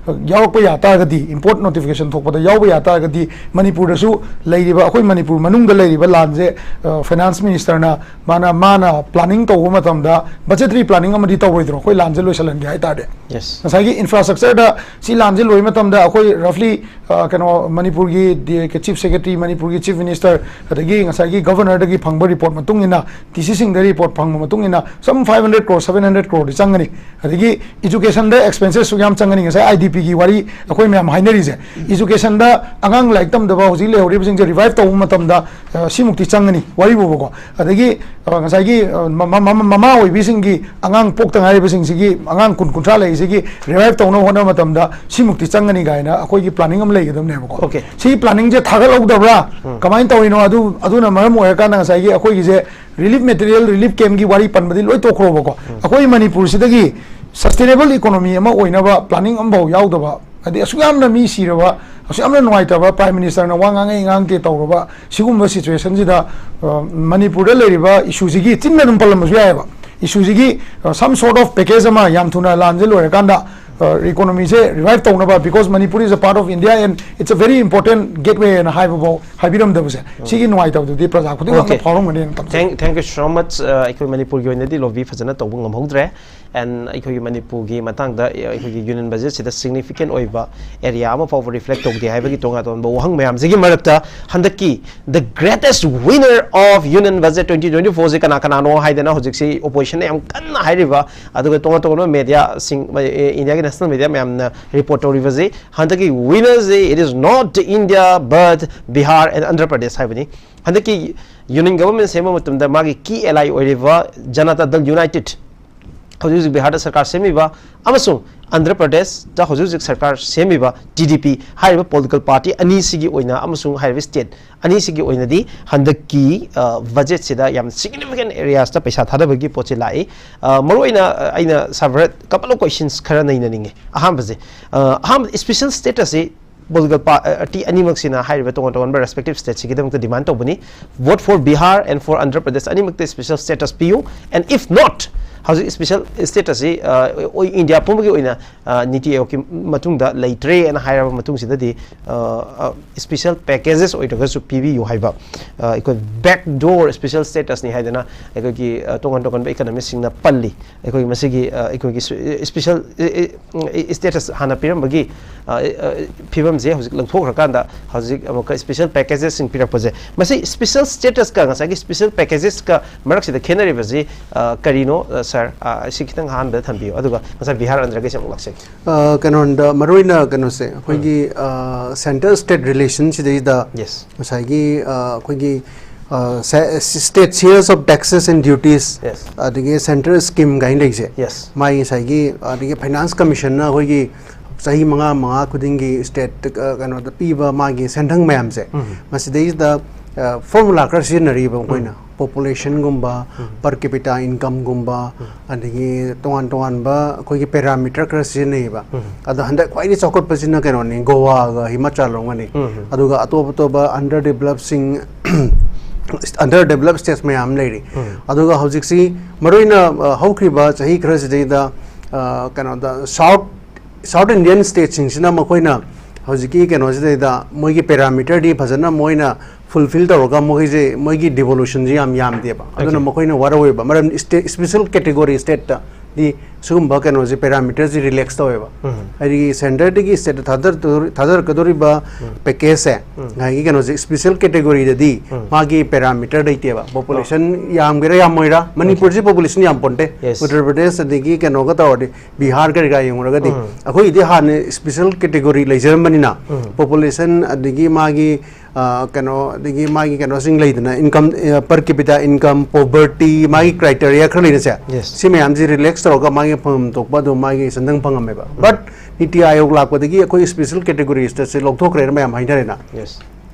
ꯌꯥꯎꯔꯛꯄ ꯌꯥ ꯇꯥꯔꯒꯗꯤ, ꯏꯝꯄꯣꯔꯠ ꯅꯣꯇꯤꯐꯤꯀꯦꯁꯟ ꯊꯣꯛꯄꯗ ꯌꯥꯎꯕ ꯌꯥ ꯇꯥꯔꯒꯗꯤ, ꯃꯅꯤꯄꯨꯔꯗꯁꯨ ꯂꯩꯔꯤꯕ, ꯑꯩꯈꯣꯏ ꯃꯅꯤꯄꯨꯔ ꯃꯅꯨꯡꯗ ꯂꯩꯔꯤꯕ ꯂꯥꯟꯁꯦ ꯐꯥꯏꯅꯥꯟꯁ ꯃꯤꯅꯤꯁꯇꯔꯅ ꯃꯥꯅ, ꯃꯥꯅ ꯄ꯭ꯂꯥꯅꯤꯡ ꯇꯧꯕ ꯃꯇꯝꯗ ꯕꯖꯦꯇꯔꯤ ꯄ꯭ꯂꯥꯅꯤꯡ ꯑꯃꯗꯤ ꯇꯧꯔꯣꯏꯗ꯭ꯔꯣ, ꯑꯩꯈꯣꯏ ꯂꯥꯟꯁꯦ ꯂꯣꯏꯁꯤꯜꯍꯟꯒꯦ ꯍꯥꯏ ꯇꯥꯔꯗꯤ? ꯌꯦꯁ꯫ ꯉꯁꯥꯏꯒꯤ ꯏꯟꯐ꯭ꯔꯥꯁ꯭ꯇ꯭ꯔꯛꯆꯔꯗ ꯁꯤ ꯂꯥꯟꯁꯦ ꯂꯣꯏꯕ ꯃꯇꯝꯗ ꯑꯩꯈꯣꯏ ꯔꯐꯂꯤ ꯀꯩꯅꯣ, ꯃꯅꯤꯄꯨꯔꯒꯤ ꯆꯤꯐ ꯁꯦꯀ꯭ꯔꯦꯇꯔꯤ, ꯃꯅꯤꯄꯨꯔꯒꯤ ꯆꯤꯐ ꯃꯤꯅꯤꯁꯇꯔ, ꯑꯗꯒꯤ ꯉꯁꯥꯏꯒꯤ ꯒꯕꯔꯅꯔꯗꯒꯤ ꯐꯪꯕ ꯔꯤꯄꯣꯔꯠ ꯃꯇꯨꯡ ꯏꯟꯅ, ꯗꯤ ꯁꯤꯁꯤꯡꯗ ꯔꯤꯄꯣꯔꯠ ꯐꯪꯕ ꯃꯇꯨꯡ ꯏꯟꯅ, some five hundred crore, seven hundred ꯀ꯭ꯔꯣꯔꯗꯤ ꯆꯪꯒꯅꯤ꯫ ꯑꯗꯒꯤ ꯏꯖꯨꯀꯦꯁꯟꯗ ꯑꯦꯛꯁꯄꯦꯟꯁꯦꯁꯁꯨ ꯌꯥꯝ ꯆꯪꯒꯅꯤ꯫ ꯉꯁꯥꯏ ꯑꯥꯏ ꯗꯤ ꯄꯤꯒꯤ ꯋꯥꯔꯤ ꯑꯩꯈꯣꯏ ꯃꯌꯥꯝ ꯍꯥꯏꯅꯔꯤꯁꯦ, ꯏꯖꯨꯀꯦꯁꯟꯗ ꯑꯉꯥꯡ ꯂꯥꯏꯔꯤꯛ ꯇꯝꯗꯕ ꯍꯧꯖꯤꯛ ꯂꯩꯍꯧꯔꯤꯕꯁꯤꯡꯁꯦ ꯔꯤꯚꯥꯏꯚ ꯇꯧꯕ ꯃꯇꯝꯗ, ꯑ, ꯁꯤꯃꯨꯛꯇꯤ ꯆꯪꯒꯅꯤ ꯋꯥꯔꯤꯕꯨꯕꯀꯣ꯫ ꯑꯗꯒꯤ ꯑ, ꯉꯁꯥꯏꯒꯤ, ꯑ, ꯃ-, ꯃ-, ꯃ-, ꯃꯃꯥ ꯑꯣꯏꯕꯤꯁꯤꯡꯒꯤ ꯑꯉꯥꯡ ꯄꯣꯛꯇ ꯉꯥꯏꯔꯤꯕꯁꯤꯡꯁꯤꯒꯤ, ꯑꯉꯥꯡ ꯀꯨꯟ, ꯀꯨꯟꯊ꯭ꯔꯥ ꯂꯩꯔꯤꯁꯤꯒꯤ ꯔꯤꯚꯥꯏꯚ ꯇꯧꯅꯕ ꯍꯣꯠꯅꯕ ꯃꯇꯝꯗ ꯁꯤꯃꯨꯛꯇꯤ ꯆꯪꯒꯅꯤ ꯀꯥꯏꯅ ꯑꯩꯈꯣꯏꯒꯤ ꯄ꯭ꯂꯥꯅꯤꯡ ꯑꯃ ꯂꯩꯒꯗꯕꯅꯦꯕꯀꯣ꯫ Okay. ꯁꯤꯒꯤ ꯄ꯭ꯂꯥꯅꯤꯡꯁꯦ ꯊꯥꯒꯠꯍꯧꯗꯕ꯭ꯔꯥ? ꯀꯃꯥꯏꯅ ꯇꯧꯔꯤꯅꯣ? ꯑꯗꯨ, ꯑꯗꯨꯅ ꯃꯔꯝ ꯑꯣꯏꯔꯀꯥꯟꯗ ꯉꯁꯥꯏꯒꯤ ꯑꯩꯈꯣꯏꯒꯤꯁꯦ ꯔꯤꯂꯤꯐ ꯃꯦꯇꯔꯤꯌꯦꯜ, ꯔꯤꯂꯤꯐ ꯀꯦꯝꯞꯀꯤ ꯋꯥꯔꯤ ꯄꯟꯕꯗꯤ ꯂꯣꯏ ꯇꯣꯛꯈ꯭ꯔꯣꯕꯀꯣ꯫ ꯑꯩꯈꯣꯏ ꯃꯅꯤꯄꯨꯔꯁꯤꯗꯒꯤ ꯁꯁꯇꯦꯅꯦꯕꯜ ꯏꯀꯣꯅꯣꯃꯤ ꯑꯃ ꯑꯣꯏꯅꯕ ꯄ꯭ꯂꯥꯅꯤꯡ ꯑꯃꯐꯥꯎ ꯌꯥꯎꯗꯕ, ꯍꯥꯏꯗꯤ ꯑꯁꯨꯛ ꯌꯥꯝꯅ ꯃꯤ ꯁꯤꯔꯕ, ꯑꯁꯨꯛ ꯌꯥꯝꯅ ꯅꯨꯡꯉꯥꯏꯇꯕ, ꯄ꯭ꯔꯥꯏꯝ ꯃꯤꯅꯤꯁꯇꯔꯅ ꯋꯥ ꯉꯥꯡꯉꯦ ꯉꯥꯡꯗꯦ ꯇꯧꯔꯕ ꯁꯤꯒꯨꯝꯕ ꯁꯤꯆꯨꯋꯦꯁꯟꯁꯤꯗ, ꯑ, ꯃꯅꯤꯄꯨꯔꯗ ꯂꯩꯔꯤꯕ ꯏꯁꯨꯁꯤꯒꯤ ꯆꯤꯟꯅ ꯑꯗꯨꯝ ꯄꯜꯂꯝꯕꯁꯨ ꯌꯥꯏꯑꯕ, ꯏꯁꯨꯁꯤꯒꯤ, ꯑ, some sort of package ꯑꯃ ꯌꯥꯝ ꯊꯨꯅ ꯂꯥꯟꯁꯦ ꯂꯣꯏꯔꯀꯥꯟꯗ, ꯑ, ꯏꯀꯣꯅꯣꯃꯤꯁꯦ ꯔꯤꯚꯥꯏꯚ ꯇꯧꯅꯕ, because Manipur is a part of India and it's a very important gateway ꯍꯥꯏꯅ ꯍꯥꯏꯕꯐꯥꯎ ꯍꯥꯏꯕꯤꯔꯝꯗꯕꯁꯦ, ꯁꯤꯒꯤ ꯅꯨꯡꯉꯥꯏꯇꯕꯗꯨꯗꯤ ꯄ꯭ꯔꯖꯥ ꯈꯨꯗꯤꯡꯃꯛꯅ Okay. ꯐꯥꯎꯔꯝꯒꯅꯤꯅ ꯊꯝꯖꯩ꯫ Thank, thank you so much. ꯑ, ꯑꯩꯈꯣꯏ ꯃꯅꯤꯄꯨꯔꯒꯤ ꯑꯣꯏꯅꯗꯤ ꯂꯣꯕꯤ ꯐꯖꯅ ꯇꯧꯕ ꯉꯝꯍꯧꯗ꯭ꯔꯦ꯫ And ꯑꯩꯈꯣꯏꯒꯤ ꯃꯅꯤꯄꯨꯔꯒꯤ ꯃꯇꯥꯡꯗ, ꯑ, ꯑꯩꯈꯣꯏꯒꯤ ꯌꯨꯅꯤꯌꯟ ꯕꯖꯦꯠꯁꯤꯗ ꯁꯤꯒꯅꯤꯐꯤꯀꯦꯟ ꯑꯣꯏꯕ ꯑꯦꯔꯤꯌꯥ ꯑꯃ ꯐꯥꯎꯕ ꯔꯤꯐ꯭ꯂꯦꯛ ꯇꯧꯗꯦ ꯍꯥꯏꯕꯒꯤ ꯇꯣꯉꯥꯟ ꯇꯣꯉꯥꯟꯕ ꯋꯥꯍꯪ ꯃꯌꯥꯝꯁꯤꯒꯤ ꯃꯔꯛꯇ ꯍꯟꯗꯛꯀꯤ the greatest winner of Union Budget twenty twenty-four ꯁꯦ ꯀꯅꯥ ꯀꯅꯥꯅꯣ ꯍꯥꯏꯗꯅ ꯍꯧꯖꯤꯛꯁꯤ ꯑꯣꯄꯣꯖꯤꯁꯟꯅ ꯌꯥꯝ ꯀꯟꯅ ꯍꯥꯏꯔꯤꯕ, ꯑꯗꯨꯒ ꯇꯣꯉꯥꯟ ꯇꯣꯉꯥꯟꯕ ꯃꯦꯗꯤꯌꯥꯁꯤꯡ, ꯑ, ꯏꯟꯗꯤꯌꯥꯒꯤ ꯅꯦꯁꯅꯦꯜ ꯃꯦꯗꯤꯌꯥ ꯃꯌꯥꯝꯅ ꯔꯤꯄꯣꯔꯠ ꯇꯧꯔꯤꯕꯁꯤ, ꯍꯟꯗꯛꯀꯤ ꯋꯤꯅꯔꯁꯤ, it is not India but Bihar and Andhra Pradesh ꯍꯥꯏꯕꯅꯤ꯫ ꯍꯟꯗꯛꯀꯤ ꯌꯨꯅꯤꯌꯟ ꯒꯕꯔꯟꯃꯦꯟ ꯁꯦꯝꯕ ꯃꯇꯝꯗ ꯃꯥꯒꯤ ꯀꯤ ꯑꯦꯂꯥꯏ ꯑꯣꯏꯔꯤꯕ ꯖꯅꯇꯥ ꯗꯜ ꯌꯨꯅꯥꯏꯇꯦꯗ, ꯍꯧꯖꯤꯛ ꯍꯧꯖꯤꯛ ꯕꯤꯍꯥꯔꯗ ꯁꯔꯀꯥꯔ ꯁꯦꯝꯃꯤꯕ ꯑꯃꯁꯨꯡ ꯑꯟꯙ꯭ꯔ ꯄ꯭ꯔꯗꯦꯁꯇ ꯍꯧꯖꯤꯛ ꯍꯧꯖꯤꯛ ꯁꯔꯀꯥꯔ ꯁꯦꯝꯃꯤꯕ ꯇꯤ ꯗꯤ ꯄꯤ ꯍꯥꯏꯔꯤꯕ ꯄꯣꯂꯤꯇꯤꯀꯦꯜ ꯄꯥꯔꯇꯤ ꯑꯅꯤꯁꯤꯒꯤ ꯑꯣꯏꯅ ꯑꯃꯁꯨꯡ ꯍꯥꯏꯔꯤꯕ ꯁ꯭ꯇꯦꯠ ꯑꯅꯤꯁꯤꯒꯤ ꯑꯣꯏꯅꯗꯤ ꯍꯟꯗꯛꯀꯤ ꯕꯖꯦꯠꯁꯤꯗ ꯌꯥꯝ ꯁꯤꯒꯅꯤꯐꯤꯀꯦꯟ ꯑꯦꯔꯤꯌꯥꯁꯇ ꯄꯩꯁꯥ ꯊꯥꯗꯕꯒꯤ ꯄꯣꯠꯁꯤ ꯂꯥꯛꯏ꯫ ꯃꯔꯨꯑꯣꯏꯅ ꯑꯩꯅ ꯁꯥꯔ ꯚꯥꯔꯠ ꯀꯄꯜ ꯑꯣꯐ ꯀꯣꯏꯁꯟꯁ ꯈꯔ ꯅꯩꯅꯅꯤꯡꯉꯦ꯫ ꯑꯍꯥꯟꯕꯁꯦ, ꯑꯍꯥꯟꯕ ꯏꯁꯄꯤꯁꯦꯜ ꯁ꯭ꯇꯦꯇꯁꯁꯤ ꯄꯣꯂꯤꯇꯤꯀꯦꯜ ꯄꯥꯔꯇꯤ ꯑꯅꯤꯃꯛꯁꯤꯅ ꯍꯥꯏꯔꯤꯕ ꯇꯣꯉꯥꯟ ꯇꯣꯉꯥꯟꯕ ꯔꯦꯁꯄꯦꯛꯇꯤꯞ ꯁ꯭ꯇꯦꯠꯁꯤꯒꯤꯗꯃꯛꯇ ꯗꯤꯃꯥꯟ ꯇꯧꯕꯅꯤ꯫ Vote for Bihar and for Andhra Pradesh ꯑꯅꯤꯃꯛꯇ ꯏꯁꯄꯤꯁꯦꯜ ꯁ꯭ꯇꯦꯇꯁ ꯄꯤꯌꯨ꯫ And if not, ꯍꯧꯖꯤꯛ ꯏꯁꯄꯤꯁꯦꯜ ꯁ꯭ꯇꯦꯇꯁꯁꯤ ꯏꯟꯗꯤꯌꯥ ꯄꯨꯝꯕꯒꯤ ꯑꯣꯏꯅ ꯅꯤꯇꯤ ꯑꯥꯌꯣꯒꯀꯤ ꯃꯇꯨꯡꯗ ꯂꯩꯇ꯭ꯔꯦꯅ ꯍꯥꯏꯔꯕ ꯃꯇꯨꯡꯁꯤꯗꯗꯤ ꯏꯁꯄꯤꯁꯦꯜ ꯄꯦꯀꯦꯖꯦꯁ ꯑꯣꯏꯗ꯭ꯔꯒꯁꯨ ꯄꯤꯕꯤꯌꯨ ꯍꯥꯏꯕ ꯑꯩꯈꯣꯏ ꯕꯦꯛ ꯗꯣꯔ ꯏꯁꯄꯤꯁꯦꯜ ꯁ꯭ꯇꯦꯇꯁꯅꯤ ꯍꯥꯏꯗꯅ ꯑꯩꯈꯣꯏꯒꯤ ꯇꯣꯉꯥꯟ ꯇꯣꯉꯥꯟꯕ ꯏꯀꯅꯣꯃꯤꯁ꯭ꯠꯁꯤꯡꯅ ꯄꯜꯂꯤ꯫ ꯑꯩꯈꯣꯏꯒꯤ ꯃꯁꯤꯒꯤ ꯑꯩꯈꯣꯏꯒꯤ ꯏꯁꯄꯤꯁꯦꯜ ꯁ꯭ꯇꯦꯇꯁ ꯍꯥꯟꯅ ꯄꯤꯔꯝꯕꯒꯤ ꯐꯤꯕꯝꯁꯦ ꯍꯧꯖꯤꯛ ꯂꯧꯊꯣꯛꯈ꯭ꯔꯀꯥꯟꯗ ꯍꯧꯖꯤꯛ ꯑꯃꯨꯛꯀ ꯏꯁꯄꯤꯁꯦꯜ ꯄꯦꯀꯦꯖꯦꯁꯁꯤꯡ ꯄꯤꯔꯛꯄꯁꯦ, ꯃꯁꯤ ꯏꯁꯄꯤꯁꯦꯜ ꯁ꯭ꯇꯦꯇꯁꯀ ꯉꯁꯥꯏꯒꯤ ꯏꯁꯄꯤꯁꯦꯜ ꯄꯦꯀꯦꯖꯦꯁꯀ ꯃꯔꯛꯁꯤꯗ ꯈꯦꯠꯅꯔꯤꯕꯁꯤ ꯀꯔꯤꯅꯣ, ꯁꯥꯔ? ꯁꯤ ꯈꯤꯇꯪ ꯑꯍꯥꯟꯕꯗ ꯊꯝꯕꯤꯌꯨ, ꯑꯗꯨꯒ ꯉꯁꯥꯏ ꯕꯤꯍꯥꯔ ꯑꯟꯗ꯭ꯔꯒꯤꯁꯦ ꯑꯃꯨꯛ ꯂꯥꯛꯆꯒꯦ꯫ ꯀꯩꯅꯣꯗ ꯃꯔꯨꯑꯣꯏꯅ ꯀꯩꯅꯣꯁꯦ, ꯑꯩꯈꯣꯏꯒꯤ ꯁꯦꯟꯇꯔ ꯁ꯭ꯇꯦꯠ ꯔꯤꯂꯦꯁꯟꯁꯤꯗꯩꯗ ꯌꯦꯁ꯫ ꯉꯁꯥꯏꯒꯤ ꯑꯩꯈꯣꯏꯒꯤ state shares of taxes and duties, Yes. ꯑꯗꯒꯤ ꯁꯦꯟꯇ꯭ꯔꯦꯜ ꯁ꯭ꯀꯤꯝ ꯀꯥꯏꯅ ꯂꯩꯁꯦ, Yes. ꯃꯥꯒꯤ ꯉꯁꯥꯏꯒꯤ ꯑꯗꯒꯤ ꯐꯥꯏꯅꯥꯟꯁ ꯀꯃꯤꯁꯟꯅ ꯑꯩꯈꯣꯏꯒꯤ ꯆꯍꯤ ꯃꯉꯥ ꯃꯉꯥ ꯈꯨꯗꯤꯡꯒꯤ ꯁ꯭ꯇꯦꯠ ꯀꯩꯅꯣꯗ ꯄꯤꯕ ꯃꯥꯒꯤ ꯁꯦꯟꯊꯪ ꯃꯌꯥꯝꯁꯦ, ꯎꯝ. ꯃꯁꯤꯗꯩꯁꯤꯗ ꯐꯣꯔꯃꯨꯂꯥ ꯈꯔ ꯁꯤꯖꯤꯟꯅꯔꯤꯕ ꯃꯈꯣꯏꯅ, ꯄꯣꯄꯨꯂꯦꯁꯟꯒꯨꯝꯕ, ꯎꯝ. ꯄꯔ ꯀꯦꯄꯤꯇꯥ ꯏꯟꯀꯝꯒꯨꯝꯕ, ꯎꯝ. ꯑꯗꯒꯤ ꯇꯣꯉꯥꯟ ꯇꯣꯉꯥꯟꯕ ꯑꯩꯈꯣꯏꯒꯤ ꯄꯦꯔꯥꯃꯤꯇꯔ ꯈꯔ ꯁꯤꯖꯤꯟꯅꯩꯌꯦꯕ꯫ ꯎꯝ. ꯑꯗꯣ ꯍꯟꯗꯛ ꯈ꯭ꯋꯥꯏꯗꯒꯤ ꯆꯥꯎꯈꯠꯄꯁꯤꯅ ꯀꯩꯅꯣꯅꯤ, ꯒꯣꯋꯥꯒ ꯍꯤꯃꯥꯆꯜ ꯂꯣꯝꯒꯅꯤ꯫ ꯎꯝ. ꯑꯗꯨꯒ ꯑꯇꯣꯞ ꯑꯇꯣꯞꯄ ꯑꯟꯗꯔ ꯗꯦꯕꯂꯞꯁꯤꯡ, ꯑꯟꯗꯔ ꯗꯦꯕꯂꯞ ꯁ꯭ꯇꯦꯠꯁ ꯃꯌꯥꯝ ꯑꯃ ꯂꯩꯔꯤ꯫ ꯎꯝ. ꯑꯗꯨꯒ ꯍꯧꯖꯤꯛꯁꯤ ꯃꯔꯨꯑꯣꯏꯅ ꯑ, ꯍꯧꯈ꯭ꯔꯤꯕ ꯆꯍꯤ ꯈꯔꯁꯤꯗꯩꯗ ꯑ, ꯀꯩꯅꯣꯗ ꯁꯥꯎꯠ ꯁꯥꯎꯠ ꯏꯟꯗꯤꯌꯟ ꯁ꯭ꯇꯦꯠꯁꯤꯡꯁꯤꯅ ꯃꯈꯣꯏꯅ ꯍꯧꯖꯤꯛꯀꯤ ꯀꯩꯅꯣꯁꯤꯗꯩꯗ ꯃꯣꯏꯒꯤ ꯄꯦꯔꯥꯃꯤꯇꯔꯗꯤ ꯐꯖꯅ ꯃꯣꯏꯅ ꯐꯨꯜꯐꯤꯜ ꯇꯧꯔꯒ ꯃꯣꯏꯒꯤꯁꯦ, ꯃꯣꯏꯒꯤ ꯗꯤꯚꯣꯂꯨꯁꯟꯁꯤ ꯌꯥꯝ ꯌꯥꯝꯗꯦꯕ꯫ ꯑꯗꯨꯅ Okay. ꯃꯈꯣꯏꯅ ꯋꯥꯔꯧꯋꯦꯕ꯫ ꯃꯔꯝꯗꯤ ꯁ꯭ꯇꯦꯠ, ꯏꯁꯄꯤꯁꯦꯜ ꯀꯦꯇꯦꯒꯣꯔꯤ ꯁ꯭ꯇꯦꯠꯇꯗꯤ ꯁꯤꯒꯨꯝꯕ ꯀꯩꯅꯣꯁꯦ, ꯄꯦꯔꯥꯃꯤꯇꯔꯁꯦ ꯔꯤꯂꯦꯛꯁ ꯇꯧꯋꯦꯕ꯫ ꯎꯝ. ꯍꯥꯏꯗꯤ ꯁꯦꯟꯇꯔꯗꯒꯤ ꯁ꯭ꯇꯦꯠꯇ ꯊꯥꯗꯔꯛꯇꯣ- ꯊꯥꯗꯔꯛꯀꯗꯧꯔꯤꯕ ꯎꯝ. ꯄꯦꯀꯦꯖꯁꯦ, ꯎꯝ. ꯉꯁꯥꯏꯒꯤ ꯀꯩꯅꯣꯁꯦ, ꯁ꯭ꯄꯦꯁꯦꯜ ꯀꯦꯇꯦꯒꯣꯔꯤꯗꯗꯤ ꯎꯝ. ꯃꯥꯒꯤ ꯄꯦꯔꯥꯃꯤꯇꯔ ꯂꯩꯇꯦꯕ꯫ ꯄꯣꯄꯨꯂꯦꯁꯟ ꯌꯥꯝꯒꯦꯔꯥ ꯌꯥꯝꯃꯣꯏꯔꯥ, ꯃꯅꯤꯄꯨꯔꯁꯤ ꯄꯣꯄꯨꯂꯦꯁꯟ ꯌꯥꯝ ꯄꯣꯟꯇꯦ꯫ Yes. ꯎꯠꯇꯔ ꯄ꯭ꯔꯗꯦꯁ ꯑꯗꯒꯤ ꯀꯩꯅꯣꯒ ꯇꯧꯔꯗꯤ, ꯕꯤꯍꯥꯔ ꯀꯔꯤ ꯀꯔꯥ ꯌꯦꯡꯉꯨꯔꯒꯗꯤ, ꯎꯝ. ꯑꯩꯈꯣꯏꯒꯤꯗꯤ ꯍꯥꯟꯅ ꯁ꯭ꯄꯦꯁꯦꯜ ꯀꯦꯇꯦꯒꯣꯔꯤ ꯂꯩꯖꯔꯝꯕꯅꯤꯅ, ꯎꯝ. ꯄꯣꯄꯨꯂꯦꯁꯟ ꯑꯗꯒꯤ ꯃꯥꯒꯤ ꯑ, ꯀꯩꯅꯣ, ꯑꯗꯒꯤ ꯃꯥꯒꯤ ꯀꯩꯅꯣꯁꯤꯡ ꯂꯩꯗꯅ, ꯏꯟꯀꯝ, ꯑ, ꯄꯔ ꯀꯦꯄꯤꯇꯥ ꯏꯟꯀꯝ, ꯄꯣꯚꯔꯇꯤ, ꯃꯥꯒꯤ ꯀ꯭ꯔꯥꯏꯇꯦꯔꯤꯌꯥ ꯈꯔ ꯂꯩꯅꯁꯦ꯫ Yes. ꯁꯤ ꯃꯌꯥꯝꯁꯤ ꯔꯤꯂꯦꯛꯁ ꯇꯧꯔꯒ ꯃꯥꯒꯤ ꯐꯪꯐꯝ ꯊꯣꯛꯄ ꯑꯗꯨꯝ ꯃꯥꯒꯤ ꯁꯦꯟꯗꯪ ꯐꯪꯉꯝꯃꯦꯕ꯫ ꯕꯠ ꯅꯤꯇꯤ ꯑꯥꯌꯣꯒ ꯂꯥꯛꯄꯗꯒꯤ ꯑꯩꯈꯣꯏ ꯁ꯭ꯄꯦꯁꯦꯜ ꯀꯦꯇꯦꯒꯣꯔꯤꯁꯇꯁꯦ ꯂꯧꯊꯣꯛꯈ꯭ꯔꯦꯅ ꯃꯌꯥꯝ ꯍꯥꯏꯅꯔꯦꯅ꯫ Yes.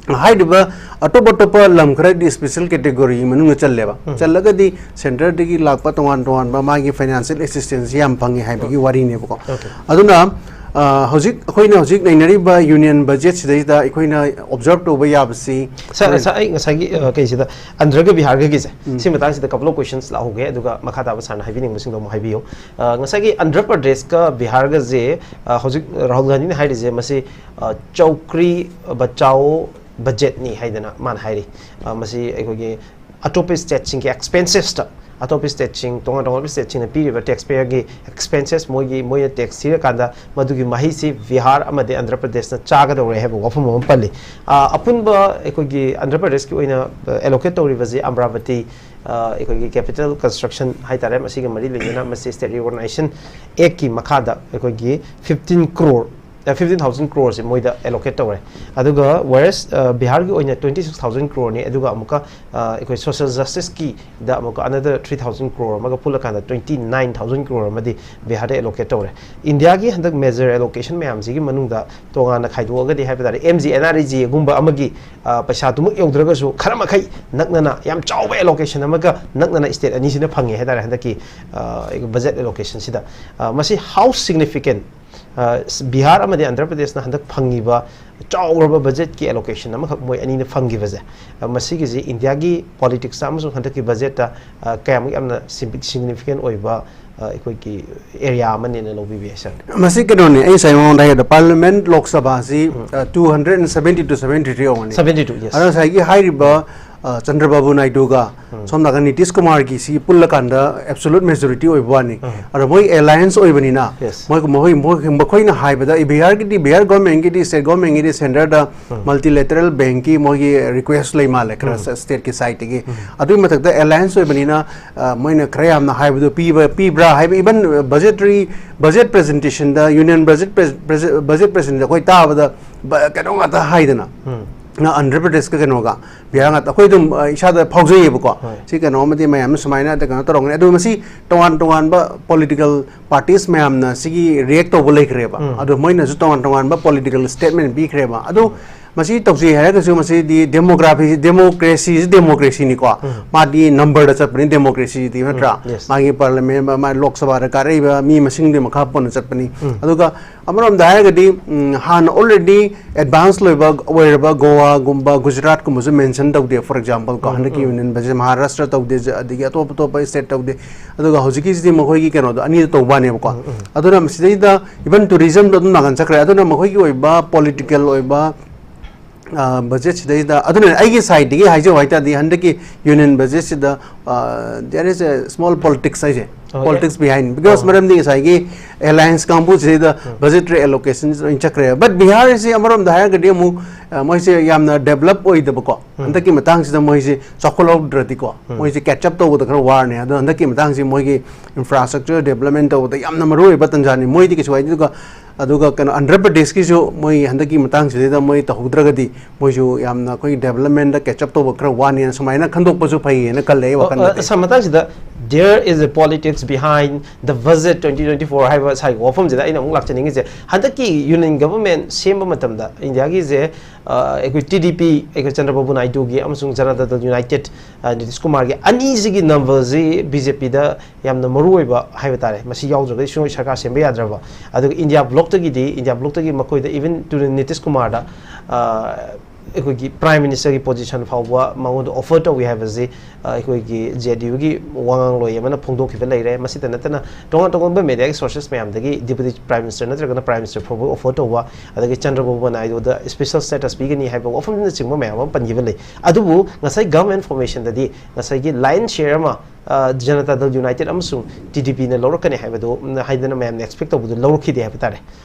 ꯍꯥꯏꯔꯤꯕ ꯑꯇꯣꯞ ꯑꯇꯣꯞꯄ ꯂꯝ ꯈꯔꯗꯤ ꯁ꯭ꯄꯦꯁꯦꯜ ꯀꯦꯇꯦꯒꯣꯔꯤ ꯃꯅꯨꯡꯗ ꯆꯜꯂꯦꯕ꯫ ꯎꯝ. ꯆꯜꯂꯒꯗꯤ ꯁꯦꯟꯇꯔꯗꯒꯤ ꯂꯥꯛꯄ ꯇꯣꯉꯥꯟ ꯇꯣꯉꯥꯟꯕ ꯃꯥꯒꯤ ꯐꯥꯏꯅꯥꯟꯁꯤꯌꯦꯜ ꯑꯦꯁꯤꯁꯇꯦꯟꯁ ꯌꯥꯝ ꯐꯪꯉꯤ ꯍꯥꯏꯕꯒꯤ ꯋꯥꯔꯤꯅꯦꯕꯀꯣ꯫ Okay. ꯑꯗꯨꯅ, ꯑ, ꯍꯧꯖꯤꯛ ꯑꯩꯈꯣꯏꯅ ꯍꯧꯖꯤꯛ ꯂꯩꯅꯔꯤꯕ ꯌꯨꯅꯤꯌꯟ ꯕꯖꯦꯠꯁꯤꯗꯩꯗ ꯑꯩꯈꯣꯏꯅ ꯑꯣꯕꯖꯔꯕ ꯇꯧꯕ ꯌꯥꯕꯁꯤ, ꯁꯥꯔ, ꯁꯥꯔ, ꯑꯩ ꯉꯁꯥꯏꯒꯤ, ꯑ, ꯀꯩꯁꯤꯗ, ꯑꯟꯙ꯭ꯔꯒ ꯕꯤꯍꯥꯔꯒꯒꯤꯁꯦ, ꯎꯝ. ꯁꯤ ꯃꯇꯥꯡꯁꯤꯗ couple of questions ꯂꯥꯛꯍꯧꯒꯦ, ꯑꯗꯨꯒ ꯃꯈꯥ ꯇꯥꯕ ꯁꯥꯔꯅ ꯍꯥꯏꯕꯤꯅꯤꯡꯕꯁꯤꯡꯗꯣ ꯑꯃꯨꯛ ꯍꯥꯏꯕꯤꯌꯨ꯫ ꯑ, ꯉꯁꯥꯏꯒꯤ ꯑꯟꯙ꯭ꯔ ꯄ꯭ꯔꯗꯦꯁꯀ ꯕꯤꯍꯥꯔꯒꯁꯦ, ꯑ, ꯍꯧꯖꯤꯛ ꯔꯥꯍꯨꯜ ꯒꯥꯟꯙꯤꯅ ꯍꯥꯏꯔꯤꯁꯦ, ꯃꯁꯤ, ꯑ, ꯆꯧꯀ꯭ꯔꯤ ꯕꯆꯥꯎ ꯕꯖꯦꯠꯅꯤ ꯍꯥꯏꯗꯅ ꯃꯥꯅ ꯍꯥꯏꯔꯤ꯫ ꯑ, ꯃꯁꯤ ꯑꯩꯈꯣꯏꯒꯤ ꯑꯇꯣꯞꯄ ꯁ꯭ꯇꯦꯠꯁꯤꯡꯒꯤ ꯑꯦꯛꯁꯄꯦꯟꯁꯦꯁꯇ, ꯑꯇꯣꯞꯄ ꯁ꯭ꯇꯦꯠꯁꯤꯡ, ꯇꯣꯉꯥꯟ ꯇꯣꯉꯥꯟꯕ ꯁ꯭ꯇꯦꯠꯁꯤꯡꯅ ꯄꯤꯔꯤꯕ ꯇꯦꯛꯁ ꯄꯦꯌꯔꯒꯤ ꯑꯦꯛꯁꯄꯦꯟꯁꯦꯁ, ꯃꯣꯏꯒꯤ, ꯃꯣꯏꯅ ꯇꯦꯛꯁ ꯊꯤꯔꯀꯥꯟꯗ ꯃꯗꯨꯒꯤ ꯃꯍꯩꯁꯤ ꯕꯤꯍꯥꯔ ꯑꯃꯗꯤ ꯑꯟꯙ꯭ꯔ ꯄ꯭ꯔꯗꯦꯁꯅ ꯆꯥꯒꯗꯧꯔꯦ ꯍꯥꯏꯕ ꯋꯥꯐꯝ ꯑꯃ ꯄꯜꯂꯤ꯫ ꯑ, ꯑꯄꯨꯟꯕ ꯑꯩꯈꯣꯏꯒꯤ ꯑꯟꯙ꯭ꯔ ꯄ꯭ꯔꯗꯦꯁꯀꯤ ꯑꯣꯏꯅ, ꯑ, ꯑꯦꯂꯣꯀꯦꯠ ꯇꯧꯔꯤꯕꯁꯤ ꯑꯃꯔꯥꯕꯇꯤ, ꯑ, ꯑꯩꯈꯣꯏꯒꯤ ꯀꯦꯄꯤꯇꯦꯜ ꯀꯟꯁꯇ꯭ꯔꯛꯁꯟ ꯍꯥꯏꯇꯥꯔꯦ, ꯃꯁꯤꯒ ꯃꯔꯤ ꯂꯩꯅꯅ ꯃꯁꯤ ꯁ꯭ꯇꯦꯠ ꯔꯤꯑꯣꯔꯒꯅꯥꯏꯖꯦꯁꯟ ꯑꯦꯛꯀꯤ ꯃꯈꯥꯗ ꯑꯩꯈꯣꯏꯒꯤ fifteen crore, fifteen thousand crore ꯁꯦ ꯃꯣꯏꯗ ꯑꯦꯂꯣꯀꯦꯠ ꯇꯧꯔꯦ꯫ ꯑꯗꯨꯒ whereas, ꯑ, ꯕꯤꯍꯥꯔꯒꯤ ꯑꯣꯏꯅ twenty six thousand crore ꯅꯤ, ꯑꯗꯨꯒ ꯑꯃꯨꯛꯀ, ꯑ, ꯑꯩꯈꯣꯏ ꯁꯣꯁꯤꯌꯦꯜ ꯖꯁꯇꯤꯁꯀꯤꯗ ꯑꯃꯨꯛꯀ another three thousand crore ꯑꯃꯒ ꯄꯨꯜꯂꯀꯥꯟꯗ twenty nine thousand crore ꯑꯃꯗꯤ ꯕꯤꯍꯥꯔꯗ ꯑꯦꯂꯣꯀꯦꯠ ꯇꯧꯔꯦ꯫ ꯏꯟꯗꯤꯌꯥꯒꯤ ꯍꯟꯗꯛ ꯃꯦꯖꯔ ꯑꯦꯂꯣꯀꯦꯁꯟ ꯃꯌꯥꯝꯁꯤꯒꯤ ꯃꯅꯨꯡꯗ ꯇꯣꯉꯥꯟꯅ ꯈꯥꯏꯗꯣꯛꯑꯒꯗꯤ ꯍꯥꯏꯕ ꯇꯥꯔꯦ, M G N R E G ꯒꯨꯝꯕ ꯑꯃꯒꯤ, ꯑ, ꯄꯩꯁꯥꯗꯨꯃꯛ ꯌꯧꯗ꯭ꯔꯒꯁꯨ ꯈꯔ ꯃꯈꯩ ꯅꯛꯅꯅ ꯌꯥꯝ ꯆꯥꯎꯕ ꯑꯦꯂꯣꯀꯦꯁꯟ ꯑꯃꯒ ꯅꯛꯅꯅ ꯁ꯭ꯇꯦꯠ ꯑꯅꯤꯁꯤꯅ ꯐꯪꯉꯦ ꯍꯥꯏ ꯇꯥꯔꯦ ꯍꯟꯗꯛꯀꯤ, ꯑ, ꯕꯖꯦꯠ ꯑꯦꯂꯣꯀꯦꯁꯟꯁꯤꯗ꯫ ꯑ, ꯃꯁꯤ how significant, ꯑ, ꯕꯤꯍꯥꯔ ꯑꯃꯗꯤ ꯑꯟꯙ꯭ꯔ ꯄ꯭ꯔꯗꯦꯁꯅ ꯍꯟꯗꯛ ꯐꯪꯉꯤꯕ ꯆꯥꯎꯔꯕ ꯕꯖꯦꯠꯀꯤ ꯑꯦꯂꯣꯀꯦꯁꯟ ꯑꯃꯈꯛ ꯃꯣꯏ ꯑꯅꯤꯅ ꯐꯪꯈꯤꯕꯁꯦ, ꯑ, ꯃꯁꯤꯒꯤꯁꯤ ꯏꯟꯗꯤꯌꯥꯒꯤ ꯄꯣꯂꯤꯇꯤꯛꯁꯇ ꯑꯃꯁꯨꯡ ꯍꯟꯗꯛꯀꯤ ꯕꯖꯦꯠꯇ, ꯑ, ꯀꯌꯥꯃꯨꯛ ꯌꯥꯝꯅ ꯁꯤꯝꯄꯤ-, ꯁꯤꯒꯅꯤꯐꯤꯀꯦꯟ ꯑꯣꯏꯕ, ꯑ, ꯑꯩꯈꯣꯏꯒꯤ ꯑꯦꯔꯤꯌꯥ ꯑꯃꯅꯦꯅ ꯂꯧꯕꯤꯕ ꯌꯥꯏ, ꯁꯥꯔ? ꯃꯁꯤ ꯀꯩꯅꯣꯅꯦ, ꯑꯩ ꯉꯁꯥꯏ ꯃꯃꯥꯡꯗ ꯍꯥꯏꯒꯗ, ꯄꯥꯔꯂꯤꯌꯥꯃꯦꯟꯠ, ꯂꯣꯛ ꯁꯚꯥꯁꯤ, ꯎꯝ. ꯑ, two hundred and seventy to seventy three ꯑꯣꯏꯔꯝꯒꯅꯤ꯫ Seventy two, yes. ꯑꯗꯣ ꯉꯁꯥꯏꯒꯤ ꯍꯥꯏꯔꯤꯕ, ꯆꯟꯗ꯭ꯔꯕꯥꯕꯨ ꯅꯥꯏꯗꯨꯒ ꯁꯣꯝ ꯅꯥꯀꯟ ꯅꯤꯇꯤꯁ ꯀꯨꯃꯥꯔꯒꯤ ꯁꯤ ꯄꯨꯜꯂꯀꯥꯟꯗ ꯑꯦꯕꯁꯣꯂꯨꯠ ꯃꯦꯖꯣꯔꯤꯇꯤ ꯑꯣꯏꯕ ꯋꯥꯅꯤ꯫ ꯑꯗꯣ ꯃꯣꯏ ꯑꯦꯂꯥꯏꯟꯁ ꯑꯣꯏꯕꯅꯤꯅ, ꯃꯣꯏ ꯃꯈꯣꯏ ꯃꯈꯣꯏ ꯃꯈꯣꯏꯅ ꯍꯥꯏꯕꯗ, ꯕꯤꯍꯥꯔꯒꯤꯗꯤ, ꯕꯤꯍꯥꯔ ꯒꯣꯔꯃꯦꯟꯒꯤꯗꯤ, ꯁ꯭ꯇꯦꯠ ꯒꯣꯔꯃꯦꯟꯒꯤꯗꯤ ꯁꯦꯟꯇꯔꯗ ꯃꯜꯇꯤꯂꯦꯇꯔꯦꯜ ꯕꯦꯡꯛꯀꯤ ꯃꯣꯏꯒꯤ ꯔꯤꯀ꯭ꯋꯦꯁ ꯂꯩ ꯃꯥꯜꯂꯦ, ꯈꯔ ꯁ꯭ꯇꯦꯠꯀꯤ ꯁꯥꯏꯠꯇꯒꯤ꯫ ꯑꯗꯨꯒꯤ ꯃꯊꯛꯇ ꯑꯦꯂꯥꯏꯟꯁ ꯑꯣꯏꯕꯅꯤꯅ, ꯃꯣꯏꯅ ꯈꯔ ꯌꯥꯝꯅ ꯍꯥꯏꯕꯗꯣ ꯄꯤꯕ ꯄꯤꯕ꯭ꯔꯥ ꯍꯥꯏꯕ, ꯏꯚꯟ ꯕꯖꯦꯠꯇꯔꯤ ꯕꯖꯦꯠ ꯄ꯭ꯔꯖꯦꯟꯇꯦꯁꯟꯗ, ꯌꯨꯅꯤꯌꯟ ꯕꯖꯦꯠ ꯕꯖꯦꯠ ꯄ꯭ꯔꯖꯦꯟꯇꯦꯁꯟꯗ ꯑꯩꯈꯣꯏ ꯇꯥꯕꯗ ꯀꯩꯅꯣ ꯉꯥꯛꯇ ꯍꯥꯏꯗꯅ, ꯑꯟꯙ꯭ꯔ ꯄ꯭ꯔꯗꯦꯁꯀ ꯀꯩꯅꯣꯒ, ꯕꯤꯍꯥꯔ ꯉꯥꯛꯇ꯫ ꯑꯩꯈꯣꯏ ꯑꯗꯨꯝ ꯏꯁꯥꯗ ꯐꯥꯎꯖꯩꯌꯦꯕꯀꯣ꯫ ꯁꯤ ꯀꯩꯅꯣ ꯑꯃꯗꯤ ꯃꯌꯥꯝꯅ ꯁꯨꯃꯥꯏꯅ ꯀꯩꯅꯣ ꯇꯧꯔꯝꯒꯅꯤ꯫ ꯑꯗꯣ ꯃꯁꯤ ꯇꯣꯉꯥꯟ ꯇꯣꯉꯥꯟꯕ ꯄꯣꯂꯤꯇꯤꯀꯦꯜ ꯄꯥꯔꯇꯤꯁ ꯃꯌꯥꯝꯅ ꯁꯤꯒꯤ ꯔꯤꯌꯦꯛ ꯇꯧꯕ ꯂꯩꯈ꯭ꯔꯦꯕ꯫ ꯑꯗꯣ ꯃꯣꯏꯅꯁꯨ ꯇꯣꯉꯥꯟ ꯇꯣꯉꯥꯟꯕ ꯄꯣꯂꯤꯇꯤꯀꯦꯜ ꯁ꯭ꯇꯦꯠꯃꯦꯟ ꯄꯤꯈ꯭ꯔꯦꯕ꯫ ꯑꯗꯣ ꯃꯁꯤ ꯇꯧꯁꯤ ꯍꯥꯏꯔꯒꯁꯨ, ꯃꯁꯤꯗꯤ ꯗꯦꯃꯣꯒ꯭ꯔꯥꯐꯤ, ꯗꯦꯃꯣꯀ꯭ꯔꯦꯁꯤꯁꯤ ꯗꯦꯃꯣꯀ꯭ꯔꯦꯁꯤꯅꯤꯀꯣ꯫ ꯃꯥꯗꯤ ꯅꯝꯕꯔꯗ ꯆꯠꯄꯅꯤ ꯗꯦꯃꯣꯀ꯭ꯔꯦꯁꯤꯗꯤ, ꯅꯠꯇ꯭ꯔꯥ? ꯃꯥꯒꯤ ꯄꯥꯔꯂꯤꯌꯥꯃꯦꯟ, ꯃꯥ ꯂꯣꯛ ꯁꯚꯥꯗ ꯀꯥꯔꯛꯏꯕ ꯃꯤ ꯃꯁꯤꯡꯗꯨꯒꯤ ꯃꯈꯥ ꯄꯣꯟꯅ ꯆꯠꯄꯅꯤ꯫ ꯑꯗꯨꯒ ꯑꯃꯔꯣꯝꯗ ꯍꯥꯏꯔꯒꯗꯤ, ꯎꯝ, ꯍꯥꯟꯅ ꯑꯣꯜꯔꯦꯗꯤ ꯑꯦꯗꯚꯥꯟꯁ ꯂꯣꯏꯕ ꯑꯣꯏꯔꯕ ꯒꯣꯋꯥꯒꯨꯝꯕ, ꯒꯨꯖꯔꯥꯠꯀꯨꯝꯕꯁꯨ ꯃꯦꯟꯁꯟ ꯇꯧꯗꯦ꯫ ꯐꯣꯔ ꯑꯦꯛꯖꯥꯝꯄꯜ ꯀꯣ, ꯍꯟꯗꯛꯀꯤ ꯌꯨꯅꯤꯌꯟ ꯕꯖꯦꯠ ꯃꯍꯥꯔꯥꯁꯇ꯭ꯔ ꯇꯧꯗꯦ, ꯑꯗꯒꯤ ꯑꯇꯣꯞ ꯑꯇꯣꯞꯄ ꯁ꯭ꯇꯦꯠ ꯇꯧꯗꯦ꯫ ꯑꯗꯨꯒ ꯍꯧꯖꯤꯛꯀꯤꯁꯤꯗꯤ ꯃꯈꯣꯏꯒꯤ ꯀꯩꯅꯣꯗꯣ ꯑꯅꯤꯗ ꯇꯧꯕ ꯋꯥꯅꯦꯕꯀꯣ꯫ ꯑꯗꯨꯅ ꯃꯁꯤꯗꯩꯗ ꯏꯚꯟ ꯇꯨꯔꯤꯖꯝꯗꯣ ꯑꯗꯨꯝ ꯅꯥꯀꯟ ꯆꯠꯈ꯭ꯔꯦ꯫ ꯑꯗꯨꯅ ꯃꯈꯣꯏꯒꯤ ꯑꯣꯏꯕ ꯄꯣꯂꯤꯇꯤꯀꯦꯜ ꯑꯣꯏꯕ, ꯑ, ꯕꯖꯦꯠꯁꯤꯗꯩꯗ, ꯑꯗꯨꯅ ꯑꯩꯒꯤ ꯁꯥꯏꯠꯇꯒꯤ ꯍꯥꯏꯖꯧ ꯍꯥꯏꯇꯥꯔꯗꯤ, ꯍꯟꯗꯛꯀꯤ ꯌꯨꯅꯤꯌꯟ ꯕꯖꯦꯠꯁꯤꯗ, ꯑ, there is a small politics ꯍꯥꯏꯁꯦ, okay, politics behind, because ꯃꯔꯝꯗꯤ ꯉꯁꯥꯏꯒꯤ ꯑꯦꯂꯥꯏꯟꯁ ꯀꯥꯡꯕꯨꯁꯤꯗ ꯕꯖꯦꯠ ꯔꯤꯑꯦꯂꯣꯀꯦꯁꯟ ꯂꯣꯏ ꯆꯠꯈ꯭ꯔꯦ꯫ But ꯕꯤꯍꯥꯔꯁꯤ ꯑꯃꯔꯣꯝꯗ ꯍꯥꯏꯔꯒꯗꯤ ꯑꯃꯨꯛ, ꯑ, ꯃꯣꯏꯁꯦ ꯌꯥꯝꯅ ꯗꯦꯕꯂꯞ ꯑꯣꯏꯗꯕꯀꯣ꯫ ꯍꯟꯗꯛꯀꯤ ꯃꯇꯥꯡꯁꯤꯗ ꯃꯣꯏꯁꯦ ꯆꯥꯎꯈꯠꯍꯧꯗ꯭ꯔꯗꯤꯀꯣ, ꯃꯣꯏꯁꯦ ꯀꯦꯠꯆ ꯑꯞ ꯇꯧꯕꯗ ꯈꯔ ꯋꯥꯔꯅꯤ꯫ ꯑꯗꯣ ꯍꯟꯗꯛꯀꯤ ꯃꯇꯥꯡꯁꯤ ꯃꯣꯏꯒꯤ ꯏꯟꯐ꯭ꯔꯥꯁ꯭ꯇ꯭ꯔꯛꯆꯔ ꯗꯦꯕꯂꯞꯃꯦꯟ ꯇꯧꯕꯗ ꯌꯥꯝꯅ ꯃꯔꯨ ꯑꯣꯏꯕ ꯇꯟꯖꯥꯅꯤ꯫ ꯃꯣꯏꯗꯤ ꯀꯩꯁꯨ ꯍꯥꯏꯗꯦ꯫ ꯑꯗꯨꯒ, ꯑꯗꯨꯒ ꯀꯩꯅꯣ, ꯑꯟꯙ꯭ꯔ ꯄ꯭ꯔꯗꯦꯁꯀꯤꯁꯨ ꯃꯣꯏ ꯍꯟꯗꯛꯀꯤ ꯃꯇꯥꯡꯁꯤꯗꯩꯗ ꯃꯣꯏ ꯇꯧꯍꯧꯗ꯭ꯔꯒꯗꯤ ꯃꯣꯏꯁꯨ ꯌꯥꯝꯅ ꯑꯩꯈꯣꯏꯒꯤ ꯗꯦꯕꯂꯞꯃꯦꯟꯗ ꯀꯦꯠꯆ ꯑꯞ ꯇꯧꯕ ꯈꯔ ꯋꯥꯅꯤꯅ ꯁꯨꯃꯥꯏꯅ ꯈꯟꯗꯣꯛꯄꯁꯨ ꯐꯩꯌꯦꯅ ꯈꯜꯂꯦ ꯑꯩ ꯋꯥꯈꯜꯗꯗꯤ꯫ ꯑ, ꯁꯥꯔ, ꯃꯇꯥꯡꯁꯤꯗ, there is a politics behind the budget twenty twenty-four ꯍꯥꯏꯕ ꯁꯥꯔꯒꯤ ꯋꯥꯐꯝꯁꯤꯗ ꯑꯩꯅ ꯑꯃꯨꯛ ꯂꯥꯛꯆꯅꯤꯡꯉꯤꯁꯦ, ꯍꯟꯗꯛꯀꯤ ꯌꯨꯅꯤꯌꯟ ꯒꯚꯔꯟꯃꯦꯟ ꯁꯦꯝꯕ ꯃꯇꯝꯗ ꯏꯟꯗꯤꯌꯥꯒꯤꯁꯦ, ꯑ, ꯑꯩꯈꯣꯏ ꯇꯤ ꯗꯤ ꯄꯤ, ꯑꯩꯈꯣꯏ ꯆꯟꯗ꯭ꯔꯕꯥꯕꯨ ꯅꯥꯏꯗꯨꯒꯤ ꯑꯃꯁꯨꯡ ꯖꯅꯇꯥ ꯗꯜ ꯌꯨꯅꯥꯏꯇꯦꯗ, ꯑ, ꯅꯤꯇꯤꯁ ꯀꯨꯃꯥꯔꯒꯤ ꯑꯅꯤꯁꯤꯒꯤ ꯅꯝꯕꯔꯁꯤ ꯕꯤ ꯖꯦ ꯄꯤꯗ ꯌꯥꯝꯅ ꯃꯔꯨ ꯑꯣꯏꯕ ꯍꯥꯏꯕ ꯇꯥꯔꯦ꯫ ꯃꯁꯤ ꯌꯥꯎꯗ꯭ꯔꯒꯗꯤ ꯁꯨꯡꯁꯣꯏ ꯁꯔꯀꯥꯔ ꯁꯦꯝꯕ ꯌꯥꯗ꯭ꯔꯕ꯫ ꯑꯗꯨꯒ ꯏꯟꯗꯤꯌꯥ ꯕ꯭ꯂꯣꯛꯇꯒꯤꯗꯤ, ꯏꯟꯗꯤꯌꯥ ꯕ꯭ꯂꯣꯛꯇꯒꯤ ꯃꯈꯣꯏꯗ, even to ꯅꯤꯇꯤꯁ ꯀꯨꯃꯥꯔꯗ, ꯑ, ꯑꯩꯈꯣꯏꯒꯤ Prime Ministerꯒꯤ position ꯐꯥꯎꯕ ꯃꯉꯣꯟꯗ offer ꯇꯧꯏ ꯍꯥꯏꯕꯁꯤ, ꯑ, ꯑꯩꯈꯣꯏꯒꯤ JDUꯒꯤ ꯋꯥꯉꯥꯡꯂꯣꯏ ꯑꯃꯅ ꯐꯣꯡꯗꯣꯛꯈꯤꯕ ꯂꯩꯔꯦ꯫ ꯃꯁꯤꯇ ꯅꯠꯇꯅ ꯇꯣꯉꯥꯟ ꯇꯣꯉꯥꯟꯕ mediaꯒꯤ sources ꯃꯌꯥꯝꯗꯒꯤ Deputy Prime Minister ꯅꯠꯇ꯭ꯔꯒꯅ Prime Minister ꯐꯥꯎꯕ offer ꯇꯧꯕ, ꯑꯗꯒꯤ ꯆꯟꯗ꯭ꯔꯕꯥꯕꯨ ꯅꯥꯏꯗꯨꯗ special status ꯄꯤꯒꯅꯤ ꯍꯥꯏꯕ ꯋꯥꯐꯝꯅꯆꯤꯡꯕ ꯃꯌꯥꯝ ꯑꯃ ꯄꯟꯈꯤꯕ ꯂꯩ꯫ ꯑꯗꯨꯕꯨ ꯉꯁꯥꯏ government formationꯗꯗꯤ ꯉꯁꯥꯏꯒꯤ lion share ꯑꯃ, ꯑ, Janata Dal United ꯑꯃꯁꯨꯡ TDPꯅ ꯂꯧꯔꯛꯀꯅꯤ ꯍꯥꯏꯕꯗꯨ, ꯎꯝ, ꯍꯥꯏꯗꯅ ꯃꯌꯥꯝꯅ expect ꯇꯧꯕꯗꯨ ꯂꯧꯔꯛꯈꯤꯗꯦ ꯍꯥꯏꯕ ꯇꯥꯔꯦ꯫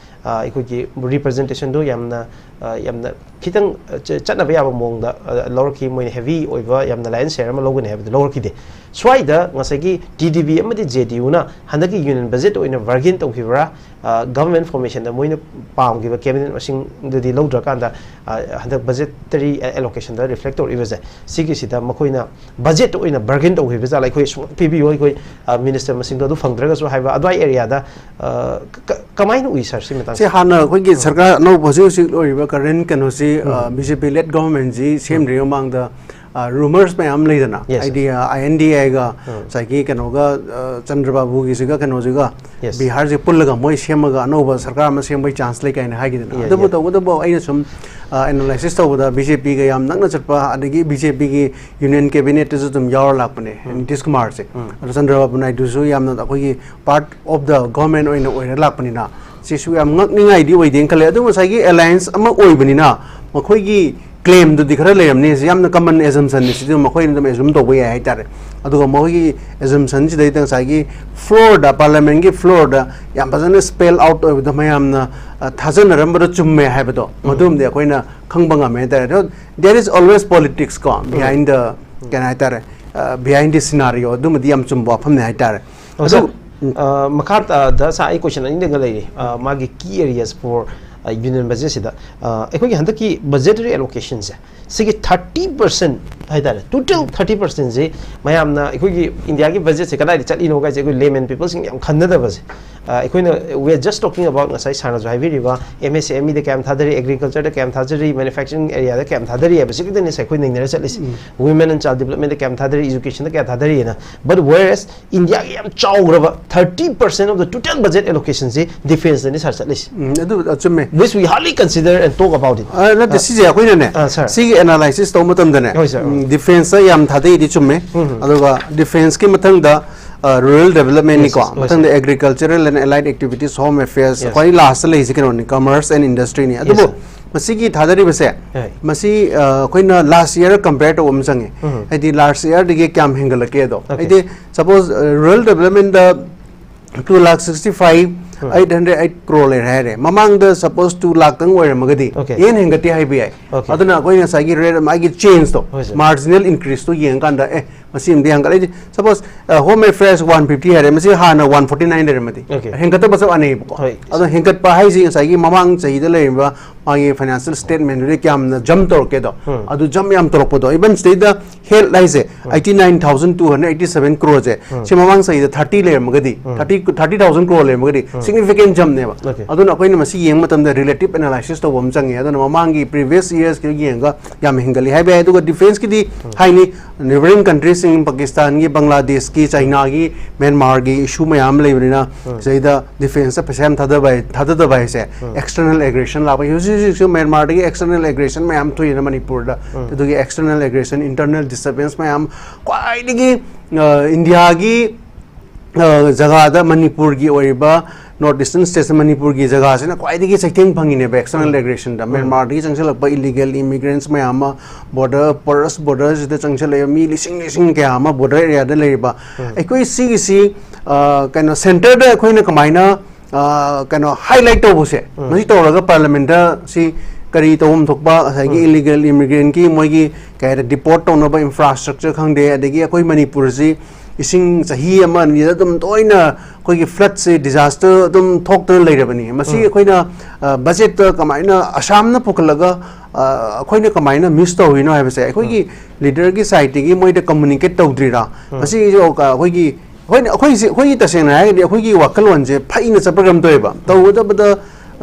ꯑ, ꯑꯩꯈꯣꯏꯒꯤ representationꯗꯨ ꯌꯥꯝꯅ, ꯑ, ꯌꯥꯝꯅ ꯈꯤꯇꯪ, ꯑ, ꯆ-, ꯆꯠꯅꯕ ꯌꯥꯕ ꯃꯑꯣꯡꯗ, ꯑ, ꯂꯧꯔꯛꯈꯤ꯫ ꯃꯣꯏꯅ heavy ꯑꯣꯏꯕ, ꯌꯥꯝꯅ lion share ꯑꯃ ꯂꯧꯒꯅꯤ ꯍꯥꯏꯕꯗꯨ ꯂꯧꯔꯛꯈꯤꯗꯦ꯫ ꯁ꯭ꯋꯥꯏꯗ ꯉꯁꯥꯏꯒꯤ TDP ꯑꯃꯗꯤ JDUꯅ ꯍꯟꯗꯛꯀꯤ union budget ꯑꯣꯏꯅ bargain ꯇꯧꯈꯤꯕ꯭ꯔꯥ, ꯑ, government formationꯗ ꯃꯣꯏꯅ ꯄꯥꯝꯈꯤꯕ cabinet ꯃꯁꯤꯡꯗꯨꯗꯤ ꯂꯧꯗ꯭ꯔꯀꯥꯟꯗ, ꯑ, ꯍꯟꯗꯛ budgetary allocationꯗ reflect ꯇꯧꯔꯛꯏꯕꯁꯦ, ꯁꯤꯒꯤꯁꯤꯗ ꯃꯈꯣꯏꯅ budget ꯑꯣꯏꯅ bargain ꯇꯧꯈꯤꯕ ꯖꯥꯠꯂ? ꯑꯩꯈꯣꯏ ꯁꯨꯝ ꯄꯤꯕꯤꯌꯨ, ꯑꯩꯈꯣꯏ, ꯑ, minister ꯃꯁꯤꯡꯗꯣ ꯑꯗꯨ ꯐꯪꯗ꯭ꯔꯒꯁꯨ ꯍꯥꯏꯕ, ꯑꯗꯨꯋꯥꯏ areaꯗ, ꯑ, ꯀ-, ꯀ-, ꯀꯃꯥꯏꯅ ꯎꯏ, sir, ꯁꯤ ꯃꯇꯥꯡꯁꯦ? ꯁꯤ ꯍꯥꯟꯅ ꯑꯩꯈꯣꯏꯒꯤ ꯎꯝ꯫ ꯁꯔꯀꯥꯔ ꯑꯅꯧꯕ ꯍꯧꯖꯤꯛ ꯍꯧꯖꯤꯛ ꯑꯣꯏꯔꯤꯕ current ꯀꯩꯅꯣꯁꯤ, ꯑ, ꯎꯝ꯫ BJP led governmentꯁꯤ ꯎꯝ꯫ ꯁꯦꯝꯗ꯭ꯔꯤꯉꯩ ꯃꯃꯥꯡꯗ, ꯑ, rumours ꯃꯌꯥꯝ ꯂꯩꯗꯅ, Yes, yes꯫ ꯍꯥꯏꯗꯤ, ꯑ, INDAꯒ ꯎꯝ꯫ ꯉꯁꯥꯏꯒꯤ ꯀꯩꯅꯣꯒ, ꯑ, ꯆꯟꯗ꯭ꯔꯕꯥꯕꯨꯒꯤꯁꯤꯒ ꯀꯩꯅꯣꯁꯤꯒ Yes꯫ ꯕꯤꯍꯥꯔꯁꯦ ꯄꯨꯜꯂꯒ ꯃꯣꯏ ꯁꯦꯝꯃꯒ ꯑꯅꯧꯕ ꯁꯔꯀꯥꯔ ꯑꯃ ꯁꯦꯝꯕꯒꯤ chance ꯂꯩ ꯀꯥꯏꯅ ꯍꯥꯏꯈꯤꯗꯅ꯫ Yeah, ꯑꯗꯨꯕꯨ yeah꯫ ꯇꯧꯕꯇꯕꯨ ꯑꯩꯅ ꯁꯨꯝ, ꯑ, analysis ꯇꯧꯕꯗ BJPꯒ ꯌꯥꯝ ꯅꯛꯅ ꯆꯠꯄ, ꯑꯗꯒꯤ BJPꯒꯤ union cabinetꯇꯁꯨ ꯑꯗꯨꯝ ꯌꯥꯎꯔ ꯂꯥꯛꯄꯅꯦ, ꯎꯝ꯫ ꯅꯤꯇꯤꯁ ꯀꯨꯃꯥꯔꯁꯦ꯫ ꯎꯝ꯫ ꯑꯗꯣ ꯆꯟꯗ꯭ꯔꯕꯥꯕꯨ ꯅꯥꯏꯗꯨꯁꯨ ꯌꯥꯝꯅ ꯑꯩꯈꯣꯏꯒꯤ part of the government ꯑꯣꯏꯅ ꯑꯣꯏꯔ ꯂꯥꯛꯄꯅꯤꯅ ꯁꯤꯁꯨ ꯌꯥꯝ ꯉꯛꯅꯤꯡꯉꯥꯏꯗꯤ ꯑꯣꯏꯗꯦꯅ ꯈꯜꯂꯦ꯫ ꯑꯗꯨ ꯉꯁꯥꯏꯒꯤ alliance ꯑꯃ ꯑꯣꯏꯕꯅꯤꯅ ꯃꯈꯣꯏꯒꯤ claimꯗꯨꯗꯤ ꯈꯔ ꯂꯩꯔꯝꯅꯤ꯫ ꯁꯤ ꯌꯥꯝꯅ common assumptionꯅꯤ꯫ ꯁꯤꯗꯤ ꯃꯈꯣꯏꯅ ꯑꯗꯨꯝ assume ꯇꯧꯕ ꯌꯥꯏ ꯍꯥꯏꯇꯥꯔꯦ꯫ ꯑꯗꯨꯒ ꯃꯈꯣꯏꯒꯤ assumptionꯁꯤꯗꯩꯗ ꯉꯁꯥꯏꯒꯤ floorꯗ, parliamentꯀꯤ floorꯗ ꯌꯥꯝ ꯐꯖꯅ spell out ꯑꯣꯏꯕꯗ ꯃꯌꯥꯝꯅ, ꯑ, ꯊꯥꯖꯅꯔꯝꯕꯗꯣ ꯆꯨꯝꯃꯦ ꯍꯥꯏꯕꯗꯣ, ꯎꯝ꯫ ꯃꯗꯨꯝꯗꯤ ꯑꯩꯈꯣꯏꯅ ꯈꯪꯕ ꯉꯝꯃꯦ ꯍꯥꯏꯇꯥꯔꯦ꯫ ꯑꯗꯣ there is always politics ꯀꯣ, ꯎꯝ꯫ behind the, ꯎꯝ꯫ ꯀꯩꯅꯣ ꯍꯥꯏꯇꯥꯔꯦ, ꯑ, behind the scenario ꯑꯗꯨꯃꯗꯤ ꯌꯥꯝ ꯆꯨꯝꯕ ꯋꯥꯐꯝꯅꯦ ꯍꯥꯏꯇꯥꯔꯦ꯫ ꯑꯣ, ꯑꯗꯨ, sir, ꯎꯝ꯫ ꯑ, ꯃꯈꯥ ꯇꯥꯗ, sir, ꯑꯩ question ꯑꯅꯤꯗꯪꯒ ꯂꯩꯔꯤ꯫ ꯑ, ꯃꯥꯒꯤ key areas for, ꯑ, union budgetꯁꯤꯗ, ꯑ, ꯑꯩꯈꯣꯏꯒꯤ ꯍꯟꯗꯛꯀꯤ budgetary allocationꯁꯦ, ꯁꯤꯒꯤ thirty percent ꯍꯥꯏꯇꯥꯔꯦ, total thirty percentꯁꯤ ꯃꯌꯥꯝꯅ ꯑꯩꯈꯣꯏꯒꯤ Indiaꯒꯤ budgetꯁꯦ ꯀꯗꯥꯏꯗ ꯆꯠꯂꯤꯅꯣ ꯀꯥꯏꯁꯦ ꯑꯩꯈꯣꯏ layman peopleꯁꯤꯡ ꯌꯥꯝ ꯈꯟꯅꯗꯕꯁꯦ, ꯑ, ꯑꯩꯈꯣꯏꯅ, we are just talking about ꯉꯁꯥꯏ ꯁꯥꯔꯅꯁꯨ ꯍꯥꯏꯕꯤꯔꯤꯕ ꯑꯦꯝ ꯑꯦꯁ ꯑꯦꯝ ꯏꯗ ꯀꯌꯥꯝ ꯊꯥꯗꯔꯤ, ꯑꯦꯒ꯭ꯔꯤꯀꯜꯆꯔꯗ ꯀꯌꯥꯝ ꯊꯥꯗꯔꯤ, ꯃꯦꯅꯨꯐꯦꯛꯆꯔꯤꯡ ꯑꯦꯔꯤꯌꯥꯗ ꯀꯌꯥꯝ ꯊꯥꯗꯔꯤ ꯍꯥꯏꯕꯁꯤ ꯈꯛꯇꯅꯤ ꯁꯥꯔ ꯑꯩꯈꯣꯏ ꯅꯩꯅꯔ ꯆꯠꯂꯤꯁꯤ꯫ ꯎꯝ꯫ Women and child development ꯀꯌꯥꯝ ꯊꯥꯗꯔꯤ, education ꯗ ꯀꯌꯥꯝ ꯊꯥꯗꯔꯤꯅ꯫ But whereas ꯏꯟꯗꯤꯌꯥꯒꯤ ꯌꯥꯝ ꯆꯥꯎꯈ꯭ꯔꯕ thirty percent of the total budget allocation ꯁꯤ ꯗꯤꯐꯦꯟꯁꯇꯅꯤ ꯁꯥꯔ ꯆꯠꯂꯤꯁꯤ꯫ ꯎꯝ, ꯑꯗꯨ ꯑ, ꯆꯨꯝꯃꯦ꯫ Which we hardly consider and talk about it. ꯑ, ꯅꯠꯇꯦ, ꯁꯤꯁꯦ ꯑꯩꯈꯣꯏꯅꯅꯦ, ꯑ, ꯁꯥꯔ꯫ ꯁꯤꯒꯤ ꯑꯦꯅꯥꯂꯥꯏꯁꯤꯁ ꯇꯧꯕ ꯃꯇꯝꯗꯅꯦ, ꯍꯣꯏ, ꯁꯥꯔ, ꯎꯝ, ꯍꯣꯏ꯫ ꯗꯤꯐꯦꯟꯁꯇ ꯌꯥꯝ ꯊꯥꯗꯩꯗꯤ ꯆꯨꯝꯃꯦ꯫ ꯎꯝ, ꯎꯝ꯫ ꯑꯗꯨꯒ ꯗꯤꯐꯦꯟꯁꯀꯤ ꯃꯊꯪꯗ, ꯑ, ꯔꯨꯔꯦꯜ ꯗꯦꯕꯂꯞꯃꯦꯟꯅꯤꯀꯣ, Yes, yes, ꯍꯣꯏ, ꯃꯊꯪꯗ sir. Agricultural and allied activities, home affairs, Yes. ꯈ꯭ꯋꯥꯏ ꯂꯥꯁꯇ ꯂꯩꯔꯤꯁꯦ ꯀꯩꯅꯣꯅꯤ, ꯀꯃꯔꯁ ꯑꯦꯟ ꯏꯟꯗꯁꯇ꯭ꯔꯤꯅꯤ꯫ Yes, ꯑꯗꯨꯕꯨ sir. ꯃꯁꯤꯒꯤ ꯊꯥꯗꯔꯤꯕꯁꯦ, ꯍꯣꯏ꯫ ꯃꯁꯤ, ꯑ, ꯑꯩꯈꯣꯏꯅ ꯂꯥꯁ ꯏꯌꯔ ꯀꯝꯄꯦꯌꯔ ꯇꯧꯕ ꯑꯃ ꯆꯪꯉꯦ꯫ ꯎꯝ꯫ ꯍꯥꯏꯗꯤ ꯂꯥꯁ ꯏꯌꯔꯗꯒꯤ ꯀꯌꯥꯝ ꯍꯦꯟꯒꯠꯂꯛꯀꯦ ꯑꯗꯣ꯫ Okay. ꯍꯥꯏꯗꯤ ꯁꯄꯣꯁ, ꯑ, ꯔꯨꯔꯦꯜ ꯗꯦꯕꯂꯞꯃꯦꯟꯗ two lakh sixty five, um. eight hundred eight crore ꯂꯩꯔꯦ ꯍꯥꯏꯔꯦ, ꯃꯃꯥꯡꯗ ꯁꯄꯣꯁ two lakh ꯇꯪ ꯑꯣꯏꯔꯝꯃꯒꯗꯤ, Okay. ꯍꯦꯟꯅ ꯍꯦꯟꯒꯠꯇꯦ ꯍꯥꯏꯕ ꯌꯥꯏ꯫ Okay. ꯑꯗꯨꯅ ꯑꯩꯈꯣꯏ ꯉꯁꯥꯏꯒꯤ ꯔꯦꯠ ꯃꯥꯒꯤ ꯆꯦꯟꯖꯇꯣ, ꯍꯣꯏ, ꯁꯥꯔ꯫ ꯃꯥꯔꯖꯤꯅꯦꯜ ꯏꯟꯀ꯭ꯔꯤꯁꯇꯣ ꯌꯦꯡꯉꯀꯥꯟꯗ, ꯑꯦ, ꯃꯁꯤ ꯑꯃꯗꯤ ꯍꯦꯟꯒꯠꯂꯛꯏ꯫ ꯁꯄꯣꯁ, ꯑ, ꯍꯣꯝ ꯑꯦꯐꯦꯌꯔꯁ one fifty ꯍꯥꯏꯔꯦ, ꯃꯁꯤ ꯍꯥꯟꯅ one forty nine ꯂꯩꯔꯝꯃꯗꯤ, Okay. ꯍꯦꯟꯒꯠꯇꯕ ꯆꯞ ꯃꯥꯟꯅꯩꯕꯀꯣ꯫ ꯍꯣꯏ꯫ ꯑꯗꯣ ꯍꯦꯟꯒꯠꯄ ꯍꯥꯏꯁꯦ ꯉꯁꯥꯏꯒꯤ ꯃꯃꯥꯡ ꯆꯍꯤꯗ ꯂꯩꯔꯤꯕ ꯃꯥꯒꯤ ꯐꯥꯏꯅꯥꯟꯁꯤꯌꯦꯜ ꯁ꯭ꯇꯦꯠꯃꯦꯟꯗꯨꯗꯤ ꯀꯌꯥꯝꯅ ꯖꯝꯞ ꯇꯧꯔꯛꯀꯦꯗꯣ, ꯎꯝ꯫ ꯑꯗꯨ ꯖꯝꯞ ꯌꯥꯝ ꯇꯧꯔꯛꯄꯗꯣ, ꯏꯚꯟ ꯁꯤꯗꯩꯗ ꯍꯦꯜꯠ ꯍꯥꯏꯁꯦ, ꯎꯝ꯫ eighty nine thousand two hundred eighty seven crore ꯁꯦ, ꯎꯝ꯫ ꯁꯤ ꯃꯃꯥꯡ ꯆꯍꯤꯗ thirty ꯂꯩꯔꯝꯃꯒꯗꯤ, ꯎꯝ꯫ thirty, thirty thousand crore ꯂꯩꯔꯝꯃꯒꯗꯤ, ꯎꯝ꯫ significant jump ꯅꯦꯕ꯫ Okay. ꯑꯗꯨꯅ ꯑꯩꯈꯣꯏꯅ ꯃꯁꯤ ꯌꯦꯡꯕ ꯃꯇꯝꯗ ꯔꯤꯂꯦꯇꯤꯚ ꯑꯦꯅꯥꯂꯥꯏꯁꯤꯁ ꯇꯧꯕ ꯑꯃ ꯆꯪꯉꯦ꯫ ꯑꯗꯨꯅ ꯃꯃꯥꯡꯒꯤ ꯄ꯭ꯔꯤꯚꯤꯌꯁ ꯌꯔꯁꯀꯤ ꯌꯦꯡꯉꯒ ꯌꯥꯝ ꯍꯦꯟꯒꯠꯂꯤ ꯍꯥꯏꯕ ꯌꯥꯏ꯫ ꯑꯗꯨꯒ ꯗꯤꯐꯦꯟꯁꯀꯤꯗꯤ ꯍꯥꯏꯅꯤ, ꯅꯦꯕꯔꯤꯡ ꯀꯟꯇ꯭ꯔꯤꯁꯤꯡ, ꯄꯥꯀꯤꯁꯇꯥꯟꯒꯤ, ꯕꯪꯒ꯭ꯂꯥꯗꯦꯁꯀꯤ, ꯆꯥꯏꯅꯥꯒꯤ, ꯃ꯭ꯌꯥꯟꯃꯥꯔꯒꯤ ꯏꯁꯨ ꯃꯌꯥꯝ ꯑꯃ ꯂꯩꯕꯅꯤꯅ, ꯎꯝ꯫ ꯁꯤꯗꯩꯗ ꯗꯤꯐꯦꯟꯁꯇ ꯄꯩꯁꯥ ꯌꯥꯝ ꯊꯥꯗꯕ ꯍꯥꯏ-, ꯊꯥꯗꯗꯕ ꯍꯥꯏꯁꯦ, ꯎꯝ꯫ ꯑꯦꯛꯁꯇꯔꯅꯦꯜ ꯑꯦꯒ꯭ꯔꯦꯁꯟ ꯂꯥꯛꯄ꯫ ꯍꯧꯖꯤꯛ ꯍꯧꯖꯤꯛꯁꯨ ꯃ꯭ꯌꯥꯟꯃꯥꯔꯗꯒꯤ ꯑꯦꯛꯁꯇꯔꯅꯦꯜ ꯑꯦꯒ꯭ꯔꯦꯁꯟ ꯃꯌꯥꯝ ꯊꯣꯛꯏꯅ ꯃꯅꯤꯄꯨꯔꯗ꯫ ꯎꯝ꯫ ꯑꯗꯨꯒꯤ ꯑꯦꯛꯁꯇꯔꯅꯦꯜ ꯑꯦꯒ꯭ꯔꯦꯁꯟ, ꯏꯟꯇꯔꯅꯦꯜ ꯗꯤꯁꯇꯔꯕꯦꯟꯁ ꯃꯌꯥꯝ ꯈ꯭ꯋꯥꯏꯗꯒꯤ, ꯑ, ꯏꯟꯗꯤꯌꯥꯒꯤ, ꯑ, ꯖꯒꯥꯗ ꯃꯅꯤꯄꯨꯔꯒꯤ ꯑꯣꯏꯔꯤꯕ ꯅꯣꯔꯠ ꯏꯁꯇꯔꯟ ꯁ꯭ꯇꯦꯠꯁ ꯃꯅꯤꯄꯨꯔꯒꯤ ꯖꯒꯥꯁꯤꯅ ꯈ꯭ꯋꯥꯏꯗꯒꯤ ꯆꯩꯊꯦꯡ ꯐꯪꯉꯤꯅꯦꯕ ꯑꯦꯛꯁꯇꯔꯅꯦꯜ ꯎꯝ꯫ ꯑꯦꯒ꯭ꯔꯦꯁꯟꯗ꯫ ꯎꯝ꯫ ꯃ꯭ꯌꯥꯟꯃꯥꯔꯗꯒꯤ ꯆꯪꯁꯤꯜꯂꯛꯄ ꯏꯂꯤꯒꯦꯜ ꯏꯃꯤꯒ꯭ꯔꯦꯟꯠꯁ ꯃꯌꯥꯝ ꯑꯃ, ꯕꯣꯔꯗꯔ, ꯄꯣꯔꯁ ꯕꯣꯔꯗꯔꯁꯤꯗ ꯆꯪꯁꯤꯜꯂꯛꯏꯕ ꯃꯤ ꯂꯤꯁꯤꯡ ꯂꯤꯁꯤꯡ ꯀꯌꯥ ꯑꯃ ꯕꯣꯔꯗꯔ ꯑꯦꯔꯤꯌꯥꯗ ꯂꯩꯔꯤꯕ꯫ ꯎꯝ꯫ ꯑꯩꯈꯣꯏ ꯁꯤꯒꯤꯁꯤ, ꯑ, ꯀꯩꯅꯣ, ꯁꯦꯟꯇꯔꯗ ꯑꯩꯈꯣꯏꯅ ꯀꯃꯥꯏꯅ, ꯑ, ꯀꯩꯅꯣ, ꯍꯥꯏꯂꯥꯏꯠ ꯇꯧꯕꯁꯦ, ꯎꯝ꯫ ꯃꯁꯤ ꯇꯧꯔꯒ ꯄꯥꯔꯂꯤꯌꯥꯃꯦꯟꯠꯇ ꯁꯤ ꯀꯔꯤ ꯇꯧꯐꯝ ꯊꯣꯛꯄ, ꯉꯁꯥꯏꯒꯤ ꯎꯝ꯫ ꯏꯂꯤꯒꯦꯜ ꯏꯃꯤꯒ꯭ꯔꯦꯟꯠꯀꯤ ꯃꯣꯏꯒꯤ, ꯀꯩ ꯍꯥꯏꯇꯥꯔꯦ, ꯗꯤꯄꯣꯔꯠ ꯇꯧꯅꯕ ꯏꯟꯐ꯭ꯔꯥꯁ꯭ꯇ꯭ꯔꯛꯆꯔ ꯈꯪꯗꯦ, ꯑꯗꯒꯤ ꯑꯩꯈꯣꯏ ꯃꯅꯤꯄꯨꯔꯁꯤ ꯏꯁꯤꯡ ꯆꯍꯤ ꯑꯃ ꯑꯅꯤꯗ ꯑꯗꯨꯝ ꯇꯣꯏꯅ ꯑꯩꯈꯣꯏꯒꯤ ꯐ꯭ꯂꯠꯁꯦ, ꯗꯤꯖꯥꯁꯇꯔ ꯑꯗꯨꯝ ꯊꯣꯛꯇꯅ ꯂꯩꯔꯕꯅꯤ꯫ ꯃꯁꯤ ꯎꯝ꯫ ꯑꯩꯈꯣꯏꯅ, ꯑ, ꯕꯖꯦꯠꯇ ꯀꯃꯥꯏꯅ ꯑꯁꯥꯝꯅ ꯄꯨꯈꯠꯂꯒ, ꯑ, ꯑꯩꯈꯣꯏꯅ ꯀꯃꯥꯏꯅ ꯃꯤꯁ ꯇꯧꯔꯤꯅꯣ ꯍꯥꯏꯕꯁꯦ ꯑꯩꯈꯣꯏꯒꯤ ꯎꯝ꯫ ꯂꯤꯗꯔꯒꯤ ꯁꯥꯏꯠꯇꯒꯤ ꯃꯣꯏꯗ ꯀꯝꯃꯨꯅꯤꯀꯦꯠ ꯇꯧꯗ꯭ꯔꯤꯔꯥ? ꯎꯝ꯫ ꯃꯁꯤꯁꯨ ꯑꯩꯈꯣꯏꯒꯤ ꯍꯣꯏꯅꯦ, ꯑꯩꯈꯣꯏꯁꯦ, ꯑꯩꯈꯣꯏꯒꯤ ꯇꯁꯦꯡꯅ ꯍꯥꯏꯔꯒꯗꯤ ꯑꯩꯈꯣꯏꯒꯤ ꯋꯥꯈꯜꯂꯣꯟꯁꯦ ꯐꯩꯅ ꯆꯠꯄ ꯀꯔꯝ ꯇꯧꯋꯦꯕ, ꯇꯧꯒꯗꯕꯗ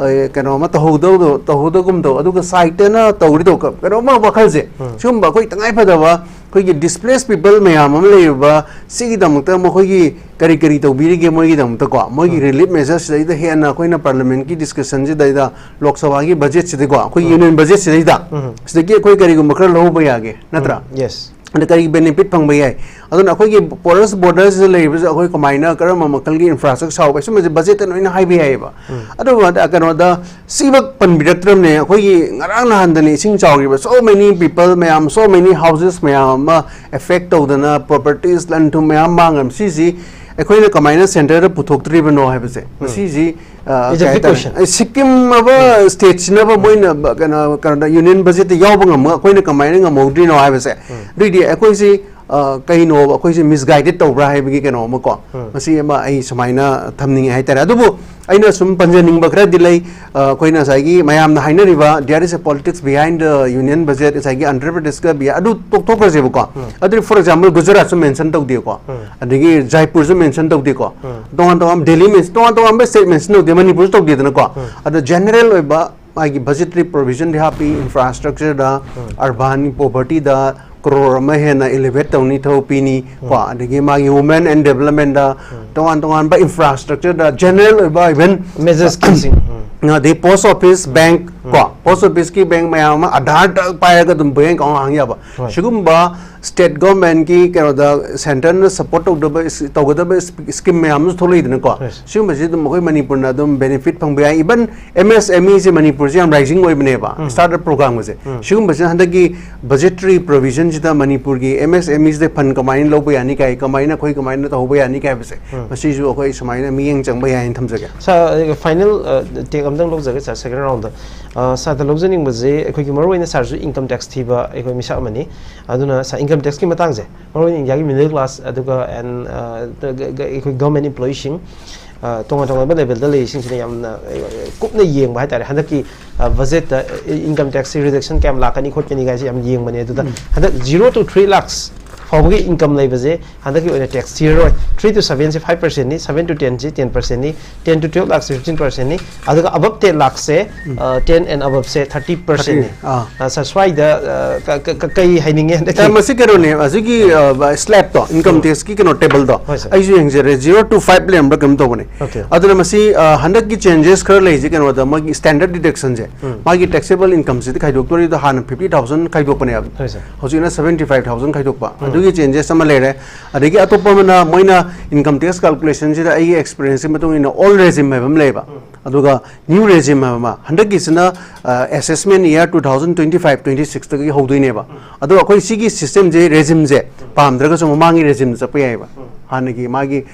ꯑꯦ, ꯀꯩꯅꯣꯝꯃ ꯇꯧꯍꯧꯗꯧꯗꯣ ꯇꯧꯍꯧꯗꯒꯨꯝ ꯇꯧ, ꯑꯗꯨꯒ ꯁꯥꯏꯠꯇꯅ ꯇꯧꯔꯤ ꯇꯧ ꯀ- ꯀꯩꯅꯣꯝꯃ ꯋꯥꯈꯜꯁꯦ, ꯁꯤꯒꯨꯝꯕ ꯑꯩꯈꯣꯏ ꯇꯉꯥꯏ ꯐꯗꯕ ꯑꯩꯈꯣꯏꯒꯤ displaced people ꯃꯌꯥꯝ ꯑꯃ ꯂꯩꯔꯤꯕ, ꯁꯤꯒꯤꯗꯃꯛꯇ ꯃꯈꯣꯏꯒꯤ ꯀꯔꯤ ꯀꯔꯤ ꯇꯧꯕꯤꯔꯤꯒꯦ, ꯃꯣꯏꯒꯤꯗꯃꯛꯇꯀꯣ, ꯃꯣꯏꯒꯤ relief measures ꯁꯤꯗꯩꯗ ꯍꯦꯟꯅ ꯑꯩꯈꯣꯏꯅ ꯄꯥꯔꯂꯤꯌꯥꯃꯦꯟꯠꯀꯤ ꯗꯤꯁꯀꯁꯟꯁꯤꯗꯩꯗ, ꯂꯣꯛ ꯁꯚꯥꯒꯤ ꯕꯖꯦꯠꯁꯤꯗꯩꯀꯣ, ꯑꯩꯈꯣꯏ ꯌꯨꯅꯤꯌꯟ ꯕꯖꯦꯠꯁꯤꯗꯩꯗ, ꯁꯤꯗꯒꯤ ꯑꯩꯈꯣꯏ ꯀꯔꯤꯒꯨꯝꯕ ꯈꯔ ꯂꯧꯍꯧꯕ ꯌꯥꯒꯦ, ꯅꯠꯇ꯭ꯔꯥ? Yes. ꯑꯗ ꯀꯔꯤ ꯕꯦꯅꯤꯐꯤꯠ ꯐꯪꯕ ꯌꯥꯏ? ꯑꯗꯨꯅ ꯑꯩꯈꯣꯏꯒꯤ ꯄꯣꯔꯁ ꯕꯣꯔꯗꯔꯁꯤꯗ ꯂꯩꯔꯤꯕꯁꯦ ꯑꯩꯈꯣꯏ ꯀꯃꯥꯏꯅ, ꯀꯔꯝꯕ ꯃꯈꯜꯒꯤ ꯏꯟꯐ꯭ꯔꯥꯁ꯭ꯇ꯭ꯔꯛꯆꯔ ꯁꯥꯎꯕ, ꯁꯨꯝꯕꯁꯦ ꯕꯖꯦꯠꯇ ꯂꯣꯏꯅ ꯍꯥꯏꯕ ꯌꯥꯏꯑꯕ꯫ ꯑꯗꯨꯒ ꯀꯩꯅꯣꯗ ꯁꯤꯃꯛ ꯄꯟꯕꯤꯔꯛꯇ꯭ꯔꯕꯅꯦ, ꯑꯩꯈꯣꯏꯒꯤ ꯉꯔꯥꯡ ꯅꯍꯥꯟꯗꯅ ꯏꯁꯤꯡ ꯆꯥꯎꯈꯤꯕ, so many people ꯃꯌꯥꯝ, so many houses ꯃꯌꯥꯝ ꯑꯃ ꯑꯦꯐꯦꯛ ꯇꯧꯗꯅ, ꯄ꯭ꯔꯣꯄꯔꯇꯤꯁ, ꯂꯟ ꯊꯨꯝ ꯃꯌꯥꯝ ꯃꯥꯡꯉꯝ꯫ ꯁꯤꯁꯤ ꯑꯩꯈꯣꯏꯅ ꯀꯃꯥꯏꯅ ꯁꯦꯟꯇꯔꯗ ꯄꯨꯊꯣꯛꯇ꯭ꯔꯤꯕꯅꯣ ꯍꯥꯏꯕꯁꯦ, ꯃꯁꯤꯁꯤ ꯑ, It's a ꯀꯩ big ꯍꯥꯏꯇꯥꯔꯦ? question. ꯑꯩ ꯁꯤꯛꯀꯤꯝ ꯑꯕ ꯁ꯭ꯇꯦꯠꯁꯤꯅꯕ ꯃꯣꯏꯅ ꯕ-, ꯀꯩꯅꯣ, ꯀꯩꯅꯣꯗ ꯌꯨꯅꯤꯌꯟ ꯕꯖꯦꯠꯇ ꯌꯥꯎꯕ ꯉꯝꯃꯒ ꯑꯩꯈꯣꯏꯅ ꯀꯃꯥꯏꯅ ꯉꯝꯍꯧꯗ꯭ꯔꯤꯅꯣ ꯍꯥꯏꯕꯁꯦ, ꯑꯗꯨꯏꯗꯤ ꯑꯩꯈꯣꯏꯁꯤ ꯑ, ꯀꯩꯅꯣꯕ, ꯑꯩꯈꯣꯏꯁꯤ ꯃꯤꯁꯒꯥꯏꯗꯦꯠ ꯇꯧꯕ꯭ꯔꯥ ꯍꯥꯏꯕꯒꯤ ꯀꯩꯅꯣ ꯑꯃꯀꯣ, ꯃꯁꯤ ꯑꯃ ꯑꯩ ꯁꯨꯃꯥꯏꯅ ꯊꯝꯅꯤꯡꯉꯦ ꯍꯥꯏꯇꯥꯔꯦ꯫ ꯑꯗꯨꯕꯨ ꯑꯩꯅ ꯁꯨꯝ ꯄꯟꯖꯅꯤꯡꯕ ꯈꯔꯗꯤ ꯂꯩ꯫ ꯑ, ꯑꯩꯈꯣꯏꯅ ꯉꯁꯥꯏꯒꯤ ꯃꯌꯥꯝꯅ ꯍꯥꯏꯅꯔꯤꯕ "there is a politics behind the union budget", ꯉꯁꯥꯏꯒꯤ ꯑꯟꯙ꯭ꯔ ꯄ꯭ꯔꯗꯦꯁꯀ ꯕꯤꯍꯥꯔ, ꯑꯗꯨ ꯇꯣꯛꯊꯣꯛꯈ꯭ꯔꯁꯦꯕꯀꯣ꯫ ꯑꯗꯨꯗꯤ, for example, ꯒꯨꯖꯔꯥꯠꯁꯨ ꯃꯦꯟꯁꯟ ꯇꯧꯗꯦꯀꯣ, ꯑꯗꯒꯤ ꯖꯥꯏꯄꯨꯔꯁꯨ ꯃꯦꯟꯁꯟ ꯇꯧꯗꯦꯀꯣ, ꯇꯣꯉꯥꯟ ꯇꯣꯉꯥꯟꯕ, ꯗꯦꯜꯂꯤ ꯃꯦꯟꯁꯟ, ꯇꯣꯉꯥꯟ ꯇꯣꯉꯥꯟꯕ ꯁ꯭ꯇꯦꯠ ꯃꯦꯟꯁꯟ ꯇꯧꯗꯦ, ꯃꯅꯤꯄꯨꯔꯁꯨ ꯇꯧꯗꯦꯗꯅꯀꯣ꯫ ꯑꯗ ꯖꯦꯅꯔꯦꯜ ꯑꯣꯏꯕ ꯃꯥꯒꯤ ꯕꯖꯦꯇꯔꯤ ꯄ꯭ꯔꯣꯚꯤꯖꯟꯗꯤ ꯍꯥꯞꯄꯤ, ꯏꯟꯐ꯭ꯔꯥꯁ꯭ꯇ꯭ꯔꯛꯆꯔꯗ, ꯑꯔꯕꯥꯟ ꯄꯣꯚꯔꯇꯤꯗ ꯀ꯭ꯔꯣꯔ ꯑꯃ ꯍꯦꯟꯅ ꯑꯦꯂꯤꯚꯦꯠ ꯇꯧꯅꯤ ꯊꯕꯛ ꯄꯤꯅꯤ ꯀꯣ, ꯑꯗꯒꯤ ꯃꯥꯒꯤ ꯋꯨꯃꯦꯟ ꯑꯦꯟ ꯗꯦꯕꯂꯞꯃꯦꯟꯗ, ꯇꯣꯉꯥꯟ ꯇꯣꯉꯥꯟꯕ ꯏꯟꯐ꯭ꯔꯥꯁ꯭ꯇ꯭ꯔꯛꯆꯔꯗ, ꯖꯦꯅꯔꯦꯜ ꯑꯣꯏꯕ ꯏꯚꯟ Measuresꯁꯤꯡ, ꯑꯗꯩ ꯄꯣꯁ ꯑꯣꯐꯤꯁ, ꯕꯦꯡꯛ ꯀꯣ, ꯄꯣꯁ ꯑꯣꯐꯤꯁꯀꯤ ꯕꯦꯡꯛ ꯃꯌꯥꯝ ꯑꯃ ꯑꯙꯥꯔꯗ ꯄꯥꯏꯔꯒ ꯑꯗꯨꯝ ꯕꯦꯡꯛ ꯑꯦꯀꯥꯎꯟ ꯍꯥꯡ ꯌꯥꯕ, ꯍꯣꯏ꯫ ꯁꯤꯒꯨꯝꯕ ꯁ꯭ꯇꯦꯠ ꯒꯣꯔꯃꯦꯟꯠꯀꯤ ꯀꯩꯅꯣꯗ, ꯁꯦꯟꯇꯔꯅ ꯁꯞꯄꯣꯔꯠ ꯇꯧꯗꯕ ꯏꯁ-, ꯇꯧꯒꯗꯕ ꯏꯁ-, ꯁ꯭ꯀꯤꯝ ꯃꯌꯥꯝ ꯑꯃꯁꯨ ꯊꯣꯛꯂꯛꯏꯗꯅꯀꯣ꯫ Yes. ꯁꯤꯒꯨꯝꯕꯁꯤ ꯑꯗꯨꯝ ꯑꯩꯈꯣꯏ ꯃꯅꯤꯄꯨꯔꯅ ꯑꯗꯨꯝ ꯕꯦꯅꯤꯐꯤꯠ ꯐꯪꯕ ꯌꯥꯏ꯫ ꯏꯚꯟ ꯑꯦꯝ ꯑꯦꯁ ꯑꯦꯝ ꯏꯁꯦ ꯃꯅꯤꯄꯨꯔꯁꯦ ꯌꯥꯝ ꯔꯥꯏꯖꯤꯡ ꯑꯣꯏꯕꯅꯦꯕ, ꯁ꯭ꯇꯥꯔꯠ ꯑꯞ ꯄ꯭ꯔꯣꯒ꯭ꯔꯥꯝꯒꯁꯦ꯫ ꯁꯤꯒꯨꯝꯕꯁꯤꯅ ꯍꯟꯗꯛꯀꯤ ꯕꯖꯦꯇꯔꯤ ꯄ꯭ꯔꯣꯚꯤꯖꯟꯁꯤꯗ ꯃꯅꯤꯄꯨꯔꯒꯤ ꯑꯦꯝ ꯑꯦꯁ ꯑꯦꯝ ꯏꯁꯤꯗ ꯐꯟ ꯀꯃꯥꯏꯅ ꯂꯧꯕ ꯌꯥꯅꯤ ꯀꯥꯏ, ꯀꯃꯥꯏꯅ ꯑꯩꯈꯣꯏ ꯀꯃꯥꯏꯅ ꯇꯧꯍꯧꯕ ꯌꯥꯅꯤ ꯀꯥꯏ ꯍꯥꯏꯕꯁꯦ, ꯃꯁꯤꯁꯨ ꯑꯩꯈꯣꯏ ꯁꯨꯃꯥꯏꯅ ꯃꯤꯠꯌꯦꯡ ꯆꯪꯕ ꯌꯥꯏꯅ ꯊꯝꯖꯒꯦ꯫ ꯁꯥꯔ, ꯐꯥꯏꯅꯦꯜ ꯇꯦꯛ ꯑꯝꯇꯪ ꯂꯧꯖꯒꯦ, ꯁꯥꯔ, ꯁꯦꯀꯦꯟ ꯔꯥꯎꯟꯗ꯫ ꯁꯥꯔꯗ ꯂꯧꯖꯅꯤꯡꯕꯁꯦ, ꯑꯩꯈꯣꯏꯒꯤ ꯃꯔꯨꯑꯣꯏꯅ ꯁꯥꯔꯁꯨ ꯏꯟꯀꯝ ꯇꯦꯛꯁ ꯊꯤꯕ ꯑꯩꯈꯣꯏ ꯃꯤꯁꯛ ꯑꯃꯅꯤ꯫ ꯑꯗꯨꯅ ꯁꯥꯔ, ꯏꯟꯀꯝ ꯇꯦꯛꯁꯀꯤ ꯃꯇꯥꯡꯁꯦ, ꯃꯔꯨꯑꯣꯏꯅ ꯏꯟꯗꯤꯌꯥꯒꯤ ꯃꯤꯗꯜ ꯀ꯭ꯂꯥꯁ, ꯑꯗꯨꯒ ꯑꯦꯟ, ꯑꯩꯈꯣꯏ ꯒꯚꯔꯟꯃꯦꯟꯠ ꯏꯝꯄ꯭ꯂꯣꯌꯤꯁꯤꯡ, ꯑ, ꯇꯣꯉꯥꯟ ꯇꯣꯉꯥꯟꯕ ꯂꯦꯚꯦꯜꯗ ꯂꯩꯔꯤꯁꯤꯡꯁꯤꯅ ꯌꯥꯝꯅ, ꯑ, ꯀꯨꯞꯅ ꯌꯦꯡꯕ ꯍꯥꯏꯇꯥꯔꯦ꯫ ꯍꯟꯗꯛꯀꯤ, ꯑ, ꯕꯖꯦꯠꯇ, ꯑ, ꯏꯟꯀꯝ ꯇꯦꯛꯁꯁꯤ ꯔꯤꯗꯛꯁꯟ ꯀꯌꯥꯝ ꯂꯥꯛꯀꯅꯤ ꯈꯣꯠꯀꯅꯤ ꯀꯥꯏꯁꯦ ꯌꯥꯝ ꯌꯦꯡꯕꯅꯦ꯫ ꯑꯗꯨꯗ ꯍꯟꯗꯛ zero to three lakhs ꯐꯥꯎꯕꯒꯤ ꯏꯟꯀꯝ ꯂꯩꯕꯁꯦ ꯍꯟꯗꯛꯀꯤ ꯑꯣꯏꯅ ꯇꯦꯛꯁ ꯊꯤꯔꯔꯣꯏ꯫ ꯊ꯭ꯔꯤ ꯇꯨ ꯁꯚꯦꯟꯁꯦ ꯐꯥꯏꯚ ꯄꯥꯔꯁꯦꯟꯅꯤ, ꯁꯚꯦꯟ ꯇꯨ ꯇꯦꯟꯁꯦ ꯇꯦꯟ ꯄꯥꯔꯁꯦꯟꯅꯤ, ꯇꯦꯟ ꯇꯨ ꯇꯨꯌꯦꯜꯞ ꯂꯥꯛꯁꯦ ꯐꯤꯐꯇꯤꯟ ꯄꯥꯔꯁꯦꯟꯅꯤ, ꯑꯗꯨꯒ ꯑꯕꯞ ꯇꯦꯟ ꯂꯥꯛꯁꯦ, ꯇꯦꯟ ꯑꯦꯟ ꯑꯕꯞꯁꯦ ꯊꯥꯔꯇꯤ ꯄꯥꯔꯁꯦꯟꯅꯤ꯫ ꯑꯥ꯫ ꯁꯥꯔ, ꯁ꯭ꯋꯥꯏꯗ ꯑ, ꯀ- ꯀ- ꯀ- ꯀꯩ ꯍꯥꯏꯅꯤꯡꯉꯦ ꯍꯟꯗꯛꯀꯤ? ꯁꯥꯔ, ꯃꯁꯤ ꯀꯩꯅꯣꯅꯦ, ꯑꯁꯤꯒꯤ ꯁ꯭ꯂꯦꯕꯇꯣ, ꯏꯟꯀꯝ ꯇꯦꯛꯁꯀꯤ ꯀꯩꯅꯣ ꯇꯦꯕꯜꯗꯣ, ꯍꯣꯏ, ꯁꯥꯔ꯫ ꯑꯩꯁꯨ ꯌꯦꯡꯖꯔꯦ, ꯖꯤꯔꯣ ꯇꯨ ꯐꯥꯏꯚ ꯂꯩꯔꯝꯕ꯭ꯔꯥ ꯀꯩꯅꯣꯝ ꯇꯧꯕꯅꯦ꯫ Okay. ꯑꯗꯨꯅ ꯃꯁꯤ ꯑ, ꯍꯟꯗꯛꯀꯤ ꯆꯦꯟꯖꯦꯁ ꯈꯔ ꯂꯩꯔꯤꯁꯦ ꯀꯩꯅꯣꯗ, ꯃꯣꯏꯒꯤ ꯁ꯭ꯇꯦꯟꯗꯔꯗ ꯗꯤꯗꯛꯁꯟꯁꯦ, ꯃꯥꯒꯤ ꯇꯦꯛꯁꯦꯕꯜ ꯏꯟꯀꯝꯁꯤꯗꯤ ꯈꯥꯏꯗꯣꯛꯇꯣꯔꯤꯗꯣ ꯍꯥꯟꯅ ꯐꯤꯐꯇꯤ ꯊꯥꯎꯖꯟ ꯈꯥꯏꯗꯣꯛꯄꯅꯦꯕ, ꯍꯣꯏ, ꯁꯥꯔ꯫ ꯍꯧꯖꯤꯛꯅ ꯁꯚꯦꯟꯇꯤ ꯐꯥꯏꯚ ꯊꯥꯎꯖꯟ ꯈꯥꯏꯗꯣꯛꯄ, ꯑꯗꯨꯒꯤ ꯆꯦꯟꯖꯦꯁ ꯑꯃ ꯂꯩꯔꯦ꯫ ꯑꯗꯒꯤ ꯑꯇꯣꯞꯄ ꯑꯃꯅ, ꯃꯣꯏꯅ ꯏꯟꯀꯝ ꯇꯦꯛꯁ ꯀꯥꯜꯀꯨꯂꯦꯁꯟꯁꯤꯗ ꯑꯩꯒꯤ ꯑꯦꯛꯁꯄꯤꯔꯤꯌꯦꯟꯁꯀꯤ ꯃꯇꯨꯡ ꯏꯟꯅ ꯑꯣꯜ ꯔꯦꯖꯤꯝ ꯍꯥꯏꯕ ꯑꯃ ꯂꯩꯌꯦꯕ, ꯑꯗꯨꯒ ꯅ꯭ꯌꯨ ꯔꯦꯖꯤꯝ ꯍꯥꯏꯕ ꯑꯃ꯫ ꯍꯟꯗꯛꯀꯤꯁꯤꯅ assessment year two thousand twenty five twenty ꯁꯤꯛꯁꯇꯒꯤ ꯍꯧꯗꯣꯏꯅꯦꯕ꯫ ꯑꯗꯣ ꯑꯩꯈꯣꯏ ꯁꯤꯒꯤ ꯁꯤꯁꯇꯦꯝꯁꯦ, ꯔꯦꯖꯤꯝꯁꯦ ꯄꯥꯝꯗ꯭ꯔꯒꯁꯨ ꯃꯃꯥꯡꯒꯤ ꯔꯦꯖꯤꯝꯗ ꯆꯠꯄ ꯌꯥꯏꯑꯕ꯫ ꯍꯥꯟꯅꯒꯤ ꯃꯥꯒꯤ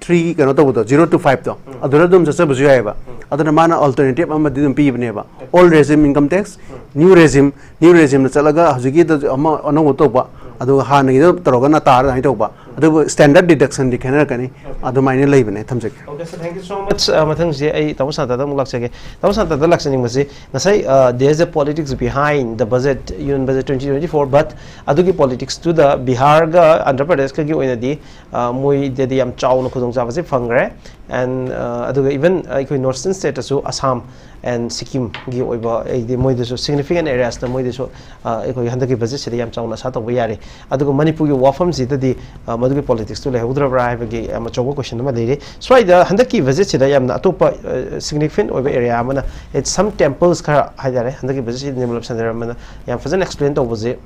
ꯊ꯭ꯔꯤ ꯀꯩꯅꯣ ꯇꯧꯕꯗꯣ, ꯖꯤꯔꯣ ꯇꯨ ꯐꯥꯏꯚꯇꯣ, ꯑꯗꯨꯗ ꯑꯗꯨꯝ ꯆꯠꯆꯕꯁꯨ ꯌꯥꯏꯑꯕ꯫ ꯑꯗꯨꯅ ꯃꯥꯅ ꯑꯜꯇꯔꯅꯦꯇꯤꯞ ꯑꯃꯗꯤ ꯑꯗꯨꯝ ꯄꯤꯕꯅꯦꯕ, all regime income tax, new regime. New ꯔꯦꯖꯤꯝꯗ ꯆꯠꯂꯒ ꯍꯧꯖꯤꯛꯀꯤꯗ ꯑꯃ ꯑꯅꯧꯕ ꯇꯧꯕ, ꯑꯗꯨꯒ ꯍꯥꯟꯅꯒꯤꯗ ꯇꯧꯔꯒꯅ ꯇꯥꯔ ꯑꯗꯨꯃꯥꯏꯅ ꯇꯧꯕ, ꯑꯗꯨꯕꯨ ꯁ꯭ꯇꯦꯟꯗꯔꯗ ꯗꯤꯗꯛꯁꯟꯗꯤ ꯈꯦꯠꯅꯔꯛꯀꯅꯤ꯫ ꯑꯗꯨꯃꯥꯏꯅ ꯂꯩꯕꯅꯦ꯫ ꯊꯝꯖꯒꯦ꯫ Okay, sir, thank you so much. ꯑ, ꯃꯊꯪꯁꯦ ꯑꯩ ꯇꯥꯃꯣ ꯁꯥꯟꯇꯗ ꯑꯃꯨꯛ ꯂꯥꯛꯆꯒꯦ꯫ ꯇꯥꯃꯣ ꯁꯥꯟꯇꯗ ꯂꯥꯛꯆꯅꯤꯡꯕꯁꯤ, ꯉꯁꯥꯏ, ꯑ, there is a politics behind the budget, Union Budget twenty twenty-four, but ꯑꯗꯨꯒꯤ ꯄꯣꯂꯤꯇꯤꯛꯁꯇꯨꯗ ꯕꯤꯍꯥꯔꯒ ꯑꯟꯙ꯭ꯔ ꯄ꯭ꯔꯗꯦꯁꯀꯒꯤ ꯑꯣꯏꯅꯗꯤ, ꯑ, ꯃꯣꯏꯗꯗꯤ ꯌꯥꯝ ꯆꯥꯎꯅ ꯈꯨꯗꯣꯡꯆꯥꯕꯁꯦ ꯐꯪꯈ꯭ꯔꯦ꯫ And, ꯑ, ꯑꯗꯨꯒ even ꯑꯩꯈꯣꯏ ꯅꯣꯔꯠ ꯏꯁꯇꯔꯟ ꯁ꯭ꯇꯦꯠꯇꯁꯨ ꯑꯁꯥꯝ and ꯁꯤꯛꯀꯤꯝꯒꯤ ꯑꯣꯏꯕ, ꯍꯥꯏꯗꯤ ꯃꯣꯏꯗꯁꯨ significant areasꯇ ꯃꯣꯏꯗꯁꯨ, ꯑ, ꯑꯩꯈꯣꯏꯒꯤ ꯍꯟꯗꯛꯀꯤ ꯕꯖꯦꯠꯁꯤꯗ ꯌꯥꯝ ꯆꯥꯎꯅ ꯑꯁꯥ ꯇꯧꯕ ꯌꯥꯔꯦ꯫ ꯑꯗꯨꯒ ꯃꯅꯤꯄꯨꯔꯒꯤ ꯋꯥꯐꯝꯁꯤꯗꯗꯤ, ꯑ, ꯃꯗꯨꯒꯤ ꯄꯣꯂꯤꯇꯤꯛꯁꯇꯨ ꯂꯩꯍꯧꯗ꯭ꯔꯕ꯭ꯔꯥ ꯍꯥꯏꯕꯒꯤ ꯌꯥꯝ ꯑꯆꯧꯕ ꯀꯣꯏꯁꯟ ꯑꯃ ꯂꯩꯔꯤ꯫ ꯁ꯭ꯋꯥꯏꯗ ꯍꯟꯗꯛꯀꯤ ꯕꯖꯦꯠꯁꯤꯗ ꯌꯥꯝꯅ ꯑꯇꯣꯞꯄ, ꯑ, significant ꯑꯣꯏꯕ ꯑꯦꯔꯤꯌꯥ ꯑꯃꯅ, it's some temples ꯈꯔ ꯍꯥꯏꯇꯥꯔꯦ, ꯍꯟꯗꯛꯀꯤ ꯕꯖꯦꯠꯁꯤꯗ ꯅꯤꯔꯃꯂꯥ ꯁꯤꯟꯗꯥꯔꯥꯃꯟꯅ ꯌꯥꯝ ꯐꯖꯅ ꯑꯦꯛꯁꯄ꯭ꯂꯦꯟ ꯇꯧꯕꯁꯦ,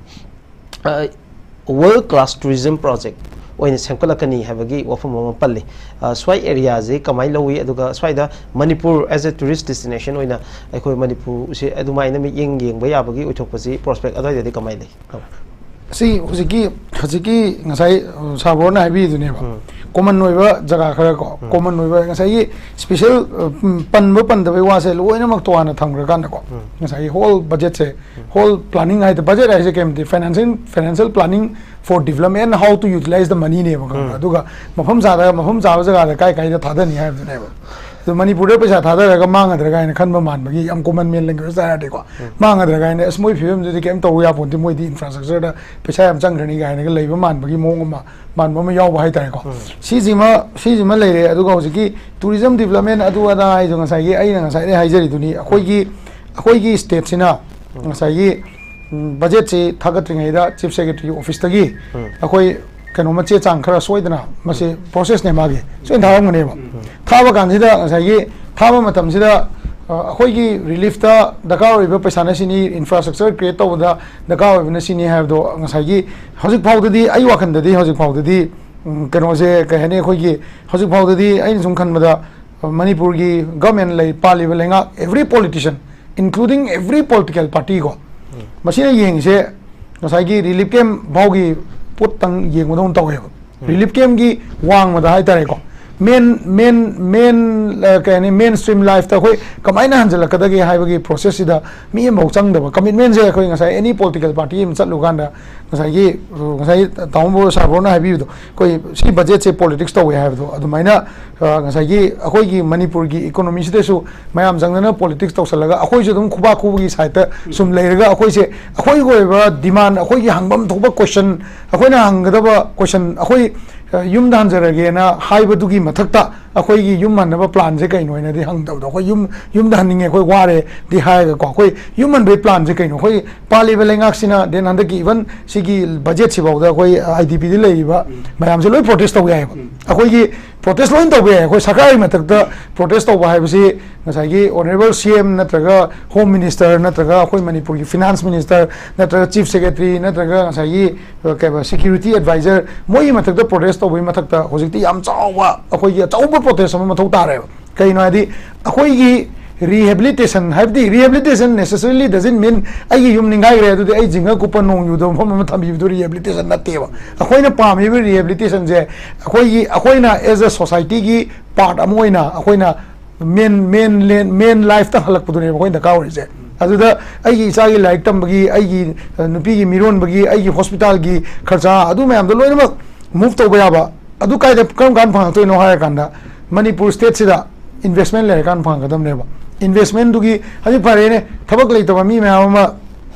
ꯑ, world class tourism project ꯑꯣꯏꯅ ꯁꯦꯝꯒꯠꯂꯛꯀꯅꯤ ꯍꯥꯏꯕꯒꯤ ꯋꯥꯐꯝ ꯑꯃ ꯄꯜꯂꯤ꯫ ꯑ, ꯁ꯭ꯋꯥꯏ ꯑꯦꯔꯤꯌꯥꯁꯤ ꯀꯃꯥꯏꯅ ꯂꯧꯏ, ꯑꯗꯨꯒ ꯁ꯭ꯋꯥꯏꯗ Manipur as a tourist destination ꯑꯣꯏꯅ ꯑꯩꯈꯣꯏ ꯃꯅꯤꯄꯨꯔꯁꯤ ꯑꯗꯨꯃꯥꯏꯅ ꯃꯤꯠꯌꯦꯡ ꯌꯦꯡꯕ ꯌꯥꯕꯒꯤ ꯑꯣꯏꯊꯣꯛꯄꯁꯤ ꯄ꯭ꯔꯣꯁꯄꯦꯛ ꯑꯗꯨꯋꯥꯏꯗꯗꯤ ꯀꯃꯥꯏꯅ ꯂꯩ? ꯁꯤ ꯍꯧꯖꯤꯛꯀꯤ ꯍꯧꯖꯤꯛꯀꯤ ꯉꯁꯥꯏ, ꯑ, ꯁꯥꯔ ꯕ꯭ꯔꯣꯅ ꯍꯥꯏꯕꯤꯗꯨꯅꯦꯕ, ꯀꯣꯃꯟ ꯑꯣꯏꯕ ꯖꯒꯥ ꯈꯔ ꯀꯣ, ꯀꯣꯃꯟ ꯑꯣꯏꯕ ꯉꯁꯥꯏꯒꯤ ꯁ꯭ꯄꯦꯁꯦꯜ, ꯑ, ꯎꯝ, ꯄꯟꯕ ꯄꯟꯗꯕꯩ ꯋꯥꯁꯦ ꯂꯣꯏꯅꯃꯛ ꯇꯣꯉꯥꯟꯅ ꯊꯝꯈ꯭ꯔꯀꯥꯟꯗꯀꯣ, ꯉꯁꯥꯏꯒꯤ ꯍꯣꯜ ꯕꯖꯦꯠꯁꯦ, ꯍꯣꯜ ꯄ꯭ꯂꯥꯅꯤꯡ ꯍꯥꯏꯗꯤ, ꯕꯖꯦꯠ ꯍꯥꯏꯁꯦ ꯀꯩꯝꯇ financial, financial planning for development and how to utilize the moneyꯅꯦꯕ, ꯈꯪꯕ꯭ꯔꯥ? ꯑꯗꯨꯒ ꯃꯐꯝ ꯆꯥꯗ ꯃꯐꯝ ꯆꯥꯕ ꯖꯒꯥꯗ ꯀꯥꯏ ꯀꯥꯏꯗ ꯊꯥꯗꯅꯤ ꯍꯥꯏꯕꯗꯨꯅꯦꯕ꯫ ꯑꯗꯣ ꯃꯅꯤꯄꯨꯔꯗ ꯄꯩꯁꯥ ꯊꯥꯗꯔꯒ ꯃꯥꯡꯒꯗ꯭ꯔꯥ ꯀꯥꯏꯅ ꯈꯟꯕ ꯃꯥꯟꯕꯒꯤ, ꯌꯥꯝ common man language ꯍꯥꯏꯔꯗꯤꯀꯣ, ꯃꯥꯡꯒꯗ꯭ꯔꯥ ꯀꯥꯏꯅ, "ꯑꯁ, ꯃꯣꯏ ꯐꯤꯕꯝꯗꯨꯗꯤ ꯀꯩꯝ ꯇꯧꯕ ꯌꯥꯄꯣꯟꯇꯦ, ꯃꯣꯏꯗꯤ infrastructure ꯗ ꯄꯩꯁꯥ ꯌꯥꯝ ꯆꯪꯈ꯭ꯔꯅꯤ" ꯀꯥꯏꯅꯒ ꯂꯩꯕ ꯃꯥꯟꯕꯒꯤ ꯃꯑꯣꯡ ꯑꯃ, ꯃꯥꯟꯕ ꯑꯃ ꯌꯥꯎꯕ ꯍꯥꯏꯇꯥꯔꯦꯀꯣ꯫ ꯁꯤꯁꯤꯃ, ꯁꯤꯁꯤꯃ ꯂꯩꯔꯦ꯫ ꯑꯗꯨꯒ ꯍꯧꯖꯤꯛꯀꯤ tourism development ꯑꯗꯨ ꯑꯗꯥ ꯍꯥꯏꯗꯣ, ꯉꯁꯥꯏꯒꯤ ꯑꯩꯅ ꯉꯁꯥꯏꯗꯩ ꯍꯥꯏꯖꯔꯤꯗꯨꯅꯤ, ꯑꯩꯈꯣꯏꯒꯤ, ꯑꯩꯈꯣꯏꯒꯤ state ꯁꯤꯅ ꯉꯁꯥꯏꯒꯤ, ꯎꯝ, budget ꯁꯤ ꯊꯥꯒꯠꯇ꯭ꯔꯤꯉꯩꯗ Chief Secretary office ꯇꯒꯤ ꯑꯩꯈꯣꯏ ꯀꯩꯅꯣꯝꯃ, ꯆꯦ ꯆꯥꯡ ꯈꯔ ꯁꯣꯏꯗꯅ, ꯃꯁꯤ process ꯅꯦ ꯃꯥꯒꯤ, ꯁꯣꯏꯗꯅ ꯊꯥꯔꯝꯒꯅꯦꯕ꯫ ꯊꯥꯕ ꯀꯥꯟꯁꯤꯗ, ꯉꯁꯥꯏꯒꯤ ꯊꯥꯕ ꯃꯇꯝꯁꯤꯗ, ꯑ, ꯑꯩꯈꯣꯏꯒꯤ relief ꯇ ꯗꯔꯀꯥꯔ ꯑꯣꯏꯕ ꯄꯩꯁꯥꯅ ꯁꯤꯅꯤ, infrastructure create ꯇꯧꯕꯗ ꯗꯔꯀꯥꯔ ꯑꯣꯏꯕꯅ ꯁꯤꯅꯤ ꯍꯥꯏꯕꯗꯣ, ꯉꯁꯥꯏꯒꯤ ꯍꯧꯖꯤꯛ ꯐꯥꯎꯗꯗꯤ, ꯑꯩ ꯋꯥꯈꯜꯗꯗꯤ ꯍꯧꯖꯤꯛ ꯐꯥꯎꯗꯗꯤ, ꯎꯝ, ꯀꯩꯅꯣꯁꯦ, ꯀꯩ ꯍꯥꯏꯅꯤ, ꯑꯩꯈꯣꯏꯒꯤ ꯍꯧꯖꯤꯛ ꯐꯥꯎꯗꯗꯤ ꯑꯩꯅ ꯁꯨꯝ ꯈꯟꯕꯗ, ꯑ, ꯃꯅꯤꯄꯨꯔꯒꯤ government ꯂꯩ, ꯄꯥꯜꯂꯤꯕ ꯂꯩꯉꯥꯛ, every politician, including every political party ꯀꯣ, ꯃꯁꯤꯅ ꯌꯦꯡꯉꯤꯁꯦ ꯉꯁꯥꯏꯒꯤ relief camp ꯐꯥꯎꯒꯤ ꯄꯣꯠꯇꯪ ꯌꯦꯡꯕꯗꯧꯅ ꯇꯧꯋꯦꯕ꯫ Relief camp ꯀꯤ ꯋꯥꯡꯃꯗ ꯍꯥꯏꯇꯥꯔꯦꯀꯣ, main, main, main, ꯑ, ꯀꯩ ꯍꯥꯏꯅꯤ, main stream life ꯇ ꯑꯩꯈꯣꯏ ꯀꯃꯥꯏꯅ ꯍꯟꯖꯤꯜꯂꯛꯀꯗꯒꯦ ꯍꯥꯏꯕꯒꯤ process ꯁꯤꯗ ꯃꯤ ꯑꯃꯐꯥꯎ ꯆꯪꯗꯕ, commitment ꯁꯦ ꯑꯩꯈꯣꯏ ꯉꯁꯥꯏ any political party ꯑꯃ ꯆꯠꯂꯨꯀꯥꯟꯗ, ꯉꯁꯥꯏꯒꯤ, ꯑ, ꯉꯁꯥꯏ ꯇꯥꯃꯣ ꯁꯥꯕ꯭ꯔꯣꯅ ꯍꯥꯏꯕꯤꯕꯗꯣ, ꯑꯩꯈꯣꯏ ꯁꯤ budget ꯁꯦ politics ꯇꯧꯋꯦ ꯍꯥꯏꯕꯗꯣ, ꯑꯗꯨꯃꯥꯏꯅ, ꯑ, ꯉꯁꯥꯏꯒꯤ ꯑꯩꯈꯣꯏꯒꯤ ꯃꯅꯤꯄꯨꯔꯒꯤ economy ꯁꯤꯗꯁꯨ ꯃꯌꯥꯝ ꯆꯪꯗꯅ politics ꯇꯧꯁꯜꯂꯒ, ꯑꯩꯈꯣꯏꯁꯨ ꯑꯗꯨꯝ ꯈꯨꯕꯥꯛ ꯈꯨꯕꯒꯤ side ꯇ ꯁꯨꯝ ꯂꯩꯔꯒ, ꯑꯩꯈꯣꯏꯁꯦ, ꯑꯩꯈꯣꯏꯒꯤ ꯑꯣꯏꯕ demand, ꯑꯩꯈꯣꯏꯒꯤ ꯍꯪꯐꯝ ꯊꯣꯛꯄ question, ꯑꯩꯈꯣꯏꯅ ꯍꯪꯒꯗꯕ question, ꯑꯩꯈꯣꯏ, ꯑ, ꯌꯨꯝꯗ ꯍꯟꯖꯔꯒꯦꯅ ꯍꯥꯏꯕꯗꯨꯒꯤ ꯃꯊꯛꯇ, ꯑꯩꯈꯣꯏꯒꯤ ꯌꯨꯝ ꯍꯟꯅꯕ plan ꯁꯦ ꯀꯩꯅꯣ ꯍꯥꯏꯅꯗꯤ ꯍꯪꯗꯕꯗꯣ, ꯑꯩꯈꯣꯏ ꯌꯨꯝ, ꯌꯨꯝꯗ ꯍꯟꯅꯤꯡꯉꯦ, ꯑꯩꯈꯣꯏ ꯋꯥꯔꯦꯗꯤ ꯍꯥꯏꯔꯒꯀꯣ, ꯑꯩꯈꯣꯏ ꯌꯨꯝ ꯍꯟꯕꯒꯤ plan ꯁꯦ ꯀꯩꯅꯣ? ꯑꯩꯈꯣꯏ ꯄꯥꯜꯂꯤꯕ ꯂꯩꯉꯥꯛꯁꯤꯅ, then ꯍꯟꯗꯛꯀꯤ even ꯁꯤꯒꯤ budget ꯁꯤꯐꯥꯎꯗ ꯑꯩꯈꯣꯏ I D P ꯗ ꯂꯩꯔꯤꯕ ꯃꯌꯥꯝꯁꯦ ꯂꯣꯏ protest ꯇꯧꯕ ꯌꯥꯏꯑꯕ꯫ ꯑꯩꯈꯣꯏꯒꯤ protest ꯂꯣꯏ ꯇꯧꯕ ꯌꯥꯏ꯫ ꯑꯩꯈꯣꯏ ꯁꯔꯀꯥꯔꯒꯤ ꯃꯊꯛꯇ protest ꯇꯧꯕ ꯍꯥꯏꯕꯁꯤ ꯉꯁꯥꯏꯒꯤ honourable C M ꯅꯠꯇ꯭ꯔꯒ Home Minister ꯅꯠꯇ꯭ꯔꯒ ꯑꯩꯈꯣꯏ ꯃꯅꯤꯄꯨꯔꯒꯤ Finance Minister ꯅꯠꯇ꯭ꯔꯒ Chief Secretary ꯅꯠꯇ꯭ꯔꯒ ꯉꯁꯥꯏꯒꯤ, ꯑ, ꯀꯩ ꯍꯥꯏꯕ, security advisor, ꯃꯣꯏꯒꯤ ꯃꯊꯛꯇ protest ꯇꯧꯕꯒꯤ ꯃꯊꯛꯇ ꯍꯧꯖꯤꯛꯇꯤ ꯌꯥꯝ ꯆꯥꯎꯕ, ꯑꯩꯈꯣꯏꯒꯤ ꯑꯆꯧꯕ protest ꯑꯃ ꯃꯊꯧ ꯇꯥꯔꯦꯕ꯫ ꯀꯩꯅꯣ ꯍꯥꯏꯗꯤ, ꯑꯩꯈꯣꯏꯒꯤ rehabilitation ꯍꯥꯏꯕꯗꯤ, rehabilitation necessarily doesn't mean ꯑꯩꯒꯤ ꯌꯨꯝ ꯅꯤꯡꯒꯥꯏꯈ꯭ꯔꯦ, ꯑꯗꯨꯗꯤ ꯑꯩ ꯖꯤꯡꯒ ꯀꯨꯞꯄ ꯅꯣꯡ ꯌꯨꯗꯕ ꯃꯐꯝ ꯑꯃ ꯊꯝꯕꯤꯕꯗꯨ rehabilitation ꯅꯠꯇꯦꯕ꯫ ꯑꯩꯈꯣꯏꯅ ꯄꯥꯝꯃꯤꯕ rehabilitation ꯁꯦ ꯑꯩꯈꯣꯏꯒꯤ, ꯑꯩꯈꯣꯏꯅ as a society ꯒꯤ part ꯑꯃ ꯑꯣꯏꯅ ꯑꯩꯈꯣꯏꯅ main, main, main life ꯇ ꯍꯜꯂꯛꯄꯗꯨꯅꯦꯕ ꯑꯩꯈꯣꯏꯅ ꯗꯔꯀꯥꯔ ꯑꯣꯏꯔꯤꯁꯦ꯫ ꯑꯗꯨꯗ ꯑꯩꯒꯤ ꯏꯆꯥꯒꯤ ꯂꯥꯏꯔꯤꯛ ꯇꯝꯕꯒꯤ, ꯑꯩꯒꯤ, ꯑ, ꯅꯨꯄꯤꯒꯤ ꯃꯤꯔꯣꯟꯕꯒꯤ, ꯑꯩꯒꯤ hospital ꯒꯤ ꯈꯔꯆꯥ, ꯑꯗꯨ ꯃꯌꯥꯝꯗꯣ ꯂꯣꯏꯅꯃꯛ move ꯇꯧꯕ ꯌꯥꯕ꯫ ꯑꯗꯨ ꯀꯥꯏꯗ, ꯀꯔꯝ ꯀꯥꯟꯗ ꯐꯪꯉꯛꯇꯣꯏꯅꯣ ꯍꯥꯏꯔꯀꯥꯟꯗ, ꯃꯅꯤꯄꯨꯔ state ꯁꯤꯗ ꯏꯟꯚꯦꯁꯃꯦꯟ ꯂꯩꯔꯀꯥꯟꯗ ꯐꯪꯒꯗꯕꯅꯦꯕ꯫ ꯏꯟꯚꯦꯁꯃꯦꯟꯗꯨꯒꯤ ꯍꯧꯖꯤꯛ ꯐꯔꯦꯅꯦ, ꯊꯕꯛ ꯂꯩꯇꯕ ꯃꯤ ꯃꯌꯥꯝ ꯑꯃ,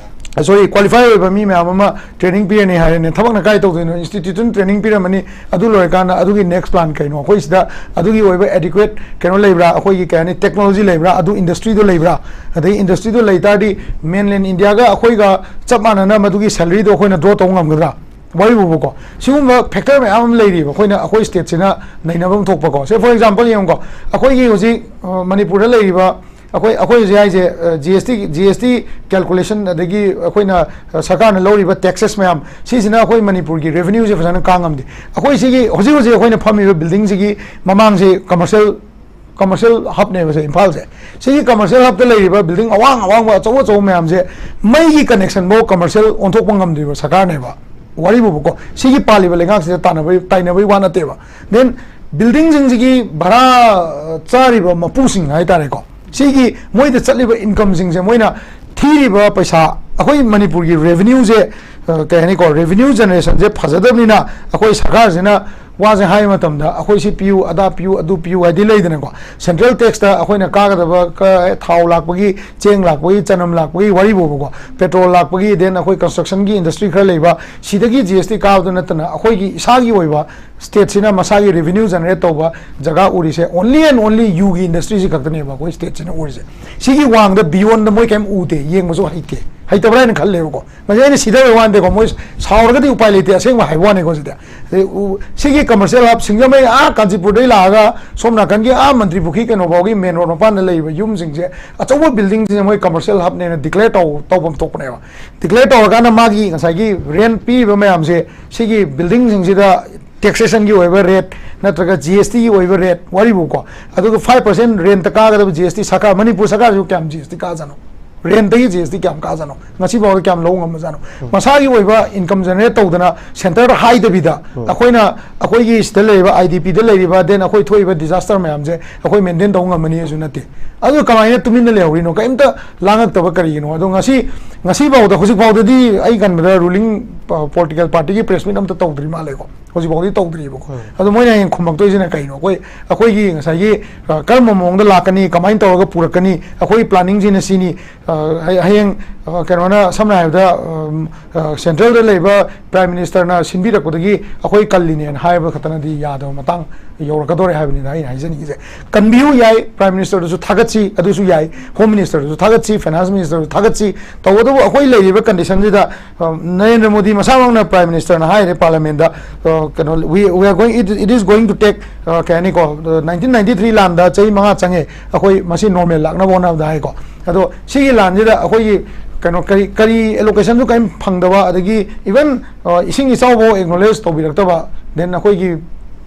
ꯁꯣꯔꯤ, ꯀ꯭ꯋꯥꯂꯤꯐꯥꯏ ꯑꯣꯏꯕ ꯃꯤ ꯃꯌꯥꯝ ꯑꯃ ꯇ꯭ꯔꯦꯅꯤꯡ ꯄꯤꯔꯅꯤ ꯍꯥꯏꯔꯦꯅꯦ, ꯊꯕꯛꯅ ꯀꯥꯏ ꯇꯧꯗꯣꯏꯅꯣ? ꯏꯟꯁꯇꯤꯇ꯭ꯌꯨꯠꯇꯨꯅ ꯇ꯭ꯔꯦꯅꯤꯡ ꯄꯤꯔꯝꯃꯅꯤ, ꯑꯗꯨ ꯂꯣꯏꯔꯀꯥꯟꯗ ꯑꯗꯨꯒꯤ ꯅꯦꯛꯁ ꯄ꯭ꯂꯥꯟ ꯀꯩꯅꯣ? ꯑꯩꯈꯣꯏ ꯁꯤꯗ ꯑꯗꯨꯒꯤ ꯑꯣꯏꯕ ꯑꯦꯗꯤꯀ꯭ꯋꯦꯠ ꯀꯩꯅꯣ ꯂꯩꯕ꯭ꯔꯥ? ꯑꯩꯈꯣꯏꯒꯤ ꯀꯩ ꯍꯥꯏꯅꯤ, ꯇꯦꯛꯅꯣꯂꯣꯖꯤ ꯂꯩꯕ꯭ꯔꯥ? ꯑꯗꯨ ꯏꯟꯗꯁꯇ꯭ꯔꯤꯗꯣ ꯂꯩꯕ꯭ꯔꯥ? ꯑꯗꯩ ꯏꯟꯗꯁꯇ꯭ꯔꯤꯗꯣ ꯂꯩ ꯇꯥꯔꯗꯤ ꯃꯦꯟꯂꯦꯟ ꯏꯟꯗꯤꯌꯥꯒ ꯑꯩꯈꯣꯏꯒ ꯆꯞ ꯃꯥꯟꯅꯅ ꯃꯗꯨꯒꯤ ꯁꯦꯂꯔꯤꯗꯣ ꯑꯩꯈꯣꯏꯅ ꯗ꯭ꯔꯣ ꯇꯧꯕ ꯉꯝꯒꯗ꯭ꯔꯥ? ꯋꯥꯔꯤꯕꯨꯕꯀꯣ, ꯁꯤꯒꯨꯝꯕ ꯐꯦꯛꯇꯔ ꯃꯌꯥꯝ ꯑꯃ ꯂꯩꯔꯤꯕ ꯑꯩꯈꯣꯏꯅ, ꯑꯩꯈꯣꯏ ꯁ꯭ꯇꯦꯠꯁꯤꯅ ꯅꯩꯅꯕ ꯑꯃ ꯊꯣꯛꯄꯀꯣ꯫ ꯁꯦ, ꯐꯣꯔ ꯑꯦꯛꯖꯥꯝꯄꯜ ꯌꯦꯡꯉꯨꯀꯣ, ꯑꯩꯈꯣꯏꯒꯤ ꯍꯧꯖꯤꯛ, ꯑ, ꯃꯅꯤꯄꯨꯔꯗ ꯂꯩꯔꯤꯕ, ꯑꯩꯈꯣꯏ, ꯑꯩꯈꯣꯏ ꯍꯧꯖꯤꯛ ꯍꯥꯏꯁꯦ, ꯑ, ꯖꯤ ꯑꯦꯁ ꯇꯤ, ꯖꯤ ꯑꯦꯁ ꯇꯤ ꯀꯦꯜꯀꯨꯂꯦꯁꯟ, ꯑꯗꯒꯤ ꯑꯩꯈꯣꯏꯅ, ꯑ, ꯁꯔꯀꯥꯔꯅ ꯂꯧꯔꯤꯕ ꯇꯦꯛꯁꯦꯁ ꯃꯌꯥꯝ, ꯁꯤꯁꯤꯅ ꯑꯩꯈꯣꯏ ꯃꯅꯤꯄꯨꯔꯒꯤ ꯔꯦꯚꯤꯅ꯭ꯌꯨꯁꯦ ꯐꯖꯅ ꯀꯥ ꯉꯝꯗꯦ꯫ ꯑꯩꯈꯣꯏ ꯁꯤꯒꯤ ꯍꯧꯖꯤꯛ ꯍꯧꯖꯤꯛ ꯑꯩꯈꯣꯏꯅ ꯐꯝꯃꯤꯕ ꯕꯤꯜꯗꯤꯡꯁꯤꯒꯤ ꯃꯃꯥꯡꯁꯦ ꯀꯃꯔꯁꯤꯌꯦꯜ, ꯀꯃꯔꯁꯤꯌꯦꯜ ꯍꯕꯅꯦꯕ ꯁꯦ, ꯏꯝꯐꯥꯜꯁꯦ꯫ ꯁꯤꯒꯤ ꯀꯃꯔꯁꯤꯌꯦꯜ ꯍꯕꯇ ꯂꯩꯔꯤꯕ ꯕꯤꯜꯗꯤꯡ ꯑꯋꯥꯡ ꯑꯋꯥꯡꯕ, ꯑꯆꯧ ꯑꯆꯧꯕ ꯃꯌꯥꯝꯁꯦ, ꯃꯩꯒꯤ ꯀꯅꯦꯛꯁꯟꯐꯧ ꯀꯃꯔꯁꯤꯌꯦꯜ ꯑꯣꯟꯊꯣꯛꯄ ꯉꯝꯗ꯭ꯔꯤꯕ ꯁꯔꯀꯥꯔꯅꯦꯕ꯫ ꯋꯥꯔꯤꯕꯨꯕꯀꯣ, ꯁꯤꯒꯤ ꯄꯥꯜꯂꯤꯕ ꯂꯩꯉꯥꯛꯁꯤꯗ ꯇꯥꯟꯅꯕꯩ, ꯇꯥꯏꯅꯕꯩ ꯋꯥ ꯅꯠꯇꯦꯕ꯫ ꯗꯦꯟ, ꯕꯤꯜꯗꯤꯡꯁꯤꯡꯁꯤꯒꯤ ꯚꯔꯥ, ꯑ, ꯆꯥꯔꯤꯕ ꯃꯄꯨꯁꯤꯡ ꯍꯥꯏꯇꯥꯔꯦꯀꯣ, ꯁꯤꯒꯤ ꯃꯣꯏꯗ ꯆꯠꯂꯤꯕ ꯏꯟꯀꯝꯁꯤꯡꯁꯦ, ꯃꯣꯏꯅ ꯊꯤꯔꯤꯕ ꯄꯩꯁꯥ, ꯑꯩꯈꯣꯏ ꯃꯅꯤꯄꯨꯔꯒꯤ ꯔꯦꯚꯤꯅ꯭ꯌꯨꯁꯦ, ꯑ, ꯀꯩ ꯍꯥꯏꯅꯤꯀꯣ, ꯔꯦꯚꯤꯅ꯭ꯌꯨ ꯖꯦꯅꯦꯔꯦꯁꯟꯁꯦ ꯐꯖꯗꯕꯅꯤꯅ, ꯑꯩꯈꯣꯏ ꯁꯔꯀꯥꯔꯁꯤꯅ ꯋꯥꯁꯦ ꯍꯥꯏꯕ ꯃꯇꯝꯗ, "ꯑꯩꯈꯣꯏ ꯁꯤ ꯄꯤꯌꯨ, ꯑꯗꯥ ꯄꯤꯌꯨ, ꯑꯗꯨ ꯄꯤꯌꯨ" ꯍꯥꯏꯗꯤ ꯂꯩꯗꯅꯀꯣ, ꯁꯦꯟꯇ꯭ꯔꯦꯜ ꯇꯦꯛꯁꯇ ꯑꯩꯈꯣꯏꯅ ꯀꯥꯒꯗꯕ ꯀ-, ꯊꯥꯎ ꯂꯥꯛꯄꯒꯤ, ꯆꯦꯡ ꯂꯥꯛꯄꯒꯤ, ꯆꯅꯝ ꯂꯥꯛꯄꯒꯤ ꯋꯥꯔꯤꯕꯨꯕꯀꯣ, ꯄꯦꯇ꯭ꯔꯣꯜ ꯂꯥꯛꯄꯒꯤ, ꯗꯦꯟ ꯑꯩꯈꯣꯏ ꯀꯟꯁꯇ꯭ꯔꯛꯁꯟꯒꯤ ꯏꯟꯗꯁꯇ꯭ꯔꯤ ꯈꯔ ꯂꯩꯕ, ꯁꯤꯗꯒꯤ ꯖꯤ ꯑꯦꯁ ꯇꯤ ꯀꯥꯕꯗ ꯅꯠꯇꯅ, ꯑꯩꯈꯣꯏꯒꯤ ꯏꯁꯥꯒꯤ ꯑꯣꯏꯕ ꯁ꯭ꯇꯦꯠꯁꯤꯅ ꯃꯁꯥꯒꯤ ꯔꯦꯚꯤꯅ꯭ꯌꯨ ꯖꯦꯅꯦꯔꯦꯠ ꯇꯧꯕ ꯖꯒꯥ ꯎꯔꯤꯁꯦ only and only ꯌꯨꯒꯤ ꯏꯟꯗꯁꯇ꯭ꯔꯤꯁꯤ ꯈꯛꯇꯅꯦꯕ ꯑꯩꯈꯣꯏ ꯁ꯭ꯇꯦꯠꯁꯤꯅ ꯎꯔꯤꯁꯦ꯫ ꯁꯤꯒꯤ ꯋꯥꯡꯗ ꯕꯤꯌꯣꯟꯗ ꯃꯣꯏ ꯀꯩꯝ ꯎꯗꯦ, ꯌꯦꯡꯕꯁꯨ ꯍꯩꯇꯦ, ꯍꯩꯇꯕ꯭ꯔꯥ ꯍꯥꯏꯅ ꯈꯜꯂꯦꯕꯀꯣ꯫ ꯉꯁꯤ ꯑꯩꯅ ꯁꯤꯗꯕꯩ ꯋꯥꯅꯗꯦꯀꯣ, ꯃꯣꯏ ꯁꯥꯎꯔꯒꯗꯤ ꯎꯄꯥꯏ ꯂꯩꯇꯦ, ꯑꯁꯦꯡꯕ ꯍꯥꯏꯕ ꯋꯥꯅꯤꯀꯣ꯫ ꯁꯤꯗꯤ ꯑꯗꯩ ꯎ-, ꯁꯤꯒꯤ ꯀꯃꯔꯁꯤꯌꯦꯜ ꯍꯕ ꯁꯤꯡꯖꯃꯩ, ꯑꯥ ꯀꯥꯟꯆꯤꯄꯨꯔꯗꯩ ꯂꯥꯛꯑꯒ ꯁꯣꯝ ꯅꯥꯀꯟꯒꯤ ꯑꯥ ꯃꯟꯇ꯭ꯔꯤ ꯄꯨꯈ꯭ꯔꯤ ꯀꯩꯅꯣ ꯐꯥꯎꯒꯤ ꯃꯦꯟ ꯔꯣꯗ ꯃꯄꯥꯟꯗ ꯂꯩꯔꯤꯕ ꯌꯨꯝꯁꯤꯡꯁꯦ, ꯑꯆꯧꯕ ꯕꯤꯜꯗꯤꯡꯁꯤꯡꯁꯦ ꯃꯣꯏ ꯀꯃꯔꯁꯤꯌꯦꯜ ꯍꯕꯅꯦꯅ ꯗꯤꯀ꯭ꯂꯦꯌꯔ ꯇꯧ-, ꯇꯧꯐꯝ ꯊꯣꯛꯄꯅꯦꯕ꯫ ꯗꯤꯀ꯭ꯂꯦꯌꯔ ꯇꯧꯔꯀꯥꯟꯗ ꯃꯥꯒꯤ ꯉꯁꯥꯏꯒꯤ ꯔꯦꯟꯠ ꯄꯤꯔꯤꯕ ꯃꯌꯥꯝꯁꯦ, ꯁꯤꯒꯤ ꯕꯤꯜꯗꯤꯡꯁꯤꯡꯁꯤꯗ ꯇꯦꯛꯁꯦꯁꯟꯒꯤ ꯑꯣꯏꯕ ꯔꯦꯠ ꯅꯠꯇ꯭ꯔꯒ ꯖꯤ ꯑꯦꯁ ꯇꯤꯒꯤ ꯑꯣꯏꯕ ꯔꯦꯠ ꯋꯥꯔꯤꯕꯨꯀꯣ, ꯑꯗꯨꯒ ꯐꯥꯏꯚ ꯄꯥꯔꯁꯦꯟ ꯔꯦꯟꯠꯇ ꯀꯥꯒꯗꯕ ꯖꯤ ꯑꯦꯁ ꯇꯤ, ꯁꯔꯀꯥꯔ, ꯃꯅꯤꯄꯨꯔ ꯁꯔꯀꯥꯔꯁꯤꯕꯨ ꯀꯌꯥꯝ ꯖꯤ ꯑꯦꯁ ꯇꯤ ꯀꯥꯖꯥꯠꯅꯣ? ꯔꯦꯟꯠꯇꯒꯤ ꯖꯤ ꯑꯦꯁ ꯇꯤ ꯀꯌꯥꯝ ꯀꯥꯖꯥꯠꯅꯣ? ꯉꯁꯤꯐꯥꯎꯗ ꯀꯌꯥꯝ ꯂꯧꯕ ꯉꯝꯕꯖꯥꯠꯅꯣ? ꯎꯝ꯫ ꯃꯁꯥꯒꯤ ꯑꯣꯏꯕ ꯏꯟꯀꯝ ꯖꯦꯅꯦꯔꯦꯠ ꯇꯧꯗꯅ, ꯁꯦꯟꯇꯔꯗ ꯍꯥꯏꯗꯕꯤꯗ, ꯎꯝ꯫ ꯑꯩꯈꯣꯏꯅ, ꯑꯩꯈꯣꯏꯒꯤ ꯁꯤꯗ ꯂꯩꯔꯤꯕ ꯑꯥꯏ ꯗꯤ ꯄꯤꯗ ꯂꯩꯔꯤꯕ, ꯗꯦꯟ ꯑꯩꯈꯣꯏ ꯊꯣꯛꯏꯕ ꯗꯤꯖꯥꯁꯇꯔ ꯃꯌꯥꯝꯁꯦ ꯑꯩꯈꯣꯏ ꯃꯦꯟꯇꯦꯟ ꯇꯧꯕ ꯉꯝꯃꯅꯤ ꯍꯥꯏꯁꯨ ꯅꯠꯇꯦ꯫ ꯑꯗꯨ ꯀꯃꯥꯏꯅ ꯇꯨꯃꯤꯟꯅ ꯂꯩꯍꯧꯔꯤꯅꯣ? ꯀꯔꯤꯝꯇ ꯂꯥꯡꯉꯛꯇꯕ ꯀꯔꯤꯒꯤꯅꯣ? ꯑꯗꯣ ꯉꯁꯤ, ꯉꯁꯤꯐꯥꯎꯗ, ꯍꯧꯖꯤꯛꯐꯥꯎꯗꯗꯤ ꯑꯩ ꯈꯟꯕꯗ ꯔꯨꯂꯤꯡ ꯄꯣꯂꯤꯇꯤꯀꯦꯜ ꯄꯥꯔꯇꯤꯒꯤ ꯄ꯭ꯔꯦꯁ ꯃꯤꯠ ꯑꯝꯇ ꯇꯧꯗ꯭ꯔꯤ ꯃꯥꯜꯂꯦꯀꯣ, ꯍꯧꯖꯤꯛꯐꯥꯎꯗꯤ ꯇꯧꯗ꯭ꯔꯤꯕꯀꯣ꯫ ꯑꯗꯣ ꯃꯣꯏꯅ ꯍꯌꯦꯡ ꯈꯨꯝꯃꯛꯇꯣꯏꯁꯤꯅ ꯀꯩꯅꯣ? ꯑꯩꯈꯣꯏ, ꯑꯩꯈꯣꯏꯒꯤ ꯉꯁꯥꯏꯒꯤ, ꯑ, ꯀꯔꯝꯕ ꯃꯑꯣꯡꯗ ꯂꯥꯛꯀꯅꯤ, ꯀꯃꯥꯏꯅ ꯇꯧꯔꯒ ꯄꯨꯔꯛꯀꯅꯤ, ꯑꯩꯈꯣꯏ ꯄ꯭ꯂꯥꯅꯤꯡꯁꯤꯅ ꯁꯤꯅꯤ, ꯑ, ꯍꯌꯦꯡ, ꯑ, ꯀꯩꯅꯣꯅ, ꯁꯝꯅ ꯍꯥꯏꯔꯕꯗ, ꯁꯦꯟꯇ꯭ꯔꯦꯜꯗ ꯂꯩꯕ ꯄ꯭ꯔꯥꯏꯝ ꯃꯤꯅꯤꯁꯇꯔꯅ ꯁꯤꯟꯕꯤꯔꯛꯄꯗꯒꯤ ꯑꯩꯈꯣꯏ ꯀꯜꯂꯤꯅꯦꯅ ꯍꯥꯏꯕ ꯈꯛꯇꯅꯗꯤ ꯌꯥꯗꯕ ꯃꯇꯥꯡ ꯌꯧꯔꯛꯀꯗꯧꯔꯦ ꯍꯥꯏꯕꯅꯤꯅ ꯑꯩꯅ ꯍꯥꯏꯖꯅꯤꯡꯉꯤꯁꯦ꯫ ꯀꯟꯕꯤꯌꯨ ꯌꯥꯏ, ꯄ꯭ꯔꯥꯏꯝ ꯃꯤꯅꯤꯁꯇꯔꯗꯁꯨ ꯊꯥꯒꯠꯁꯤ, ꯑꯗꯨꯁꯨ ꯌꯥꯏ, ꯍꯣꯝ ꯃꯤꯅꯤꯁꯇꯔꯗꯁꯨ ꯊꯥꯒꯠꯁꯤ, ꯐꯥꯏꯅꯥꯟꯁ ꯃꯤꯅꯤꯁꯇꯔꯗꯁꯨ ꯊꯥꯒꯠꯁꯤ꯫ ꯇꯧꯕꯇꯕꯨ ꯑꯩꯈꯣꯏ ꯂꯩꯔꯤꯕ ꯀꯟꯗꯤꯁꯟꯁꯤꯗ, ꯑ, ꯅꯔꯦꯟꯗ꯭ꯔ ꯃꯣꯗꯤ ꯃꯁꯥꯃꯛꯅ ꯄ꯭ꯔꯥꯏꯝ ꯃꯤꯅꯤꯁꯇꯔꯅ ꯍꯥꯏꯔꯦ ꯄꯥꯔꯂꯤꯌꯥꯃꯦꯟꯗ, ꯑ, ꯀꯩꯅꯣ, we, we are going, it, it is going to take, ꯑ, ꯀꯩ ꯍꯥꯏꯅꯤꯀꯣ, nineteen ninety three ꯂꯥꯟꯗ ꯆꯍꯤ ꯃꯉꯥ ꯆꯪꯉꯦ ꯑꯩꯈꯣꯏ ꯃꯁꯤ ꯅꯣꯔꯃꯦꯜ ꯂꯥꯛꯅꯕ ꯍꯣꯠꯅꯕꯗ ꯍꯥꯏꯀꯣ꯫ ꯑꯗꯣ ꯁꯤꯒꯤ ꯂꯥꯟꯁꯤꯗ ꯑꯩꯈꯣꯏꯒꯤ ꯀꯩꯅꯣ, ꯀꯔꯤ, ꯀꯔꯤ ꯑꯦꯂꯣꯀꯦꯁꯟꯁꯨ ꯀꯔꯤꯝ ꯐꯪꯗꯕ, ꯑꯗꯒꯤ ꯏꯚꯟ, ꯑ, ꯏꯁꯤꯡ ꯏꯆꯥꯎꯐꯥꯎ ꯑꯦꯛꯅꯣꯂꯦꯖ ꯇꯧꯕꯤꯔꯛꯇꯕ, ꯗꯦꯟ ꯑꯩꯈꯣꯏꯒꯤ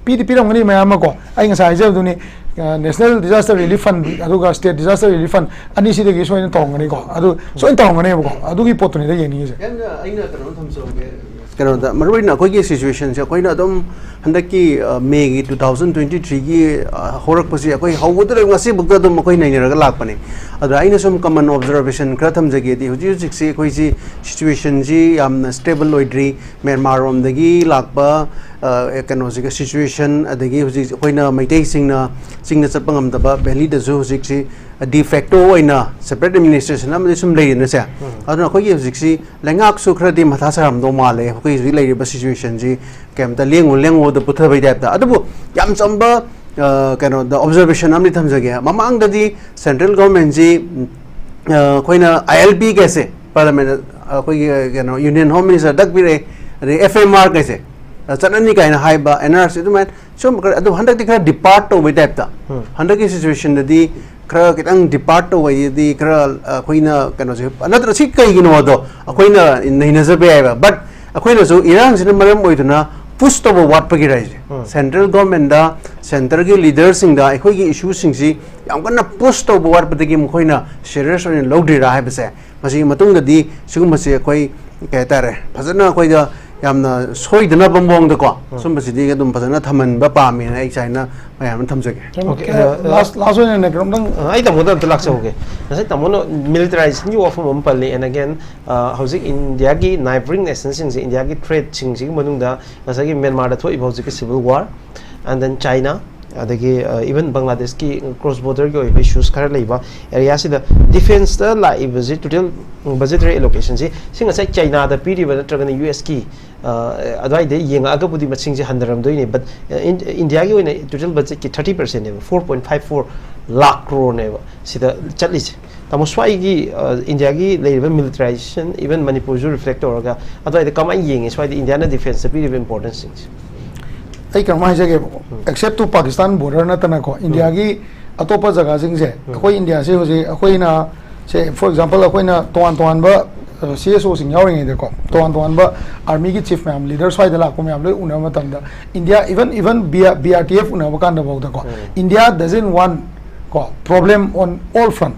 ꯄꯤꯗꯤ ꯄꯤꯔꯝꯒꯅꯤ ꯃꯌꯥꯝ ꯑꯃ ꯀꯣ, ꯑꯩ ꯉꯁꯥꯏ ꯍꯥꯏꯖꯕꯗꯨꯅꯤ, ꯑ, ꯅꯦꯁꯅꯦꯜ ꯗꯤꯖꯥꯁꯇꯔ ꯔꯤꯂꯤꯐ ꯐꯟ ꯑꯗꯨꯒ ꯁ꯭ꯇꯦꯠ ꯗꯤꯖꯥꯁꯇꯔ ꯔꯤꯂꯤꯐ ꯐꯟ ꯑꯅꯤꯁꯤꯗꯒꯤ ꯁꯣꯏꯅ ꯇꯧꯔꯝꯒꯅꯤꯀꯣ, ꯑꯗꯨ ꯁꯣꯏꯅ ꯇꯧꯔꯝꯒꯅꯦꯕꯀꯣ, ꯑꯗꯨꯒꯤ ꯄꯣꯠꯇꯨꯅꯤꯗ ꯌꯦꯡꯅꯤꯡꯉꯤꯁꯦ꯫ ꯌꯥꯝꯅ ꯑꯩꯅ ꯀꯩꯅꯣꯝ ꯊꯝꯖꯍꯧꯒꯦ꯫ ꯀꯩꯅꯣꯗ, ꯃꯔꯨꯑꯣꯏꯅ ꯑꯩꯈꯣꯏꯒꯤ ꯁꯤꯆꯨꯋꯦꯁꯟꯁꯦ ꯑꯩꯈꯣꯏꯅ ꯑꯗꯨꯝ ꯍꯟꯗꯛꯀꯤ, ꯑ, ꯃꯦꯒꯤ two thousand twenty three ꯒꯤ, ꯑ, ꯍꯧꯔꯛꯄꯁꯤ ꯑꯩꯈꯣꯏ ꯍꯧꯕꯗ ꯂꯣꯏ ꯉꯁꯤꯐꯥꯎꯗ ꯑꯗꯨꯝ ꯑꯩꯈꯣꯏ ꯅꯩꯅꯔꯒ ꯂꯥꯛꯄꯅꯦ꯫ ꯑꯗꯣ ꯑꯩꯅ ꯁꯨꯝ ꯀꯃꯟ ꯑꯣꯕꯖꯔꯕꯦꯁꯟ ꯈꯔ ꯊꯝꯖꯒꯦꯗꯤ, ꯍꯧꯖꯤꯛ ꯍꯧꯖꯤꯛꯁꯤ ꯑꯩꯈꯣꯏꯁꯤ ꯁꯤꯆꯨꯋꯦꯁꯟꯁꯤ ꯌꯥꯝꯅ ꯁ꯭ꯇꯦꯕꯜ ꯑꯣꯏꯗ꯭ꯔꯤ꯫ ꯃ꯭ꯌꯥꯟꯃꯥꯔ ꯔꯣꯝꯗꯒꯤ ꯂꯥꯛꯄ, ꯑ, ꯀꯩꯅꯣꯁꯤꯒ, ꯁꯤꯆꯨꯋꯦꯁꯟ, ꯑꯗꯒꯤ ꯍꯧꯖꯤꯛ ꯑꯩꯈꯣꯏꯅ ꯃꯩꯇꯩꯁꯤꯡꯅ ꯆꯤꯡꯗ ꯆꯠꯄ ꯉꯝꯗꯕ, ꯚꯦꯂꯤꯗꯁꯨ ꯍꯧꯖꯤꯛꯁꯤ ꯗꯤ ꯐꯦꯛꯇꯣ ꯑꯣꯏꯅ ꯁꯦꯄꯔꯦꯠ ꯑꯦꯗꯃꯤꯅꯤꯁꯇ꯭ꯔꯦꯁꯟ ꯑꯃꯗꯤ ꯁꯨꯝ ꯂꯩꯔꯦꯅꯁꯦ꯫ ꯑꯗꯨꯅ ꯑꯩꯈꯣꯏꯒꯤ ꯍꯧꯖꯤꯛꯁꯤ ꯂꯩꯉꯥꯛꯁꯨ ꯈꯔꯗꯤ ꯃꯊꯥ ꯁꯥꯔꯝꯗꯧ ꯃꯥꯜꯂꯦ, ꯑꯩꯈꯣꯏ ꯍꯧꯖꯤꯛ ꯂꯩꯔꯤꯕ ꯁꯤꯆꯨꯋꯦꯁꯟꯁꯤ ꯀꯩꯝꯇ ꯂꯦꯡꯉꯨ ꯂꯦꯡꯉꯨꯗ ꯄꯨꯊꯕꯩ ꯇꯥꯏꯞꯇ꯫ ꯑꯗꯨꯕꯨ ꯌꯥꯝ ꯆꯝꯕ, ꯑ, ꯀꯩꯅꯣꯗ ꯑꯣꯕꯖꯔꯕꯦꯁꯟ ꯑꯃꯗꯤ ꯊꯝꯖꯒꯦ꯫ ꯃꯃꯥꯡꯗꯗꯤ ꯁꯦꯟꯇ꯭ꯔꯦꯜ ꯒꯣꯔꯃꯦꯟꯁꯤ, ꯑ, ꯑꯩꯈꯣꯏꯅ ꯑꯥꯏ ꯑꯦꯜ ꯄꯤ ꯀꯩꯁꯦ ꯄꯥꯔꯂꯤꯌꯥꯃꯦꯟ, ꯑꯩꯈꯣꯏꯒꯤ, ꯀꯩꯅꯣ, ꯌꯨꯅꯤꯌꯟ ꯍꯣꯝ ꯃꯤꯅꯤꯁꯇꯔ ꯗꯛ ꯄꯤꯔꯛꯑꯦ, ꯑꯗꯩ ꯑꯦꯐ ꯑꯦꯝ ꯑꯥꯔ ꯀꯩꯁꯦ, ꯑ, ꯆꯠꯅꯅꯤ ꯀꯥꯏꯅ ꯍꯥꯏꯕ, ꯑꯦꯟ ꯑꯥꯔ ꯁꯤ ꯑꯗꯨꯃꯥꯏꯅ ꯁꯨꯝ ꯈꯔ, ꯑꯗꯨ ꯍꯟꯗꯛꯇꯤ ꯈꯔ ꯗꯤꯄꯥꯔꯠ ꯇꯧꯕꯩ ꯇꯥꯏꯞꯇ꯫ ꯍꯟꯗꯛꯀꯤ ꯁꯤꯆꯨꯋꯦꯁꯟꯗꯗꯤ ꯈꯔ ꯈꯤꯇꯪ ꯗꯤꯄꯥꯔꯠ ꯇꯧꯕꯩꯗꯤ ꯈꯔ, ꯑ, ꯑꯩꯈꯣꯏꯅ ꯀꯩꯅꯣꯁꯦ, ꯅꯠꯇ꯭ꯔ ꯁꯤ ꯀꯩꯒꯤꯅꯣꯗꯣ ꯑꯩꯈꯣꯏꯅ ꯅꯩꯅꯖꯕ ꯌꯥꯏꯕ, ꯕꯠ ꯑꯩꯈꯣꯏꯅꯁꯨ ꯏꯔꯥꯡꯁꯤꯅ ꯃꯔꯝ ꯑꯣꯏꯗꯨꯅ ꯄꯨꯁ ꯇꯧꯕ ꯋꯥꯠꯄꯒꯤꯔ ꯍꯥꯏꯁꯦ꯫ ꯁꯦꯟꯇ꯭ꯔꯦꯜ ꯒꯣꯔꯃꯦꯟꯗ, ꯁꯦꯟꯇꯔꯒꯤ ꯂꯤꯗꯔꯁꯤꯡꯗ ꯑꯩꯈꯣꯏꯒꯤ ꯏꯁꯨꯁꯤꯡꯁꯤ ꯌꯥꯝ ꯀꯟꯅ ꯄꯨꯁ ꯇꯧꯕ ꯋꯥꯠꯄꯗꯒꯤ ꯃꯈꯣꯏꯅ ꯁꯤꯔꯤꯌꯁ ꯑꯣꯏꯅ ꯂꯧꯗ꯭ꯔꯤꯔꯥ ꯍꯥꯏꯕꯁꯦ, ꯃꯁꯤꯒꯤ ꯃꯇꯨꯡꯗꯗꯤ ꯁꯤꯒꯨꯝꯕꯁꯦ ꯑꯩꯈꯣꯏ, ꯀꯩ ꯍꯥꯏꯇꯥꯔꯦ, ꯐꯖꯅ ꯑꯩꯈꯣꯏꯗ ꯌꯥꯝꯅ ꯁꯣꯏꯗꯅꯕ ꯃꯑꯣꯡꯗꯀꯣ, ꯁꯨꯝꯕꯁꯤꯗꯤ ꯑꯗꯨꯝ ꯐꯖꯅ ꯊꯝꯍꯟꯕ ꯄꯥꯝꯃꯦꯅ ꯑꯩ ꯁꯥꯏꯅ ꯃꯌꯥꯝ ꯑꯃ ꯊꯝꯖꯒꯦ꯫ Okay, uh, last, last ꯑꯣꯏꯅ ꯀꯩꯅꯣꯝꯇꯪ, ꯑ, ꯑꯩ ꯇꯥꯃꯣꯗ ꯑꯝꯇ ꯂꯥꯛꯆꯍꯧꯒꯦ꯫ ꯉꯁꯥꯏ ꯇꯥꯃꯣꯅ ꯃꯤꯂꯤꯇꯔꯥꯏꯖꯦꯁꯟꯒꯤ ꯋꯥꯐꯝ ꯑꯃ ꯄꯜꯂꯤ, and again, ꯑ, ꯍꯧꯖꯤꯛ ꯏꯟꯗꯤꯌꯥꯒꯤ ꯅꯥꯏꯕꯔꯤꯡ ꯅꯦꯁꯟꯁꯤꯡꯁꯦ, ꯏꯟꯗꯤꯌꯥꯒꯤ ꯊ꯭ꯔꯦꯠꯁꯤꯡꯁꯤꯒꯤ ꯃꯅꯨꯡꯗ ꯉꯁꯥꯏꯒꯤ ꯃ꯭ꯌꯥꯟꯃꯥꯔꯗ ꯊꯣꯛꯏꯕ ꯍꯧꯖꯤꯛꯀꯤ civil war, and then China, ꯑꯗꯒꯤ, ꯑ, even ꯕꯪꯒ꯭ꯂꯥꯗꯦꯁꯀꯤ ꯀ꯭ꯔꯣꯁ ꯕꯣꯔꯗꯔꯒꯤ ꯑꯣꯏꯕ ꯏꯁꯨꯁ ꯈꯔ ꯂꯩꯕ ꯑꯦꯔꯤꯌꯥꯁꯤꯗ ꯗꯤꯐꯦꯟꯁꯇ ꯂꯥꯛꯏꯕꯁꯤ, ꯇꯣꯇꯦꯜ ꯕꯖꯦꯇꯔꯤ ꯑꯦꯂꯣꯀꯦꯁꯟꯁꯤ, ꯁꯤ ꯉꯁꯥꯏ ꯆꯥꯏꯅꯥꯗ ꯄꯤꯔꯤꯕ ꯅꯠꯇ꯭ꯔꯒꯅ ꯌꯨ ꯑꯦꯁꯀꯤ ꯑꯗꯨꯋꯥꯏꯗ ꯌꯦꯡꯉꯛꯑꯒꯕꯨꯗꯤ ꯃꯁꯤꯡꯁꯦ ꯍꯟꯊꯔꯝꯗꯣꯏꯅꯦ, but ꯏꯟꯗꯤꯌꯥꯒꯤ ꯑꯣꯏꯅ ꯇꯣꯇꯦꯜ ꯕꯖꯦꯠꯀꯤ ꯊꯥꯔꯇꯤ ꯄꯔꯁꯦꯟꯅꯦꯕ, four point five four lakh ꯀ꯭ꯔꯣꯔꯅꯦꯕ ꯁꯤꯗ ꯆꯠꯂꯤꯁꯦ꯫ ꯇꯥꯃꯣ, ꯁ꯭ꯋꯥꯏꯒꯤ, ꯑ, ꯏꯟꯗꯤꯌꯥꯒꯤ ꯂꯩꯔꯤꯕ ꯃꯤꯂꯤꯇꯔꯥꯏꯖꯦꯁꯟ, ꯏꯚꯟ ꯃꯅꯤꯄꯨꯔꯁꯨ ꯔꯤꯐ꯭ꯂꯦꯛ ꯇꯧꯔꯒ ꯑꯗꯨꯋꯥꯏꯗ ꯀꯃꯥꯏꯅ ꯌꯦꯡꯉꯤ, ꯁ꯭ꯋꯥꯏꯗ ꯏꯟꯗꯤꯌꯥꯅ ꯗꯤꯐꯦꯟꯁꯇ ꯄꯤꯔꯤꯕ ꯏꯝꯄꯣꯔꯇꯦꯟꯁꯁꯤꯡꯁꯦ? ꯑꯩ ꯀꯩꯅꯣꯝ ꯍꯥꯏꯖꯒꯦꯕꯀꯣ, except to Pakistan border ꯅꯠꯇꯅꯀꯣ, ꯏꯟꯗꯤꯌꯥꯒꯤ ꯑꯇꯣꯞꯄ ꯖꯒꯥꯁꯤꯡꯁꯦ, ꯑꯩꯈꯣꯏ ꯏꯟꯗꯤꯌꯥꯁꯦ ꯍꯧꯖꯤꯛ ꯑꯩꯈꯣꯏꯅ, ꯁꯦ, for example, ꯑꯩꯈꯣꯏꯅ ꯇꯣꯉꯥꯟ ꯇꯣꯉꯥꯟꯕ ꯁꯤ ꯑꯦꯁ ꯑꯣꯁꯤꯡ ꯌꯥꯎꯔꯤꯉꯩꯗꯀꯣ, ꯇꯣꯉꯥꯟ ꯇꯣꯉꯥꯟꯕ ꯑꯥꯔꯃꯤꯒꯤ ꯆꯤꯐ ꯃꯌꯥꯝ, ꯂꯤꯗꯔ ꯁ꯭ꯋꯥꯏꯗ ꯂꯥꯛꯄ ꯃꯌꯥꯝ ꯂꯣꯏ ꯎꯅꯕ ꯃꯇꯝꯗ, India, even, even B R T F ꯎꯅꯕ ꯀꯥꯟꯗꯐꯥꯎꯗꯀꯣ, India doesn't want ꯀꯣ problem on all front,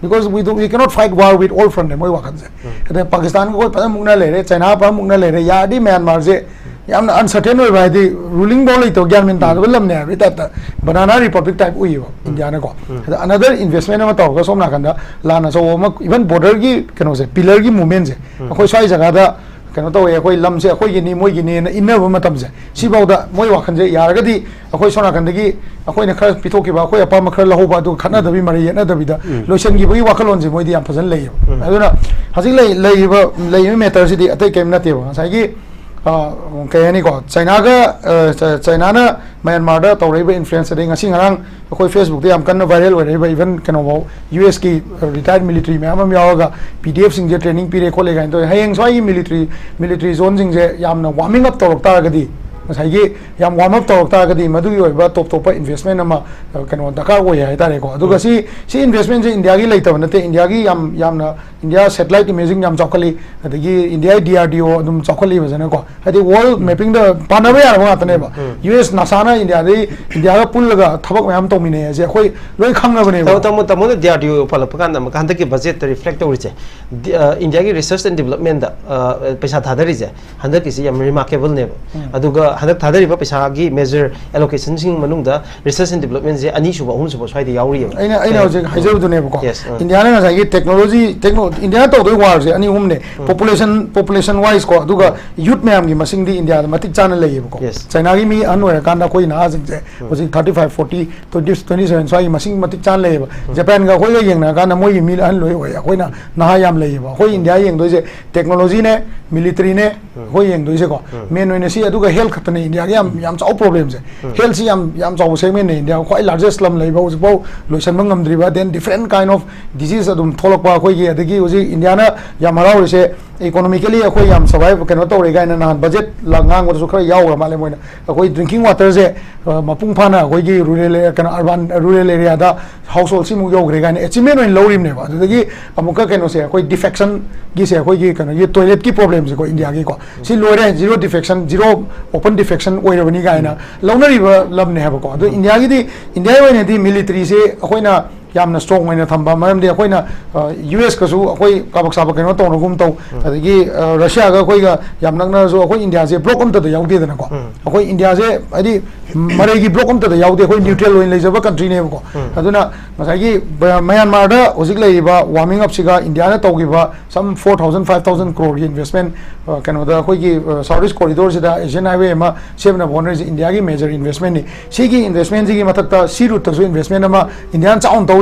because we do, we cannot fight war with all front, ꯃꯣꯏ ꯋꯥꯈꯜꯁꯦ꯫ ꯑꯗꯩ ꯄꯥꯀꯤꯁꯇꯥꯟꯒ ꯑꯩꯈꯣꯏ ꯐꯖꯅ ꯃꯨꯛꯅ ꯂꯩꯔꯦ, ꯆꯥꯏꯅꯥ ꯐꯖꯅ ꯃꯨꯛꯅ ꯂꯩꯔꯦ, ꯌꯥꯔꯗꯤ ꯃ꯭ꯌꯥꯟꯃꯥꯔꯁꯦ ꯌꯥꯝꯅ uncertain ꯑꯣꯏꯕ, ꯍꯥꯏꯗꯤ ꯔꯨꯂꯤꯡ ꯐꯥꯎ ꯂꯩꯇꯕ, ꯒ꯭ꯌꯥꯟ ꯃꯦꯟ ꯇꯥꯗꯕ ꯂꯝꯅꯦ ꯍꯥꯏꯕꯒꯤ ꯇꯥꯏꯞꯇ, ꯕꯅꯥꯅꯥ ꯔꯤꯄꯕ꯭ꯂꯤꯛ ꯇꯥꯏꯞ ꯎꯏꯌꯦꯕ ꯏꯟꯗꯤꯌꯥꯅꯀꯣ꯫ ꯑꯗ another investment ꯑꯃ ꯇꯧꯔꯒ ꯁꯣꯝ ꯅꯥꯀꯟꯗ ꯂꯥꯟ ꯑꯆꯧꯕ ꯑꯃ, even border ꯒꯤ ꯀꯩꯅꯣꯁꯦ, pillar ꯒꯤ movement ꯁꯦ ꯑꯩꯈꯣꯏ ꯁ꯭ꯋꯥꯏ ꯖꯒꯥꯗ ꯀꯩꯅꯣ ꯇꯧꯋꯦ, ꯑꯩꯈꯣꯏ ꯂꯝꯁꯦ ꯑꯩꯈꯣꯏꯒꯤꯅꯤ ꯃꯣꯏꯒꯤꯅꯤꯅ ꯏꯟꯅꯕ ꯃꯇꯝꯁꯦ, ꯁꯤꯐꯥꯎꯗ ꯃꯣꯏ ꯋꯥꯈꯜꯁꯦ ꯌꯥꯔꯒꯗꯤ ꯑꯩꯈꯣꯏ ꯁꯣꯝ ꯅꯥꯀꯟꯗꯒꯤ ꯑꯩꯈꯣꯏꯅ ꯈꯔ ꯄꯤꯊꯣꯛꯈꯤꯕ, ꯑꯩꯈꯣꯏ ꯑꯄꯥꯝꯕ ꯈꯔ ꯂꯧꯍꯧꯕ, ꯑꯗꯨꯒ ꯈꯠꯅꯗꯕꯤ ꯃꯔꯩ ꯌꯦꯠꯅꯗꯕꯤꯗ ꯂꯣꯏꯁꯤꯟꯈꯤꯕꯒꯤ ꯋꯥꯈꯜꯂꯣꯟꯁꯦ ꯃꯣꯏꯗꯤ ꯌꯥꯝ ꯐꯖꯅ ꯂꯩꯌꯦꯕ꯫ ꯑꯗꯨꯅ ꯍꯧꯖꯤꯛ ꯂꯩ-, ꯂꯩꯔꯤꯕ, ꯂꯩꯔꯤꯕ matter ꯁꯤꯗꯤ ꯑꯇꯩ ꯀꯔꯤꯝ ꯅꯠꯇꯦꯕ, ꯉꯁꯥꯏꯒꯤ, ꯑ, ꯀꯩ ꯍꯥꯏꯅꯤꯀꯣ, ꯆꯥꯏꯅꯥꯒ, ꯑ, ꯆ-, ꯆꯥꯏꯅꯥꯅ ꯃ꯭ꯌꯥꯟꯃꯥꯔꯗ ꯇꯧꯔꯛꯏꯕ influence, ꯑꯗꯩ ꯉꯁꯤ ꯉꯔꯥꯡ ꯑꯩꯈꯣꯏ Facebook ꯇ ꯌꯥꯝ ꯀꯟꯅ viral ꯑꯣꯏꯔꯛꯏꯕ, even ꯀꯩꯅꯣꯐꯥꯎ, ꯌꯨ ꯑꯦꯁ ꯀꯤ retired military ꯃꯌꯥꯝ ꯑꯃ ꯌꯥꯎꯔꯒ P D F ꯁꯤꯡꯁꯦ training ꯄꯤꯔꯦ ꯈꯣꯠꯂꯦ ꯀꯥꯏꯅ ꯇꯧꯋꯦ꯫ ꯍꯌꯦꯡ ꯁ꯭ꯋꯥꯏꯒꯤ military, military zone ꯁꯤꯡꯁꯦ ꯌꯥꯝꯅ warming up ꯇꯧꯔꯛ ꯇꯥꯔꯒꯗꯤ, ꯉꯁꯥꯏꯒꯤ ꯌꯥꯝ warm up ꯇꯧꯔꯛ ꯇꯥꯔꯒꯗꯤ, ꯃꯗꯨꯒꯤ ꯑꯣꯏꯕ ꯇꯣꯞ ꯇꯣꯞꯄ investment ꯑꯃ, ꯑ, ꯀꯩꯅꯣ ꯗꯔꯀꯥꯔ ꯑꯣꯏ ꯍꯥꯏꯇꯥꯔꯦꯀꯣ꯫ ꯑꯗꯨꯒ ꯁꯤ, ꯁꯤ investment ꯁꯦ ꯏꯟꯗꯤꯌꯥꯒꯤ ꯂꯩꯇꯕ ꯅꯠꯇꯦ, ꯏꯟꯗꯤꯌꯥꯒꯤ ꯌꯥꯝ, ꯌꯥꯝꯅ ꯏꯟꯗꯤꯌꯥ ꯁꯦꯇꯦꯂꯥꯏꯠ ꯏꯃꯦꯖꯤꯡ ꯌꯥꯝ ꯆꯥꯎꯈꯠꯂꯤ, ꯑꯗꯒꯤ ꯏꯟꯗꯤꯌꯥ ꯗꯤ ꯑꯥꯔ ꯗꯤ ꯑꯣ ꯑꯗꯨꯝ ꯆꯥꯎꯈꯠꯂꯤꯕ ꯐꯖꯅꯀꯣ, ꯍꯥꯏꯗꯤ ꯋꯥꯔꯜ ꯃꯦꯄꯤꯡꯗ ꯄꯥꯟꯅꯕ ꯌꯥꯔꯕ ꯉꯥꯛꯇꯅꯦꯕ꯫ ꯌꯨ ꯑꯦꯁ ꯅꯥꯁꯥꯅ ꯏꯟꯗꯤꯌꯥꯗꯒꯤ, ꯏꯟꯗꯤꯌꯥꯒ ꯄꯨꯜꯂꯒ ꯊꯕꯛ ꯃꯌꯥꯝ ꯇꯧꯃꯤꯟꯅꯩ ꯍꯥꯏꯁꯦ ꯑꯩꯈꯣꯏ ꯂꯣꯏ ꯈꯪꯅꯕꯅꯦꯕ꯫ ꯇꯥꯃꯣ ꯇꯥꯃꯣ ꯇꯥꯃꯣꯅ ꯗꯤ ꯑꯥꯔ ꯗꯤ ꯑꯣ ꯄꯜꯂꯛꯄ ꯀꯥꯟꯗ ꯑꯃꯨꯛꯀ ꯍꯟꯗꯛꯀꯤ ꯕꯖꯦꯠꯇ ꯔꯤꯐ꯭ꯂꯦꯛ ꯇꯧꯔꯤꯁꯦ, ꯗꯤ- ꯑ, ꯏꯟꯗꯤꯌꯥꯒꯤ ꯔꯤꯁꯔꯁ ꯑꯦꯟ ꯗꯤꯕꯂꯞꯃꯦꯟꯗ, ꯑ, ꯄꯩꯁꯥ ꯊꯥꯗꯔꯤꯁꯦ ꯍꯟꯗꯛꯀꯤꯁꯤ ꯌꯥꯝ ꯔꯤꯃꯥꯔꯀꯦꯕꯜꯅꯦꯕ꯫ ꯑꯗꯨꯒ ꯍꯟꯗꯛ ꯊꯥꯗꯔꯤꯕ ꯄꯩꯁꯥꯒꯤ ꯃꯦꯖꯔ ꯑꯦꯂꯣꯀꯦꯁꯟꯁꯤꯡ ꯃꯅꯨꯡꯗ ꯔꯤꯁꯔꯁ ꯑꯦꯟ ꯗꯤꯕꯂꯞꯃꯦꯟꯁꯦ ꯑꯅꯤꯁꯨꯕ ꯑꯍꯨꯝꯁꯨꯕ ꯁ꯭ꯋꯥꯏꯗ ꯌꯥꯎꯔꯤꯑꯕ꯫ ꯑꯩꯅ ꯑꯩꯅ ꯍꯧꯖꯤꯛ ꯍꯥꯏꯖꯕꯗꯨꯅꯦꯕꯀꯣ, Yes, ꯑ. ꯏꯟꯗꯤꯌꯥꯅ ꯉꯁꯥꯏꯒꯤ ꯇꯦꯛꯅꯣꯂꯣꯖꯤ ꯇꯦꯛꯅꯣ ꯏꯟꯗꯤꯌꯥꯅ ꯇꯧꯗꯣꯏ ꯋꯥꯔꯁꯦ ꯑꯅꯤ ꯑꯍꯨꯝꯅꯦ꯫ ꯄꯣꯄꯨꯂꯦꯁꯟ ꯄꯣꯄꯨꯂꯦꯁꯟ ꯋꯥꯏꯁ ꯀꯣ, ꯑꯗꯨꯒ ꯌꯨꯠ ꯃꯌꯥꯝꯒꯤ ꯃꯁꯤꯡꯗꯤ ꯏꯟꯗꯤꯌꯥꯗ ꯃꯇꯤꯛ ꯆꯥꯅ ꯂꯩꯌꯦꯕꯀꯣ꯫ Yes. ꯆꯥꯏꯅꯥꯒꯤ ꯃꯤ ꯑꯍꯟ ꯑꯣꯏꯔꯀꯥꯟꯗ ꯑꯩꯈꯣꯏ ꯅꯍꯥꯁꯤꯡꯁꯦ ꯍꯧꯖꯤꯛ thirty five forty twenty twenty seven ꯁ꯭ꯋꯥꯏꯒꯤ ꯃꯁꯤꯡ ꯃꯇꯤꯛ ꯆꯥꯅ ꯂꯩꯌꯦꯕ꯫ ꯖꯄꯥꯟꯒ ꯑꯩꯈꯣꯏꯒ ꯌꯦꯡꯅꯔꯀꯥꯟꯗ ꯃꯣꯏꯒꯤ ꯃꯤ ꯑꯍꯟ ꯂꯣꯏ ꯑꯣꯏ, ꯑꯩꯈꯣꯏꯅ ꯅꯍꯥ ꯌꯥꯝ ꯂꯩꯌꯦꯕ꯫ ꯑꯩꯈꯣꯏ ꯏꯟꯗꯤꯌꯥ ꯌꯦꯡꯗꯣꯏꯁꯦ ꯇꯦꯛꯅꯣꯂꯣꯖꯤꯅꯦ, ꯃꯤꯂꯤꯇꯔꯤꯅꯦ, ꯑꯩꯈꯣꯏ ꯌꯦꯡꯗꯣꯏꯁꯦꯀꯣ, ꯃꯦꯟ ꯑꯣꯏꯅ ꯁꯤ, ꯑꯗꯨꯒ ꯍꯦꯜꯊ ꯈꯛꯇꯅꯦ ꯏꯟꯗꯤꯌꯥꯒꯤ ꯌꯥꯝ ꯌꯥꯝ ꯆꯥꯎꯕ ꯄ꯭ꯔꯣꯕ꯭ꯂꯦꯝꯁꯦ꯫ ꯍꯦꯜꯊꯁꯤ ꯌꯥꯝ ꯌꯥꯝ ꯆꯥꯎꯕ ꯁꯦꯒꯃꯦꯟꯅꯦ ꯏꯟꯗꯤꯌꯥ ꯈ꯭ꯋꯥꯏ ꯂꯥꯔꯖꯦꯁ ꯂꯝ ꯂꯩꯕ, ꯍꯧꯖꯤꯛꯐꯥꯎ ꯂꯣꯏꯁꯟꯕ ꯉꯝꯗ꯭ꯔꯤꯕ, then different kind of disease ꯑꯗꯨꯝ ꯊꯣꯛꯂꯛꯄ ꯑꯩꯈꯣꯏꯒꯤ, ꯑꯗꯒꯤ ꯍꯧꯖꯤꯛ ꯏꯟꯗꯤꯌꯥꯅ ꯌꯥꯝ ꯍꯔꯥꯎꯔꯤꯁꯦ, ꯏꯀꯣꯅꯣꯃꯤꯀꯦꯂꯤ ꯑꯩꯈꯣꯏ ꯌꯥꯝ ꯁꯔꯚꯥꯏꯚ ꯀꯩꯅꯣ ꯇꯧꯔꯦ ꯀꯥꯏꯅ ꯅꯍꯥꯟ ꯕꯖꯦꯠ ꯉꯥꯡꯕꯗꯁꯨ ꯈꯔ ꯌꯥꯎꯈ꯭ꯔ ꯃꯥꯜꯂꯦ ꯃꯣꯏꯅ꯫ ꯑꯩꯈꯣꯏ ꯗ꯭ꯔꯤꯡꯀꯤꯡ ꯋꯥꯇꯔꯁꯦ, ꯑ, ꯃꯄꯨꯡ ꯐꯥꯅ ꯑꯩꯈꯣꯏꯒꯤ ꯔꯨꯔꯦꯜ ꯑꯦꯔꯤꯌꯥ, ꯀꯩꯅꯣ, ꯑꯔꯕꯥꯟ ꯔꯨꯔꯦꯜ ꯑꯦꯔꯤꯌꯥꯗ ꯍꯥꯎꯁ ꯍꯣꯜ ꯁꯤꯃꯨꯛ ꯌꯧꯈ꯭ꯔꯦ ꯀꯥꯏꯅ ꯑꯦꯆꯤꯞꯃꯦꯟ ꯑꯣꯏꯅ ꯂꯧꯔꯤꯕꯅꯦꯕ꯫ ꯑꯗꯨꯗꯒꯤ ꯑꯃꯨꯛꯀ ꯀꯩꯅꯣꯁꯦ, ꯑꯩꯈꯣꯏ ꯗꯤꯐꯦꯛꯁꯟꯒꯤꯁꯦ, ꯑꯩꯈꯣꯏꯒꯤ ꯀꯩꯅꯣꯒꯤ ꯇꯣꯏꯂꯦꯠꯀꯤ ꯄ꯭ꯔꯣꯕ꯭ꯂꯦꯝꯁꯦꯀꯣ, ꯏꯟꯗꯤꯌꯥꯒꯤꯀꯣ, ꯁꯤ ꯂꯣꯏꯔꯦ, zero defection, zero open defection ꯑꯣꯏꯔꯕꯅꯤ ꯀꯥꯏꯅ ꯂꯧꯅꯔꯤꯕ ꯂꯝꯅꯦ ꯍꯥꯏꯕꯀꯣ꯫ ꯑꯗꯣ ꯏꯟꯗꯤꯌꯥꯒꯤꯗꯤ, ꯏꯟꯗꯤꯌꯥꯒꯤ ꯑꯣꯏꯅꯗꯤ ꯃꯤꯂꯤꯇꯔꯤꯁꯦ ꯑꯩꯈꯣꯏꯅ ꯌꯥꯝꯅ ꯁ꯭ꯇꯔꯣꯡ ꯑꯣꯏꯅ ꯊꯝꯕ ꯃꯔꯝꯗꯤ ꯑꯩꯈꯣꯏꯅ, ꯑ, ꯌꯨ ꯑꯦꯁꯀꯁꯨ ꯑꯩꯈꯣꯏ ꯀꯥꯕꯛ ꯁꯥꯕꯛ ꯀꯩꯅꯣ ꯇꯧꯅꯒꯨꯝ ꯇꯧ, ꯑꯗꯒꯤ, ꯑ, ꯔꯁꯤꯌꯥꯒ ꯑꯩꯈꯣꯏꯒ ꯌꯥꯝ ꯅꯛꯅꯔꯁꯨ ꯑꯩꯈꯣꯏ ꯏꯟꯗꯤꯌꯥꯁꯦ ꯕ꯭ꯂꯣꯛ ꯑꯝꯇꯗ ꯌꯥꯎꯗꯦꯗꯅꯀꯣ꯫ ꯑꯩꯈꯣꯏ ꯏꯟꯗꯤꯌꯥꯁꯦ ꯍꯥꯏꯗꯤ ꯃꯔꯩꯒꯤ ꯕ꯭ꯂꯣꯛ ꯑꯝꯇꯗ ꯌꯥꯎꯗꯦ, ꯑꯩꯈꯣꯏ ꯅ꯭ꯌꯨꯇ꯭ꯔꯦꯜ ꯑꯣꯏꯅ ꯂꯩꯖꯕ ꯀꯟꯇ꯭ꯔꯤꯅꯦꯕꯀꯣ꯫ ꯑꯗꯨꯅ ꯉꯁꯥꯏꯒꯤ ꯕ-, ꯃꯌꯥꯟꯃꯥꯔꯗ ꯍꯧꯖꯤꯛ ꯂꯩꯔꯤꯕ ꯋꯥꯔꯃꯤꯡ ꯑꯞꯁꯤꯒ ꯏꯟꯗꯤꯌꯥꯅ ꯇꯧꯈꯤꯕ some four thousand, five thousand crore ꯒꯤ investment, ꯑ, ꯀꯩꯅꯣꯗ ꯑꯩꯈꯣꯏꯒꯤ, ꯑ, South East corridor ꯁꯤꯗ Asian Highway ꯑꯃ ꯁꯦꯝꯅꯕ ꯍꯣꯠꯅꯔꯤꯁꯦ ꯏꯟꯗꯤꯌꯥꯒꯤ ꯃꯦꯖꯔ ꯏꯟꯚꯦꯁꯃꯦꯟꯅꯤ꯫ ꯁꯤꯒꯤ ꯏꯟꯚꯦꯁꯃꯦꯟꯁꯤꯒꯤ ꯃꯊꯛꯇ ꯁꯤ ꯔꯨꯠꯇꯁꯨ ꯏꯟꯚꯦꯁꯃꯦꯟ ꯑꯃ ꯏꯟꯗꯤꯌꯥꯅ ꯆꯥꯎꯅ ꯇꯧ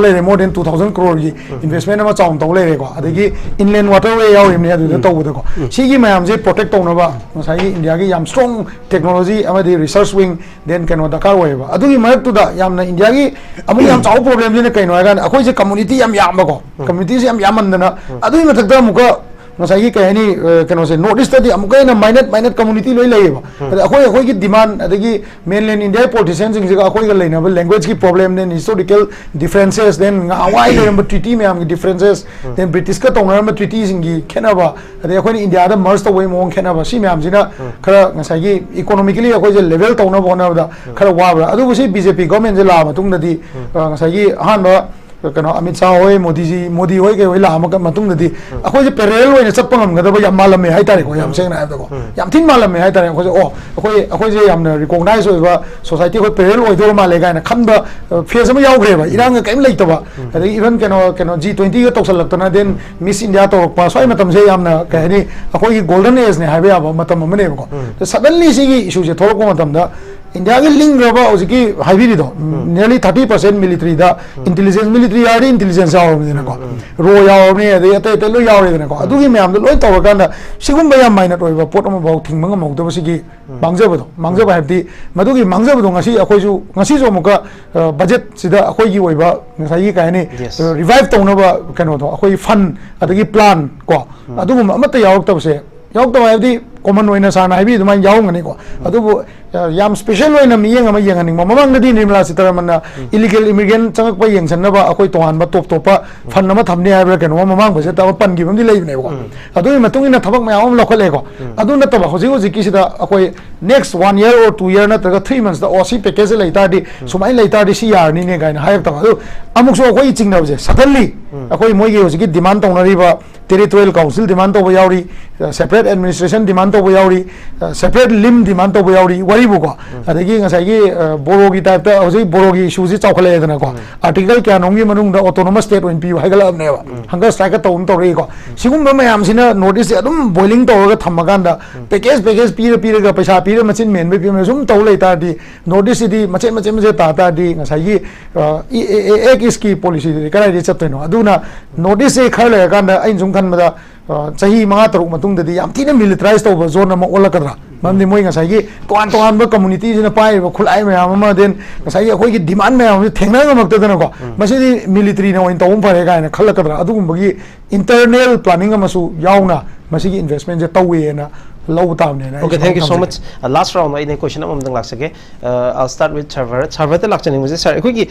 ꯂꯩꯔꯦ, more than two thousand crore ꯒꯤ ꯏꯟꯚꯦꯁꯃꯦꯟ ꯑꯃ ꯆꯥꯎꯅ ꯇꯧ ꯂꯩꯔꯦꯀꯣ꯫ ꯑꯗꯒꯤ inland waterway ꯌꯥꯎꯔꯤꯕꯅꯦ ꯑꯗꯨꯗ ꯇꯧꯕꯗꯀꯣ꯫ ꯁꯤꯒꯤ ꯃꯌꯥꯝꯁꯦ ꯄ꯭ꯔꯣꯇꯦꯛ ꯇꯧꯅꯕ ꯉꯁꯥꯏꯒꯤ ꯏꯟꯗꯤꯌꯥꯒꯤ ꯌꯥꯝ ꯁ꯭ꯇꯔꯣꯡ ꯇꯦꯛꯅꯣꯂꯣꯖꯤ ꯑꯃꯗꯤ ꯔꯤꯁꯔꯁ ꯋꯤꯡ, then ꯀꯩꯅꯣ ꯗꯔꯀꯥꯔ ꯑꯣꯏꯌꯦꯕ꯫ ꯑꯗꯨꯒꯤ ꯃꯔꯛꯇꯨꯗ ꯌꯥꯝꯅ ꯏꯟꯗꯤꯌꯥꯒꯤ ꯑꯃꯨꯛ ꯌꯥꯝ ꯆꯥꯎꯕ ꯄ꯭ꯔꯣꯕ꯭ꯂꯦꯝꯁꯤꯅ ꯀꯩꯅꯣ ꯍꯥꯏ ꯀꯥꯟꯗ ꯑꯩꯈꯣꯏꯁꯦ ꯀꯝꯃꯨꯅꯤꯇꯤ ꯌꯥꯝ ꯌꯥꯝꯕꯀꯣ, ꯀꯝꯃ꯭ꯌꯨꯅꯤꯇꯤꯁꯦ ꯌꯥꯝ ꯌꯥꯝꯃꯟꯗꯅ, ꯑꯗꯨꯒꯤ ꯃꯊꯛꯇ ꯑꯃꯨꯛꯀ ꯉꯁꯥꯏꯒꯤ ꯀꯩ ꯍꯥꯏꯅꯤ, ꯑ, ꯀꯩꯅꯣꯁꯦ, North East ꯇꯗꯤ ꯑꯃꯨꯛꯀ ꯍꯦꯟꯅ minute minute community ꯂꯣꯏ ꯂꯩꯌꯦꯕ꯫ ꯑꯗ ꯑꯩꯈꯣꯏ, ꯑꯩꯈꯣꯏꯒꯤ demand ꯑꯗꯒꯤ mainland India ꯒꯤ politician ꯁꯤꯡꯁꯤꯒ ꯑꯩꯈꯣꯏꯒ ꯂꯩꯅꯕ language ꯀꯤ problem ꯅꯦ, historical differences, then ꯉꯍꯥꯟꯋꯥꯏ ꯂꯩꯔꯝꯕ treaty ꯃꯌꯥꯝꯒꯤ differences, then British ꯀ ꯇꯧꯅꯔꯝꯕ treaty ꯁꯤꯡꯒꯤ ꯈꯦꯠꯅꯕ, ꯑꯗꯩ ꯑꯩꯈꯣꯏꯅ India ꯗ merge ꯇꯧꯕꯒꯤ ꯃꯑꯣꯡ ꯈꯦꯠꯅꯕ, ꯁꯤ ꯃꯌꯥꯝꯁꯤꯅ ꯈꯔ ꯉꯁꯥꯏꯒꯤ economically ꯑꯩꯈꯣꯏꯁꯦ level ꯇꯧꯅꯕ ꯍꯣꯠꯅꯕꯗ ꯈꯔ ꯋꯥꯕ꯭ꯔꯥ? ꯑꯗꯨꯕꯨ ꯁꯤ B J P government ꯁꯦ ꯂꯥꯛꯑ ꯃꯇꯨꯡꯗꯗꯤ, ꯑ, ꯉꯁꯥꯏꯒꯤ ꯑꯍꯥꯟꯕ ꯀꯩꯅꯣ ꯑꯃꯤꯠ ꯁꯥꯍ ꯍꯣꯏ, ꯃꯣꯗꯤꯖꯤ, ꯃꯣꯗꯤ ꯍꯣꯏ ꯀꯩ ꯍꯣꯏ ꯂꯥꯛꯑ ꯃꯇꯨꯡꯗꯗꯤ ꯑꯩꯈꯣꯏꯁꯦ parallel ꯑꯣꯏꯅ ꯆꯠꯄ ꯉꯝꯒꯗꯕ ꯌꯥꯝ ꯃꯥꯜꯂꯝꯃꯦ ꯍꯥꯏꯇꯥꯔꯦꯀꯣ, ꯌꯥꯝ ꯁꯦꯡꯅ ꯍꯥꯏꯕꯗꯀꯣ꯫ ꯌꯥꯝ ꯊꯤꯅ ꯃꯥꯜꯂꯝꯃꯦ ꯍꯥꯏꯇꯥꯔꯦ꯫ ꯑꯩꯈꯣꯏꯁꯦ, "ꯑꯣ, ꯑꯩꯈꯣꯏ, ꯑꯩꯈꯣꯏꯁꯦ ꯌꯥꯝꯅ recognize ꯑꯣꯏꯕ society, ꯑꯩꯈꯣꯏ parallel ꯑꯣꯏꯗꯧꯔ ꯃꯥꯜꯂꯦ" ꯀꯥꯏꯅ ꯈꯟꯕ, ꯑ, phase ꯑꯃ ꯌꯥꯎꯈ꯭ꯔꯦꯕ, ꯏꯔꯥꯡꯒ ꯀꯔꯤꯝ ꯂꯩꯇꯕ꯫ ꯑꯗꯒꯤ even ꯀꯩꯅꯣ, ꯀꯩꯅꯣ G twenty ꯒ ꯇꯧꯁꯜꯂꯛꯇꯅ, then Miss India ꯇꯧꯔꯛꯄ, ꯁ꯭ꯋꯥꯏ ꯃꯇꯝꯁꯦ ꯌꯥꯝꯅ ꯀꯩ ꯍꯥꯏꯅꯤ, ꯑꯩꯈꯣꯏꯒꯤ golden age ꯅꯦ ꯍꯥꯏꯕ ꯌꯥꯕ ꯃꯇꯝ ꯑꯃꯅꯦꯕꯀꯣ꯫ ꯑꯗ suddenly ꯁꯤꯒꯤ issue ꯁꯦ ꯊꯣꯛꯂꯛꯄ ꯃꯇꯝꯗ, India ꯒꯤ ꯂꯤꯡꯈ꯭ꯔꯕ ꯍꯧꯖꯤꯛꯀꯤ ꯍꯥꯏꯕꯤꯔꯤꯗꯣ, nearly thirty percent military ꯗ intelligence, military ꯍꯥꯏꯔꯗꯤ intelligence ꯌꯥꯎꯔꯕꯅꯤꯅꯀꯣ, RAW ꯌꯥꯎꯔꯕꯅꯤ, ꯑꯗꯩ ꯑꯇꯩ ꯑꯇꯩ ꯂꯣꯏ ꯌꯥꯎꯔꯦꯗꯅꯀꯣ꯫ ꯑꯗꯨꯒꯤ ꯃꯌꯥꯝꯗꯣ ꯂꯣꯏ ꯇꯧꯔꯀꯥꯟꯗ ꯁꯤꯒꯨꯝꯕ ꯌꯥꯝ minute ꯑꯣꯏꯕ ꯄꯣꯠ ꯑꯃꯐꯥꯎ ꯊꯤꯡꯕ ꯉꯝꯍꯧꯗꯕ ꯁꯤꯒꯤ ꯃꯥꯡꯖꯕꯗꯣ, ꯃꯥꯡꯖꯕ ꯍꯥꯏꯕꯗꯤ ꯃꯗꯨꯒꯤ ꯃꯥꯡꯖꯕꯗꯣ ꯉꯁꯤ ꯑꯩꯈꯣꯏꯁꯨ, ꯉꯁꯤꯁꯨ ꯑꯃꯨꯛꯀ, ꯑ, budget ꯁꯤꯗ ꯑꯩꯈꯣꯏꯒꯤ ꯑꯣꯏꯕ ꯉꯁꯥꯏꯒꯤ ꯀꯩ ꯍꯥꯏꯅꯤ, Yes. ꯑ, revive ꯇꯧꯅꯕ ꯀꯩꯅꯣꯗꯣ, ꯑꯩꯈꯣꯏ fund ꯑꯗꯒꯤ plan ꯀꯣ, ꯑꯗꯨꯒꯨꯝꯕ ꯑꯃꯠꯇ ꯌꯥꯎꯔꯛꯇꯕꯁꯦ, ꯌꯥꯎꯔꯛꯇꯕ ꯍꯥꯏꯕꯗꯤ common ꯑꯣꯏꯅ ꯁꯥꯔꯅ ꯍꯥꯏꯕꯤ ꯑꯗꯨꯃꯥꯏꯅ ꯌꯥꯎꯔꯝꯒꯅꯤꯀꯣ꯫ ꯑꯗꯨꯕꯨ, ꯑ, ꯌꯥꯝ special ꯑꯣꯏꯅ ꯃꯤꯠꯌꯦꯡ ꯑꯃ ꯌꯦꯡꯍꯟꯅꯤꯡꯕ, ꯃꯃꯥꯡꯗꯗꯤ ꯅꯤꯔꯃꯂꯥ ꯁꯤꯇꯥꯔꯥꯃꯟꯅ illegal immigrant ꯆꯪꯉꯛꯄ ꯌꯦꯡꯁꯤꯟꯅꯕ ꯑꯩꯈꯣꯏ ꯇꯣꯉꯥꯟꯕ top ꯇꯣꯞꯄ fund ꯑꯃ ꯊꯝꯅꯤ ꯍꯥꯏꯕ꯭ꯔꯥ ꯀꯩꯅꯣ ꯑꯃ ꯃꯃꯥꯡ budget ꯇ ꯑꯃ ꯄꯟꯈꯤꯕ ꯑꯃꯗꯤ ꯂꯩꯕꯅꯦꯕꯀꯣ꯫ ꯑꯗꯨꯒꯤ ꯃꯇꯨꯡ ꯏꯟꯅ ꯊꯕꯛ ꯃꯌꯥꯝ ꯑꯃ ꯂꯧꯈꯠꯂꯦꯀꯣ꯫ ꯑꯗꯨ ꯅꯠꯇꯕ ꯍꯧꯖꯤꯛ ꯍꯧꯖꯤꯛꯀꯤꯁꯤꯗ ꯑꯩꯈꯣꯏ next one year or two year ꯅꯠꯇ꯭ꯔꯒ three months ꯇ, "ꯑꯣ, ꯁꯤ package ꯁꯦ ꯂꯩ ꯇꯥꯔꯗꯤ, ꯁꯨꯃꯥꯏꯅ ꯂꯩ ꯇꯥꯔꯗꯤ ꯁꯤ ꯌꯥꯔꯅꯤꯅꯦ" ꯀꯥꯏꯅ ꯍꯥꯏꯔꯛꯇꯕ꯫ ꯑꯗꯨ ꯑꯃꯨꯛꯁꯨ ꯑꯩꯈꯣꯏꯒꯤ ꯆꯤꯡꯅꯕꯁꯦ, suddenly ꯑꯩꯈꯣꯏ ꯃꯣꯏꯒꯤ ꯍꯧꯖꯤꯛꯀꯤ demand ꯇꯧꯅꯔꯤꯕ territorial council demand ꯇꯧꯕ ꯌꯥꯎꯔꯤ, separate administration demand ꯇꯧꯕ ꯌꯥꯎꯔꯤ, separate limb demand ꯇꯧꯕ ꯌꯥꯎꯔꯤ, ꯋꯥꯔꯤꯕꯨꯀꯣ꯫ ꯑꯗꯒꯤ ꯉꯁꯥꯏꯒꯤ, ꯑ, ꯕꯣꯔꯣꯒꯤ type ꯇ ꯍꯧꯖꯤꯛ ꯕꯣꯔꯣꯒꯤ issue ꯁꯤ ꯆꯥꯎꯈꯠꯂꯛꯑꯦꯗꯅꯀꯣ꯫ Article ꯀꯌꯥꯅꯣꯝꯒꯤ ꯃꯅꯨꯡꯗ autonomous state ꯑꯣꯏꯅ ꯄꯤꯌꯨ ꯍꯥꯏꯒꯠꯂꯛꯑꯕꯅꯦꯕ꯫ Hunger strike ꯀ ꯇꯧꯅ ꯇꯧꯔꯛꯏꯀꯣ꯫ ꯁꯤꯒꯨꯝꯕ ꯃꯌꯥꯝꯁꯤꯅ North East ꯁꯦ ꯑꯗꯨꯝ boiling ꯇꯧꯔꯒ ꯊꯝꯃꯀꯥꯟꯗ, package, package ꯄꯤꯔ ꯄꯤꯔꯒ, ꯄꯩꯁꯥ ꯄꯤꯔ ꯃꯆꯤꯟ ꯃꯦꯟꯕꯩ ꯐꯤꯕꯝꯗ ꯁꯨꯝ ꯇꯧ ꯂꯩ ꯇꯥꯔꯗꯤ, North East ꯁꯤꯗꯤ ꯃꯆꯦꯠ ꯃꯆꯦꯠ ꯃꯆꯦꯠ ꯇꯥ ꯇꯥꯔꯗꯤ, ꯉꯁꯥꯏꯒꯤ, ꯑ, ꯏ-, ꯑꯦ-, ꯑꯦ-, Act East ꯀꯤ policy ꯗꯨꯗꯤ ꯀꯗꯥꯏꯗꯒꯤ ꯆꯠꯇꯣꯏꯅꯣ? ꯑꯗꯨꯅ North East ꯁꯦ ꯈꯔ ꯂꯩꯔꯀꯥꯟꯗ ꯑꯩꯅ ꯁꯨꯝ ꯈꯟꯕꯗ, ꯑ, ꯆꯍꯤ ꯃꯉꯥ ꯇꯔꯨꯛ ꯃꯇꯨꯡꯗꯗꯤ ꯌꯥꯝ ꯊꯤꯅ militarize ꯇꯧꯕ zone ꯑꯃ ꯑꯣꯜꯂꯛꯀꯗ꯭ꯔꯥ? ꯃꯔꯝꯗꯤ ꯃꯣꯏ ꯉꯁꯥꯏꯒꯤ ꯇꯣꯉꯥꯟ ꯇꯣꯉꯥꯟꯕ ꯀꯝꯃꯨꯅꯤꯇꯤꯁꯤꯅ ꯄꯥꯏꯔꯤꯕ ꯈꯨꯠꯂꯥꯏ ꯃꯌꯥꯝ ꯑꯃ, then ꯉꯁꯥꯏꯒꯤ ꯑꯩꯈꯣꯏꯒꯤ ꯗꯤꯃꯥꯟ ꯃꯌꯥꯝꯁꯦ ꯊꯦꯡꯅ ꯉꯝꯃꯛꯇꯗꯅꯀꯣ, ꯃꯁꯤꯗꯤ ꯃꯤꯂꯤꯇꯔꯤꯅ ꯑꯣꯏꯅ ꯇꯧꯕ ꯐꯔꯦ ꯀꯥꯏꯅ ꯈꯜꯂꯛꯀꯗ꯭ꯔꯥ, ꯑꯗꯨꯒꯨꯝꯕꯒꯤ ꯏꯟꯇꯔꯅꯦꯜ ꯄ꯭ꯂꯥꯅꯤꯡ ꯑꯃꯁꯨ ꯌꯥꯎꯅ ꯃꯁꯤꯒꯤ ꯏꯟꯚꯦꯁꯃꯦꯟꯁꯦ ꯇꯧꯋꯦꯅ ꯂꯧꯕ ꯇꯥꯕꯅꯦꯅ ꯑꯩ Okay, thank you so ꯁꯨꯃꯥꯏꯅ much. Uh, last round ꯑꯩꯅ question ꯑꯃꯃꯝꯗꯪ ꯂꯥꯛꯆꯒꯦ. Uh, I'll start with Sarvar. Sarvarꯗ ꯂꯥꯛꯆꯅꯤꯡꯕꯁꯦ, sir, ꯑꯩꯈꯣꯏꯒꯤ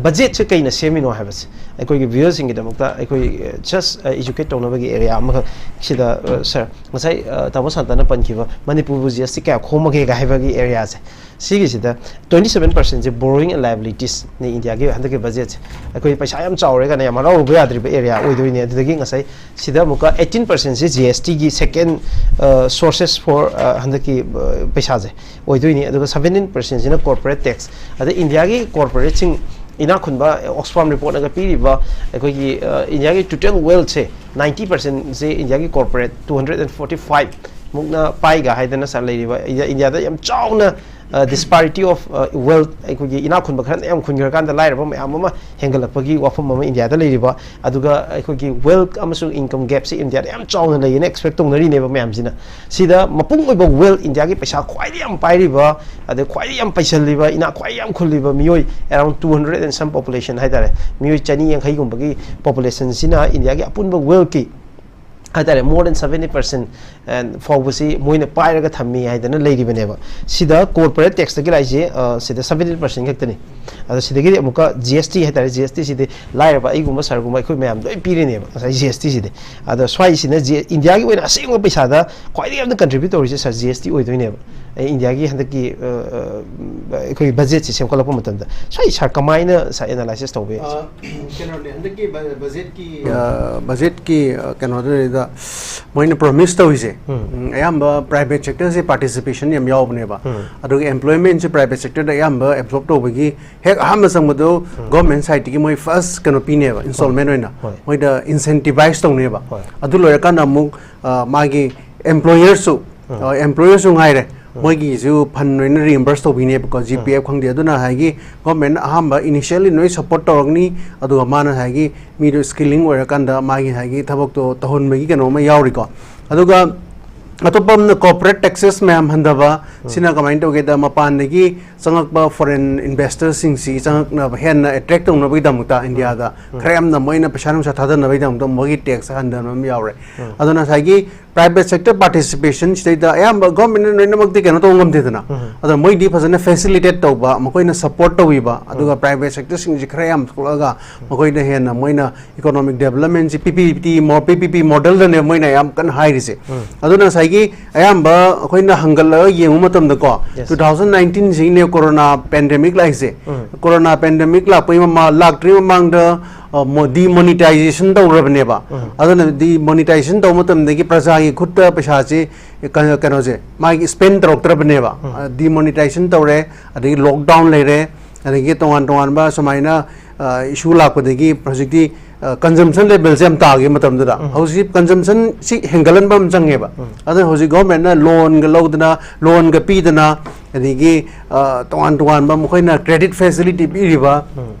budgetꯁꯦ ꯀꯩꯅ ꯁꯦꯝꯃꯤꯅꯣ ꯍꯥꯏꯕꯁꯦ ꯑꯩꯈꯣꯏꯒꯤ viewerꯁꯤꯡꯒꯤꯗꯃꯛꯇ ꯑꯩꯈꯣꯏ just educate ꯇꯧꯅꯕꯒꯤ area ꯑꯃꯈꯛ ꯁꯤꯗ, sir, ꯉꯁꯥꯏ ꯇꯥꯃꯣ ꯁꯥꯟꯇꯅ ꯄꯟꯈꯤꯕ ꯃꯅꯤꯄꯨꯔꯕꯨ GST ꯀꯌꯥ ꯈꯣꯝꯃꯒꯦꯒ ꯍꯥꯏꯕꯒꯤ areaꯁꯦ, ꯁꯤꯒꯤꯁꯤꯗ twenty seven percentꯁꯦ borrowing and liabilitiesꯅꯤ ꯏꯟꯗꯤꯌꯥꯒꯤ ꯍꯟꯗꯛꯀꯤ budgetꯁꯦ꯫ ꯑꯩꯈꯣꯏ ꯄꯩꯁꯥ ꯌꯥꯝ ꯆꯥꯎꯔꯦ ꯀꯥꯏꯅ ꯌꯥꯝ ꯍꯔꯥꯎꯔꯨꯕ ꯌꯥꯗ꯭ꯔꯤꯕ area ꯑꯣꯏꯗꯣꯏꯅꯦ꯫ ꯑꯗꯨꯗꯒꯤ ꯉꯁꯥꯏ ꯁꯤꯗ ꯑꯃꯨꯛꯀ eighteen percentꯁꯦ GSTꯒꯤ second sources for ꯍꯟꯗꯛꯀꯤ ꯄꯩꯁꯥꯁꯦ ꯑꯣꯏꯗꯣꯏꯅꯤ꯫ ꯑꯗꯨꯒ seventeen percentꯁꯤꯅ corporate tax꯫ ꯑꯗ ꯏꯟꯗꯤꯌꯥꯒꯤ corporateꯁꯤꯡ, ꯏꯅꯥꯛ ꯈꯨꯟꯕ Oxfam reportꯅꯒ ꯄꯤꯔꯤꯕ ꯑꯩꯈꯣꯏꯒꯤ ꯏꯟꯗꯤꯌꯥꯒꯤ total wealthꯁꯦ ninety percentꯁꯦ ꯏꯟꯗꯤꯌꯥꯒꯤ corporate two hundred and forty five ꯃꯨꯛꯅ ꯄꯥꯏꯒ ꯍꯥꯏꯗꯅ ꯁꯥꯔ ꯂꯩꯔꯤꯕ ꯏꯟꯗꯤꯌꯥꯗ ꯌꯥꯝ ꯆꯥꯎꯅ disparity of wealth, ꯑꯩꯈꯣꯏꯒꯤ ꯏꯅꯥꯛ ꯈꯨꯟꯕ ꯈꯔꯅ ꯌꯥꯝ ꯈꯨꯟꯈ꯭ꯔꯀꯥꯟꯗ ꯂꯥꯏꯔꯕ ꯃꯌꯥꯝ ꯑꯃ ꯍꯦꯟꯒꯠꯂꯛꯄꯒꯤ ꯋꯥꯐꯝ ꯑꯃ ꯏꯟꯗꯤꯌꯥꯗ ꯂꯩꯔꯤꯕ꯫ ꯑꯗꯨꯒ ꯑꯩꯈꯣꯏꯒꯤ wealth ꯑꯃꯁꯨꯡ income gapꯁꯦ ꯏꯟꯗꯤꯌꯥꯗ ꯌꯥꯝ ꯆꯥꯎꯅ ꯂꯩꯌꯦꯅ expect ꯇꯧꯅꯔꯤꯅꯦꯕ ꯃꯌꯥꯝꯁꯤꯅ꯫ ꯁꯤꯗ ꯃꯄꯨꯡ ꯑꯣꯏꯕ wealth, ꯏꯟꯗꯤꯌꯥꯒꯤ ꯄꯩꯁꯥ ꯈ꯭ꯋꯥꯏꯗꯒꯤ ꯌꯥꯝ ꯄꯥꯏꯔꯤꯕ, ꯑꯗꯩ ꯈ꯭ꯋꯥꯏꯗꯒꯤ ꯌꯥꯝ ꯄꯩꯁꯜꯂꯤꯕ, ꯏꯅꯥꯛ ꯈ꯭ꯋꯥꯏꯗꯒꯤ ꯌꯥꯝ ꯈꯨꯜꯂꯤꯕ ꯃꯤꯑꯣꯏ around two hundred and some population ꯍꯥꯏꯇꯥꯔꯦ, ꯃꯤꯑꯣꯏ ꯆꯅꯤ ꯌꯥꯡꯈꯩꯒꯨꯝꯕꯒꯤ populationꯁꯤꯅ ꯏꯟꯗꯤꯌꯥꯒꯤ ꯑꯄꯨꯟꯕ wealthꯀꯤ ꯍꯥꯏꯇꯥꯔꯦ, more than seventy percent ꯐꯥꯎꯕꯁꯤ ꯃꯣꯏꯅ ꯄꯥꯏꯔꯒ ꯊꯝꯃꯤ ꯍꯥꯏꯗꯅ ꯂꯩꯔꯤꯕꯅꯦꯕ꯫ ꯁꯤꯗ corporate taxꯇꯒꯤ ꯂꯥꯛꯏꯁꯦ, ꯑ, ꯁꯤꯗ seventeen percent ꯈꯛꯇꯅꯤ꯫ ꯑꯗꯣ ꯁꯤꯗꯒꯤꯗꯤ ꯑꯃꯨꯛꯀ GST ꯍꯥꯏꯇꯥꯔꯦ, GSTꯁꯤꯗꯤ ꯂꯥꯏꯔꯕ ꯑꯩꯒꯨꯝꯕ ꯁꯥꯔꯒꯨꯝꯕ ꯑꯩꯈꯣꯏ ꯃꯌꯥꯝ ꯂꯣꯏ ꯄꯤꯔꯤꯅꯦꯕ ꯉꯁꯥꯏ GSTꯁꯤꯗꯤ꯫ ꯑꯗꯣ ꯁ꯭ꯋꯥꯏꯁꯤꯅ ꯖꯤ-, ꯏꯟꯗꯤꯌꯥꯒꯤ ꯑꯣꯏꯅ ꯑꯁꯦꯡꯕ ꯄꯩꯁꯥꯗ ꯈ꯭ꯋꯥꯏꯗꯒꯤ ꯌꯥꯝꯅ contribute ꯇꯧꯔꯤꯁꯦ, ꯁꯥꯔ, GST ꯑꯣꯏꯗꯣꯏꯅꯦꯕ꯫ ꯑꯩ ꯏꯟꯗꯤꯌꯥꯒꯤ ꯍꯟꯗꯛꯀꯤ, ꯑ, ꯑ, ꯑꯩꯈꯣꯏꯒꯤ budgetꯁꯦ ꯁꯦꯝꯒꯠꯂꯛꯄ ꯃꯇꯝꯗ ꯁ꯭ꯋꯥꯏ ꯁꯥꯔ ꯀꯃꯥꯏꯅ, ꯁꯥꯔ, analysis ꯇꯧꯕ ꯌꯥꯏ? ꯑ, ꯀꯩꯅꯣꯅꯦ, ꯍꯟꯗꯛꯀꯤ ꯕ-, budgetꯀꯤ, ꯑ, budgetꯀꯤ, ꯑ, ꯀꯩꯅꯣꯗꯨꯗ ꯃꯣꯏꯅ promise ꯇꯧꯔꯤꯁꯦ, ꯎꯝ, ꯑꯌꯥꯝꯕ private sectorꯁꯦ participation ꯌꯥꯝ ꯌꯥꯎꯕꯅꯦꯕ꯫ ꯑꯗꯨꯒ employmentꯁꯦ private sectorꯗ ꯑꯌꯥꯝꯕ absorb ꯇꯧꯕꯒꯤ ꯍꯦꯛ ꯑꯍꯥꯟꯕ ꯆꯪꯕꯗꯣ government sideꯇꯒꯤ ꯃꯣꯏ first ꯀꯩꯅꯣ ꯄꯤꯅꯦꯕ, installment ꯑꯣꯏꯅ꯫ ꯍꯣꯏ꯫ ꯃꯣꯏꯗ incentivize ꯇꯧꯅꯦꯕ꯫ ꯍꯣꯏ꯫ ꯑꯗꯨ ꯂꯣꯏꯔꯀꯥꯟꯗ ꯑꯃꯨꯛ, ꯑ, ꯃꯥꯒꯤ employerꯁꯨ, ꯑ, employerꯁꯨ ꯉꯥꯏꯔꯦ, ꯃꯣꯏꯒꯤꯁꯨ fund ꯂꯣꯏꯅ reimburse ꯇꯧꯕꯤꯅꯦꯕꯀꯣ, GPF ꯈꯪꯗꯦ꯫ ꯑꯗꯨꯅ ꯍꯥꯏꯒꯤ governmentꯅ ꯑꯍꯥꯟꯕ initially ꯂꯣꯏ support ꯇꯧꯔꯛꯅꯤ, ꯑꯗꯨꯒ ꯃꯥꯅ ꯍꯥꯏꯒꯤ ꯃꯤꯗꯣ skilling ꯑꯣꯏꯔꯀꯥꯟꯗ ꯃꯥꯒꯤ ꯍꯥꯏꯒꯤ ꯊꯕꯛꯇꯣ ꯇꯧꯍꯟꯕꯒꯤ ꯀꯩꯅꯣ ꯑꯃ ꯌꯥꯎꯔꯤꯀꯣ꯫ ꯑꯗꯨꯒ ꯑꯇꯣꯞꯄ ꯑꯃꯅ corporate taxes ꯃꯌꯥꯝ ꯍꯟꯊꯕ꯫ ꯁꯤꯅ ꯀꯃꯥꯏꯅ ꯇꯧꯒꯦꯗ, ꯃꯄꯥꯟꯗꯒꯤ ꯆꯪꯉꯛꯄ foreign investorꯁꯤꯡꯁꯤ ꯆꯪꯉꯛꯅꯕ, ꯍꯦꯟꯅ attract ꯇꯧꯅꯕꯒꯤꯗꯃꯛꯇ ꯏꯟꯗꯤꯌꯥꯗ ꯈꯔ ꯌꯥꯝꯅ ꯃꯣꯏꯅ ꯄꯩꯁꯥ ꯅꯨꯡꯁꯥ ꯊꯥꯗꯅꯕꯒꯤꯗꯃꯛꯇ ꯃꯣꯏꯒꯤ tax ꯍꯟꯊꯅꯕ ꯑꯃ ꯌꯥꯎꯔꯦ꯫ ꯑꯗꯨꯅ ꯉꯁꯥꯏꯒꯤ private sector participation ꯁꯤꯗꯩꯗ ꯑꯌꯥꯝꯕ governmentꯅ ꯂꯣꯏꯅꯃꯛꯇꯤ ꯀꯩꯅꯣ ꯇꯧꯕ ꯉꯝꯗꯦꯗꯅ꯫ ꯑꯗꯨꯅ ꯃꯣꯏꯗꯤ ꯐꯖꯅ facilitate ꯇꯧꯕ, ꯃꯈꯣꯏꯅ support ꯇꯧꯕꯤꯕ, ꯑꯗꯨꯒ private sectorꯁꯤꯡꯁꯤ ꯈꯔ ꯌꯥꯝ ꯊꯣꯛꯂꯛꯑꯒ ꯃꯈꯣꯏꯅ ꯍꯦꯟꯅ ꯃꯣꯏꯅ economic developmentꯁꯤ PPP mo-, PPP modelꯗꯅꯦ ꯃꯣꯏꯅ ꯌꯥꯝ ꯀꯟꯅ ꯍꯥꯏꯔꯤꯁꯦ꯫ ꯑꯗꯨꯅ ꯉꯁꯥꯏꯒꯤ ꯑꯌꯥꯝꯕ ꯑꯩꯈꯣꯏꯅ ꯍꯪꯒꯠꯂꯒ ꯌꯦꯡꯕ ꯃꯇꯝꯗꯀꯣ, Yes. two thousand nineteenꯁꯤꯒꯤꯅꯦ corona pandemic ꯂꯥꯛꯏꯁꯦ꯫ Corona pandemic ꯂꯥꯛꯄꯒꯤ ꯃꯃꯥ-, ꯂꯥꯛꯇ꯭ꯔꯤꯉꯩ ꯃꯃꯥꯡꯗ, ꯑ, ꯃꯣ-, demonetization ꯇꯧꯔꯕꯅꯦꯕ꯫ ꯑꯗꯨꯅ demonetization ꯇꯧꯕ ꯃꯇꯝꯗꯒꯤ ꯄ꯭ꯔꯖꯥꯒꯤ ꯈꯨꯠꯇ ꯄꯩꯁꯥꯁꯤ, ꯀ-, ꯀꯩꯅꯣꯁꯦ, ꯃꯥꯒꯤ spend ꯇꯧꯔꯛꯇ꯭ꯔꯕꯅꯦꯕ꯫ ꯑ, demonetization ꯇꯧꯔꯦ, ꯑꯗꯒꯤ lockdown ꯂꯩꯔꯦ, ꯑꯗꯒꯤ ꯇꯣꯉꯥꯟ ꯇꯣꯉꯥꯟꯕ ꯁꯨꯃꯥꯏꯅ, ꯑ, issue ꯂꯥꯛꯄꯗꯒꯤ ꯍꯧꯖꯤꯛꯇꯤ, ꯑ, consumption levelꯁꯦ ꯌꯥꯝ ꯇꯥꯈꯤꯕ ꯃꯇꯝꯗꯨꯗ꯫ ꯍꯧꯖꯤꯛ consumptionꯁꯤ ꯍꯦꯟꯒꯠꯍꯟꯕ ꯑꯃ ꯆꯪꯉꯦꯕ꯫ ꯑꯗꯨꯅ ꯍꯧꯖꯤꯛ governmentꯅ loanꯒ ꯂꯧꯗꯅ, loanꯒ ꯄꯤꯗꯅ, ꯑꯗꯒꯤ, ꯑ, ꯇꯣꯉꯥꯟ ꯇꯣꯉꯥꯟꯕ ꯃꯈꯣꯏꯅ credit facility ꯄꯤꯔꯤꯕ,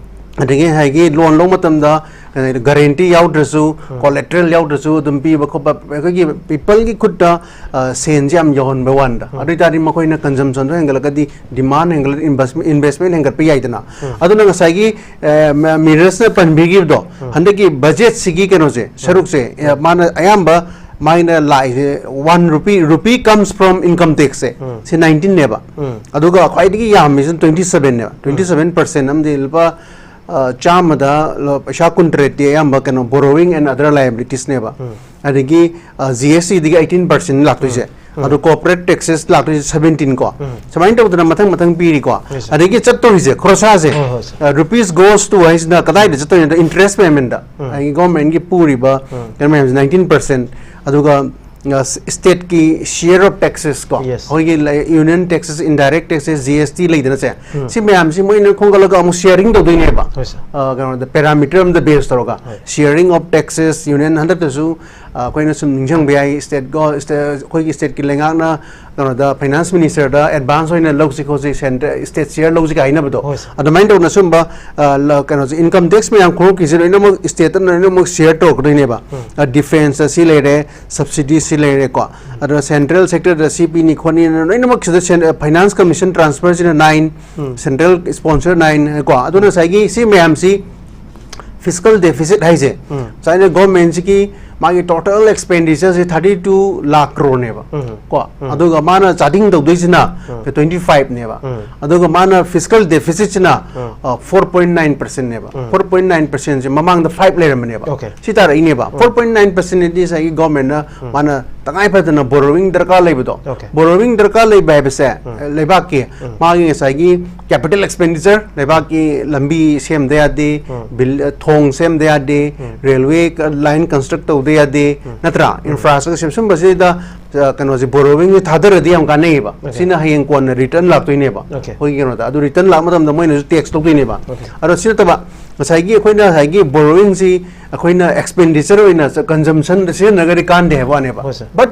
ꯑꯗꯒꯤ ꯉꯁꯥꯏꯒꯤ loan ꯂꯧꯕ ꯃꯇꯝꯗ guarantee ꯌꯥꯎꯗ꯭ꯔꯁꯨ, collateral ꯌꯥꯎꯗ꯭ꯔꯁꯨ ꯑꯗꯨꯝ ꯄꯤꯕ ꯈꯣꯠꯄ, ꯑꯩꯈꯣꯏꯒꯤ peopleꯒꯤ ꯈꯨꯠꯇ, ꯑ, ꯁꯦꯟꯁꯦ ꯌꯥꯝ ꯌꯧꯍꯟꯕ ꯋꯥꯅꯤꯗ꯫ ꯑꯗꯨ ꯑꯣꯏꯇꯥꯔꯗꯤ ꯃꯈꯣꯏꯅ consumptionꯗꯣ ꯍꯦꯟꯒꯠꯂꯛꯀꯗꯤ, demand ꯍꯦꯟꯒꯠꯂꯛ-, invest-, investment ꯍꯦꯟꯒꯠꯄ ꯌꯥꯏꯗꯅ꯫ ꯑꯗꯨꯅ ꯉꯁꯥꯏꯒꯤ, ꯑ, ꯃ-, ꯃꯤꯔꯁꯅ ꯄꯟꯕꯤꯈꯤꯕꯗꯣ, ꯍꯟꯗꯛꯀꯤ budgetꯁꯤꯒꯤ ꯀꯩꯅꯣꯁꯦ, ꯁꯔꯨꯛꯁꯦ, ꯑ, ꯃꯥꯅ ꯑꯌꯥꯝꯕ ꯃꯥꯏꯅ ꯂꯥꯛꯏꯁꯦ one rupee, rupee comes from income taxꯁꯦ, ꯁꯤ nineteenꯅꯦꯕ꯫ ꯑꯗꯨꯒ ꯈ꯭ꯋꯥꯏꯗꯒꯤ ꯌꯥꯝꯃꯤꯁꯤꯅ twenty sevenꯅꯦꯕ꯫ Twenty seven percent ꯑꯃꯗꯤ ꯂꯨꯄꯥ, ꯑ, ꯆꯥꯝꯃꯗ ꯂ-, ꯄꯩꯁꯥ ꯀꯨꯟꯇꯔꯦꯠꯇꯤ ꯑꯌꯥꯝꯕ ꯀꯩꯅꯣ borrowing and other liabilitiesꯅꯦꯕ꯫ ꯑꯗꯒꯤ, ꯑ, GSTꯗꯒꯤ eighteen percent ꯂꯥꯛꯇꯣꯏꯁꯦ꯫ ꯑꯗꯣ corporate taxes ꯂꯥꯛꯇꯣꯏꯁꯦ seventeen ꯀꯣ꯫ ꯁꯨꯃꯥꯏꯅ ꯇꯧꯗꯅ ꯃꯊꯪ ꯃꯊꯪ ꯄꯤꯔꯤꯀꯣ꯫ Yes, sir. ꯑꯗꯒꯤ ꯆꯠꯇꯣꯔꯤꯁꯦ, ꯈꯣꯔꯁꯥꯁꯦ, ꯍꯣꯏ, ꯍꯣꯏ, sir. ꯑ, rupees goes to ꯍꯥꯏꯁꯤꯅ ꯀꯗꯥꯏꯗ ꯆꯠꯇꯣꯏꯅꯣ? Interest paymentꯗ꯫ ꯍꯥꯏꯗꯤ governmentꯀꯤ ꯄꯨꯔꯤꯕ ꯀꯩꯅꯣ ꯃꯌꯥꯝꯁꯦ nineteen percent꯫ ꯑꯗꯨꯒ, ꯑ, ꯁ-, stateꯀꯤ share of taxes ꯀꯣ꯫ Yes. ꯑꯩꯈꯣꯏꯒꯤ ꯂꯩ-, union taxes, indirect taxes, GST ꯂꯩꯗꯅꯁꯦ꯫ ꯁꯤ ꯃꯌꯥꯝꯁꯤ ꯃꯣꯏꯅ ꯈꯣꯝꯒꯠꯂꯒ ꯑꯃꯨꯛ sharing ꯇꯧꯗꯣꯏꯅꯦꯕ꯫ ꯍꯣꯏ, sir. ꯑ, ꯀꯩꯅꯣꯗ, parameter ꯑꯃꯗ base ꯇꯧꯔꯒ꯫ ꯍꯣꯏ. Sharing of taxes, union ꯍꯟꯗꯛꯇꯁꯨ, ꯑꯩꯈꯣꯏꯅ ꯁꯨꯝ ꯅꯤꯡꯁꯤꯡꯕ ꯌꯥꯏ, ꯁ꯭ꯇꯦꯠ ꯑꯩꯈꯣꯏꯒꯤ ꯁ꯭ꯇꯦꯠꯀꯤ ꯂꯩꯉꯥꯛꯅ ꯀꯩꯅꯣꯗ ꯐꯥꯏꯅꯥꯟꯁ ꯃꯤꯅꯤꯁꯇꯔꯗ ꯑꯦꯗꯚꯥꯟꯁ ꯑꯣꯏꯅ ꯂꯧꯁꯤ ꯈꯣꯠꯁꯤ, ꯁꯦꯟꯇ꯭ꯔ ꯁ꯭ꯇꯦꯠ ꯁꯤꯌꯔ ꯂꯧꯁꯤꯒ ꯍꯥꯏꯅꯕꯗꯣ꯫ ꯍꯣꯏ, ꯁꯥꯔ꯫ ꯑꯗꯨꯃꯥꯏꯅ ꯇꯧꯅ ꯁꯨꯝꯕ ꯑ, ꯂ- ꯀꯩꯅꯣꯁꯦ, ꯏꯟꯀꯝ ꯇꯦꯛꯁ ꯃꯌꯥꯝ ꯈꯣꯝꯃꯛꯈꯤꯁꯦ ꯂꯣꯏꯅꯃꯛ ꯁ꯭ꯇꯦꯠꯇ ꯂꯣꯏꯅꯃꯛ ꯁꯤꯌꯔ ꯇꯧꯔꯛꯀꯗꯣꯏꯅꯦꯕ꯫ ꯗꯤꯐꯦꯟꯁꯇ ꯁꯤ ꯂꯩꯔꯦ, ꯁꯕꯁꯤꯗꯤ ꯁꯤ ꯂꯩꯔꯦꯀꯣ, ꯑꯗꯨꯅ ꯁꯦꯟꯇ꯭ꯔꯦꯜ ꯁꯦꯛꯇꯔꯗ ꯁꯤ ꯄꯤꯅꯤ ꯈꯣꯠꯅꯤꯅ ꯂꯣꯏꯅꯃꯛ ꯁꯤꯗ ꯐꯥꯏꯅꯥꯟꯁ ꯀꯃꯤꯁꯟ ꯇ꯭ꯔꯥꯟꯁꯐꯔꯁꯤꯅ ꯅꯥꯏꯟ, ꯁꯦꯟꯇ꯭ꯔꯦꯜ ꯁ꯭ꯄꯣꯟꯁꯔ ꯅꯥꯏꯟ ꯀꯣ꯫ ꯑꯗꯨꯅ ꯉꯁꯥꯏꯒꯤ ꯁꯤ ꯃꯌꯥꯝꯁꯤ ꯐꯤꯁꯀꯜ ꯗꯦꯐꯤꯁꯤꯠ ꯍꯥꯏꯁꯦ, ꯉꯁꯥꯏꯅ ꯒꯣꯔꯃꯦꯟꯁꯤꯒꯤ ꯃꯥꯒꯤ ꯇꯣꯇꯦꯜ ꯑꯦꯛꯁꯄꯦꯟꯗꯤꯆꯔꯁꯦ ꯊꯥꯔꯇꯤ ꯇꯨ ꯂꯥꯛ ꯀ꯭ꯔꯣꯔꯅꯦꯕ ꯀꯣ꯫ ꯑꯗꯨꯒ ꯃꯥꯅ ꯆꯥꯗꯤꯡ ꯇꯧꯗꯣꯏꯁꯤꯅ ꯇ꯭ꯋꯦꯟꯇꯤ ꯐꯥꯏꯚꯅꯦꯕ꯫ ꯑꯗꯨꯒ ꯃꯥꯅ ꯐꯤꯁꯀꯜ ꯗꯦꯐꯤꯁꯤꯠꯁꯤꯅ ꯐꯣꯔ ꯄꯣꯏꯟ ꯅꯥꯏꯟ ꯄꯔꯁꯦꯟꯅꯦꯕ꯫ ꯐꯣꯔ ꯄꯣꯏꯟ ꯅꯥꯏꯟ ꯄꯔꯁꯦꯟꯁꯦ ꯃꯃꯥꯡꯗ ꯐꯥꯏꯚ ꯂꯩꯔꯝꯕꯅꯦꯕ꯫ Okay. ꯁꯤ ꯇꯥꯔꯛꯏꯅꯦꯕ꯫ ꯐꯣꯔ ꯄꯣꯏꯟ ꯅꯥꯏꯟ ꯄꯔꯁꯦꯟꯗꯤ ꯉꯁꯥꯏꯒꯤ ꯒꯣꯔꯃꯦꯟꯅ ꯃꯥꯅ ꯇꯉꯥꯏ ꯐꯗꯅ ꯕꯣꯔꯣꯋꯤꯡ ꯗꯔꯀꯥꯔ ꯂꯩꯕꯗꯣ꯫ Okay. ꯕꯣꯔꯣꯋꯤꯡ ꯗꯔꯀꯥꯔ ꯂꯩꯕ ꯍꯥꯏꯕꯁꯦ, ꯂꯩꯕꯥꯛꯀꯤ ꯃꯥꯒꯤ ꯉꯁꯥꯏꯒꯤ ꯀꯦꯄꯤꯇꯦꯜ ꯑꯦꯛꯁꯄꯦꯟꯗꯤꯆꯔ, ꯂꯩꯕꯥꯛꯀꯤ ꯂꯝꯕꯤ ꯁꯦꯝꯗ ꯌꯥꯗꯦ, ꯕꯤꯜ- ꯊꯣꯡ ꯁꯦꯝꯗ ꯌꯥꯗꯦ, ꯔꯦꯜꯋꯦ ꯂꯥꯏꯟ ꯀꯟꯁꯇ꯭ꯔꯛ ꯇꯧꯗ ꯌꯥꯗꯦ, ꯅꯠꯇ꯭ꯔꯥ? ꯏꯟꯐ꯭ꯔꯥꯁ꯭ꯇ꯭ꯔꯛꯆꯔ ꯁꯨꯝꯕꯁꯤꯗ ꯑ, ꯀꯩꯅꯣꯁꯦ, ꯕꯣꯔꯣꯋꯤꯡꯁꯦ ꯊꯥꯗꯔꯗꯤ ꯌꯥꯝ ꯀꯥꯟꯅꯩꯌꯦꯕ꯫ Okay. ꯁꯤꯅ ꯍꯌꯦꯡ ꯀꯣꯟꯅ ꯔꯤꯇꯔꯟ ꯂꯥꯛꯇꯣꯏꯅꯦꯕ꯫ Okay. ꯑꯩꯈꯣꯏꯒꯤ ꯀꯩꯅꯣꯗ ꯑꯗꯨ ꯔꯤꯇꯔꯟ ꯂꯥꯛꯄ ꯃꯇꯝꯗ ꯃꯣꯏꯅꯁꯨ ꯇꯦꯛꯁ ꯂꯧꯗꯣꯏꯅꯦꯕ꯫ Okay. ꯑꯗꯣ ꯁꯤ ꯅꯠꯇꯕ, ꯉꯁꯥꯏꯒꯤ ꯑꯩꯈꯣꯏꯅ ꯉꯁꯥꯏꯒꯤ ꯕꯣꯔꯣꯋꯤꯡꯁꯤ ꯑꯩꯈꯣꯏꯅ ꯑꯦꯛꯁꯄꯦꯟꯗꯤꯆꯔ ꯑꯣꯏꯅ ꯀꯟꯖꯝꯁꯟꯗ ꯁꯤꯖꯤꯟꯅꯔꯒꯗꯤ ꯀꯥꯟꯗꯦ ꯍꯥꯏꯕ ꯋꯥꯅꯦꯕ꯫ ꯍꯣꯏ, ꯁꯥꯔ꯫ ꯕꯠ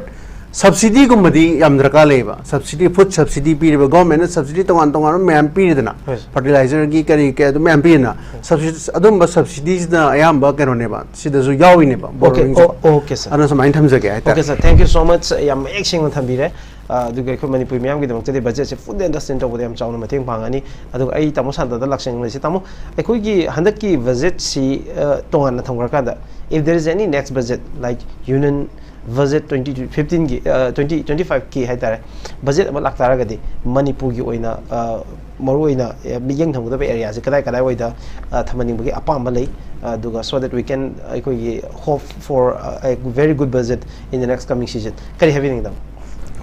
ꯁꯕꯁꯤꯗꯤꯒꯨꯝꯕꯗꯤ ꯌꯥꯝ ꯗꯔꯀꯥꯔ ꯂꯩꯌꯦꯕ꯫ ꯁꯕꯁꯤꯗꯤ, ꯐꯨꯗ ꯁꯕꯁꯤꯗꯤ ꯄꯤꯔꯤꯕ, ꯒꯣꯔꯃꯦꯟꯅ ꯁꯕꯁꯤꯗꯤ ꯇꯣꯉꯥꯟ ꯇꯣꯉꯥꯟꯕ ꯃꯌꯥꯝ ꯄꯤꯔꯤꯗꯅ, ꯍꯣꯏ, ꯁꯥꯔ꯫ ꯐꯔꯇꯤꯂꯥꯏꯖꯔꯒꯤ ꯀꯔꯤ ꯀꯔꯤ ꯑꯗꯨꯝ ꯃꯌꯥꯝ ꯄꯤꯔꯤꯗꯅ, ꯁꯕꯁꯤꯗꯤ, ꯑꯗꯨꯝꯕ ꯁꯕꯁꯤꯗꯤꯁꯤꯅ ꯑꯌꯥꯝꯕ ꯀꯩꯅꯣꯅꯦꯕ, ꯁꯤꯗꯁꯨ ꯌꯥꯎꯔꯤꯅꯦꯕ꯫ Okay, ꯕꯣꯔꯣꯋꯤꯡꯁꯦ꯫ ꯑꯣ, okay, ꯁꯥꯔ꯫ ꯑꯗꯨꯅ ꯁꯨꯃꯥꯏꯅ ꯊꯝꯖꯒꯦ ꯍꯥꯏꯇꯥꯔꯦ꯫ Okay, sir, thank you so much. ꯌꯥꯝ ꯃꯌꯦꯛ ꯁꯦꯡꯅ ꯊꯝꯕꯤꯔꯦ꯫ ꯑ, ꯑꯗꯨꯒ ꯑꯩꯈꯣꯏ ꯃꯅꯤꯄꯨꯔꯤ ꯃꯤꯌꯥꯝꯒꯤꯗꯃꯛꯇꯗꯤ ꯕꯖꯦꯠꯁꯦ ꯐꯨꯜꯂꯤ ꯑꯟꯗꯔꯁ꯭ꯇꯦꯟ ꯇꯧꯕꯗ ꯌꯥꯝ ꯆꯥꯎꯅ ꯃꯇꯦꯡ ꯄꯥꯡꯒꯅꯤ꯫ ꯑꯗꯨꯒ ꯑꯩ ꯇꯥꯃꯣ ꯁꯥꯟꯇꯗ ꯂꯥꯛꯆꯅꯤꯡꯕꯁꯤ, ꯇꯥꯃꯣ, ꯑꯩꯈꯣꯏꯒꯤ ꯍꯟꯗꯛꯀꯤ ꯕꯖꯦꯠꯁꯤ, ꯑ, ꯇꯣꯉꯥꯟꯅ ꯊꯝꯈ꯭ꯔꯀꯥꯟꯗ, if there is any next budget, like union budget twenty fifteen ꯒꯤ, ꯑ, twenty twenty five ꯀꯤ ꯍꯥꯏꯇꯥꯔꯦ, ꯕꯖꯦꯠ ꯑꯃ ꯂꯥꯛꯇꯥꯔꯒꯗꯤ ꯃꯅꯤꯄꯨꯔꯒꯤ ꯑꯣꯏꯅ, ꯑ, ꯃꯔꯨꯑꯣꯏꯅ, ꯑ, ꯃꯤꯠꯌꯦꯡ ꯊꯝꯒꯗꯕ ꯑꯦꯔꯤꯌꯥꯁꯦ ꯀꯗꯥꯏ ꯀꯗꯥꯏꯋꯥꯏꯗ, ꯑ, ꯊꯝꯍꯟꯅꯤꯡꯕꯒꯤ ꯑꯄꯥꯝꯕ ꯂꯩ? ꯑꯗꯨꯒ so that we can, ꯑꯩꯈꯣꯏꯒꯤ hope for, uh, a very good budget in the next coming season. ꯀꯔꯤ ꯍꯥꯏꯕꯤꯅꯤꯡꯉꯤ, ꯇꯥꯃꯣ?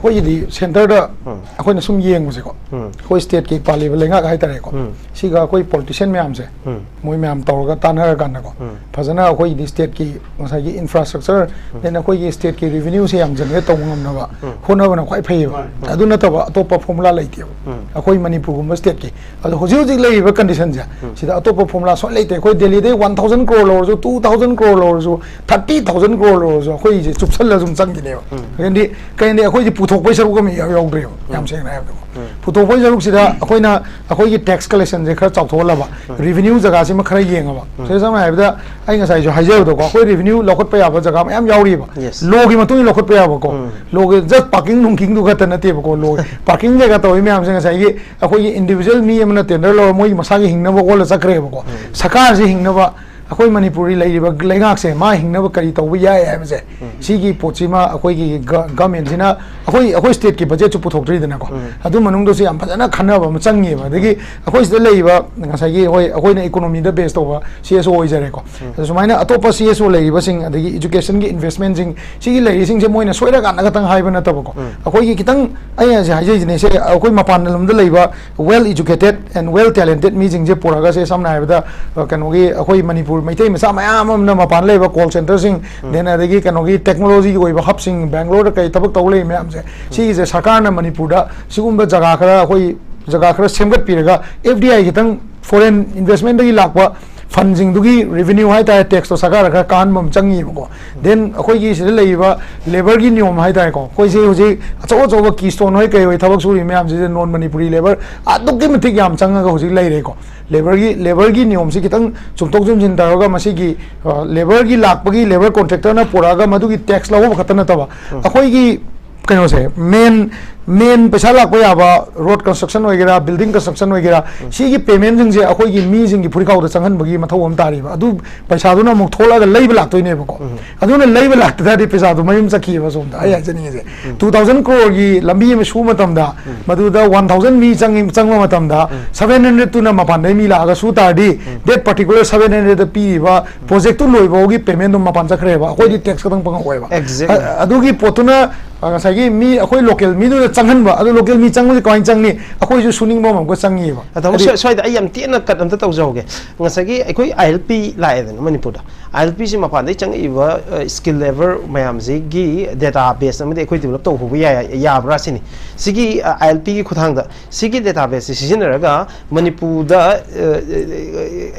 ꯑꯩꯈꯣꯏꯒꯤꯗꯤ ꯁꯦꯟꯇꯔꯗ ꯎꯝ꯫ ꯑꯩꯈꯣꯏꯅ ꯁꯨꯝ ꯌꯦꯡꯕꯁꯦꯀꯣ, ꯎꯝ꯫ ꯑꯩꯈꯣꯏ ꯁ꯭ꯇꯦꯠꯀꯤ ꯄꯥꯜꯂꯤꯕ ꯂꯩꯉꯥꯛ ꯍꯥꯏꯇꯥꯔꯦꯀꯣ, ꯎꯝ꯫ ꯁꯤꯒ ꯑꯩꯈꯣꯏ ꯄꯣꯂꯤꯇꯤꯁꯤꯌꯟ ꯃꯌꯥꯝꯁꯦ, ꯎꯝ꯫ ꯃꯣꯏ ꯃꯌꯥꯝ ꯇꯧꯔꯒ ꯇꯥꯟꯅꯔꯀꯥꯟꯗꯀꯣ, ꯎꯝ꯫ ꯐꯖꯅ ꯑꯩꯈꯣꯏꯒꯤꯗꯤ ꯁ꯭ꯇꯦꯠꯀꯤ ꯉꯁꯥꯏꯒꯤ ꯏꯟꯐ꯭ꯔꯥꯁ꯭ꯇ꯭ꯔꯛꯆꯔ, then ꯑꯩꯈꯣꯏꯒꯤ ꯁ꯭ꯇꯦꯠꯀꯤ ꯔꯤꯚꯤꯅ꯭ꯌꯨꯁꯦ ꯌꯥꯝ ꯖꯦꯅꯦꯔꯦꯠ ꯇꯧꯕ ꯉꯝꯅꯕ ꯎꯝ꯫ ꯍꯣꯠꯅꯕꯅ ꯈ꯭ꯋꯥꯏ ꯐꯩꯌꯦꯕ꯫ ꯃꯥꯅꯤ꯫ ꯑꯗꯨ ꯅꯠꯇꯕ ꯑꯇꯣꯞꯄ ꯐꯣꯔꯃꯨꯂꯥ ꯂꯩꯇꯦꯕ꯫ ꯎꯝ꯫ ꯑꯩꯈꯣꯏ ꯃꯅꯤꯄꯨꯔꯒꯨꯝꯕ ꯁ꯭ꯇꯦꯠꯀꯤ ꯑꯗꯣ ꯍꯧꯖꯤꯛ ꯍꯧꯖꯤꯛ ꯂꯩꯔꯤꯕ ꯀꯟꯗꯤꯁꯟꯁꯦ, ꯎꯝ꯫ ꯁꯤꯗ ꯑꯇꯣꯞꯄ ꯐꯣꯔꯃꯨꯂꯥ ꯁꯨꯡꯂꯩ ꯂꯩꯇꯦ꯫ ꯑꯩꯈꯣꯏ ꯗꯦꯜꯂꯤꯗꯩ ꯋꯥꯟ ꯊꯥꯎꯖꯟ ꯀ꯭ꯔꯣꯔ ꯂꯧꯔꯁꯨ, ꯇꯨ ꯊꯥꯎꯖꯟ ꯀ꯭ꯔꯣꯔ ꯂꯧꯔꯁꯨ, ꯊꯥꯔꯇꯤ ꯊꯥꯎꯖꯟ ꯀ꯭ꯔꯣꯔ ꯂꯧꯔꯁꯨ, ꯑꯩꯈꯣꯏꯁꯦ ꯆꯨꯞꯁꯜꯂ ꯑꯗꯨꯝ ꯆꯪꯈꯤꯅꯦꯕ꯫ ꯎꯝ꯫ ꯀꯩꯒꯤꯗꯤ, ꯀꯩꯒꯤꯗꯤ ꯑꯩꯈꯣꯏꯁꯦ ꯄꯨꯊꯣꯛꯄꯩ ꯁꯔꯨꯛ ꯑꯃ ꯏꯌꯥꯎ ꯌꯥꯎꯗ꯭ꯔꯦꯕ, ꯌꯥꯝ ꯁꯦꯡꯅ ꯍꯥꯏꯔꯕꯗꯀꯣ꯫ ꯎꯝ꯫ ꯄꯨꯊꯣꯛꯄꯩ ꯁꯔꯨꯛꯁꯤꯗ ꯑꯩꯈꯣꯏꯅ ꯑꯩꯈꯣꯏꯒꯤ ꯇꯦꯛꯁ ꯀꯂꯦꯛꯁꯟꯁꯦ ꯈꯔ ꯆꯥꯎꯊꯣꯛꯍꯜꯂꯕ, ꯎꯝ꯫ ꯔꯤꯚꯤꯅ꯭ꯌꯨ ꯖꯒꯥꯁꯤꯃ ꯈꯔ ꯌꯦꯡꯉꯕ꯫ ꯎꯝ꯫ ꯁꯤꯗ ꯁꯝꯅ ꯍꯥꯏꯔꯕꯗ, ꯑꯩ ꯉꯁꯥꯏꯁꯨ ꯍꯥꯏꯖꯕꯗꯀꯣ, ꯑꯩꯈꯣꯏ ꯔꯤꯚꯤꯅ꯭ꯌꯨ ꯂꯧꯈꯠꯄ ꯌꯥꯕ ꯖꯒꯥ ꯃꯌꯥꯝ ꯌꯥꯎꯔꯤꯕ꯫ Yes. ꯂꯣꯒꯤ ꯃꯇꯨꯡ ꯏꯟꯅ ꯂꯧꯈꯠꯄ ꯌꯥꯕꯀꯣ꯫ ꯎꯝ꯫ ꯂꯣꯒꯤ ꯖꯁ ꯄꯥꯔꯀꯤꯡ ꯅꯨꯡꯀꯤꯡꯗꯨ ꯈꯛꯇ ꯅꯠꯇꯦꯕꯀꯣ, ꯂꯣ ꯄꯥꯔꯀꯤꯡ ꯖꯒꯥ ꯇꯧꯔꯤ ꯃꯌꯥꯝꯁꯦ ꯉꯁꯥꯏꯒꯤ ꯑꯩꯈꯣꯏꯒꯤ ꯏꯟꯗꯤꯕꯤꯖꯨꯋꯦꯜ ꯃꯤ ꯑꯃꯅ ꯇꯦꯟꯗꯔ ꯂꯧꯔ ꯃꯣꯏꯒꯤ ꯃꯁꯥꯒꯤ ꯍꯤꯡꯅꯕ ꯑꯣꯜꯂ ꯆꯠꯈ꯭ꯔꯦꯕꯀꯣ꯫ ꯎꯝ꯫ ꯁꯔꯀꯥꯔꯁꯤ ꯍꯤꯡꯅꯕ, ꯑꯩꯈꯣꯏ ꯃꯅꯤꯄꯨꯔꯤ ꯂꯩꯔꯤꯕ ꯂꯩꯉꯥꯛꯁꯦ ꯃꯥ ꯍꯤꯡꯅꯕ ꯀꯔꯤ ꯇꯧꯕ ꯌꯥꯏ ꯍꯥꯏꯕꯁꯦ, ꯎꯝ꯫ ꯁꯤꯒꯤ ꯄꯣꯠꯁꯤꯃ ꯑꯩꯈꯣꯏꯒꯤ ꯒ-, ꯒꯃꯦꯟꯁꯤꯅ ꯑꯩꯈꯣꯏ, ꯑꯩꯈꯣꯏ ꯁ꯭ꯇꯦꯠꯀꯤ ꯕꯖꯦꯠꯁꯨ ꯄꯨꯊꯣꯛꯇ꯭ꯔꯤꯗꯅꯀꯣ꯫ ꯎꯝ꯫ ꯑꯗꯨ ꯃꯅꯨꯡꯗꯁꯨ ꯌꯥꯝ ꯐꯖꯅ ꯈꯟꯅꯕ ꯑꯃ ꯆꯪꯉꯦꯕ꯫ ꯑꯗꯒꯤ ꯑꯩꯈꯣꯏ ꯁꯤꯗ ꯂꯩꯔꯤꯕ ꯉꯁꯥꯏꯒꯤ, ꯍꯣꯏ, ꯑꯩꯈꯣꯏꯅ ꯏꯀꯣꯅꯣꯃꯤꯗ ꯕꯦꯁ ꯇꯧꯕ ꯁꯤ ꯑꯦꯁ ꯑꯣ ꯑꯣꯏꯖꯔꯦꯀꯣ꯫ ꯎꯝ꯫ ꯑꯗ ꯁꯨꯃꯥꯏꯅ ꯑꯇꯣꯞꯄ ꯁꯤ ꯑꯦꯁ ꯑꯣ ꯂꯩꯔꯤꯕꯁꯤꯡ, ꯑꯗꯒꯤ ꯏꯖꯨꯀꯦꯁꯟꯒꯤ ꯏꯟꯚꯦꯁ꯭ꯠꯃꯦꯟꯠꯁꯤꯡ, ꯁꯤꯒꯤ ꯂꯩꯔꯤꯁꯤꯡꯁꯦ ꯃꯣꯏꯅ ꯁꯣꯏꯔꯀꯥꯟꯗ ꯈꯛꯇꯪ ꯍꯥꯏꯕ ꯅꯠꯇꯕꯀꯣ꯫ ꯎꯝ꯫ ꯑꯩꯈꯣꯏꯒꯤ ꯈꯤꯇꯪ, ꯑꯩꯅ ꯍꯧꯖꯤꯛ ꯍꯥꯏꯖꯔꯤꯁꯤꯅꯦ, ꯁꯦ ꯑꯩꯈꯣꯏ ꯃꯄꯥꯟ ꯂꯝꯗ ꯂꯩꯕ well educated and well talented ꯃꯤꯁꯤꯡꯁꯦ ꯄꯨꯔꯛꯑꯒ, ꯁꯦ ꯁꯝꯅ ꯍꯥꯏꯔꯕꯗ, ꯑ, ꯀꯩꯅꯣꯒꯤ, ꯑꯩꯈꯣꯏ ꯃꯅꯤꯄꯨꯔ ꯃꯩꯇꯩ ꯃꯆꯥ ꯃꯌꯥꯝ ꯑꯃꯅ ꯃꯄꯥꯟ ꯂꯩꯕ ꯀꯣꯜ ꯁꯦꯟꯇꯔꯁꯤꯡ, ꯎꯝ꯫ then ꯑꯗꯒꯤ ꯀꯩꯅꯣꯒꯤ ꯇꯦꯛꯅꯣꯂꯣꯖꯤꯒꯤ ꯑꯣꯏꯕ ꯍꯕꯁꯤꯡ, ꯕꯦꯡꯒ꯭ꯂꯣꯔꯗ ꯀꯩ ꯊꯕꯛ ꯇꯧ ꯂꯩ ꯃꯌꯥꯝꯁꯦ, ꯁꯤꯒꯤꯁꯦ ꯁꯔꯀꯥꯔꯅ ꯃꯅꯤꯄꯨꯔꯗ ꯁꯤꯒꯨꯝꯕ ꯖꯒꯥ ꯈꯔ, ꯑꯩꯈꯣꯏ ꯖꯒꯥ ꯈꯔ ꯁꯦꯝꯒꯠꯄꯤꯔꯒ, ꯑꯦꯐ ꯗꯤ ꯑꯥꯏ ꯈꯤꯇꯪ, ꯐꯣꯔꯦꯟ ꯏꯟꯚꯦꯁ꯭ꯠꯃꯦꯟꯠꯇꯒꯤ ꯂꯥꯛꯄ ꯐꯟꯁꯤꯡꯗꯨꯒꯤ ꯔꯦꯚꯤꯅ꯭ꯌꯨ ꯍꯥꯏꯇꯥꯔꯦ, ꯇꯦꯛꯁꯇꯣ ꯁꯔꯀꯥꯔꯗ ꯈꯔ ꯀꯥꯍꯟꯕ ꯑꯃ ꯆꯪꯉꯤꯕꯀꯣ꯫ Then ꯑꯩꯈꯣꯏꯒꯤ ꯁꯤꯗ ꯂꯩꯔꯤꯕ ꯂꯦꯕꯔꯒꯤ ꯅꯤꯌꯣꯝ ꯍꯥꯏꯇꯥꯔꯦꯀꯣ, ꯑꯩꯈꯣꯏꯁꯦ ꯍꯧꯖꯤꯛ ꯑꯆꯧ ꯑꯆꯧꯕ ꯀꯤꯁꯇꯣꯟ ꯍꯣꯏ ꯀꯩ ꯍꯣꯏ ꯊꯕꯛ ꯁꯨꯔꯤ ꯃꯌꯥꯝꯁꯤꯗ ꯅꯣꯟ ꯃꯅꯤꯄꯨꯔꯤ ꯂꯦꯕꯔ ꯑꯗꯨꯛꯀꯤ ꯃꯇꯤꯛ ꯌꯥꯝ ꯆꯪꯉꯒ ꯍꯧꯖꯤꯛ ꯂꯩꯔꯦꯀꯣ꯫ ꯂꯦꯕꯔꯒꯤ, ꯂꯦꯕꯔꯒꯤ ꯅꯤꯌꯣꯝꯁꯤ ꯈꯤꯇꯪ ꯆꯨꯝꯊꯣꯛ ꯆꯨꯝꯁꯤꯟ ꯇꯧꯔꯒ, ꯃꯁꯤꯒꯤ, ꯑ, ꯂꯦꯕꯔꯒꯤ ꯂꯥꯛꯄꯒꯤ ꯂꯦꯕꯔ ꯀꯣꯟꯇ꯭ꯔꯦꯛꯇꯔꯅ ꯄꯨꯔꯛꯑꯒ ꯃꯗꯨꯒꯤ ꯇꯦꯛꯁ ꯂꯧꯍꯧꯕ ꯈꯛꯇ ꯅꯠꯇꯕ, ꯎꯝ꯫ ꯑꯩꯈꯣꯏꯒꯤ ꯀꯩꯅꯣꯁꯦ, ꯃꯦꯟ ꯃꯦꯟ ꯄꯩꯁꯥ ꯂꯥꯛꯄ ꯌꯥꯕ ꯔꯣꯗ ꯀꯟꯁꯇ꯭ꯔꯛꯁꯟ ꯑꯣꯏꯒꯦꯔꯥ, ꯕꯤꯜꯗꯤꯡ ꯀꯟꯁꯇ꯭ꯔꯛꯁꯟ ꯑꯣꯏꯒꯦꯔꯥ, ꯁꯤꯒꯤ ꯄꯦꯃꯦꯟꯁꯤꯡꯁꯦ ꯑꯩꯈꯣꯏꯒꯤ ꯃꯤꯁꯤꯡꯒꯤ ꯐꯨꯔꯤꯈꯥꯎꯗ ꯆꯪꯍꯟꯕꯒꯤ ꯃꯊꯧ ꯑꯃ ꯇꯥꯔꯤꯕ꯫ ꯑꯗꯨ ꯄꯩꯁꯥꯗꯨꯅ ꯑꯃꯨꯛ ꯊꯣꯛꯂꯛꯑꯒ ꯂꯩꯕ ꯂꯥꯛꯇꯣꯏꯅꯦꯕꯀꯣ꯫ ꯑꯗꯨꯅ ꯂꯩꯕ ꯂꯥꯛꯇ ꯇꯥꯔꯗꯤ ꯄꯩꯁꯥꯗꯣ ꯃꯌꯨꯝ ꯆꯠꯈꯤꯑꯕ꯫ ꯁꯣꯝꯗ ꯑꯩ ꯍꯥꯏꯖꯅꯤꯡꯉꯤꯁꯦ, ꯇꯨ ꯊꯥꯎꯖꯟ ꯀ꯭ꯔꯣꯔꯒꯤ ꯂꯝꯕꯤ ꯑꯃ ꯁꯨꯕ ꯃꯇꯝꯗ, ꯃꯗꯨꯗ ꯋꯥꯟ ꯊꯥꯎꯖꯟ ꯃꯤ ꯆꯪꯉꯤ, ꯆꯪꯕ ꯃꯇꯝꯗ, ꯁꯚꯦꯟ ꯍꯟꯗ꯭ꯔꯦꯗꯇꯨꯅ ꯃꯄꯥꯟꯗꯩ ꯃꯤ ꯂꯥꯛꯑꯒ ꯁꯨ ꯇꯥꯔꯗꯤ, ꯗꯦꯠ ꯄꯥꯔꯇꯤꯀꯨꯂꯔ ꯁꯚꯦꯟ ꯍꯟꯗ꯭ꯔꯦꯗꯇ ꯄꯤꯔꯤꯕ ꯄ꯭ꯔꯣꯖꯦꯛꯇꯨ ꯂꯣꯏꯕ ꯐꯥꯎꯒꯤ ꯄꯦꯃꯦꯟꯗꯣ ꯃꯄꯥꯟ ꯆꯠꯈ꯭ꯔꯦꯕ꯫ ꯑꯩꯈꯣꯏꯗꯤ ꯇꯦꯛꯁ ꯈꯛꯇꯪ ꯐꯪꯍꯧꯋꯦꯕ꯫ Exactly. ꯑ-, ꯑꯗꯨꯒꯤ ꯄꯣꯠꯇꯨꯅ, ꯑ, ꯉꯁꯥꯏꯒꯤ ꯃꯤ, ꯑꯩꯈꯣꯏ ꯂꯣꯀꯦꯜ ꯃꯤꯗꯨꯗ ꯆꯪꯍꯟꯕ꯫ ꯑꯗꯨ ꯂꯣꯀꯦꯜ ꯃꯤ ꯆꯪꯕꯁꯦ ꯀꯃꯥꯏꯅ ꯆꯪꯅꯤ? ꯑꯩꯈꯣꯏꯁꯨ ꯁꯨꯅꯤꯡꯕ ꯑꯃ ꯑꯃꯨꯛꯀ ꯆꯪꯉꯤꯕ꯫ ꯑꯗꯣ ꯍꯥꯏꯗꯤ ꯁ꯭ꯋꯥꯏ-, ꯁ꯭ꯋꯥꯏꯗ ꯑꯩ ꯌꯥꯝ ꯇꯦꯟꯅ ꯀꯠ ꯑꯝꯇ ꯇꯧꯖꯍꯧꯒꯦ꯫ ꯉꯁꯥꯏꯒꯤ ꯑꯩꯈꯣꯏ ILP ꯂꯥꯛꯑꯦꯗꯅ ꯃꯅꯤꯄꯨꯔꯗ, ILPꯁꯤ ꯃꯄꯥꯟꯗꯩ ꯆꯪꯉꯛꯏꯕ, ꯑ, ꯁ꯭ꯀꯤꯜ ꯂꯦꯕꯔ ꯃꯌꯥꯝꯁꯤꯒꯤ ꯗꯦꯇꯥ ꯕꯦꯁ ꯑꯃꯗꯤ ꯑꯩꯈꯣꯏ ꯗꯤꯕꯂꯞ ꯇꯧꯍꯧꯕ ꯌꯥꯏ, ꯌꯥꯕ꯭ꯔꯥ ꯁꯤꯅꯤ꯫ ꯁꯤꯒꯤ, ꯑ, ILPꯒꯤ ꯈꯨꯠꯊꯥꯡꯗ ꯁꯤꯒꯤ ꯗꯦꯇꯥ ꯕꯦꯁꯁꯤ ꯁꯤꯖꯤꯟꯅꯔꯒ ꯃꯅꯤꯄꯨꯔꯗ, ꯑ,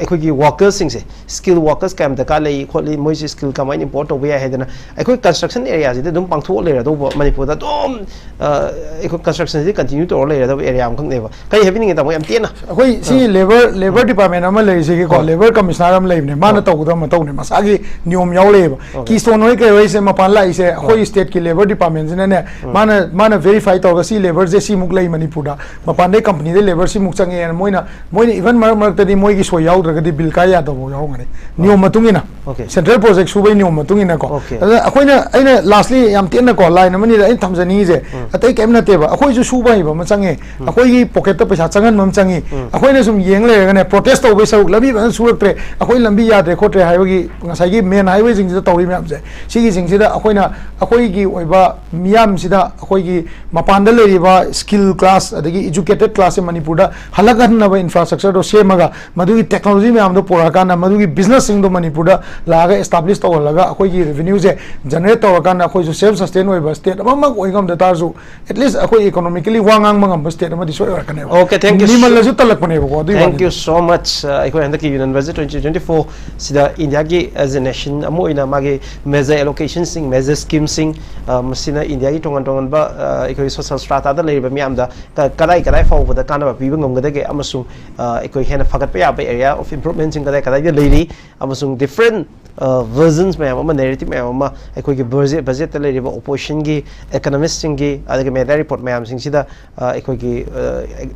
ꯑꯩꯈꯣꯏꯒꯤ ꯋꯥꯔꯀꯔꯁꯤꯡꯁꯦ, ꯁ꯭ꯀꯤꯜ ꯋꯥꯔꯀꯔꯁ ꯀꯌꯥꯝ ꯗꯔꯀꯥꯔ ꯂꯩ ꯈꯣꯠꯂꯤ, ꯃꯣꯏꯁꯤ ꯁ꯭ꯀꯤꯜ ꯀꯃꯥꯏꯅ ꯏꯝꯄꯣꯔꯠ ꯇꯧꯕ ꯌꯥꯏ ꯍꯥꯏꯗꯅ ꯑꯩꯈꯣꯏ ꯀꯟꯁꯇ꯭ꯔꯛꯁꯟ ꯑꯦꯔꯤꯌꯥꯁꯤꯗ ꯑꯗꯨꯝ ꯄꯥꯡꯊꯣꯛꯑ ꯂꯩꯔꯗꯧꯕ, ꯃꯅꯤꯄꯨꯔꯗ ꯑꯗꯨꯝ, ꯑ, ꯑꯩꯈꯣꯏ ꯀꯟꯁꯇ꯭ꯔꯛꯁꯟꯁꯤ ꯀꯟꯇꯤꯅ꯭ꯌꯨ ꯇꯧꯔ ꯂꯩꯔꯗꯧꯕ ꯑꯦꯔꯤꯌꯥ ꯑꯃꯈꯛꯅꯦꯕ꯫ ꯀꯔꯤ ꯍꯥꯏꯕꯤꯅꯤꯡꯉꯤ, ꯇꯥꯃꯣ? ꯌꯥꯝ ꯇꯦꯟꯅ꯫ ꯑꯩꯈꯣꯏ ꯁꯤ ꯂꯦꯕꯔ, ꯂꯦꯕꯔ ꯗꯤꯄꯥꯔꯠꯃꯦꯟ ꯑꯃ ꯂꯩꯔꯤꯁꯤꯒꯤꯀꯣ, ꯍꯣꯏ꯫ ꯂꯦꯕꯔ ꯀꯃꯤꯁꯅꯔ ꯑꯃ ꯂꯩꯕꯅꯦ, ꯃꯥꯅ ꯍꯣꯏ꯫ ꯇꯧꯒꯗꯕ ꯃꯊꯧꯅꯦ, ꯃꯁꯥꯒꯤ ꯅꯤꯌꯣꯝ ꯌꯥꯎ ꯂꯩꯌꯦꯕ꯫ ꯑꯣꯀꯦ꯫ ꯀꯤꯁꯇꯣꯟ ꯍꯣꯏ ꯀꯩ ꯍꯣꯏꯁꯦ ꯃꯄꯥꯟ ꯂꯥꯛꯏꯁꯦ, ꯑꯩꯈꯣꯏ ꯍꯣꯏ꯫ ꯁ꯭ꯇꯦꯠꯀꯤ ꯂꯦꯕꯔ ꯗꯤꯄꯥꯔꯠꯃꯦꯟꯁꯤꯅꯅꯦ, ꯃꯥꯅ, ꯃꯥꯅ ꯚꯦꯔꯤꯐꯥꯏ ꯇꯧꯔꯒ ꯁꯤ ꯂꯦꯕꯔꯁꯦ ꯁꯤꯃꯨꯛ ꯂꯩ ꯃꯅꯤꯄꯨꯔꯗ, ꯃꯄꯥꯟꯗꯩ ꯀꯝꯄꯅꯤꯗꯩ ꯂꯦꯕꯔ ꯁꯤꯃꯨꯛ ꯆꯪꯉꯦꯅ ꯃꯣꯏꯅ, ꯃꯣꯏꯅ even ꯃꯔꯛ ꯃꯔꯛꯇꯗꯤ ꯃꯣꯏꯒꯤ ꯁꯣꯏ ꯌꯥꯎꯗ꯭ꯔꯒꯗꯤ ꯕꯤꯜ ꯀꯥꯏ ꯌꯥꯗꯕ ꯌꯥꯎꯔꯝꯒꯅꯤ, ꯅꯤꯌꯣꯝ ꯃꯇꯨꯡ ꯏꯟꯅ꯫ ꯑꯣꯀꯦ꯫ ꯁꯦꯟꯇ꯭ꯔꯦꯜ ꯄ꯭ꯔꯣꯖꯦꯛ ꯁꯨꯕꯒꯤ ꯅꯤꯌꯣꯝ ꯃꯇꯨꯡ ꯏꯟꯅꯀꯣ꯫ ꯑꯣꯀꯦ꯫ ꯑꯗꯨꯅ ꯑꯩꯈꯣꯏꯅ, ꯑꯩꯅ ꯂꯥꯁꯂꯤ ꯌꯥꯝ ꯇꯦꯟꯅꯀꯣ, ꯂꯥꯏꯟ ꯑꯃꯅꯤꯗ ꯑꯩꯅ ꯊꯝꯖꯅꯤꯡꯉꯤꯁꯦ, ꯎꯝ꯫ ꯑꯇꯩ ꯀꯔꯤꯝ ꯅꯠꯇꯦꯕ, ꯑꯩꯈꯣꯏꯁꯨ ꯁꯨꯕ ꯍꯩꯕ ꯑꯃ ꯆꯪꯉꯦ, ꯎꯝ꯫ ꯑꯩꯈꯣꯏꯒꯤ ꯄꯣꯀꯦꯠꯇ ꯄꯩꯁꯥ ꯆꯪꯍꯟꯕ ꯑꯃ ꯆꯪꯉꯤ꯫ ꯎꯝ꯫ ꯑꯩꯈꯣꯏꯅ ꯁꯨꯝ ꯌꯦꯡ ꯂꯩꯔꯒꯅꯦ, ꯄ꯭ꯔꯣꯇꯦꯁ ꯇꯧꯕꯩ ꯁꯔꯨꯛ, ꯂꯝꯕꯤ ꯐꯖꯅ ꯁꯨꯔꯛꯇ꯭ꯔꯦ, ꯑꯩꯈꯣꯏ ꯂꯝꯕꯤ ꯌꯥꯗ꯭ꯔꯦ ꯈꯣꯠꯇ꯭ꯔꯦ ꯍꯥꯏꯕꯒꯤ ꯉꯁꯥꯏꯒꯤ ꯃꯦꯟ ꯍꯥꯏꯋꯦꯁꯤꯡꯁꯤꯗ ꯇꯧꯔꯤ ꯃꯌꯥꯝꯁꯦ, ꯁꯤꯒꯤꯁꯤꯡꯁꯤꯗ ꯑꯩꯈꯣꯏꯅ ꯑꯩꯈꯣꯏꯒꯤ ꯑꯣꯏꯕ ꯃꯤꯌꯥꯝꯁꯤꯗ, ꯑꯩꯈꯣꯏꯒꯤ ꯃꯄꯥꯟꯗ ꯂꯩꯔꯤꯕ ꯁ꯭ꯀꯤꯜ ꯀ꯭ꯂꯥꯁ ꯑꯗꯒꯤ ꯏꯖꯨꯀꯦꯇꯦꯠ ꯀ꯭ꯂꯥꯁꯁꯦ ꯃꯅꯤꯄꯨꯔꯗ ꯍꯜꯂꯛꯍꯟꯅꯕ ꯏꯟꯐ꯭ꯔꯥꯁ꯭ꯇ꯭ꯔꯛꯆꯔꯗꯣ ꯁꯦꯝꯃꯒ, ꯃꯗꯨꯒꯤ ꯇꯦꯛꯅꯣꯂꯣꯖꯤ ꯃꯌꯥꯝꯗꯣ ꯄꯨꯔꯛꯑꯀꯥꯟꯗ, ꯃꯗꯨꯒꯤ ꯕꯤꯖꯤꯅꯦꯁꯁꯤꯡꯗꯣ ꯃꯅꯤꯄꯨꯔꯗ ꯂꯥꯛꯑꯒ ꯑꯦꯁꯇꯥꯕ꯭ꯂꯤꯁ ꯇꯧꯍꯜꯂꯒ, ꯑꯩꯈꯣꯏꯒꯤ ꯔꯦꯚꯤꯅ꯭ꯌꯨꯁꯦ ꯖꯦꯅꯔꯦꯠ ꯇꯧꯔꯀꯥꯟꯗ, ꯑꯩꯈꯣꯏꯁꯨ ꯁꯦꯜꯐ ꯁꯁꯇꯦꯟ ꯑꯣꯏꯕ ꯁ꯭ꯇꯦꯠ ꯑꯃꯃꯛ ꯑꯣꯏ ꯉꯝꯗ ꯇꯥꯔꯁꯨ, ꯑꯦꯠꯂꯤꯁ ꯑꯩꯈꯣꯏ ꯏꯀꯣꯅꯣꯃꯤꯀꯦꯂꯤ ꯋꯥ ꯉꯥꯡꯕ ꯉꯝꯕ ꯁ꯭ꯇꯦꯠ ꯑꯃꯗꯤ ꯁꯣꯏ ꯑꯣꯏꯔꯛꯀꯅꯦꯕ꯫ Okay, thank you so- ꯃꯤꯃꯜꯂꯁꯨ ꯇꯜꯂꯛꯄꯅꯦꯕꯀꯣ ꯑꯗꯨꯒꯤ Thank ꯋꯥꯅꯤꯗ꯫ You so much. ꯑ, ꯑꯩꯈꯣꯏ ꯍꯟꯗꯛꯀꯤ Union Budget twenty twenty-four ꯁꯤꯗ ꯏꯟꯗꯤꯌꯥꯒꯤ as a nation ꯑꯃ ꯑꯣꯏꯅ ꯃꯥꯒꯤ ꯃꯦꯖꯔ ꯑꯦꯂꯣꯀꯦꯁꯟꯁꯤꯡ, ꯃꯦꯖꯔ ꯁ꯭ꯀꯤꯝꯁꯤꯡ, ꯑ, ꯃꯁꯤꯅ ꯏꯟꯗꯤꯌꯥꯒꯤ ꯇꯣꯉꯥꯟ ꯇꯣꯉꯥꯟꯕ, ꯑ, ꯑꯩꯈꯣꯏ ꯁꯣꯁꯦꯜ ꯁ꯭ꯇ꯭ꯔꯥꯇꯥꯗ ꯂꯩꯔꯤꯕ ꯃꯤꯌꯥꯝꯗ ꯀ-, ꯀꯗꯥꯏ ꯀꯗꯥꯏ ꯐꯥꯎꯕꯗ ꯀꯥꯟꯅꯕ ꯄꯤꯕ ꯉꯝꯒꯗꯒꯦ ꯑꯃꯁꯨꯡ, ꯑ, ꯑꯩꯈꯣꯏ ꯍꯦꯟꯅ ꯐꯒꯠꯄ ꯌꯥꯕ area of improvement ꯁꯤꯡ ꯀꯗꯥꯏ ꯀꯗꯥꯏꯗ ꯂꯩꯔꯤ ꯑꯃꯁꯨꯡ different ꯚꯔꯖꯟꯁ ꯃꯌꯥꯝ ꯑꯃ, ꯅꯦꯔꯦꯇꯤꯞ ꯃꯌꯥꯝ ꯑꯃ ꯑꯩꯈꯣꯏꯒꯤ ꯕꯖꯦꯠ ꯕꯖꯦꯠꯇ ꯂꯩꯔꯤꯕ ꯑꯣꯄꯣꯖꯤꯁꯟꯒꯤ, ꯏꯀꯅꯣꯃꯤꯁꯁꯤꯡꯒꯤ, ꯑꯗꯨꯒ ꯃꯦꯗꯤꯌꯥ ꯔꯤꯄꯣꯔꯠ ꯃꯌꯥꯝꯁꯤꯡꯁꯤꯗ ꯑꯩꯈꯣꯏꯒꯤ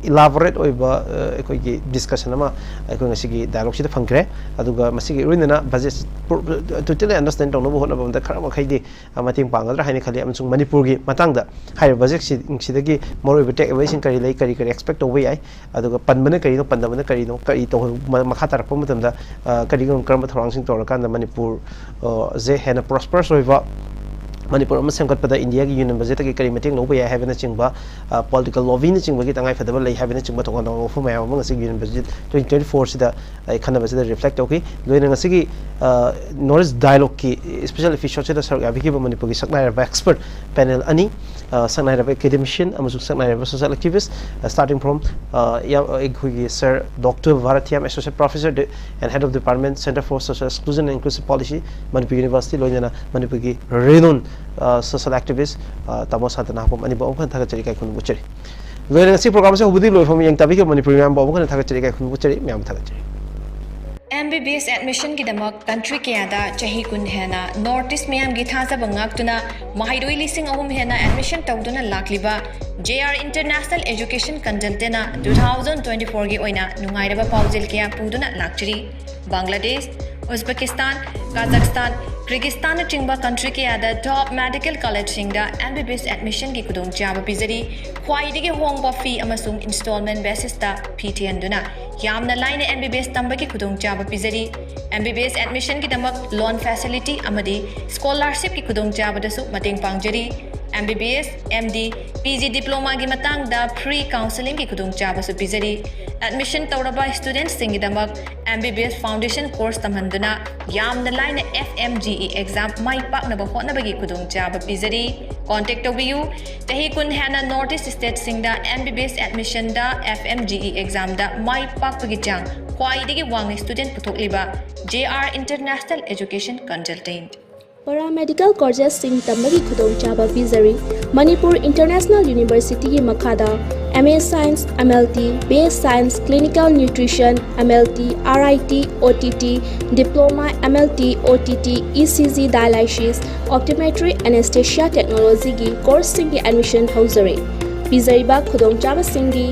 ꯏꯂꯥꯕꯣꯔꯦꯠ ꯑꯣꯏꯕ ꯑꯩꯈꯣꯏꯒꯤ ꯗꯤꯁꯀꯁꯟ ꯑꯃ ꯑꯩꯈꯣꯏ ꯉꯁꯤꯒꯤ ꯗꯥꯏꯂꯣꯛꯁꯤꯗ ꯐꯪꯈ꯭ꯔꯦ꯫ ꯑꯗꯨꯒ ꯃꯁꯤꯒꯤ ꯂꯣꯏꯅꯅ ꯕꯖꯦꯠ ꯇꯣꯇꯦꯜꯂꯤ ꯑꯟꯗꯔꯁ꯭ꯇꯦꯟ ꯇꯧꯅꯕ ꯍꯣꯠꯅꯕ ꯑꯃꯗ ꯈꯔ ꯃꯈꯩꯗꯤ ꯃꯇꯦꯡ ꯄꯥꯡꯒꯗ꯭ꯔꯥ ꯍꯥꯏꯅ ꯈꯜꯂꯤ꯫ ꯑꯃꯁꯨꯡ ꯃꯅꯤꯄꯨꯔꯒꯤ ꯃꯇꯥꯡꯗ ꯍꯥꯏꯔꯤꯕ ꯕꯖꯦꯠꯁꯤꯡꯁꯤꯗꯒꯤ ꯃꯔꯨꯑꯣꯏꯕ ꯇꯦꯛ ꯑꯦꯋꯦꯁꯤꯡ ꯀꯔꯤ ꯂꯩ, ꯀꯔꯤ ꯀꯔꯤ ꯑꯦꯛꯁꯄꯦꯛ ꯇꯧꯕ ꯌꯥꯏ, ꯑꯗꯨꯒ ꯄꯟꯕꯅ ꯀꯔꯤꯅꯣ, ꯄꯟꯗꯕꯅ ꯀꯔꯤꯅꯣ, ꯀꯔꯤ ꯇꯧ-, ꯃ-, ꯃꯈꯥ ꯇꯥꯔꯛꯄ ꯃꯇꯝꯗ, ꯑ, ꯀꯔꯤꯒꯨꯝꯕ ꯀꯔꯝꯕ ꯊꯧꯔꯥꯡꯁꯤꯡ ꯇꯧꯔꯀꯥꯟꯗ ꯃꯅꯤꯄꯨꯔ, ꯑ, ꯁꯦ ꯍꯦꯟꯅ ꯄ꯭ꯔꯣꯁꯄꯔꯁ ꯑꯣꯏꯕ ꯃꯅꯤꯄꯨꯔ ꯑꯃ ꯁꯦꯝꯒꯠꯄꯗ ꯏꯟꯗꯤꯌꯥꯒꯤ ꯌꯨꯅꯤꯌꯟ ꯕꯖꯦꯠꯇꯒꯤ ꯀꯔꯤ ꯃꯇꯦꯡ ꯂꯧꯕ ꯌꯥꯏ ꯍꯥꯏꯕꯅꯆꯤꯡꯕ, ꯑ, ꯄꯣꯂꯤꯇꯤꯀꯦꯜ ꯂꯣꯕꯤꯅꯆꯤꯡꯕꯒꯤ ꯇꯉꯥꯏ ꯐꯗꯕ ꯂꯩ ꯍꯥꯏꯕꯅꯆꯤꯡꯕ ꯇꯣꯉꯥꯟ ꯇꯣꯉꯥꯟꯕ ꯋꯥꯐꯝ ꯃꯌꯥꯝ ꯑꯃ ꯉꯁꯤꯒꯤ ꯌꯨꯅꯤꯌꯟ ꯕꯖꯦꯠ ꯇ꯭ꯋꯦꯟꯇꯤ ꯇ꯭ꯋꯦꯟꯇꯤ ꯐꯣꯔꯁꯤꯗ ꯑꯩ ꯈꯟꯅꯕꯁꯤꯗ ꯔꯤꯐ꯭ꯂꯦꯛ ꯇꯧꯈꯤ꯫ ꯂꯣꯏꯅ ꯉꯁꯤꯒꯤ, ꯑ, ꯅꯣꯔꯠ ꯏꯁ ꯗꯥꯏꯂꯣꯒꯀꯤ ꯏꯁꯄꯤꯁꯦꯜ ꯏꯄꯤꯁꯣꯗꯁꯤꯗ ꯁꯔꯨꯛ ꯌꯥꯕꯤꯈꯤꯕ ꯃꯅꯤꯄꯨꯔꯒꯤ ꯁꯛꯅꯥꯏꯔꯕ ꯑꯦꯛꯁꯄꯔꯠ ꯄꯦꯅꯦꯜ ꯑꯅꯤ, ꯑ, ꯁꯛꯅꯥꯏꯔꯕ ꯑꯦꯀꯥꯗꯦꯃꯤꯁꯤꯌꯟ ꯑꯃꯁꯨꯡ ꯁꯛꯅꯥꯏꯔꯕ ꯁꯣꯁꯤꯌꯦꯜ ꯑꯦꯛꯇꯤꯚꯤꯁ, ꯑ, starting from, ꯑ, ꯌꯥ-, ꯑꯩꯈꯣꯏꯒꯤ sir doctor Bharat Thiyam, Associate Professor and Head of Department, Centre for Social Exclusion and Inclusive Policy, Manipur university, ꯂꯣꯏꯅꯅ ꯃꯅꯤꯄꯨꯔꯒꯤ ꯔꯦꯅꯣꯟ, ꯑ, ꯁꯣꯁꯤꯌꯦꯜ ꯑꯦꯛꯇꯤꯚꯤꯁ, ꯑ, ꯇꯥꯃꯣ ꯁꯥꯟꯇꯅꯥ ꯍꯥꯄꯝ ꯑꯅꯤꯕꯨ ꯑꯃꯨꯛ ꯍꯟꯅ ꯊꯥꯒꯠꯆꯔꯤ, ꯏꯀꯥꯏ ꯈꯨꯝꯅꯕ ꯎꯠꯆꯔꯤ꯫ ꯂꯣꯏꯅ ꯉꯁꯤ ꯄ꯭ꯔꯣꯒ꯭ꯔꯥꯝꯁꯦ ꯍꯧꯕꯗꯒꯤ ꯂꯣꯏꯐꯥꯎ ꯌꯦꯡ ꯇꯥꯕꯤꯈꯤꯕ ꯃꯅꯤꯄꯨꯔꯤ ꯃꯌꯥꯝꯕꯨ ꯑꯃꯨꯛ ꯍꯟꯅ ꯊꯥꯒꯠꯆꯔꯤ, ꯏꯀꯥꯏ ꯈꯨꯝꯅꯕ ꯎꯠꯆꯔꯤ, ꯃꯌꯥꯝꯕꯨ ꯊꯥꯒꯠꯆꯔꯤ꯫ M B B S ꯑꯦꯗꯃꯤꯁꯟꯒꯤꯗꯃꯛ country ꯀꯌꯥꯗ ꯆꯍꯤ ꯀꯨꯟ ꯍꯦꯟꯅ ꯅꯣꯔꯠ ꯏꯁ ꯃꯤꯌꯥꯝꯒꯤ ꯊꯥꯖꯕ ꯉꯥꯛꯇꯨꯅ ꯃꯍꯩꯔꯣꯏ ꯂꯤꯁꯤꯡ ꯑꯍꯨꯝ ꯍꯦꯟꯅ ꯑꯦꯗꯃꯤꯁꯟ ꯇꯧꯗꯨꯅ ꯂꯥꯛꯂꯤꯕ ꯖꯦ ꯑꯥꯔ ꯏꯟꯇꯔꯅꯦꯁꯅꯦꯜ ꯑꯦꯖꯨꯀꯦꯁꯟ ꯀꯟꯁꯜꯇꯦꯟꯅ ꯇꯨ ꯊꯥꯎꯖꯟ ꯇ꯭ꯋꯦꯟꯇꯤ ꯐꯣꯔꯒꯤ ꯑꯣꯏꯅ ꯅꯨꯡꯉꯥꯏꯔꯕ ꯄꯥꯎꯖꯦꯜ ꯀꯌꯥ ꯄꯨꯗꯨꯅ ꯂꯥꯛꯆꯔꯤ꯫ ꯕꯪꯒ꯭ꯂꯥꯗꯦꯁ, ꯎꯖꯕꯦꯀꯤꯁꯇꯥꯟ, ꯀꯥꯖꯥꯛꯁꯇꯥꯟ, ꯀ꯭ꯔꯤꯒꯤꯁꯇꯥꯟꯅꯆꯤꯡꯕ ꯀꯟꯇ꯭ꯔꯤ ꯀꯌꯥꯗ ꯇꯣꯞ ꯃꯦꯗꯤꯀꯦꯜ ꯀꯣꯂꯦꯖꯁꯤꯡꯗ ꯑꯦꯝ ꯕꯤ ꯕꯤ ꯑꯦꯁ ꯑꯦꯗꯃꯤꯁꯟꯒꯤ ꯈꯨꯗꯣꯡꯆꯥꯕ ꯄꯤꯖꯔꯤ꯫ ꯈ꯭ꯋꯥꯏꯗꯒꯤ ꯍꯣꯡꯕ ꯐꯤ ꯑꯃꯁꯨꯡ ꯏꯟꯁꯇꯣꯜꯃꯦꯟ ꯕꯦꯁꯤꯁꯇ ꯐꯤ ꯊꯤꯍꯟꯗꯨꯅ ꯌꯥꯝꯅ ꯂꯥꯏꯅ ꯑꯦꯝ ꯕꯤ ꯕꯤ ꯑꯦꯁ ꯇꯝꯕꯒꯤ ꯈꯨꯗꯣꯡꯆꯥꯕ ꯄꯤꯖꯔꯤ꯫ ꯑꯦꯝ ꯕꯤ ꯕꯤ ꯑꯦꯁ ꯑꯦꯗꯃꯤꯁꯟꯒꯤꯗꯃꯛ ꯂꯣꯟ ꯐꯦꯁꯤꯂꯤꯇꯤ ꯑꯃꯗꯤ ꯁ꯭ꯀꯣꯂꯥꯔꯁꯤꯞꯀꯤ ꯈꯨꯗꯣꯡꯆꯥꯕꯗꯁꯨ ꯃꯇꯦꯡ ꯄꯥꯡꯖꯔꯤ꯫ M B B S, M D, P G ꯗꯤꯄ꯭ꯂꯣꯃꯥꯒꯤ ꯃꯇꯥꯡꯗ ꯐ꯭ꯔꯤ ꯀꯥꯎꯟꯁꯦꯂꯤꯡꯒꯤ ꯈꯨꯗꯣꯡꯆꯥꯕꯁꯨ ꯄꯤꯖꯔꯤ꯫ ꯑꯦꯗꯃꯤꯁꯟ ꯇꯧꯔꯕ ꯁ꯭ꯇꯨꯗꯦꯟꯠꯁꯤꯡꯒꯤꯗꯃꯛ M B B S foundation course ꯇꯝꯍꯟꯗꯨꯅ ꯌꯥꯝꯅ ꯂꯥꯏꯅ F M G E exam ꯃꯥꯏ ꯄꯥꯛꯅꯕ ꯍꯣꯠꯅꯕꯒꯤ ꯈꯨꯗꯣꯡꯆꯥꯕ ꯄꯤꯖꯔꯤ꯫ ꯀꯣꯟꯇꯦꯛ ꯇꯧꯕꯤꯌꯨ꯫ ꯆꯍꯤ ꯀꯨꯟ ꯍꯦꯟꯅ ꯅꯣꯔꯠ ꯏꯁ ꯁ꯭ꯇꯦꯠꯁꯤꯡꯗ ꯑꯦꯝ ꯕꯤ ꯕꯤ ꯑꯦꯁ ꯑꯦꯗꯃꯤꯁꯟꯗ ꯑꯦꯐ ꯑꯦꯝ ꯖꯤ ꯏ ꯑꯦꯛꯖꯥꯝꯗ ꯃꯥꯏ ꯄꯥꯛꯄꯒꯤ ꯆꯥꯡ ꯈ꯭ꯋꯥꯏꯗꯒꯤ ꯋꯥꯡꯅ ꯁ꯭ꯇꯨꯗꯦꯟꯠ ꯄꯨꯊꯣꯛꯂꯤꯕ J R international education consultant. Paramedical courses ꯁꯤꯡ ꯇꯝꯕꯒꯤ ꯈꯨꯗꯣꯡꯆꯥꯕ ꯄꯤꯖꯔꯤ꯫ ꯃꯅꯤꯄꯨꯔ ꯏꯟꯇꯔꯅꯦꯁꯅꯦꯜ ꯌꯨꯅꯤꯚꯔꯁꯤꯇꯤꯒꯤ ꯃꯈꯥꯗ M A Science, M L T, B A Science, Clinical Nutrition, M L T, R I T, O T T, Diploma, M L T, O T T, E C G Dialysis, Optometry, Anesthesia Technology ꯒꯤ course ꯁꯤꯡꯒꯤ admission ꯍꯧꯖꯔꯤ꯫ ꯄꯤꯖꯔꯤꯕ ꯈꯨꯗꯣꯡꯆꯥꯕꯁꯤꯡꯗꯤ